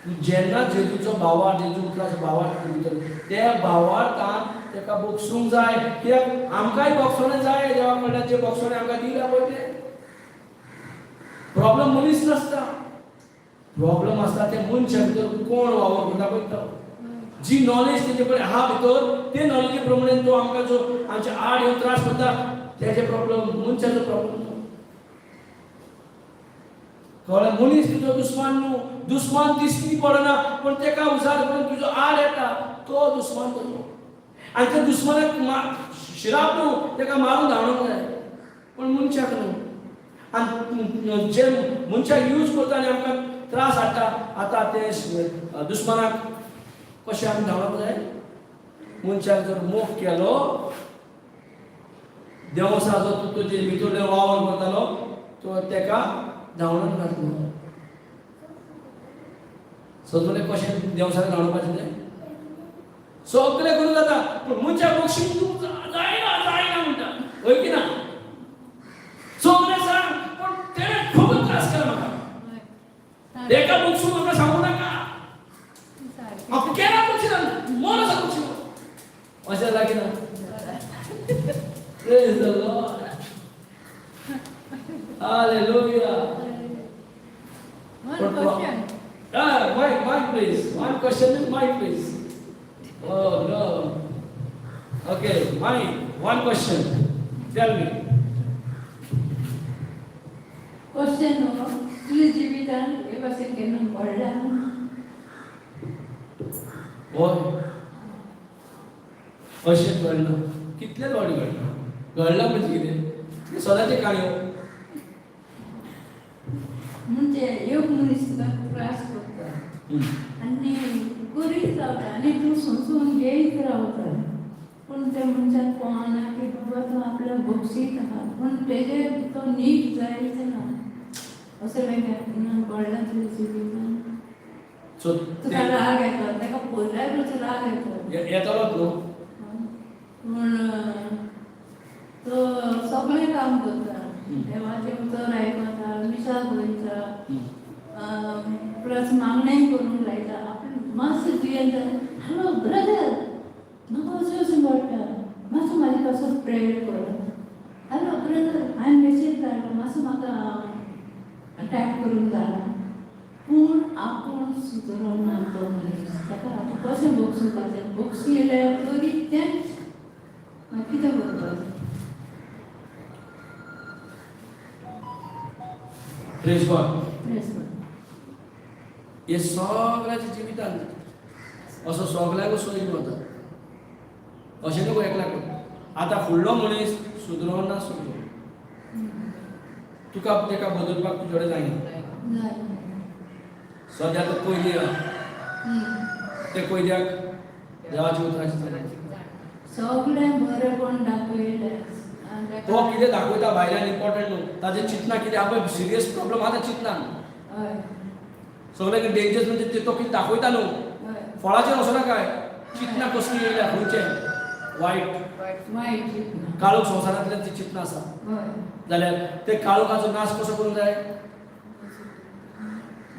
तूं जेन्ना जेजूचो भावार्थ, जेजू उतराचो भावार्थ भितर, त्या भावार्थान ताका बक्षूंक जाय. कित्याक आमकांय बक्षोणें जाय देवा कडल्यान. जे बक्षोणें आमकां दिल्या पळय, तें प्रॉब्लम मनीस नासता, प्रॉब्लम आसता ते मनशा भितर कोण वावर करता पळय तो. जी नॉलेज तेजे कडेन आहा भितर, ते नॉलेजी प्रमाणे तो आमकां जो आमच्या आड येवन त्रास करता, तेजे प्रॉब्लम, मनशाचो प्रॉब्लम न्हू. कळ्ळें? मनीस तुजो दुस्मान न्हू. दुस्मान दिसती पडना, पूण तेका उजार करून तुजो आड येता तो दुस्मान तुजो. आनी त्या दुस्मानाक शिराप न्हू, तेका मारून धांवडोवंक जाय, पूण मनशाक न्हू. आनी जे मनशाक यूज करता आनी आमकां त्रास हाडटा, आतां ते दुस्मानाक कशें आमी धांवडोवंक जाय? मनशाक जर मोग केलो, देवसाचो तूं तुजे भितरले वावर करतालो, तो तेका धांवडून घातलो. सगळें कशें देवसाक धांवडपाचें तें सगळें करूं जाता, पूण मनशाक बक्षीस दिवंक जायना, जायना म्हणटा. हय की ना? सगळें सांग, पूण तेणें खूब त्रास केला म्हाका, तेका बक्षून म्हाका सांगू नाका. हांव केन्ना बक्षिना, मन आसा बक्षीस अशें लागना. Praise the Lord. Hallelujah. One question. Ah, mic, mic, please. One question, mic, please. Oh, no. Okay, mic. One question. Tell me. Question हो, तुज्या जिवितान हे भाशेन केन्ना पडला? हय, अशें घडलां. कितले फावटी घडलां. घडलां म्हणजे कितें? ते सदांचे काणयो. म्हणजे एक मनीस तुका त्रास करता आनी करीत रावता आनी तूं सोंसून घेयत रावता, पूण त्या मनशाक कळना की बाबा तूं आपल्याक बक्षीत आहा, पूण तेजे तो नीट जायच ना. अशें वेगळें घडलां तुज्या जिवितान? सो तुका राग येता, ताका पळयल्यार राग येता. येतालोच न्हू. पूण तो सगळें काम करता, देवाचें उतर आयकता, मिसाक वयता, प्लस मागणें करूंक लायता. आपलें मातशें दुयेंत जालें, हॅलो ब्रदर, म्हाका अशें अशें पडटा, मातसो म्हाजे पासून प्रेयर. मातसो म्हाका अटॅक करूंक जाला पूण आपूण सुदरोना तो मनीस ताका आतां कशें भोगसुपाचें भोगशिलें तरी तेंच मागीर कितें करपाचें. प्रेज गॉड. प्रेस कर. हे सगळ्याच्या जिवितान असो सगळ्यांक सोयी वता अशें नको एकल्याक. आतां फुडलो मनीस सुदरोना ना सुदरो तुका तेका बदलपाक तुजे कडेन जायना. जाय. सद्या तो पयली आहा ते पयल्याक देवाची उतराची जाण. सगळें बरेंपण दाखयलें आनी ताका- तो कितें दाखयता भायल्यान इम्पॉर्टंट न्हू, ताजें चिंतना कितें आहा पळय, सिरियस प्रॉब्लम आहा तें चिंतना. हय. सगळ्यांक डेंजरस म्हणजे ते तो कितें दाखयता न्हू. हय. फळाचेर वचना काय चिंतना कसली येयल्या खंयचें वायट वायट चिंतना. काळोख संवसारांतल्यान ती चिंतना आसा. हय. जाल्यार ते काळोखाचो नाश कसो करूंक जाय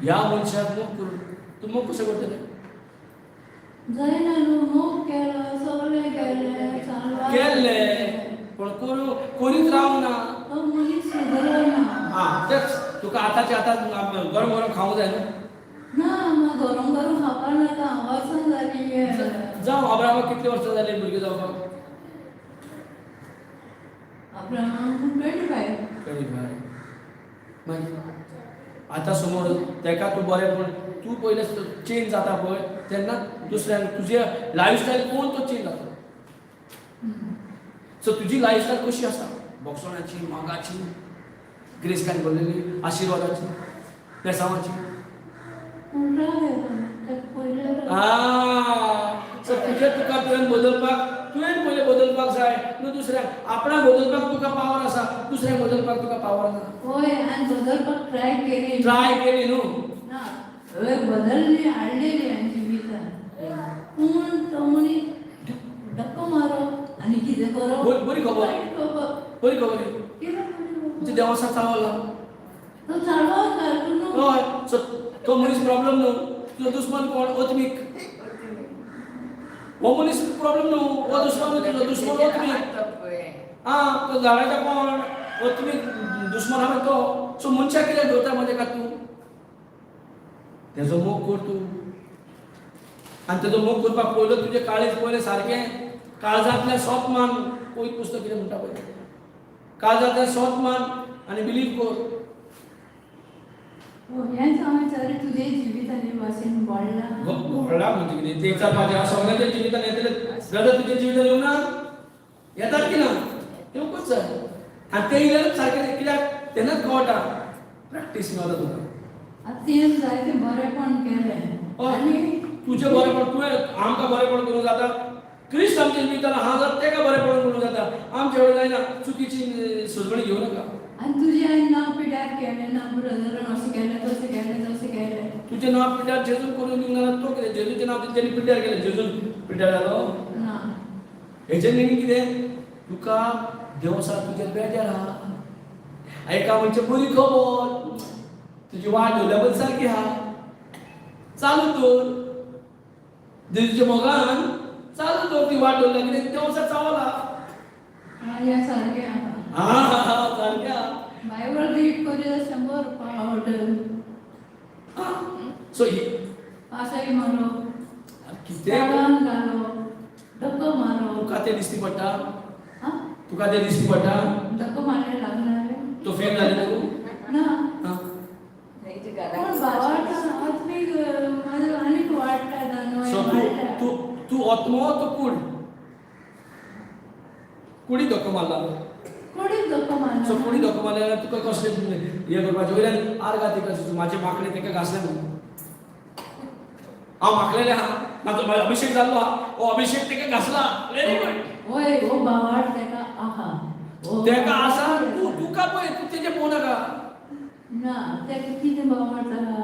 ह्या मनशाक मोग करून. तूं मोग कसो करतले? जायना न्हू, मोग केलो सगळें केलें चालू केल्लें पूण करूं करीत रावंक ना. तो मनीस सुदरना. आं तेच तुका आतांचे आतां गरम गरम खावंक जाय न्हू. ना म्हाका गरम गरम खावपा नाका, वचून जाली. जावं अब्रामाक कितली वर्सां जालीं भुरगीं जावपाक? अब्राहम 25. 25. मागीर आतां समज तेका तूं बरें पूण तूं पयलें चेंज जाता पळय तेन्ना दुसऱ्यान तुजे लायफस्टायल पळोवन तो चेंज जाता. सो तुजी लायफस्टायल कशी आसा? बोगसोणाची, मोगाची, ग्रेस्तान भरलेली, आशिर्वादाची, बेसांवाची. पूण राग येता ताका पयलें. आं सो तुजें तुका तुवें बदलपाक तुवें पयलें बदलपाक जाय न्हू दुसऱ्यांक. आपणाक बदलपाक तुका पावर आसा, दुसऱ्यांक बदलपाक तुका पावर ना. हय आनी बदलपाक ट्राय केली. ट्राय केली न्हू. ना हय बदलली हाडलेली हांवें जिवितान पूण तो मनीस धक्को मारप आनी कितें करप. बरी खबर. वायट खबर. बरी खबर ही. कितें बरी खबर? तुजें देवासा चावला. तो चालवत घालून न्हू. हय सो तो मनीस प्रॉब्लम न्हू. तुजो दुस्मान कोण? ओत्मीक. हो मनीस प्रॉब्लम न्हू, हो दुस्मान न्हू, तुजो दुस्मान ओत्मीक. आं तो झाडाचा कोण? ओत्मीक दुस्मान आहा तो. सो मनशाक कित्याक दवरता मदें का तूं? तेजो मोग कर तूं आनी तेजो मोग करपाक पयलो तुजें काळीज पयलें सारकें काळजांतल्यान सोत मान. पयलीं पुस्तक कितें म्हणटा पळय, काळजांतल्यान सोत मान आनी बिलीव कर. हेंच हांवें सर तुजे जिवितांनी भाशेन वाडलां. घोळ्ळा म्हणजे कितें ते विचारपाचें. सगळ्यांच्या जिवितान येतले ब्रदर, तुज्या जिवितान येवना येतात की ना? येवकूच जाय आनी ते येयल्यारूच सारकें कित्याक तेन्नाच कळटा, प्रॅक्टीस मेळटा तुका. आतां तुवें जायतें बरेंपण केलें. हय. आनी तुजें बरेंपण तुवें आमकां बरेंपण करूंक जाता. क्रिस्त आमच्या जिवितान आहा जाल्यार तेका बरेंपण करूंक जाता. आमचे कडेन जायना. चुकीची सुजवणी घेवं नाका. आनी तुजें हांवें नांव पिड्यार केलें ना ब्रदरान अशें केलें तशें केलें तशें केलें. तुजें नांव पिड्ड्यार जेजून करून दिवंक ना. तो कितें जेजूचें नांव तेणी पिड्ड्यार केलें? जेजून पिड्ड्यार जालो? ना. हेजें मिनींग कितें? तुका देवसा तुजें बेजार आहा. एका म्हणजे बरी खबर, तुजी वाट धरल्या बद्दल सारकी आहा, चालू दवर जेजूच्या मोगान, चालू दवर ती वाट धरल्या. कितें देवसा चावला. ह्या सारकें आहा. हा सारकें आहा. बायबल रीड करी 100 फावट. सो पासय मारप, कितें झाडान घालप, धक्को मारप. तुका तें दिसती पडटा. आं तुका तें दिसती पडटा. धक्को मारले लागणार. तो फेल जालें तूं? ना. आं पूण भावार्थ आत्मीक म्हाजो आनीक वाडटा न्हय. सो तूं तूं तूं आत्मो तो कूड कुडी धक्को मारला. कोणीच धक्को मारला. सो कुडी धक्को मारले जाल्यार तुका कसलें हें करपाचें? वयल्यान आर्गां तिका म्हाजे माकडे ताका घासलें म्हणून हांव माकलेलें आहा, म्हाजो अभिशेक जाल्लो आहा, हो अभिशेक ताका घासला. Very good. होय हो भावार्थ तेका आहा हो. ताका आसा. तूं तुका पळय, तूं तेजें पळोवं नाका. ना तेका कितें भावार्थ आहा,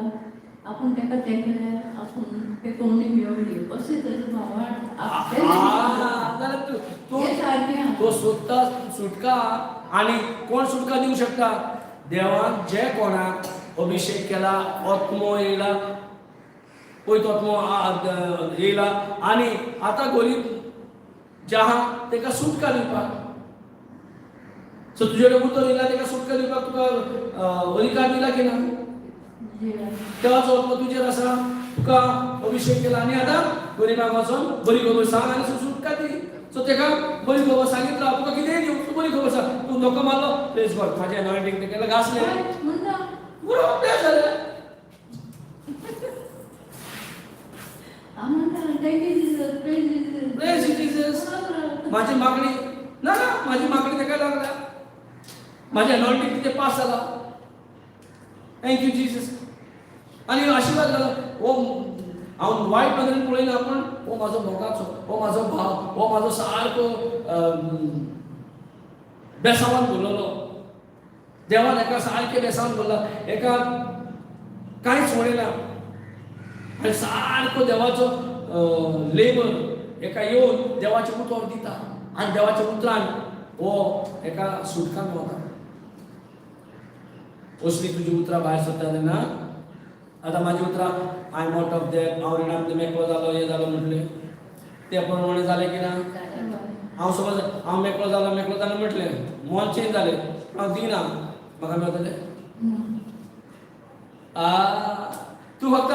आपूण तेका तेंकले, आपूण ते कोणी मेवली अशें तेजो भावार्थ. जाल्यार तूं तूं हें सारकें आहा. तो सोदता सुटका. आनी कोण सुटका दिवंक शकता? देवान जे कोणाक अभिशेक केला, आत्मो येयला पळय, तो आत्मो येयला आनी आतां गरीब जे आहा तेका सुटका दिवपाक. सो तुजे कडेन उतर येयला ताका सुटका दिवपाक तुका अधिकार दिला की ना? देवाचो आत्मो तुजेर आसा, तुका अभिषेक केला आनी आतां गरिबांक वचोन बरी खबर सांग आनी सुटका दी. सो ताका बरी खबर सांगीत राव, तुका कितेंय दिवं, तूं बरी खबर सांग. तूं धोको मारलो, प्रेज गॉड, ताजें एनॉयंटींग तें केलें, घासलें, बरो अभ्यास जालें. प्रेज जीसस. माझी मागणी ना ना, माझी मागणी ताका लागल्या, माझ्या एनॉयंटींग तिथे पास जाला, thank you Jesus. आनी आशिर्वाद जालो. हो हांव वायट नदरेन पळयना, पूण हो म्हाजो मोगाचो, हो म्हाजो भाव, हो म्हाजो सारको बेसावान भरलेलो. देवान एका सारकें बेसावान भरला, एका कांयच म्हणिना आनी सारको देवाचो लेबर एका येवन देवाचें उतर दिता आनी देवाच्या उतरान हो एका सुटका मेवता. असली तुजी उतरां भायर सरता तेन्ना आतां म्हाजी उतरां I am out of that, हांव रिणांतलो मेकळो जालो, हें जालो म्हटलें, ते प्रमाणे जालें की ना? हांव समज हांव मेकळो जालो, मेकळो जालो म्हटलें, मन चेंज जालें, पूण हांव दिना, म्हाका मेळटलें? तूं फक्त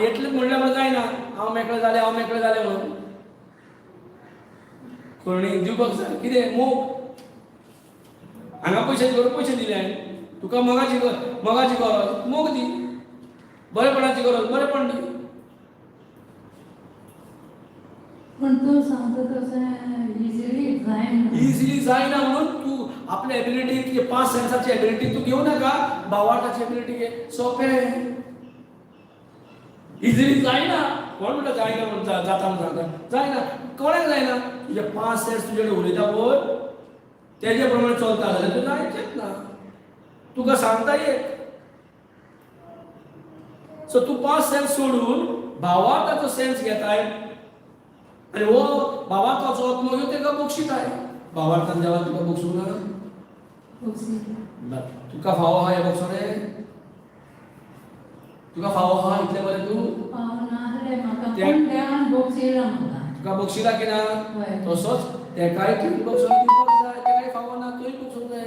येतलें म्हणल्यार म्हणून जायना, हांव मेकळें जालें, हांव मेकळें जालें म्हणून कोणी दिवपाक जाय कितें मोग. हांगा पयशे गरज, पयशे दिले हांवें तुका, मोगाची गरज, मोगाची गरज, मोग दी, बरेपणाची गरज, बरेपण दी. पूण तूं सांगता तशें इजिली जायना. इजिली जायना म्हणून तूं आपले एबिलिटी, तुजे 5 सेन्साची एबिलिटी तूं घेवं नाका, भावार्थाची एबिलिटी घे. सोंपें, इजिली जायना. कोण म्हणटा जायना म्हणून? जाता म्हणून सांगता, जायना. कोणाक जायना? तुजे 5 सेन्स तुजे कडेन उलयता पळय, तेजे प्रमाणे चलता जाल्यार तूं जायचेच ना. तुका सांगता एक, सो तूं 5 सेन्स सोडून भावार्थाचो सेन्स घेताय आनी हो भावार्थाचो आत्मो घेवन ताका बक्षिताय. भावार्थान देवान तुका बक्षूंक ना? तुका फावो आहा हें बक्षोणें? तुका फावो आहा इतलें बरें तूं? तुका बक्षिला की ना? तसोच तेकाय तुवें बक्षोण दिवपाक जाय. तेकाय फावो ना, तुवें बक्षूंक जाय.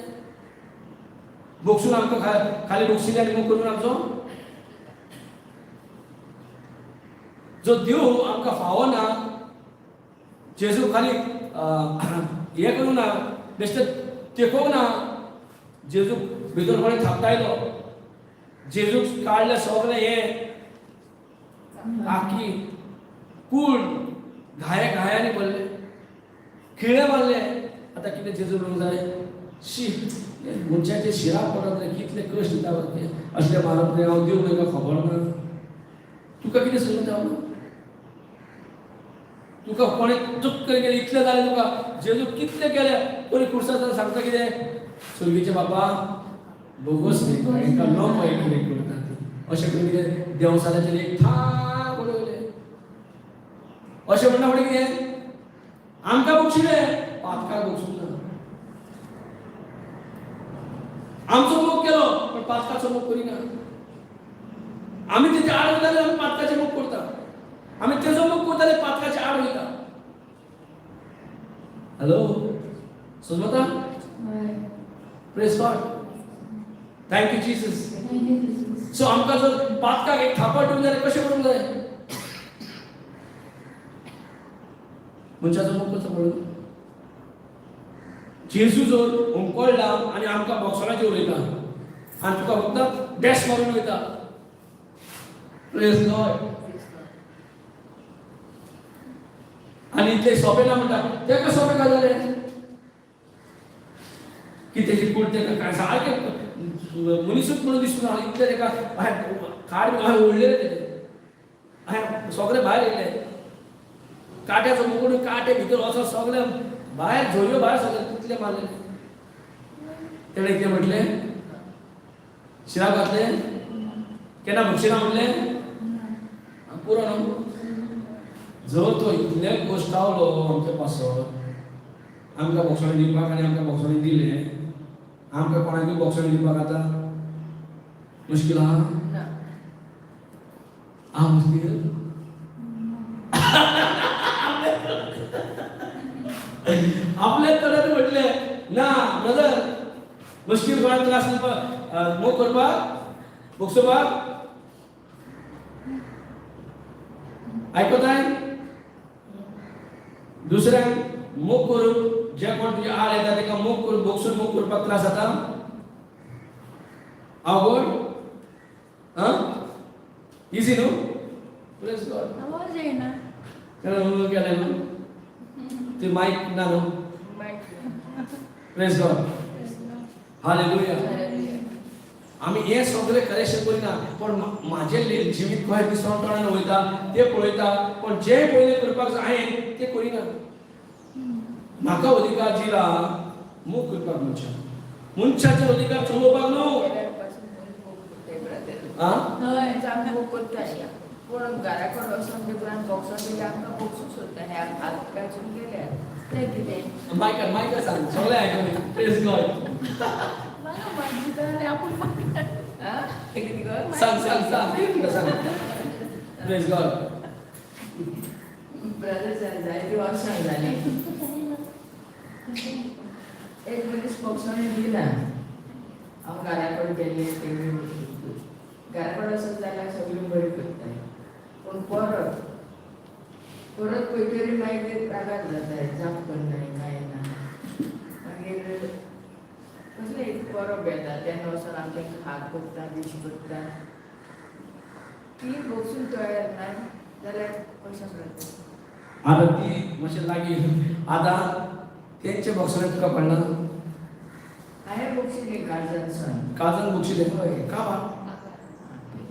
बक्षून आमकां खाली बक्षिले आनी मोग करून आमचो जो देव आमकां फावो ना, जेजू खाली हें करूं ना, बेश्टें तेकोवंक ना, जेजूक भितर कोणें थापटायलो, जेजूक काडलें सगळें हें आखी कूड घाये घायांनी भरले, खिळे मारले. आतां कितें जेजू म्हणूंक जाय? शी, मनशाचे शिराप पडत रे, कितले कश्ट दिता ते, असले मारप रे, हांव देव ताका खबर ना. तुका कितें सांगूं देव? तुका कोणें चूक करी केली, इतलें जालें तुका, जेजू कितलें केलें, परी खुर्सा सांगता कितें? सुर्गीचे बापा बोगोस न्ही, तांकां नको हें कितें करता ती. अशें करून कितें देवसाल्याचेर एक थाक उडयलें. अशें म्हणटा फुडें कितें आमकां बक्षिलें, पातकाक बक्षूंक ना. आमचो मोग केलो पण पातकाचो मोग करिना. आमी तेजे आड वयता जाल्यार आमी पातकाचे मोग करता, आमी तेजो मोग करता जाल्यार पातकाचे आड वयता. हॅलो, समजता? Praise God, thank you Jesus. So आमकां जर पातकाक एक थापट दिवंक जाल्यार कशें करूंक जाय? मनशाचो मोग करचो पडलो. जेजू जर हुमकळला आनी आमकां बॉक्सराचेर उलयता आनी तुका फक्त डॅश मारून वयता. प्रेज लॉर्ड. आनी इतलें सोंपें ना म्हणटा, तेका सोंपें काय जालें की तेजी कूड तेका काय सारकें मनीसूच म्हणून दिसूं ना, इतलें तेका भायर खाड भायर ओडलेलें तेजें, भायर सगळें भायर येयलें, काट्याचो मुकुट कांटे भितर वचोन सगळें भायर झोयो भायर सगळें तितलें मारलें. तेणें कितें म्हटलें? शिराप घातलें? केन्ना बक्षिना म्हटलें? पुरो न्हू. जर तो इतले कोश्टावलो आमच्या पासत, आमकां बक्षणी दिवपाक आनी आमकां बक्षणी दिलें, आमकां कोणाकूय बक्षणी दिवपाक आतां मुश्कील आहा? आहा मुश्कील? आपले तडेन म्हटलें ना ब्रदर, मुश्कील कोणाक त्रास दिवपाक, मोग करपाक, भोगसोपाक? आयकताय? दुसऱ्यांक मोग करून जे कोण तुजे आड येता ताका मोग करून भोगसून मोग करपाक त्रास जाता, अवघड? आं, इजी न्हू? Praise God. आवाज येना. केलें न्हू ते मायक ना न्हू. Praise God, hallelujah. आमी हें सगळें करेक्शन करिना, पण म्हाजें जिवीत कशें दिसोन तोंडान वयता तें पळयता, पण जें पयलें करपाक जाय हांवें तें करिना. म्हाका अधिकार दिला मोग करपाक मनशाक, मनशाचेर अधिकार चलोवपाक न्हू. आं. हय. आमी मोग करता, पूण घरा कडेन वचोन उपरांत बॉक्सान दिल्यार आमकां बॉक्सूं सोदता. हे हात काचून गेल्यार तें कितें? मायका मायका सांग, सगळें आयकून. Praise God. म्हाका मागीर आनी आपूण मागता. आं, कितें गो? सांग सांग सांग, तुका सांग. Praise God. Brother, जायतीं वर्सां जालीं एक मनीस बोगसणें दिना. हांव घरा कडेन गेलें, तेणी घरा कडेन वचत जाल्यार सगळीं बरी करताय, पूण परत परत खंय तरी मागीर रागार जाताय, जाप करनाय, कांय ना. मागीर कसलें एक परब येता तेन्ना वचोन आमचें हात करता, विश करता. ती बॉक्सून तयार ना जाल्यार कशें जाता? आतां ती मातशें लागीं, आतां तेंचे बॉक्सांत तुका पडना? हांवें बोगशिलें काळजान. काळजान बक्षिलें? हय. का बा?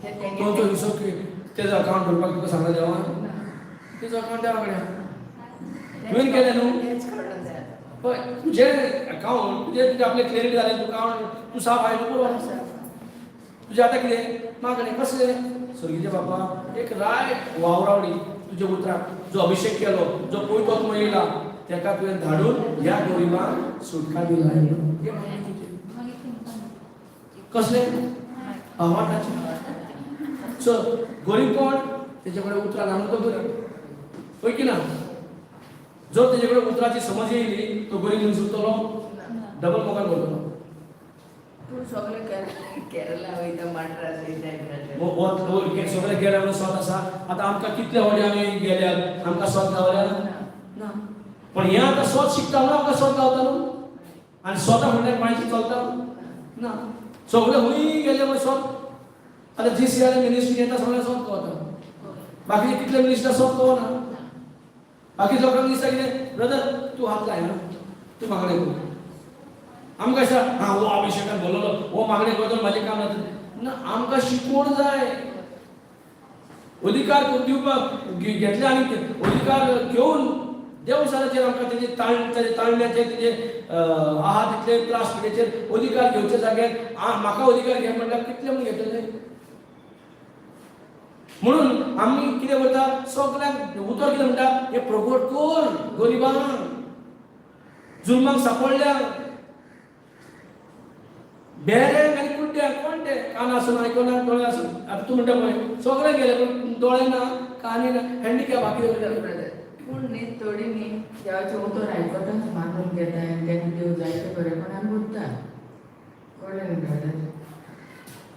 ते तो तेंगे हिशोब तेजो अकावंट दवरपाक तुका सांगला देवान? तेजो अकावंट देवा कडेन तुवें केलें न्हू? तेंच कळना जाय आतां. पळय, तुजें अकावंट तुजें तुजें आपलें क्लियर जालें, तुका अकावंट तूं साफ आयलो पुरो. तुजें आतां कितें मा कडेन कसलें स्वर्गीचे बापा एक राय वावरावडी तुज्या उतराक जो अभिशेक केलो, जो पयतो आत्मो येयला तेका तुवें धाडून ह्या गरिबांक सुटका दिला. हे मागणें तुजें. मागीर तेंकां कसलें भावार्थाचें. सो गरीब कोण? तेजे कडेन उतरां ना म्हणून तो गरीब, हय की ना? जर तेजे कडेन उतराची समज येयली, तो गरीब मनीस उरतलो? डबल मोगान करतलो. पूण सगळे केरला वयता, माड्रास वयता ब्रदर. सगळे गेल्या म्हणून स्वत आसा. आतां आमकां कितले फावटी आमी गेल्यात, आमकां स्वत गावल्या ना. पण हें आतां स्वत शिकता म्हणून आमकां स्वत गावता न्हू. आनी स्वता म्हणल्यार कोणाची चलता ना. सगळे खंय गेले म्हणून स्वत. आतां जी सी आर मिनिस्ट्री येता, सगळें स्वत गावता. बाकीचे कितले मिनिस्टर स्वत गावना. बाकी लोकांक दिसता कितें, ब्रदर तूं हात लाय ना, तूं मागणें कर. आमकां दिसता हां, हो अभिशेकान बोललो, हो मागणें करतलो, म्हाजें काम जातलें. ना, आमकां शिकवण जाय. अधिकार दिवपाक घेतले आनी अधिकार घेवन देव साराचेर आमकां तेजे ताळ तेजे ताळण्याचेर तेजे आहा तितले त्रास पिडेचेर अधिकार घेवच्या जाग्यार म्हाका अधिकार घे म्हणल्यार कितले म्हूण घेतले? म्हणून आमी कितें करता? सगल्यांक उतर कितें म्हणटा? हें प्रगट कर गरिबांक, जुलमाक सापडल्यांक, बेऱ्यांक आनी कुड्ड्यांक. कोण ते? कान आसून आयकना, दोळे आसून. आतां तूं म्हणटा पळय, सगळें गेलें पूण दोळे ना, कानी ना, हँडिकॅप, बाकी कितें? ब्रदर, पूण न्ही थोडी न्ही देवाचें उतर आयकताच, मानून घेता आनी तेन्ना देव जायते बरेपणान उरता. कळ्ळें न्ही ब्रदर?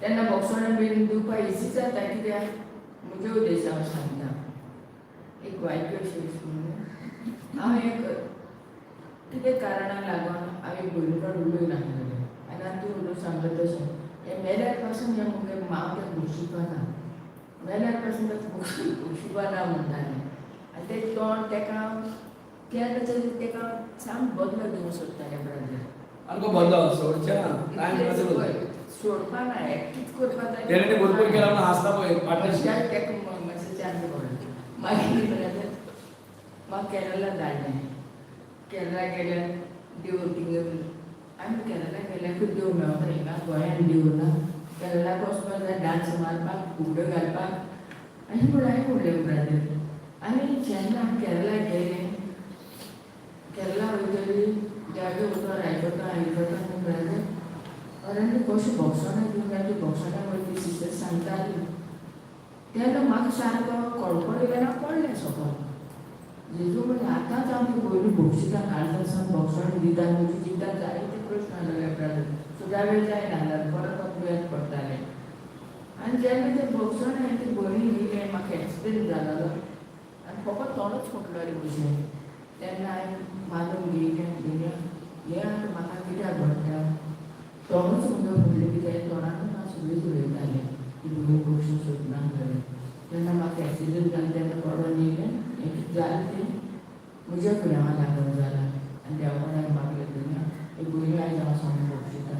तेन्ना बोगसोणां बीन दिवपा इजी जाता. कित्याक म्हजे उद्देश हांव सांगता, एक वाक्य अशें म्हणून हांव एक कितें कारणाक लागून हांव एक भयणी कडेन उलयनासलें आनी आतां तूं उलोवंक सांगता तशें हें मेल्यार पासून हें मुगे हांव तें भोगशिपाना, मेल्यार पासून तें भोगशिपाना म्हणटालें. आनी तें तोंड तेका केन्ना तरी तेका सामकें बदलो दिवंक सोदतालें ब्रदर. सारको बदलो सोडचें ना, टायम बदल. सोडपा ना, एकटीच करपा जाय. तेणे भरपूर केला म्हणून हांसता पळय पार्टनरशीप. तेका मातशें चान्स पडलो. मागीर ब्रदर म्हाका केरला धाडलें. केरला गेल्यार देव थिंगा, आमी केरला गेल्याकूच देव मेळना, हिंगा गोंयान देव ना. केरलाक वचपाक जाय डांस मारपाक, फुगड्यो घालपाक अशें म्हूण हांवें म्हणलें ब्रदर. आनी जेन्ना आमी केरला गेले, केरला वयतरी देवाचें उतर आयकता आयकता न्ही ब्रदर, आनी कशें भोगसणां दिवंक जाय ती भोगसणां वयली सिस्टर सांगताली तेन्ना म्हाका सारको कळपड येयलें, पडलें सकल. जेजू म्हणलें, आतांच हांव ती पयलीं भोगशिता, काळजान सावन भोगसण दिता. म्हजी जिवितांत जायते प्रश्न आसलेले ब्रदर. सुदावे जायना जाल्यार परत दुयेंत पडटालें. आनी जेन्ना तें भोगसण हांवें ती बरी येयलें, म्हाका एक्सिडंट जालेलो आनी फकत तोंडूच फुटलेलें भशेन. तेन्ना हांवें मानून घेयलें, भुरग्यां हें आतां म्हाका कित्याक घडटा, तोंडूच म्हजें फुटलें कित्याक, तोंडानूच हांव सगळींच उलयतालें की भुरगीं भोगसूंक सोदना आसलेलें. तेन्ना म्हाका एक्सिडंट जालें तेन्ना पडोन येयलें, हें कितें जालें तें म्हज्या भुरग्यां लागून जालां. आनी देवा मागलें, भुरग्यां एक भुरगीं आयज हांव सांगून भोगशिता.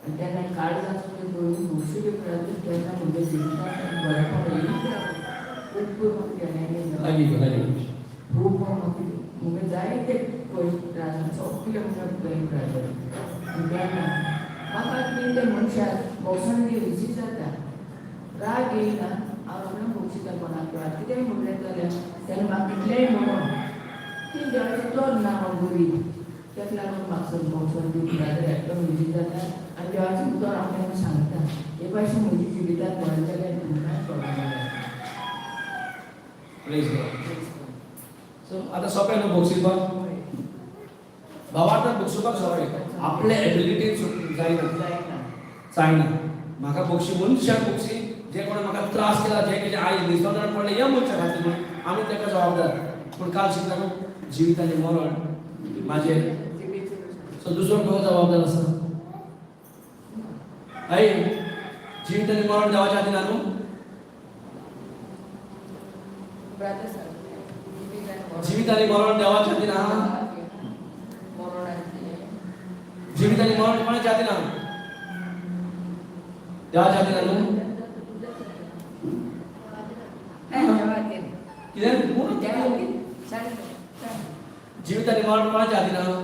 आनी तेन्ना काळजांत तुजें भुरगीं भोगशिली उपरांत तेन्ना म्हज्या जिवितांत बरेपण येयलें. खूब म्हाका देण्यानी लागीं गो, लागीं. खूब म्हाका म्हगे जायते पयशे त्रास, सगळे म्हज्या ब्लेम जाले. आनी तेन्ना म्हाका कितें ते मनशाक भोगसण इजी जाता, राग येयना, हांव रोखडें भोगशिता कोणाक. कितेंय म्हणलें जाल्यार तेन्ना म्हाका कितलेंय म्हणून ती देवाचो तो ना हांव गरीब, ताका लागून म्हाका भोगसण दिवंक जाल्यार एकदम इजी जाता. आनी देवाचें उतर हांव तांकां सांगता, हे भाशेन म्हज्या जिवितांत घडलें जाल्यार तुमकांय कळोंक जाय. प्रेज गॉड. सो आतां सोंपें न्हू भोगशिपाक? भावार्थान भोगसुपाक सोंपें, आपले एबिलिटीन जायना. जायना. जायना. म्हाका बोक्षी, मनशाक बोक्षी, जे कोणें म्हाका त्रास केला, जे कितें आयज निसंतान पडलें ह्या मनशा खातीर म्हणून आमी ताका जबाबदार. पूण काल शिकता न्हू, जिवीत आनी मरण म्हाजें. सो दुसरो कोण जबाबदार आसा? आई, जिवीत आनी मरण देवाच्या हातीन आहा न्हू? जिवीत आनी मरण देवाच्या हातीन आहा. जिवीत आनी मरण कोणाच्या हातीन आहा? देवाच्या हातीन आहा न्हू? कितें? जिवीत आनी मरण कोणाच्या हातीन आहा?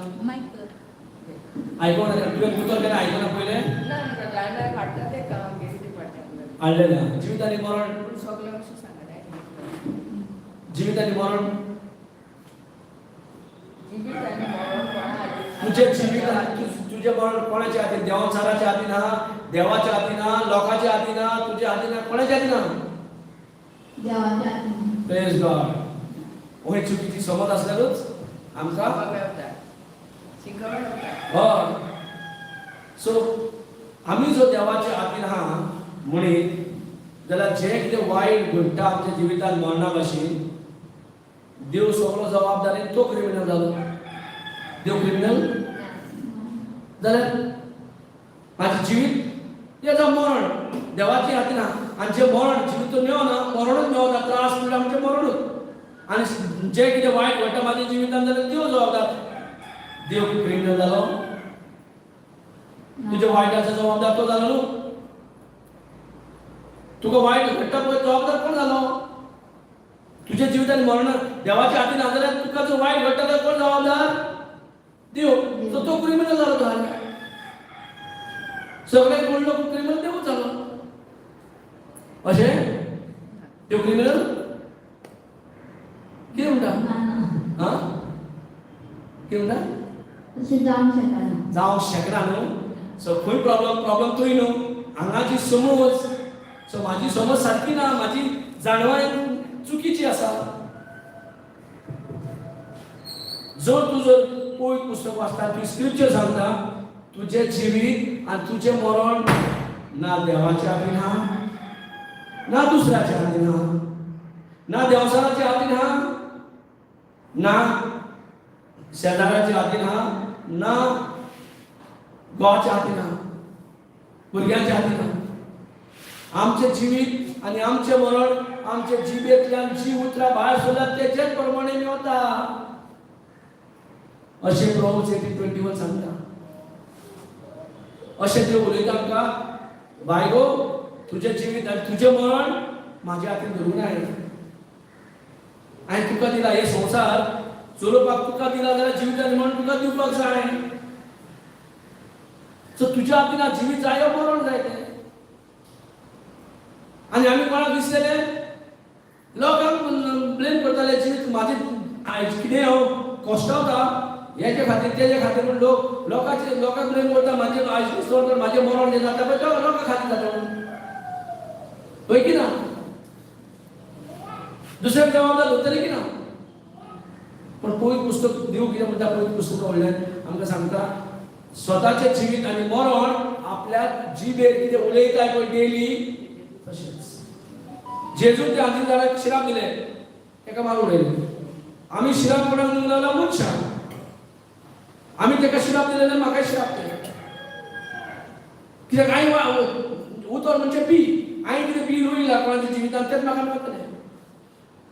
आयकोंक ना तुवें? उतर केन्ना आयकोना पयलें? हाडलें ना. जिवीत आनी मरण, जिवीत आनी मरण, तुजें जिवीत आनी तुजें मरण कोणाच्या हातीन? देवचाराच्या हातीन आहा, देवाच्या हातीन आहा, लोकांच्या हातीन आहा, तुज्या हातीन आहा, कोणाच्या हातीन आहा? देवाच्या हातीन. प्रेज गॉड. हो चुकीची समज आसल्यारूच आमकां हय. सो आमी जो देवाच्या हातीन आहा म्हणीत जाल्यार जें कितें वायट घडटा आमच्या जिवितांत मरणा भाशेन, देव सगळो जबाबदार आनी तो क्रिमिनल जालो. देव क्रिमिनल जाल्यार म्हाजें जिवीत हें मरण देवाच्या हातीन आहा. आनी जें मरण जिवीत मेळना, मरणूच मेळना. त्रास म्हणल्यार आमचें मरणूच. आनी जें कितें वायट घडटा म्हाज्या जिवितांत जाल्यार देव जबाबदार. देव क्रिमिनल जालो? तुज्या वायटाचो जबाबदार तो जालो न्हू? तुका वायट घडटा पळय, जबाबदार कोण जालो? तुज्या जिवितान मरण देवाच्या हातीन आसा जाल्यार तुका जो वायट घडटा तो कोण जबाबदार? देव. सो तो क्रिमिनल जालो. तो सगळे कोण लोक क्रिमिनल, देवूच जालो. अशें देव क्रिमिनल कितें म्हणटा? ना ना. हा, कितें म्हणटा? तशें जावंक शकना. जावंक शकना न्हू? सो खंय प्रॉब्लम? प्रॉब्लम थंय न्हू, हांगाची समज. सो म्हाजी समज सारकी ना, म्हाजी जाणवाय चुकीची आसा. जर तूं जर पवित्र पुस्तक वाचता, तूं स्क्रिप्चर सांगता, तुजें जिवीत आनी तुजें मरण ना देवाच्या हातीन आहा, ना दुसऱ्याच्या हातीन आहा, ना देवसाराच्या हातीन आहा, ना शेजाऱ्याच्या हातीन आहा, ना घोवाच्या हातीन आहा, भुरग्यांच्या हातीन आहा. आमचें जिवीत आनी आमचें मरण आमच्या जिबेंतल्यान जी उतरां भायर सरल्यात तेचेच प्रमाणे मेवता, अशें प्रोवर्ब्स 18:21 सांगता. अशें ते उलयता आमकां, बायगो, तुजें जिवीत आनी तुजें मरण म्हाज्या हातीन धरूंक नाय. हांवें तुका दिला हे संवसार चलोवपाक. तुका दिला जाल्यार जिवीत आनी मरण तुका दिवपाक जाय. सो तुज्या हातीन जिवीत जाय, मरण जाय तें. आनी आमी कोणाक दिसलेले लोकांक ब्लेम करताले. जिवीत म्हाजें आयज कितें हांव कश्टावता हेजे खातीर, तेजे खातीर म्हूण लोक लोकांचे लोकांक ब्लेम करता. म्हाजें आयज तर म्हाजें मरण जें जाता पळय तो लोकां खातीर जाता म्हणून. हय की ना? दुसऱ्याक जबाबदार धरतले की ना? पण पवित्र पुस्तक देव कितें म्हणटा? पवित्र पुस्तक व्हडल्यान आमकां सांगता. स्वताचें जिवीत आनी मरण आपल्या जिबेर कितें उलयताय पळय डेली तशेंच. जेजून ते आंजीर झाडाक शिराप दिले, ताका मारून उडयलें. आमी शिराप कोणाक दिवंक लागला? मनशाक. आमी ताका शिराप दिलें जाल्यार म्हाकाय शिराप दिलें. कित्याक हांवें उतर म्हणजे बी, हांवें कितें बी रोयलां कोणाच्या जिवितांत तेंच म्हाका मेळटलें.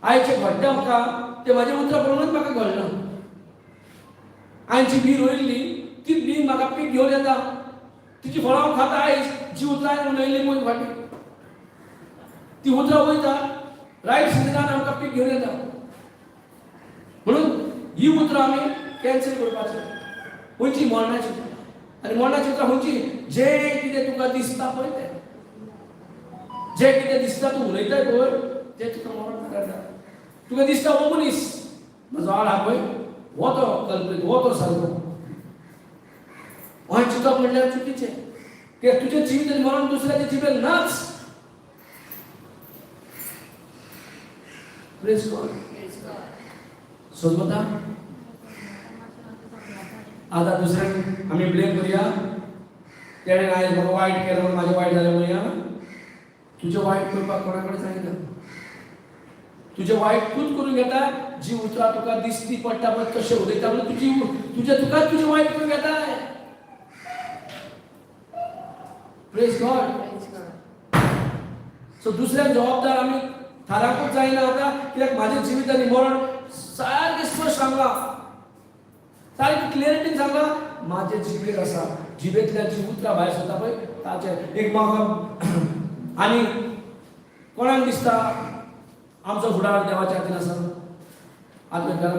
आयचें घडटा म्हाका तें म्हाजें उतरां पळोवनूच म्हाका घडलां. हांवें जी बी रोयल्ली ती बी म्हाका पीक घेवन येता, तिची फळां हांव खाता. आयज जी उतरां हांवें उलयल्ली पळय फाटीं ती उतरां वयता रायट सिजनान आमकां पीक घेवन येता. म्हणून ही उतरां आमी कॅन्सल करपाची. खंयची? मरणाची उतरां. आनी मरणाची उतरां खंयची? जें कितें तुका दिसता पळय तें, जें कितें दिसता तूं उलयताय पळय तें तुका मरण थारायता. तुका दिसता हो मनीस म्हजो आड आहा पळय, हो तो कल्प्रीत, हो तो सारको, हें चिंतप म्हणल्यार चुकीचें. कित्याक तुजें जिवीत आनी मरण दुसऱ्याच्या जिबेर नाच. Praise God. समजता? आतां दुसऱ्यांक आमी ब्लेम करुया, तेणें आयज म्हाका वायट केलें म्हणून म्हाजें वायट जालें म्हणया. तुजें वायट करपाक कोणा कडेन सांगिना. तुजें वायट तूंच करून घेता. जी उतरां तुका दिसती पडटा पळय तशें उलयता म्हणून तुजी तुजें तुकाच तुजें वायट करून घेता. Praise God. सो दुसऱ्यांक जबाबदार आमी थारावंकूच जायना आतां. कित्याक म्हाजें जिवीत आनी मरण सारकें स्पश्ट सांगलां, सारकें क्लियरिटीन सांगलां. म्हाजें जिबेर आसा, जिबेंतल्यान जी उतरां भायर सरता पळय ताचें एक म्हाका. आनी कोणाक दिसता आमचो फुडार देवाच्या हातीन आसा? आत्मकार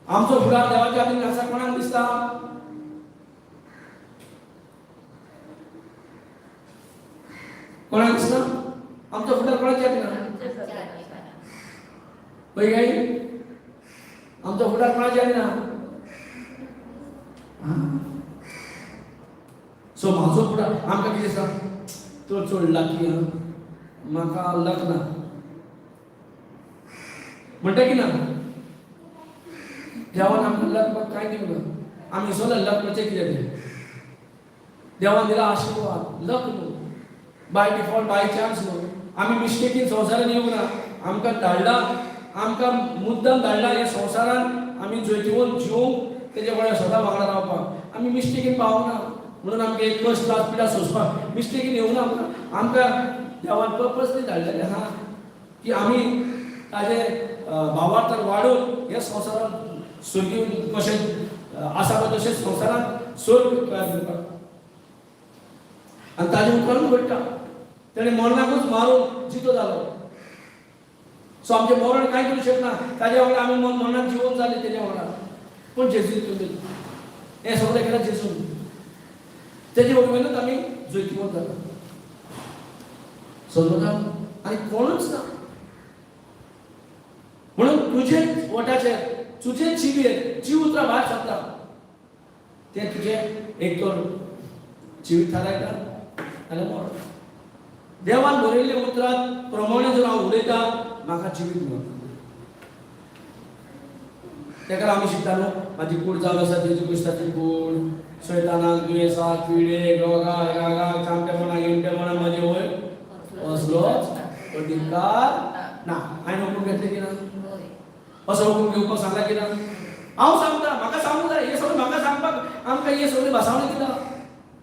आमचो फुडार देवाच्या हातीन आसा कोणाक दिसता? कोणाक दिसना आमचो फुडार कोणाच्या हातीन आसा? पळय काय आमचो फुडार कोणाच्या हातीन आसा? सो म्हाजो फुडार आमकां कितें दिसता? तो चड लाकी आहा, म्हाका लक ना म्हणटा की ना? देवान आमकां लक कांय दिवंक ना. आमी विसरले लक म्हणजे कितें तें. देवान दिला आशिर्वाद, लक न्हू, बाय डिफॉल्ट बाय चान्स न्हू. आमी मिस्टेकीन संवसारान येवंक ना. आमकां धाडला, आमकां मुद्दम धाडला ह्या संवसारान आमी जैतिवंत जिवंक, तेजे वांगडा सदां वांगडा रावपाक. आमी मिस्टेकीन पावूंक ना म्हणून आमकां एक कश्ट त्रास पिडा सोंसपाक मिस्टेकीन येवंक ना. आमकां आमकां देवान पर्पजली धाडलेलें आहा की आमी ताजे भावार्थान वाडून ह्या संवसारांत स्वर्गीय कशें आसा पळय तशें संवसारांत स्वर्ग तयार करपाक. आनी ताजे उपरांत घडटा तेणें मरणाकूच मारून जितो जालो. सो आमचें मरण कांय करूं शकना. ताज्या वांगडा आमी मरणाक जिवन जालें तेज्या वांगडा. पूण जेजून तुमी हें सगळें केलां, जेजून तेजे वरवीनूच आमी जैतिवंत जाता. समजता? आनी कोणूच ना. म्हणून तुजेच वटाचेर, तुजेच जिबेर जी उतरां भायर सरता तें तुजें एक तर जिवीत थारायता जाल्यार मरण. देवान बरयल्ल्या उतरां प्रमाणे जर हांव उलयता म्हाका जिवीत मेळटा. तेका आमी शिकता न्हू, म्हाजी कूड जावन आसा जेजू क्रिस्ताची कूड, सैतानाक, दुयेंसाक, पिडेक, रोगाक, रागाक, चामटेपणाक, इमटेपणाक म्हाजे वयर असलोच अधिकार ना. हांवें हुकूम घेतले की ना? असो हुकूम घेवपाक सांगला की ना? हांव सांगता, म्हाका सांगूंक जाय हें सगळें. म्हाका सांगपाक आमकां हें सगळें भासावणी दिला,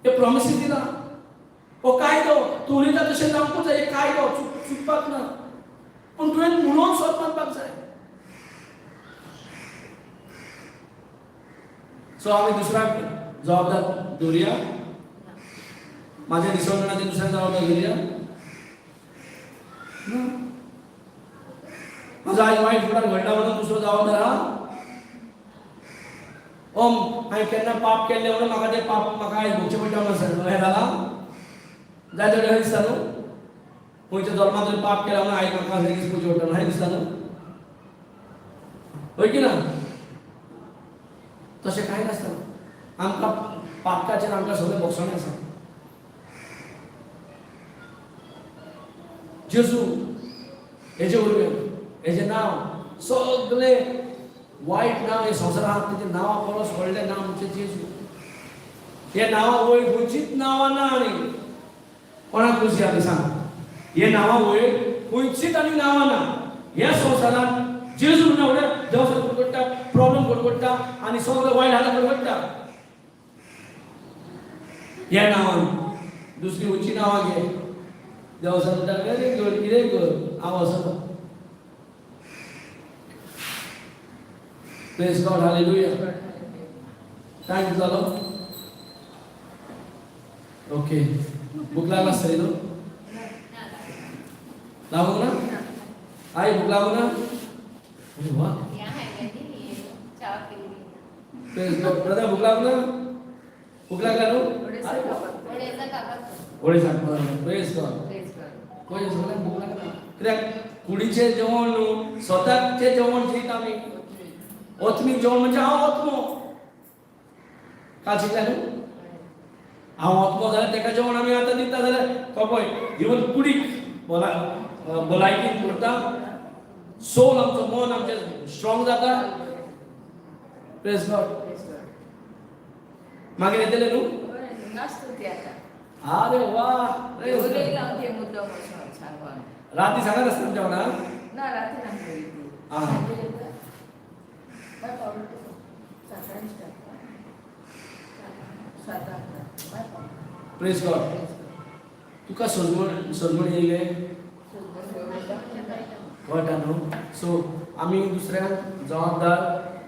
हे प्रॉमिसीस दिला. हो कायदो तूं उलयता तशें जावंकूच जाय. हे कायदो चुकपाक ना, पूण तुवें उलोवन सोद मानपाक जाय. सो आमी दुसऱ्याक जबाबदार दवरुया? म्हाज्या दिसवणाचेर दुसऱ्याक जबाबदार दवरुया ना. म्हजो आयज वायट फुडार घडला म्हणून दुसरो जबाबदार आहा? ओम हांवें केन्ना पाप केल्लें म्हणून म्हाका तें पाप म्हाका आयज भोगचें पडटा म्हणून हें जालां जायते कडेन दिसता न्हू. खंयच्या जल्मांत तुवें पाप केलां म्हणून आयज म्हाका लगेच पळोवचें पडटा अशें दिसता न्हू, हय की ना? तशें कांय नासता. आमकां पातकाचेर आमकां सगळें भोगसणें आसा. जेजू हेजे वरवीं हेजें नांव सगळें वायट नांव हे संवसारांत तेजें नांवा परस व्हडलें नांव म्हणजे जेजू. हे नांवा वयर खंयचीच नांवां ना आनी कोणाक खुशी आमी सांग, हे नांवा वयर खंयचीच आनी नांवां ना ह्या संवसारांत. जेजू म्हणटा फुडें देव कडकडटा, प्रॉब्लम कडकडटा आनी सगळें वायट हाडा कडकडटा ह्या नांवान. दुसरी खंयची नांवां घे, देव सांगता वेरी गुड, कितें कर हांव वचना. Praise God, hallelujah. Time जालो? ओके, भूक लागला आसतली न्हू? लागूंक ना? आई भूक लागूंक ना? अरे वा, प्रेज गॉड. ब्रदर भूक लागूंक ना? भूक लागला न्हू? होळी सांगता. Praise God. पळय सगळ्यांक भूक लागला कित्याक कुडीचें जेवण न्हू, स्वताचें जेवण जेयता आमी. ओत्मीक जेवण म्हणजे हांव ओत्मो काल शिकल्या न्हू, हांव ओत्मो जाल्यार तेका जेवण आमी आतां दिता जाल्यार तो पळय इवन कुडीक भलायकी उरता, सोल आमचो मन आमचें स्ट्रॉंग जाता. Praise God. मागीर येतले न्हू? अरे वा, राती सांगत आसता तुमच्या वांगडा? आं. Praise God. तुका सजमण सजमण येयलें कळटा न्हू? सो आमी दुसऱ्यांक जबाबदार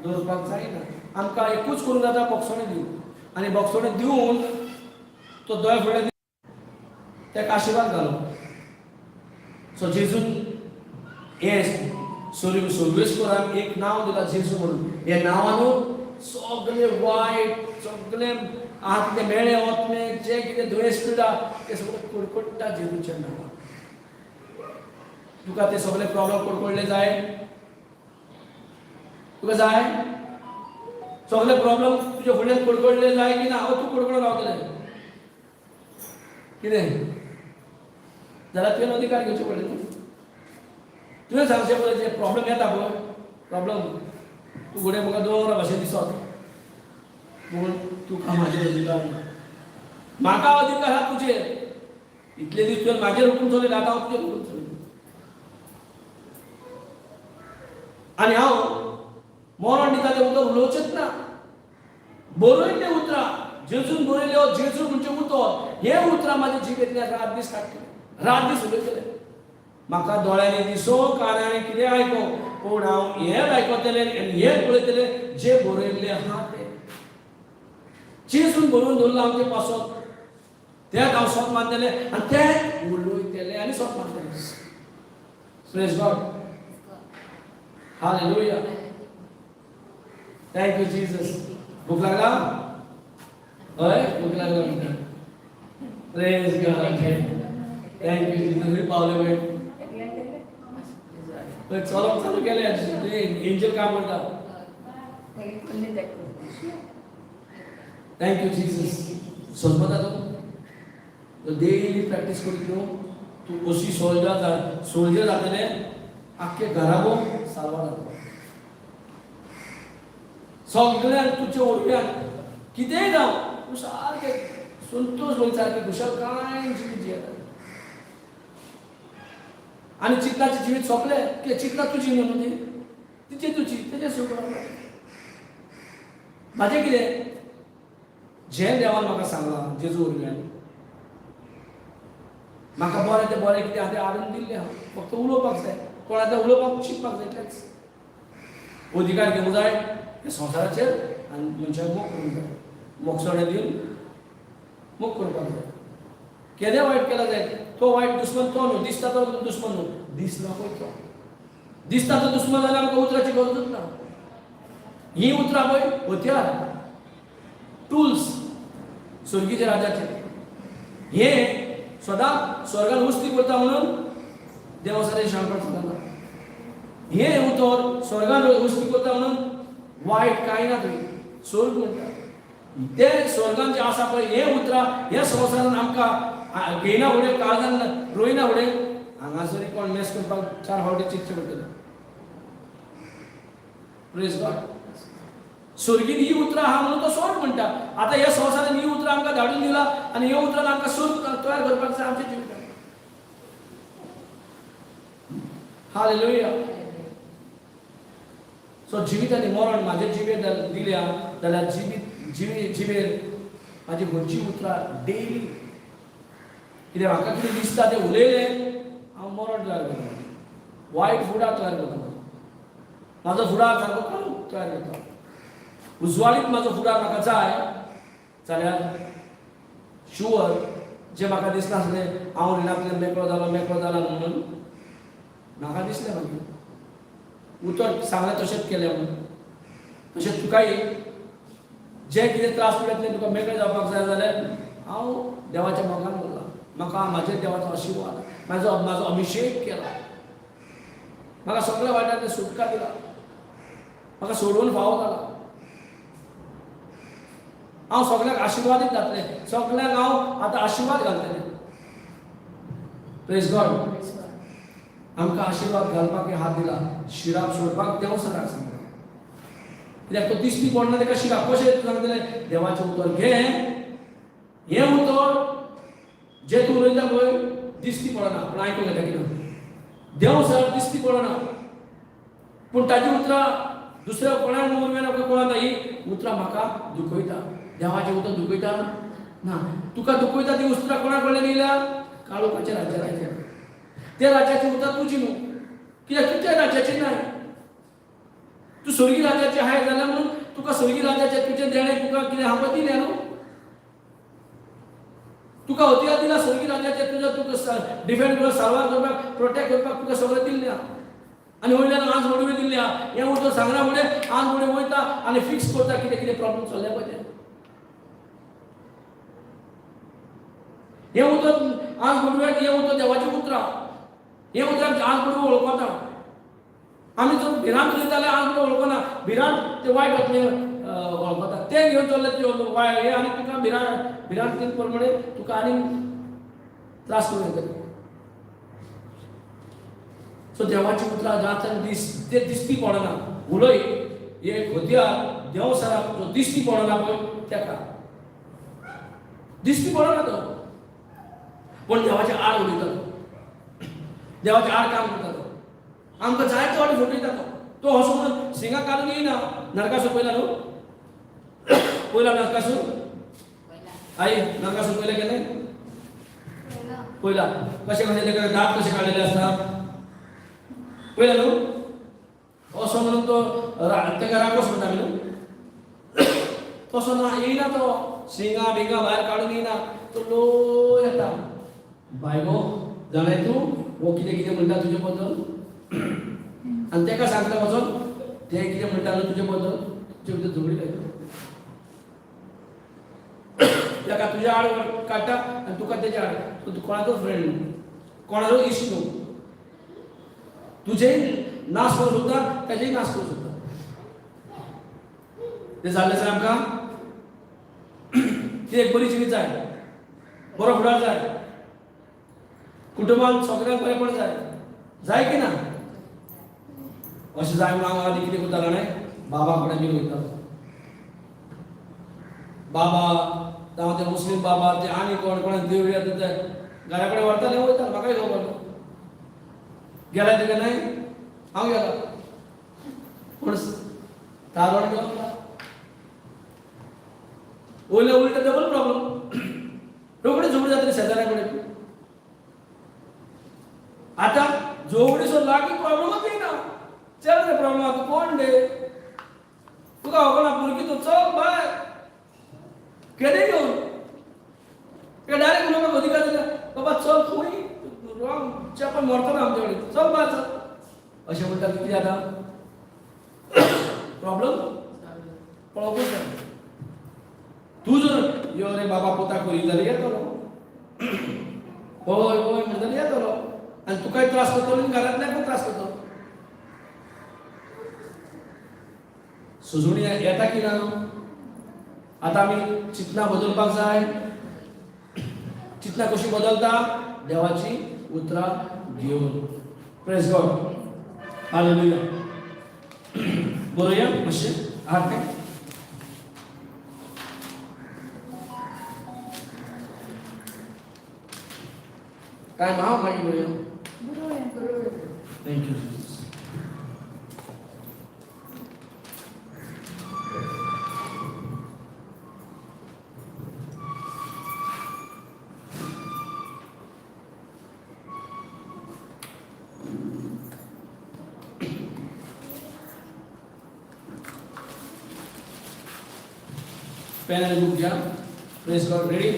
दवरपाक जायना. आमकां एकूच करूंक जाता, बोगसोणें दिवन, आनी बोगसोणें दिवन तो दोळ्या फुडें ताका आशिर्वाद घालो. सो जेजून हें सर्वेस्परान एक नांव दिलां जेजू म्हणून. हे नांवानू सगळे वायट सगळे आहा कितें मेळे वतले जे कितें दुयेंस पिडा ते सगळें कडकडटा जेजूच्या नांवान. तुका ते सगळे प्रॉब्लम कडकडले जाय? तुका जाय सगळे प्रॉब्लम तुज्या फुडल्यान कडकडले जाय की ना? हांव तूं कडकडून रावतलें कितें जाल्यार तुवें अधिकार घेवचे पडले न्हू. तुवें सांगचें पडलें जे प्रॉब्लम येता पळय प्रॉब्लम तूं घडये म्हाका दोंगरा भाशेन दिसत पूण तुका म्हाजेर अधिकार ना, म्हाका अधिकार आहा तुजेर. इतले दीस तुवें म्हाजेर हुकूम चलयला, आतां हांव तुजेर हुकूम चलयता. आनी हांव मरण दिता तें उतर उलोवचेंच ना. बरयल्लें उतरां जेजून बरयल्यो, जेजू म्हणजे उतर, हें उतरां म्हाज्या जिबेंतल्यान रात दीस काडटलें, रात दीस उलयतलें. म्हाका दोळ्यांनी दिसो, कानांनी कितें आयको, पूण हांव हें आयकतलें आनी हें पळयतलें जें बरयल्लें आहा तें. जेजून बरोवन दवरलां आमचे पासत, तें हांव सोत मानतलें आनी तें उलयतलें आनी सोत मानतलें. Praise God, hallelujah. Thank you Jesus. भूक लागला? हय, भूक लागला म्हणटा. Praise God, thank you Jesus. खंय पावले पळय? पळय चलप चालू केलें, एंजल काम करता. Thank you Jesus. सजमता तूं डेली प्रॅक्टीस करीत न्हू, तूं अशी सोल्जर सोल्जर जातलें, आख्खे घराबो साल्वार जातलो. सगळ्यांक तुज्या वरव्यान कितेंय जावं तूं सारकें संतोश वयता, सारकें खुशालकायेन जिवीत जियेता. आनी चिंतनाचें जिवीत सोंपलें कित्याक चिंतना तुजी न्हू ती, तिची तुजी तेजें सुख. म्हाजें कितें जें देवान म्हाका सांगलां जेजू वरव्यान म्हाका बरें तें बरें कितें आहा तें हाडून दिल्लें आहा, फक्त उलोवपाक जाय, कोण आतां उलोवपाक शिकपाक जाय, इतलेंच. अधिकार घेवंक जाय हे संवसाराचेर आनी मनशाक मोग करूंक जाय, मोगसणें दिवन मोग करपाक जाय. केदें वायट केलां जाय तो वायट दुस्मन तो न्हू, दिसता तो दुस्मन न्हू, दिसना पळय तो दिसता तो दुस्मन जाल्यार आमकां उतराची गरजूच ना. हीं उतरां पळय हत्यार, टुल्स स्वर्गीचे राजाचे. हे सदां स्वर्गान उस्ती करता म्हणून देव आसा शाणपण सांगता. हे उतर स्वर्गान उस्ती करता म्हणून वायट कांय ना थंय स्वर्ग म्हणटा ते स्वर्गान जे आसा पळय हे उतरां ह्या संवसारान आमकां घेयना फुडें काळजान रोयना फुडें हांगासर कोण मेस करपाक 4 फावटी चिंतचें पडटलें. Praise God. स्वर्गीन ही उतरां आहा म्हणून तो स्वर्ग म्हणटा. आतां ह्या संवसारान ही उतरां आमकां धाडून दिला आनी ह्या उतरान आमकां स्वर्ग तयार करपाक जाय आमच्या जिवितान. हालेलुया. सो जिवीत आनी मरण म्हाजे जिवेर दिल्या जाल्यार जिवीत जिवे जिवेर म्हाजी खंयची उतरां डेली कित्याक म्हाका कितें दिसता तें उलयलें हांव मरण तयार करता, वायट फुडार तयार करता, म्हाजो फुडार सारको काळोख तयार करता. उजवाडीत म्हाजो फुडार म्हाका जाय जाल्यार शुवर जें म्हाका दिसनासलें हांव रिणांतल्यान मेकळो जालो मेकळो जाला म्हणून म्हाका दिसलें, मागीर उतर सांगलें तशेंच केलें म्हणून. तशें तुकाय जे कितें त्रास पडले तुका मेकळें जावपाक जाय जाल्यार हांव देवाच्या मोगान उरलां. म्हाका म्हाजेर देवाचो आशिर्वाद, म्हाजो म्हाजो अभिशेक केला, म्हाका सगळ्या वाट्यांतल्यान सुटका दिला, म्हाका सोडून फावो जाला. हांव सगळ्यांक आशिर्वादीत जातलें, सगळ्यांक हांव आतां आशिर्वाद घालतलें. Praise God. आमकां आशिर्वाद घालपाक हात दिला, शिराप सोडपाक देव सराक सांगला. कित्याक तो दिश्टी पडना ताका शिराप कशें सांगतलें? देवाचें उतर घे, हें उतर जें तूं उलयता पळय दिश्टी पडना, पूण आयकूंक येता. कितें देव सर दिश्टी पडना, पूण ताजी उतरां दुसऱ्या कोणाक उरवेना, कोणाक ही उतरां म्हाका दुखयता. देवाचें उतर दुखयता ना, तुका दुखयता ती उतरां कोणा कडल्यान येयल्या? काळोखाच्या राज्याच्या. त्या राज्याची उतरां तुजी न्हू, कित्याक तूं त्या राज्याची नाय, तूं स्वर्गी राज्याची आहाय जाल्यार म्हणून तुका स्वर्गी राज्याचें तुजें देणें तुका कितें आहा पळय दिलें न्हू, तुका हतियार दिला स्वर्गी राज्याचें, तुज्या तुका डिफेंड करपाक, साल्वार करपाक, प्रोटेक्ट करपाक तुका सगळें दिल्लें आहा. आनी वयल्यान आज मडवे दिल्ले आहा. हें उतर सांगना फुडें आज मडवे वयता आनी फिक्स करता कितें कितें प्रॉब्लम चल्ल्या पळय तें. हें उतर आज मडव्याक, हें उतर देवाचें उतरां, हें उतर आमचें आज मडवे वळखता. आमी जर भिरांत उलयता जाल्यार आज मडवे वळखना, भिरांत ते वायट वतलें वळखता, तें घेवन चल्ले ते वाय हें आनी तुका भिरांत भिरांत प्रमाणे तुका आनी त्रास करूं येता. सो देवाची उतरां रात आनी दीस ते दिश्टी पडना, उलय एक हत्यार देव सराक जो दिश्टी पडना पळय तेका दिश्टी पडना तो, पूण देवाच्या आड उलयता तो, देवाच्या आड काम करता तो, आमकां जायते वाटे फटयता तो. तो असो म्हणून सिंगा काडून येयना. नरकासूर पयला न्हू, पयला नरकासूर आई, नरकासूर पयले केले पयला कशें कशें ताका दांत कशे काडलेले आसता पयला न्हू. असो म्हणून तो ताका राकोस म्हणटा आमी न्हू, तसो ना येयना तो, शिंगा बिंगा भायर काडून येयना तो, लो येता. बायगो जाणाय तूं हो कितें कितें म्हणटा तुजे बद्दल, आनी ताका सांगता वचोन ते कितें म्हणटा न्हू तुजे बद्दल, तुजे भितर झगडी लायता, ताका तुज्या आड काडटा आनी तुका तेज्या आड. तूं कोणाचो फ्रेंड न्हू, कोणाचो इश्ट न्हू, तुजेय नाश करूं शकता, ताजेय नाश करूं शकता. तें जाल्लें सर आमकां ती एक बरी जिवीत जाय, बरो फुडार जाय, कुटुंबान सगळ्यांक बरेंपण जाय, जाय की ना? अशें जाय म्हणून हांव आनी कितें करता जाणा, बाबा कडेन बीन वयता. बाबा जावं ते मुस्लीम बाबा ते आनी कोण कोणाक देव येता ते घरा कडेन व्हरताले वयता, म्हाकाय खबर ना. गेला तुगे न्हय, हांव गेला पूण तारवण गेलो वयले उलटे डबल प्रॉब्लम, रोखडे झगडी जातले शेजाऱ्या कडेन. आतां झगडी सो लागीं प्रॉब्लमच येयना, चल रे प्रॉब्लम आतां कोण रे तुका खबर ना, भुरगीं तूं चल बाय केदें घेवन तुका डायरेक्ट उलोवपाक अधिकार दिला, बाबा चल खंय रॉंग चेपण मरतलो आमचे कडेन, चल बाय चल अशें म्हणटा. कितें जाता प्रॉब्लम पळोवपूच जाय. तूं जर यो रे बाबा पुता करी जाल्यार येतलो, हय हय म्हणटा जाल्यार येतलो आनी तुकाय त्रास करतलो आनी घरांतल्याकूय त्रास करतलो. सुजवणी येता की ना? आतां आमी चिंतनां बदलपाक जाय. चिंतनां कशी बदलता? देवाची उतरां घेवन. Praise God, hallelujah. बरोवया मातशें आहात काय? काय हांव मागीर बरोवया. बरोवया. Thank you. Pen and book घ्या. Praise God. Ready?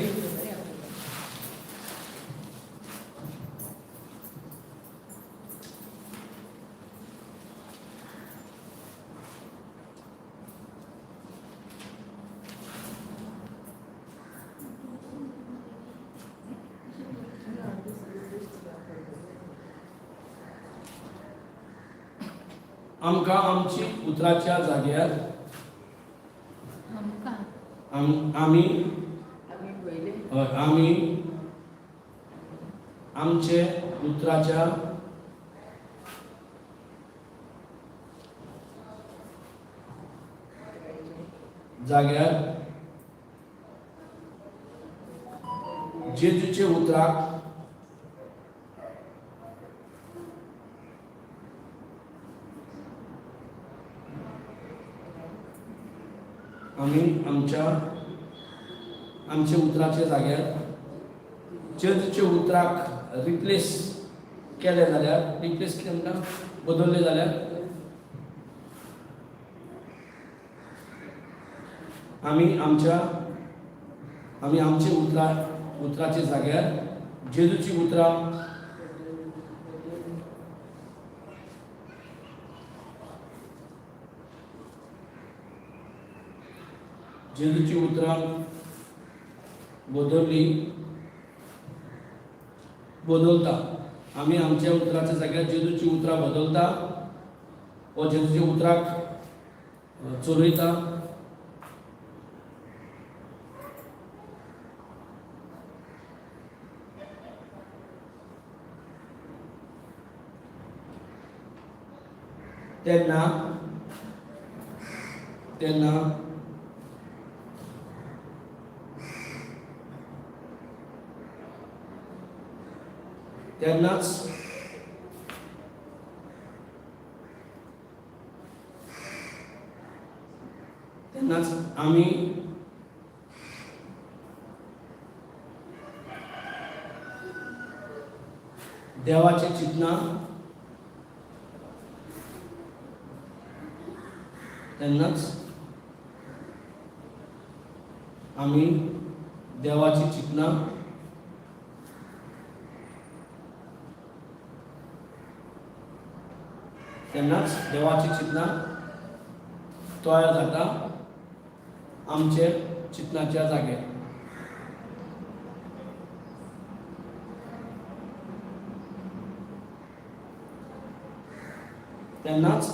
आमकां आमची उतराच्या जाग्यार आमकां आमी आमी पयले हय, आमी आमचे उतराच्या जाग्यार जेजूचे उतराक आमी आमच्या आमच्या उतराच्या जाग्यार जेजूच्या उतराक रिप्लेस केले जाल्यार, रिप्लेस कितें म्हणटा, बदलले जाल्यार आमी आमच्या आमी आमचे उतराच्या जाग्यार जेजूची उतरां जेजूची उतरां बदलली बदलता. आमी आमच्या उतराच्या जाग्यार जेजूची उतरां बदलता व जेजूच्या उतराक चलयता. तेन्ना तेन्ना तेन्नाच तेन्नाच आमी देवाची चिंतना तेन्नाच आमी देवाची चिंतना तेन्नाच देवाची चिंतना तयार जाता आमचे चिंतनाच्या जाग्यार. तेन्नाच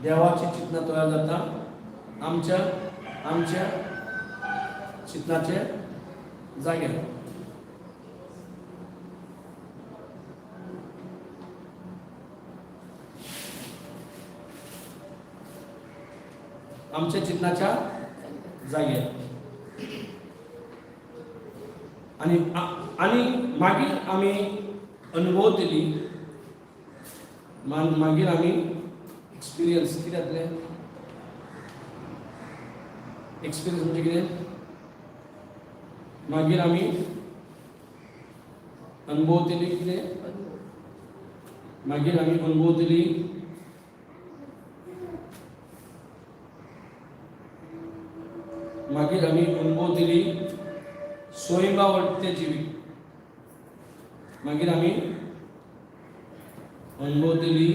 देवाची चिंतना तयार जाता आमच्या आमच्या चिंतनाचे जाग्यार. आमच्या चिंतनाच्या जाग्यार. आनी आनी मागीर आमी अनुभवतली, मागीर आमी एक्सपिरियन्स कितें जातलें? एक्सपिरियन्स म्हणजे कितें? मागीर आमी अनुभवतली कितें? मागीर आमी अनुभवतली मागीर आमी अनुभवतली स्वयंबावडते जिवीत. मागीर आमी अनुभवतली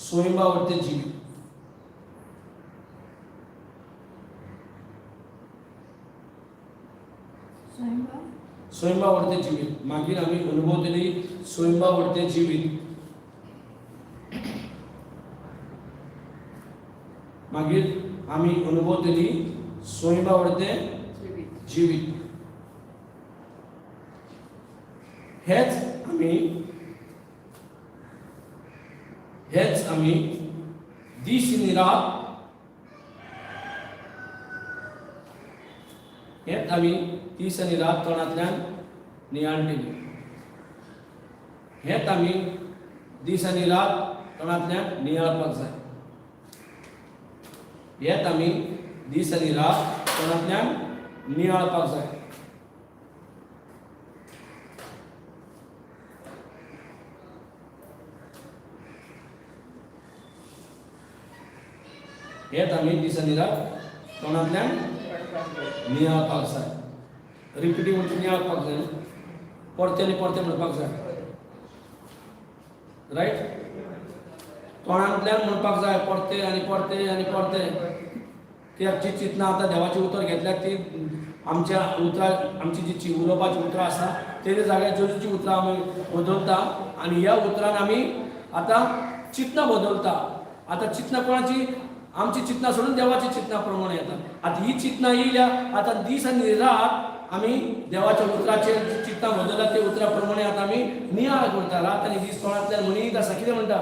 स्वयंबावडते जिवीत. स्वयंबावडते जिवीत. मागीर आमी अनुभवतली स्वयंबावडते जिवीत. मागीर आमी अनुभवतली स्वयंबावडते जिवीत. हेच आमी हेच आमी दीस आनी रात हेच आमी दीस आनी रात तोंडांतल्यान नियाळटली. हेच आमी दीस आनी रात तोंडांतल्यान नियाळपाक जाय. हेच आमी दीस आनी रात तोंडांतल्यान नियाळपाक जाय. हेच आमी दीस आनी रात तोंडांतल्यान नियाळपाक जाय. रिपिटींग म्हणजे नियाळपाक जाय न्हू, परते आनी परते म्हणपाक जाय, रायट? तोंडांतल्यान म्हणपाक जाय परते आनी परते आनी परते. ती आमची चिंतनां आतां देवाचें उतर घेतल्यार ती आमच्या उतरां, आमची जी उलोवपाची उतरां आसा तेजे जाग्यार जेजूची उतरां आमी बदलता आनी ह्या उतरान आमी आतां चिंतनां बदलता. आतां चिंतनां कोणाची? आमची चिंतनां सोडून देवाची चिंतनां प्रमाणे येता. आतां ही चिंतनां येयल्या, आतां दीस आनी रात आमी देवाच्या उतराचेर चिंतनां बदलता, ते उतरा प्रमाणे आतां आमी नियाळ करता. रात आनी दीस तोंडांतल्यान म्हणीत आसा. कितें म्हणटा?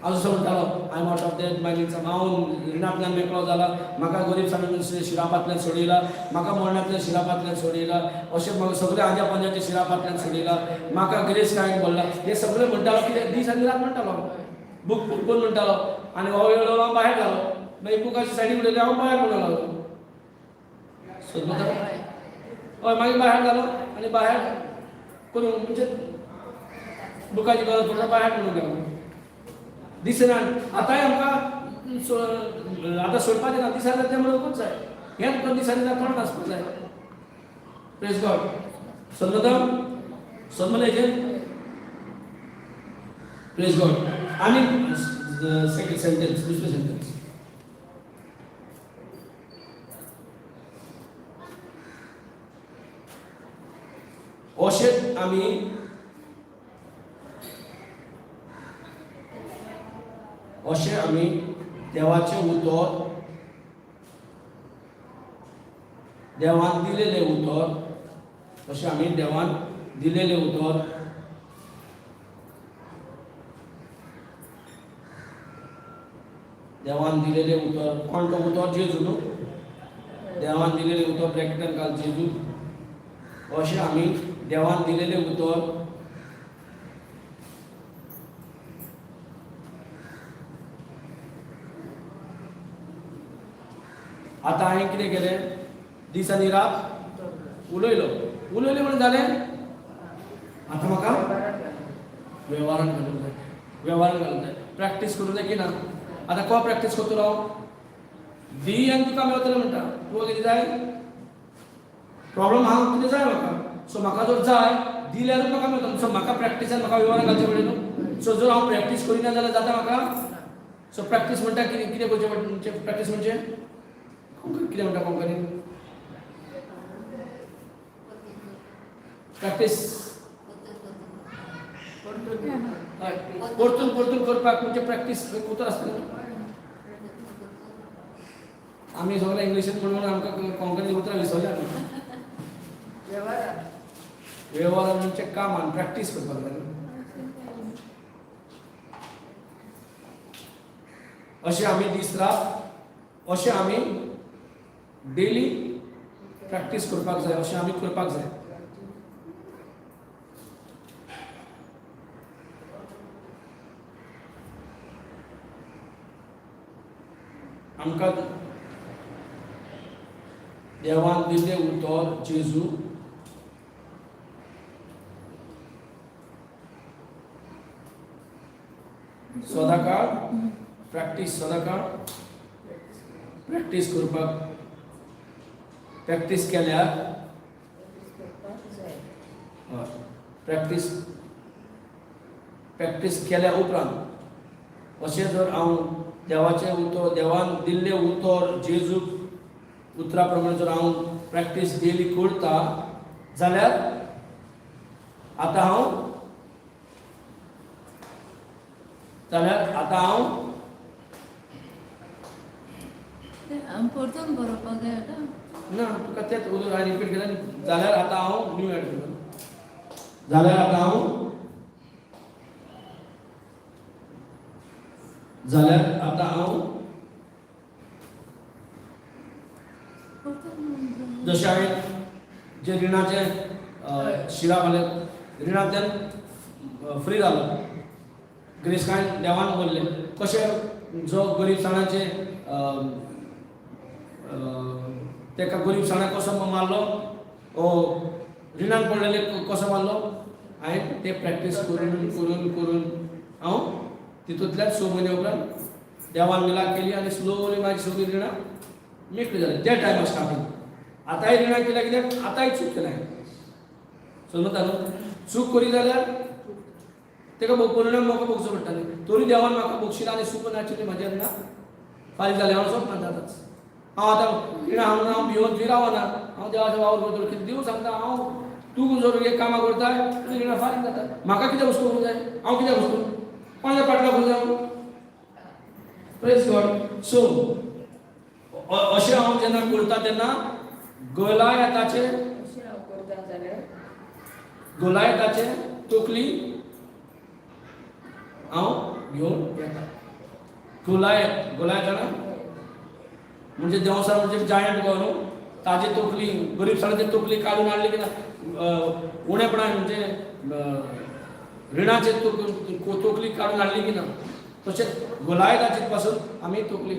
हांव जसो म्हणटालो, I am out of death my means, हांव रिणांतल्यान मेकळो जाला, म्हाका गरीब सांगून शिरापांतल्यान सोडयला, म्हाका मरणांतल्यान शिरापांतल्यान सोडयला, अशें म्हाका सगळे आंज्या पंजाच्या शिरापांतल्यान सोडयला, म्हाका गिरेस्तकायेन भरला. हें सगळें म्हणटालो. कितें दीस आनी रात म्हणटालो, बूक कोण म्हणटालो. आनी हो येयलो, हांव भायर घालो, मागीर बुकाची सायडीक उडयली, हांव भायर म्हणूंक लागलो. सोदता हय, मागीर भायर घालो आनी भायर करून म्हणजे बुकाची गरज पडटा, भायर म्हणूंक लागलो. दिसना आतांय आमकां आतां सोडपाचें ना. दिसान तें म्हणूंकूच जाय. हें तुका दिसांनी रात तोंडांत आसपाक जाय. प्रेज गॉड. समजता? समजलें हेजेर? प्रेज गॉड. आनी सेकंड सेंटेन्स, दुसरें सेंटेन्स. अशेंच आमी अशें आमी देवाचें उतर, देवान दिलेलें उतर, अशें आमी देवान दिलेलें उतर देवान दिलेलें उतर. कोण तो उतर? जेजू न्हू. देवान दिलेलें उतर ब्रॅकेटान घाल जेजू. अशें आमी देवान दिलेलें उतर आतां हांवें कितें केलें? दीस आनी रात उलयलो. उलयलें म्हणून जालें? आतां म्हाका वेव्हारान घालूंक जाय, वेव्हारान घालूंक जाय, प्रॅक्टीस करूंक जाय की ना? आतां को प्रॅक्टीस करतलो हांव? दी आनी तुका मेळटलें म्हणटा. तुका कितें जाय? प्रॉब्लम आहा, कितें जाय म्हाका? सो म्हाका जर जाय दिल्यारूच म्हाका मेळटलो. सो म्हाका प्रॅक्टिसान म्हाका वेव्हारान घालचें पडलें न्हू. सो जर हांव प्रॅक्टीस करिना जाल्यार जाता म्हाका? सो प्रॅक्टीस म्हणटा कितें? कितें करचें पडटा म्हणजे प्रॅक्टीस म्हणजे कितें म्हणटा कोंकणीन प्रॅक्टीस? हय, परतून परतून करपाक म्हणजे प्रॅक्टीस उतर आसता न्हू. आमी सगळे इंग्लिशीन म्हणून आमकां कोंकणी उतरां विसरल्या आमी. वेव्हारान म्हणजे कामान प्रॅक्टीस करपाक जाय न्हू. अशें आमी दीस रात अशें आमी डेली प्रॅक्टीस करपाक जाय. अशें आमी करपाक जाय. आमकां देवान दिल्लें उतर जेजू सदांकाळ प्रॅक्टीस, सदांकाळ प्रॅक्टीस करपाक, प्रॅक्टीस केल्यार, हय, प्रॅक्टीस प्रॅक्टीस केल्या उपरांत अशें जर हांव देवाचें उतर, देवान दिल्लें उतर जेजू उतरा प्रमाणे जर हांव प्रॅक्टीस डेली करता जाल्यार आतां हांव जाल्यार आतां हांव तें परतून बरोवपाक जाय आतां. ना, तुका तेच उतर हांवें रिपीट केलें. जाल्यार आतां हांव न्यू एड करता. जाल्यार आतां हांव जाल्यार आतां हांव जशें हांवें जे रिणाचे शिरा घाले, रिणांतल्यान फ्री जालो. गिरेस्तान देवान बोल्लें कशें जो गरीबसाणाचे तेका गरीबसाणाक कसो मारलो, ओ रिणान पडलेले कसो मारलो. हांवें ते प्रॅक्टीस करून करून करून हांव तितूंतल्यान 6 म्हयन्या उपरांत देवान मिलाक केली आनी स्लोली मागीर सगळीं रिणां मेकळी जाली. त्या टायमार स्टार्टींग आतांय रिणां केल्या कित्याक आतांय चूक केल्या हांवें. समजता न्हू, चूक करी जाल्यार तेका परिणाम म्हाका भोगचो पडटाले. तरी देवान म्हाका बक्षिला आनी सुपरनॅचरली म्हाज्या रिणां फारीक जालें. हांव सपनां जाताच हांव आतां रिणां हांव हांव भिवन थंय रावना. हांव देवाचो वावर करतलो. कितें देव सांगता, हांव तूं जर एक कामां करताय तुजी रिणां फारीक जाता. म्हाका कितें वस्तू करूंक जाय, हांव कितें वस्तू कोणाच्या पाटला करूंक जाय. Praise God. सो अशें हांव जेन्ना करता तेन्ना गोलायताचे अशें हांव करता जाल्यार गोलायताचे तकली हांव घेवन येता. गोलायत गोलायत जाणा म्हणजे देंवसार म्हणजे जायंट गो न्हू, ताजी तकली गरीबसाणाची तकली काडून हाडली की ना, उणेपणान म्हणजे रिणाचे तकली काडून हाडली की ना, तशेंच गोलायताचे पासून आमी तकली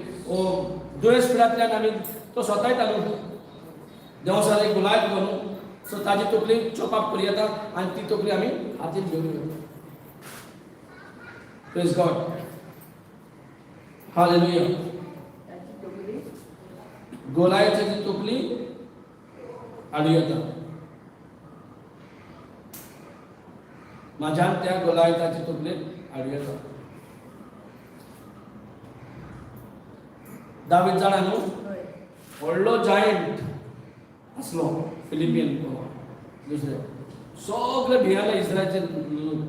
दुयेंस पिडांतल्यान आमी तो स्वता येता न्हू देंवसार एक गोलायत गो न्हू, सो ताजी तकली चॉप करी येता आनी ती तकली आमी हातीन घेवन येता. Praise God. Hallelujah. ताची तकली गोलायताची तकली हाडूं येता. म्हाज्यान त्या गोलायताची तकली हाडूं येता. दावीद जाणा न्हू, व्हडलो जायंट आसलो फिलिपियन दुसरे सगळे भियेले इस्रायलचे लोक.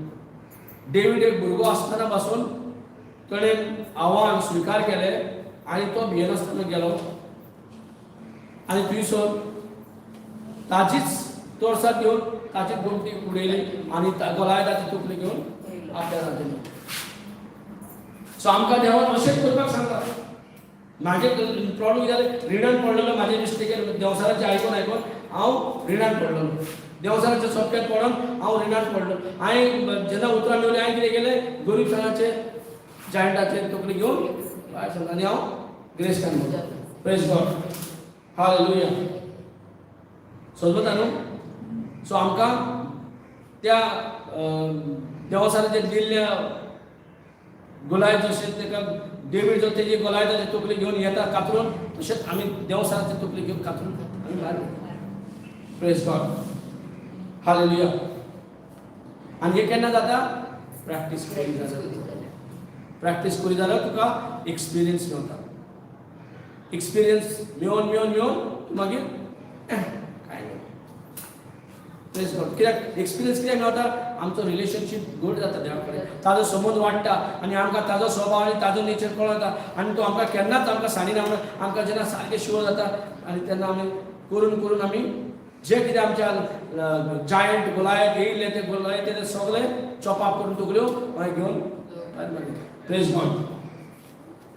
डेवीड एक भुरगो आसतना पासून ताणें आव्हान स्विकार केलें आनी तो भियेनासतना गेलो आनी थंयसर ताजीच तोरसाद घेवन ताची गोमटी उडयली आनी गोलायताची तकली घेवन आपल्या हातीन. सो आमकां देवान अशेंच करपाक सांगता. म्हाजे प्रॉब्लम कितें जालें, रिणान पडलेलो म्हाजे मिस्टेकेन देंवसाराचें आयकून आयकून हांव रिणान पडलेलो. देंवसाराच्या सोपक्यात पडोन हांव रिणान पडलो. हांवें जेन्ना उतरां मेवलीं हांवें कितें केलें, गरीबसाणाचे जायंटाचे तकली घेवन भायर सरलो आनी हांव गिरेस्तान जालो. Praise God. Hallelujah. समजता न्हू. सो आमकां त्या देवसाराचेर दिल्ल्या गोलायत जशें ताका डेवीड जो तेजी गोलायताची तकली घेवन येता कातरून, तशेंच आमी देवसाराची तकली घेवन कातरून आमी भायर वता. Praise God. Hallelujah. आनी हें केन्ना जाता, प्रॅक्टीस करी जाल्यार. प्रॅक्टीस करी जाल्यार तुका एक्सपिरियन्स मेवता. एक्सपिरियन्स मेळोवन मेळोवन मेळोवन तूं मागीर कांय न्हू. Praise God. कित्याक एक्सपिरियन्स कित्याक मेळटा, आमचो रिलेशनशीप घट जाता देवा कडेन, ताजो संबंद वाडटा आनी आमकां ताजो स्वभाव आनी ताजो नेचर कळोन येता आनी तो आमकां केन्नाच आमकां सांडिना म्हणून आमकां जेन्ना सारकें शुअर जाता आनी तेन्ना आमी करून करून आमी जे कितें आमच्या जायंट गोलायत येयल्ले ते गोलायत ते सगळे चॉप करून तकल्यो मागीर घेवन मागीर. Praise God.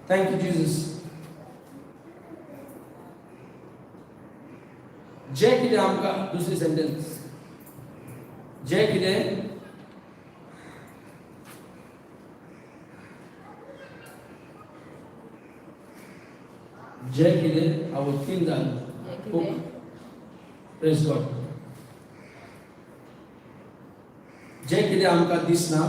Thank you Jesus. जे कितें आमकां दुसरी सेंटेन्स, जे कितें जे कितें हांव तीन जालें. जें कितें प्रेज गॉड. जे कितें आमकां दिसना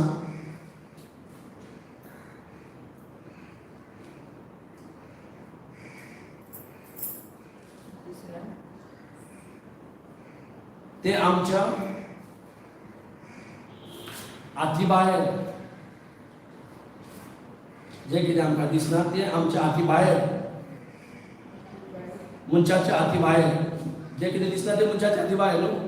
दिसना ते आमच्या हाती भायर. जे कितें आमकां दिसना ते आमच्या हाती भायर, मनशाच्या हाती भायर. जे कितें दिसना ते मनशाच्या हाती भायर न्हू.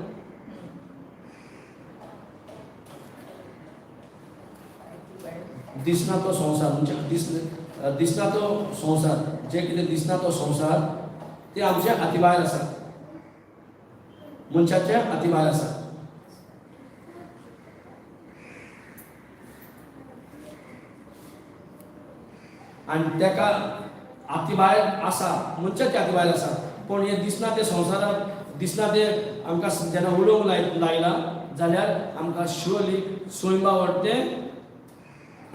दिसना तो संवसार, म्हणजे दिसना तो संवसार, जे कितें दिसना तो संवसार ते आमच्या हाती भायर आसा, मनशाच्या हाती भायर आसा. आनी तेका आती भायर आसा, मनशाची आती भायर आसा, पूण हें दिसना तें संवसारांत दिसना तें आमकां जेन्ना उलोवंक लायलां जाल्यार आमकां शुअरली सोयंबा वरतें,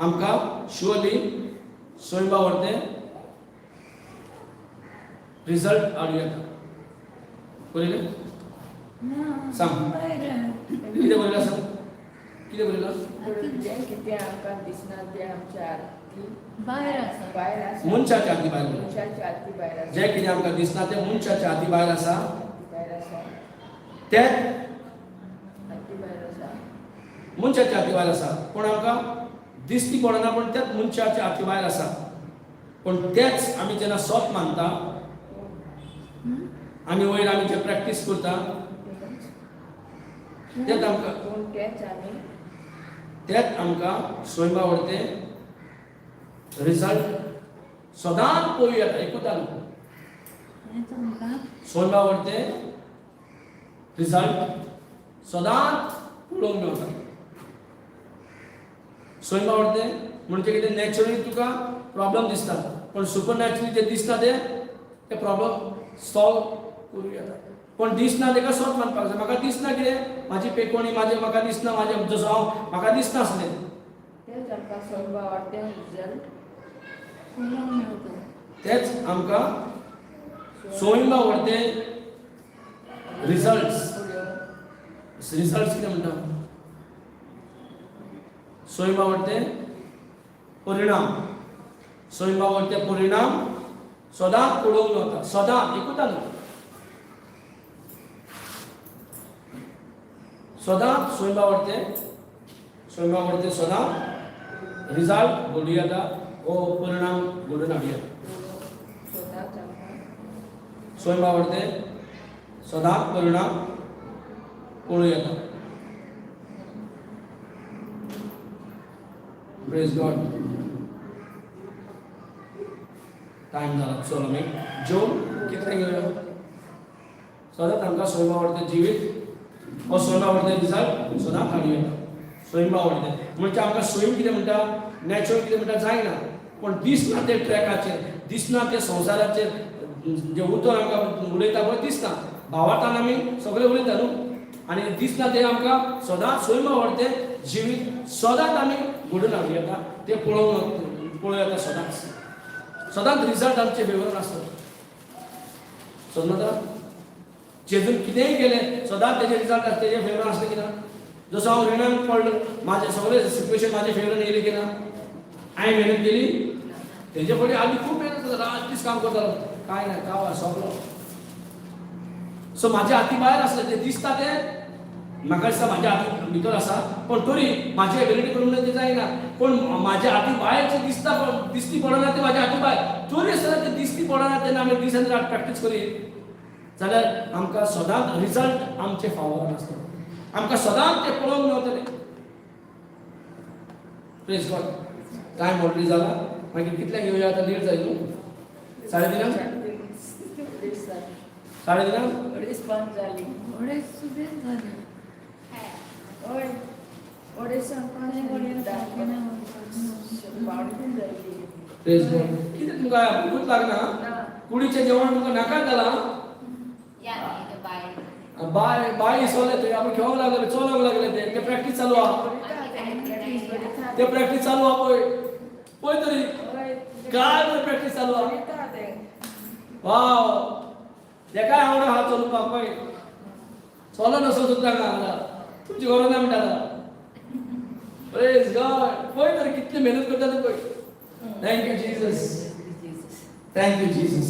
आमकां शुअरली सोयंबा वरतें रिजल्ट हाडूं येता. बरयलें? ना. सांग. भायर. कितें बरयलां सांग, कितें बरयलां? जें कितें आमकां दिसना तें आमच्या आरती भायर आसा. भायर आसा. मनशाच्या हाती भायर बरयलां. मनशाच्या हाती भायर आसा. जें कितें आमकां दिसना तें मनशाच्या हाती भायर आसा, भायर आसा. तें हाती भायर आसा. मनशाच्या हाती भायर आसा, पूण आमकां दिसती पडना, पूण तेच मनशाच्या हाती भायर आसा. पूण तेच आमी जेन्ना सोत मानता आनी वयर आमी जे प्रॅक्टीस करता तेच आमकां, पूण तेच आमी, तेच आमकां सोयंबा वरतें रिजल्ट सदांच पळोवं येता. एकूच न्हू, हेंच आमकां सोयंबा वरतें रिजल्ट सदांच पळोवंक मेवता. सोयंबा वरतें म्हणजे कितें, नॅचरली तुका प्रॉब्लम दिसता, पूण सुपर नॅचरली जें दिसता तें ते प्रॉब्लम सॉल्व करूं येता. पूण दिसना तेका सोत मानपाक जाय. म्हाका दिसना कितें, म्हाजी पेकोणी म्हाजें म्हाका दिसना, म्हाजें जसो हांव म्हाका दिसनासलें, तेच आमकां सोयंबा वरतें रिजल्ट पळोवंक मेळटा. तेच आमकां सोयंबा वरतें रिजल्ट्स. रिजल्ट्स कितें म्हणटा? सोयंबा वरतें परिणाम, सोयंबा वरतें परिणाम सदांच पळोवंक मेवता. सदांच, एकूच न्हू, सदांच सोयंबा वरतें, सोयंबा वरतें सदांच रिजल्ट घडूं येता वो परिणाम घडून हाडूं येता. सदांच आमकां सोयंबा वरतें सदांच परिणाम पळोवं येता. Praise God. Time जाला, चल आमी जेवन कितलें घेवया. सदांच आमकां सोयंबा वरतें जिवीत हो सोयंबा वरतें रिजल्ट सदांच हाडूं येता. सोयंबा वरतें म्हणजे आमकां सोयम कितें म्हणटा, नॅचरल कितें म्हणटा जायना, पूण दिसना ते ट्रॅकाचेर, दिसना ते संवसाराचेर जें उतर आमकां उलयता पळय दिसना, भावार्थान आमी सगळें उलयता न्हू, आनी दिसना तें आमकां सदांच सोयमा वरतें जिवीत सदांच आमी घडून हाडूं येता. तें पळोवं येता सदांच, सदांच रिजल्ट आमचे फेवरान आसता. समजता? जेजून कितेंय केलें सदांच तेजें रिजल्ट आसता तेजे फेवरान आसलें की ना. जसो हांव रिणान पडलो, म्हाजें सगळें सिट्युएशन म्हाजे फेवरान येयलें की ना. हांवें मेहनत केली तेजे फुडें, आदी खूब मेहनत करता, रात दीस काम करतालो, कांय ना, कावा सोंपलो. सो म्हाज्या हाती भायर आसलें तें दिसता, तें म्हाका दिसता म्हाज्या हाती भितर आसा, पूण तरी म्हाजी एबिलिटी करूंक तें जायना. पूण म्हाज्या हाती भायर जें दिसता, पण दिसती पडना तें म्हाज्या हाती भायर, तरी आसतना तें दिसती पडना तेन्ना आमी दीस आनी रात प्रॅक्टीस करीत जाल्यार आमकां सदांच रिजल्ट आमचे फावोर आसता. आमकां सदांच तें पळोवंक मेवतलें. Praise God. Time already जाला, मागीर कितल्यांक येवया? आतां लेट जाली न्हू, 3:30, 3:30. 5:30 जाली. अडेच सुद्दां जालें. हय, अडेचांक 2:45 जाली. प्रेज गॉड. कितें तुमकां भुकूच लागना? ना. कुडीचें जेवण तुमकां नाकाच जालां? बाय बाय इसवलें थंय आपूण खेळोंक लागले, चलोंक लागले, ते ते प्रॅक्टीस चालू आहा, ते प्रॅक्टीस चालू आहा. पळय पळय तरी काय बरी प्रॅक्टीस चालू आहा. वाव, तेकाय आवड आहा चलपाक. पळय, चलो नसो सुद्दां हांगा तुमची खबर ना म्हणटा. प्रेज गॉड. पळय तरी कितली मेहनत करता ते पळय. Thank you Jesus, thank you Jesus.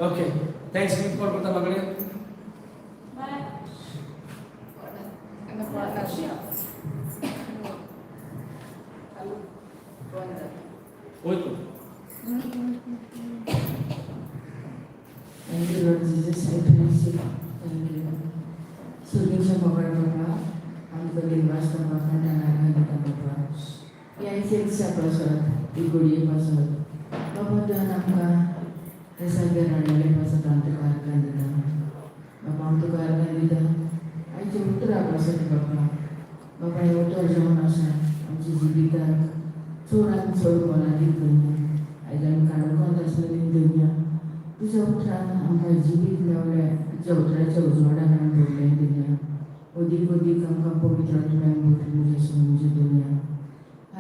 Okay, thanks. कोण करता म्हाकडे? बाय. वय तूं. Thank you, Lord Jesus. I praise you. Thank you. सुर्गेच्या मोगाळ बाबा, आमचो गिरवास बाबा, नारायण बाबा, ह्या दिसा पासत, ही घडये पासत बाबा, तुवें आमकां हे सगळे रांडलेले पासत आमी तुका आर्गां दिता बाबा, आमी तुका आर्गां दिता आयच्या उतरां पासत बाबा. बाबा, हें उतर जावन आसा आमच्या जिविताक चड आनी चड मोलादीक करून आयज तुज्या उतरान आमकां जिवीत मेवलें. तुज्या उतराच्या उजवाडान आमी भरलें दुनिया. अदीक अदीक आमकां पवित्र आत्म्यान भरलें जेजू म्हणजे दुनिया.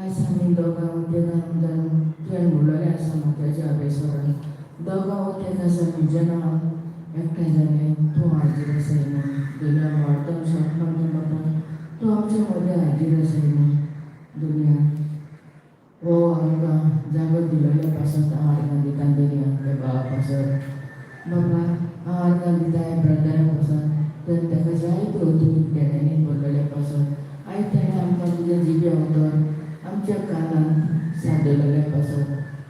आयज आमी दोगां उद्देगान तुवें म्हणलेलें आसा म्हाज्या अभ्यासरान, दोगां उद्देग आसा म्हज्या नांवान एकठांय जालें तूं हाजीर आसाय म्हणून दुनिया. वाडटम शॉर्ट म्हणटा बाबा, तूं आमच्या मदें हाजीर आसाय म्हणून दुनिया. हो आमकां जागो दिलेल्या पासत हांव आर्गां दिता दुनिया. त्या भावा पासत बाबा हांव आर्गां दिता, ह्या ब्रदरा पासत तर ताका जायते अतुलीत गेल्यांनी भरलेल्या पासत. आयज ताणें आमकां तुजें जिबे उतर आमच्या कानान सादलेल्या पासत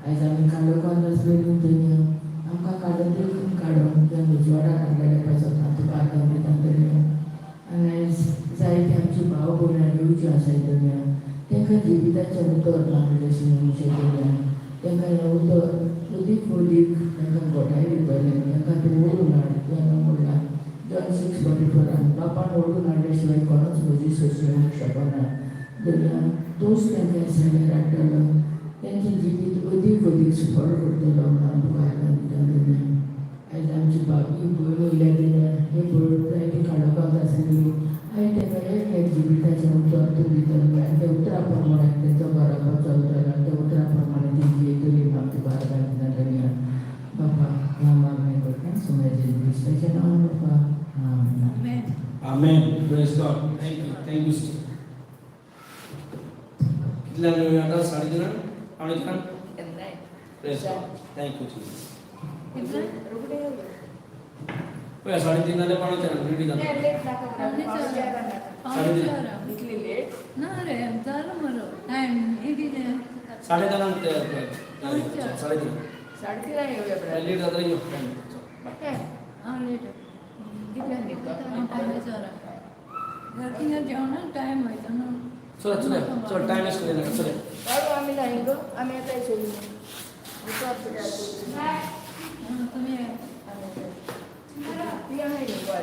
आयज आमी काळोखांत आसलेली दुनिया, आमकां काळोख काडून त्या उजवाडाक हाडलेल्या पासत हांव तुका आर्गां दिता दुनिया. आनी आयज जायते आमची भाव भयणां येवची आसाय दुनिया, तांकां जिविताचें उतर मागलें मनुष्य दुनिया. तांकां हें उतर अदीक अदीक तांकां घोटाय दितलें, तांकां तूं ओडून हाड. तुवें म्हणलां जॉन 6:44, बापान ओडून हाडल्या शिवाय कोणूच म्हजी सोशी येवंक शकना दुनिया. तूंच तांकां सगळें हाडटलो, तेंचें जिवीत अदीक अदीक सुफळ करतलो म्हणून हांव तुका आर्गां दिता दुनिया. आयज आमची भाभी भयण उरल्या दुनिया, हे भयण जायती काळोखांत आसलेली. आयज तांकां एक एक जिविताचें उतर तूं दितलो आनी त्या उतरा प्रमाणे तेंचो घराबो चलतलो आनी त्या उतरा प्रमाणे ती जियेतली म्हणून हांव तुका आर्गां दिता दुनिया. बाबा, ह्या मागणें करता सुमेजेन क्रिस्ताच्या नांवान बाबा, आमेन. Amen. Amen. Praise God. Thank you, thank you, sister. कितल्यांक मेळुया आतां? 3:30, 2:45? केन्नाय. Praise God. Thank you, Jesus. कितले? रोखडें येवया. पळया, 3:30 जाल्यार 3:45 रेडी जाता. नाही, लेट नाका. 3:45. 3:45 नाका. 3:45. इतली लेट. ना रे, जालो मरो टायम हे कितें. 3:30 तयार, 3:30. 3:30 येवया ब्रदर. लेट जाता यो. बाय. हांव लेट. कितल्यांक न्हिदता? हांव 3:45. थिंगा जेवणाक टायम वयता न्हू. चल चल चल, टायम वेस्ट करिनाका, चल. बाबू, आमी नाही गो, आमी येताय सोडून. तुमी आमी येताय. ती आमी न्ही गो.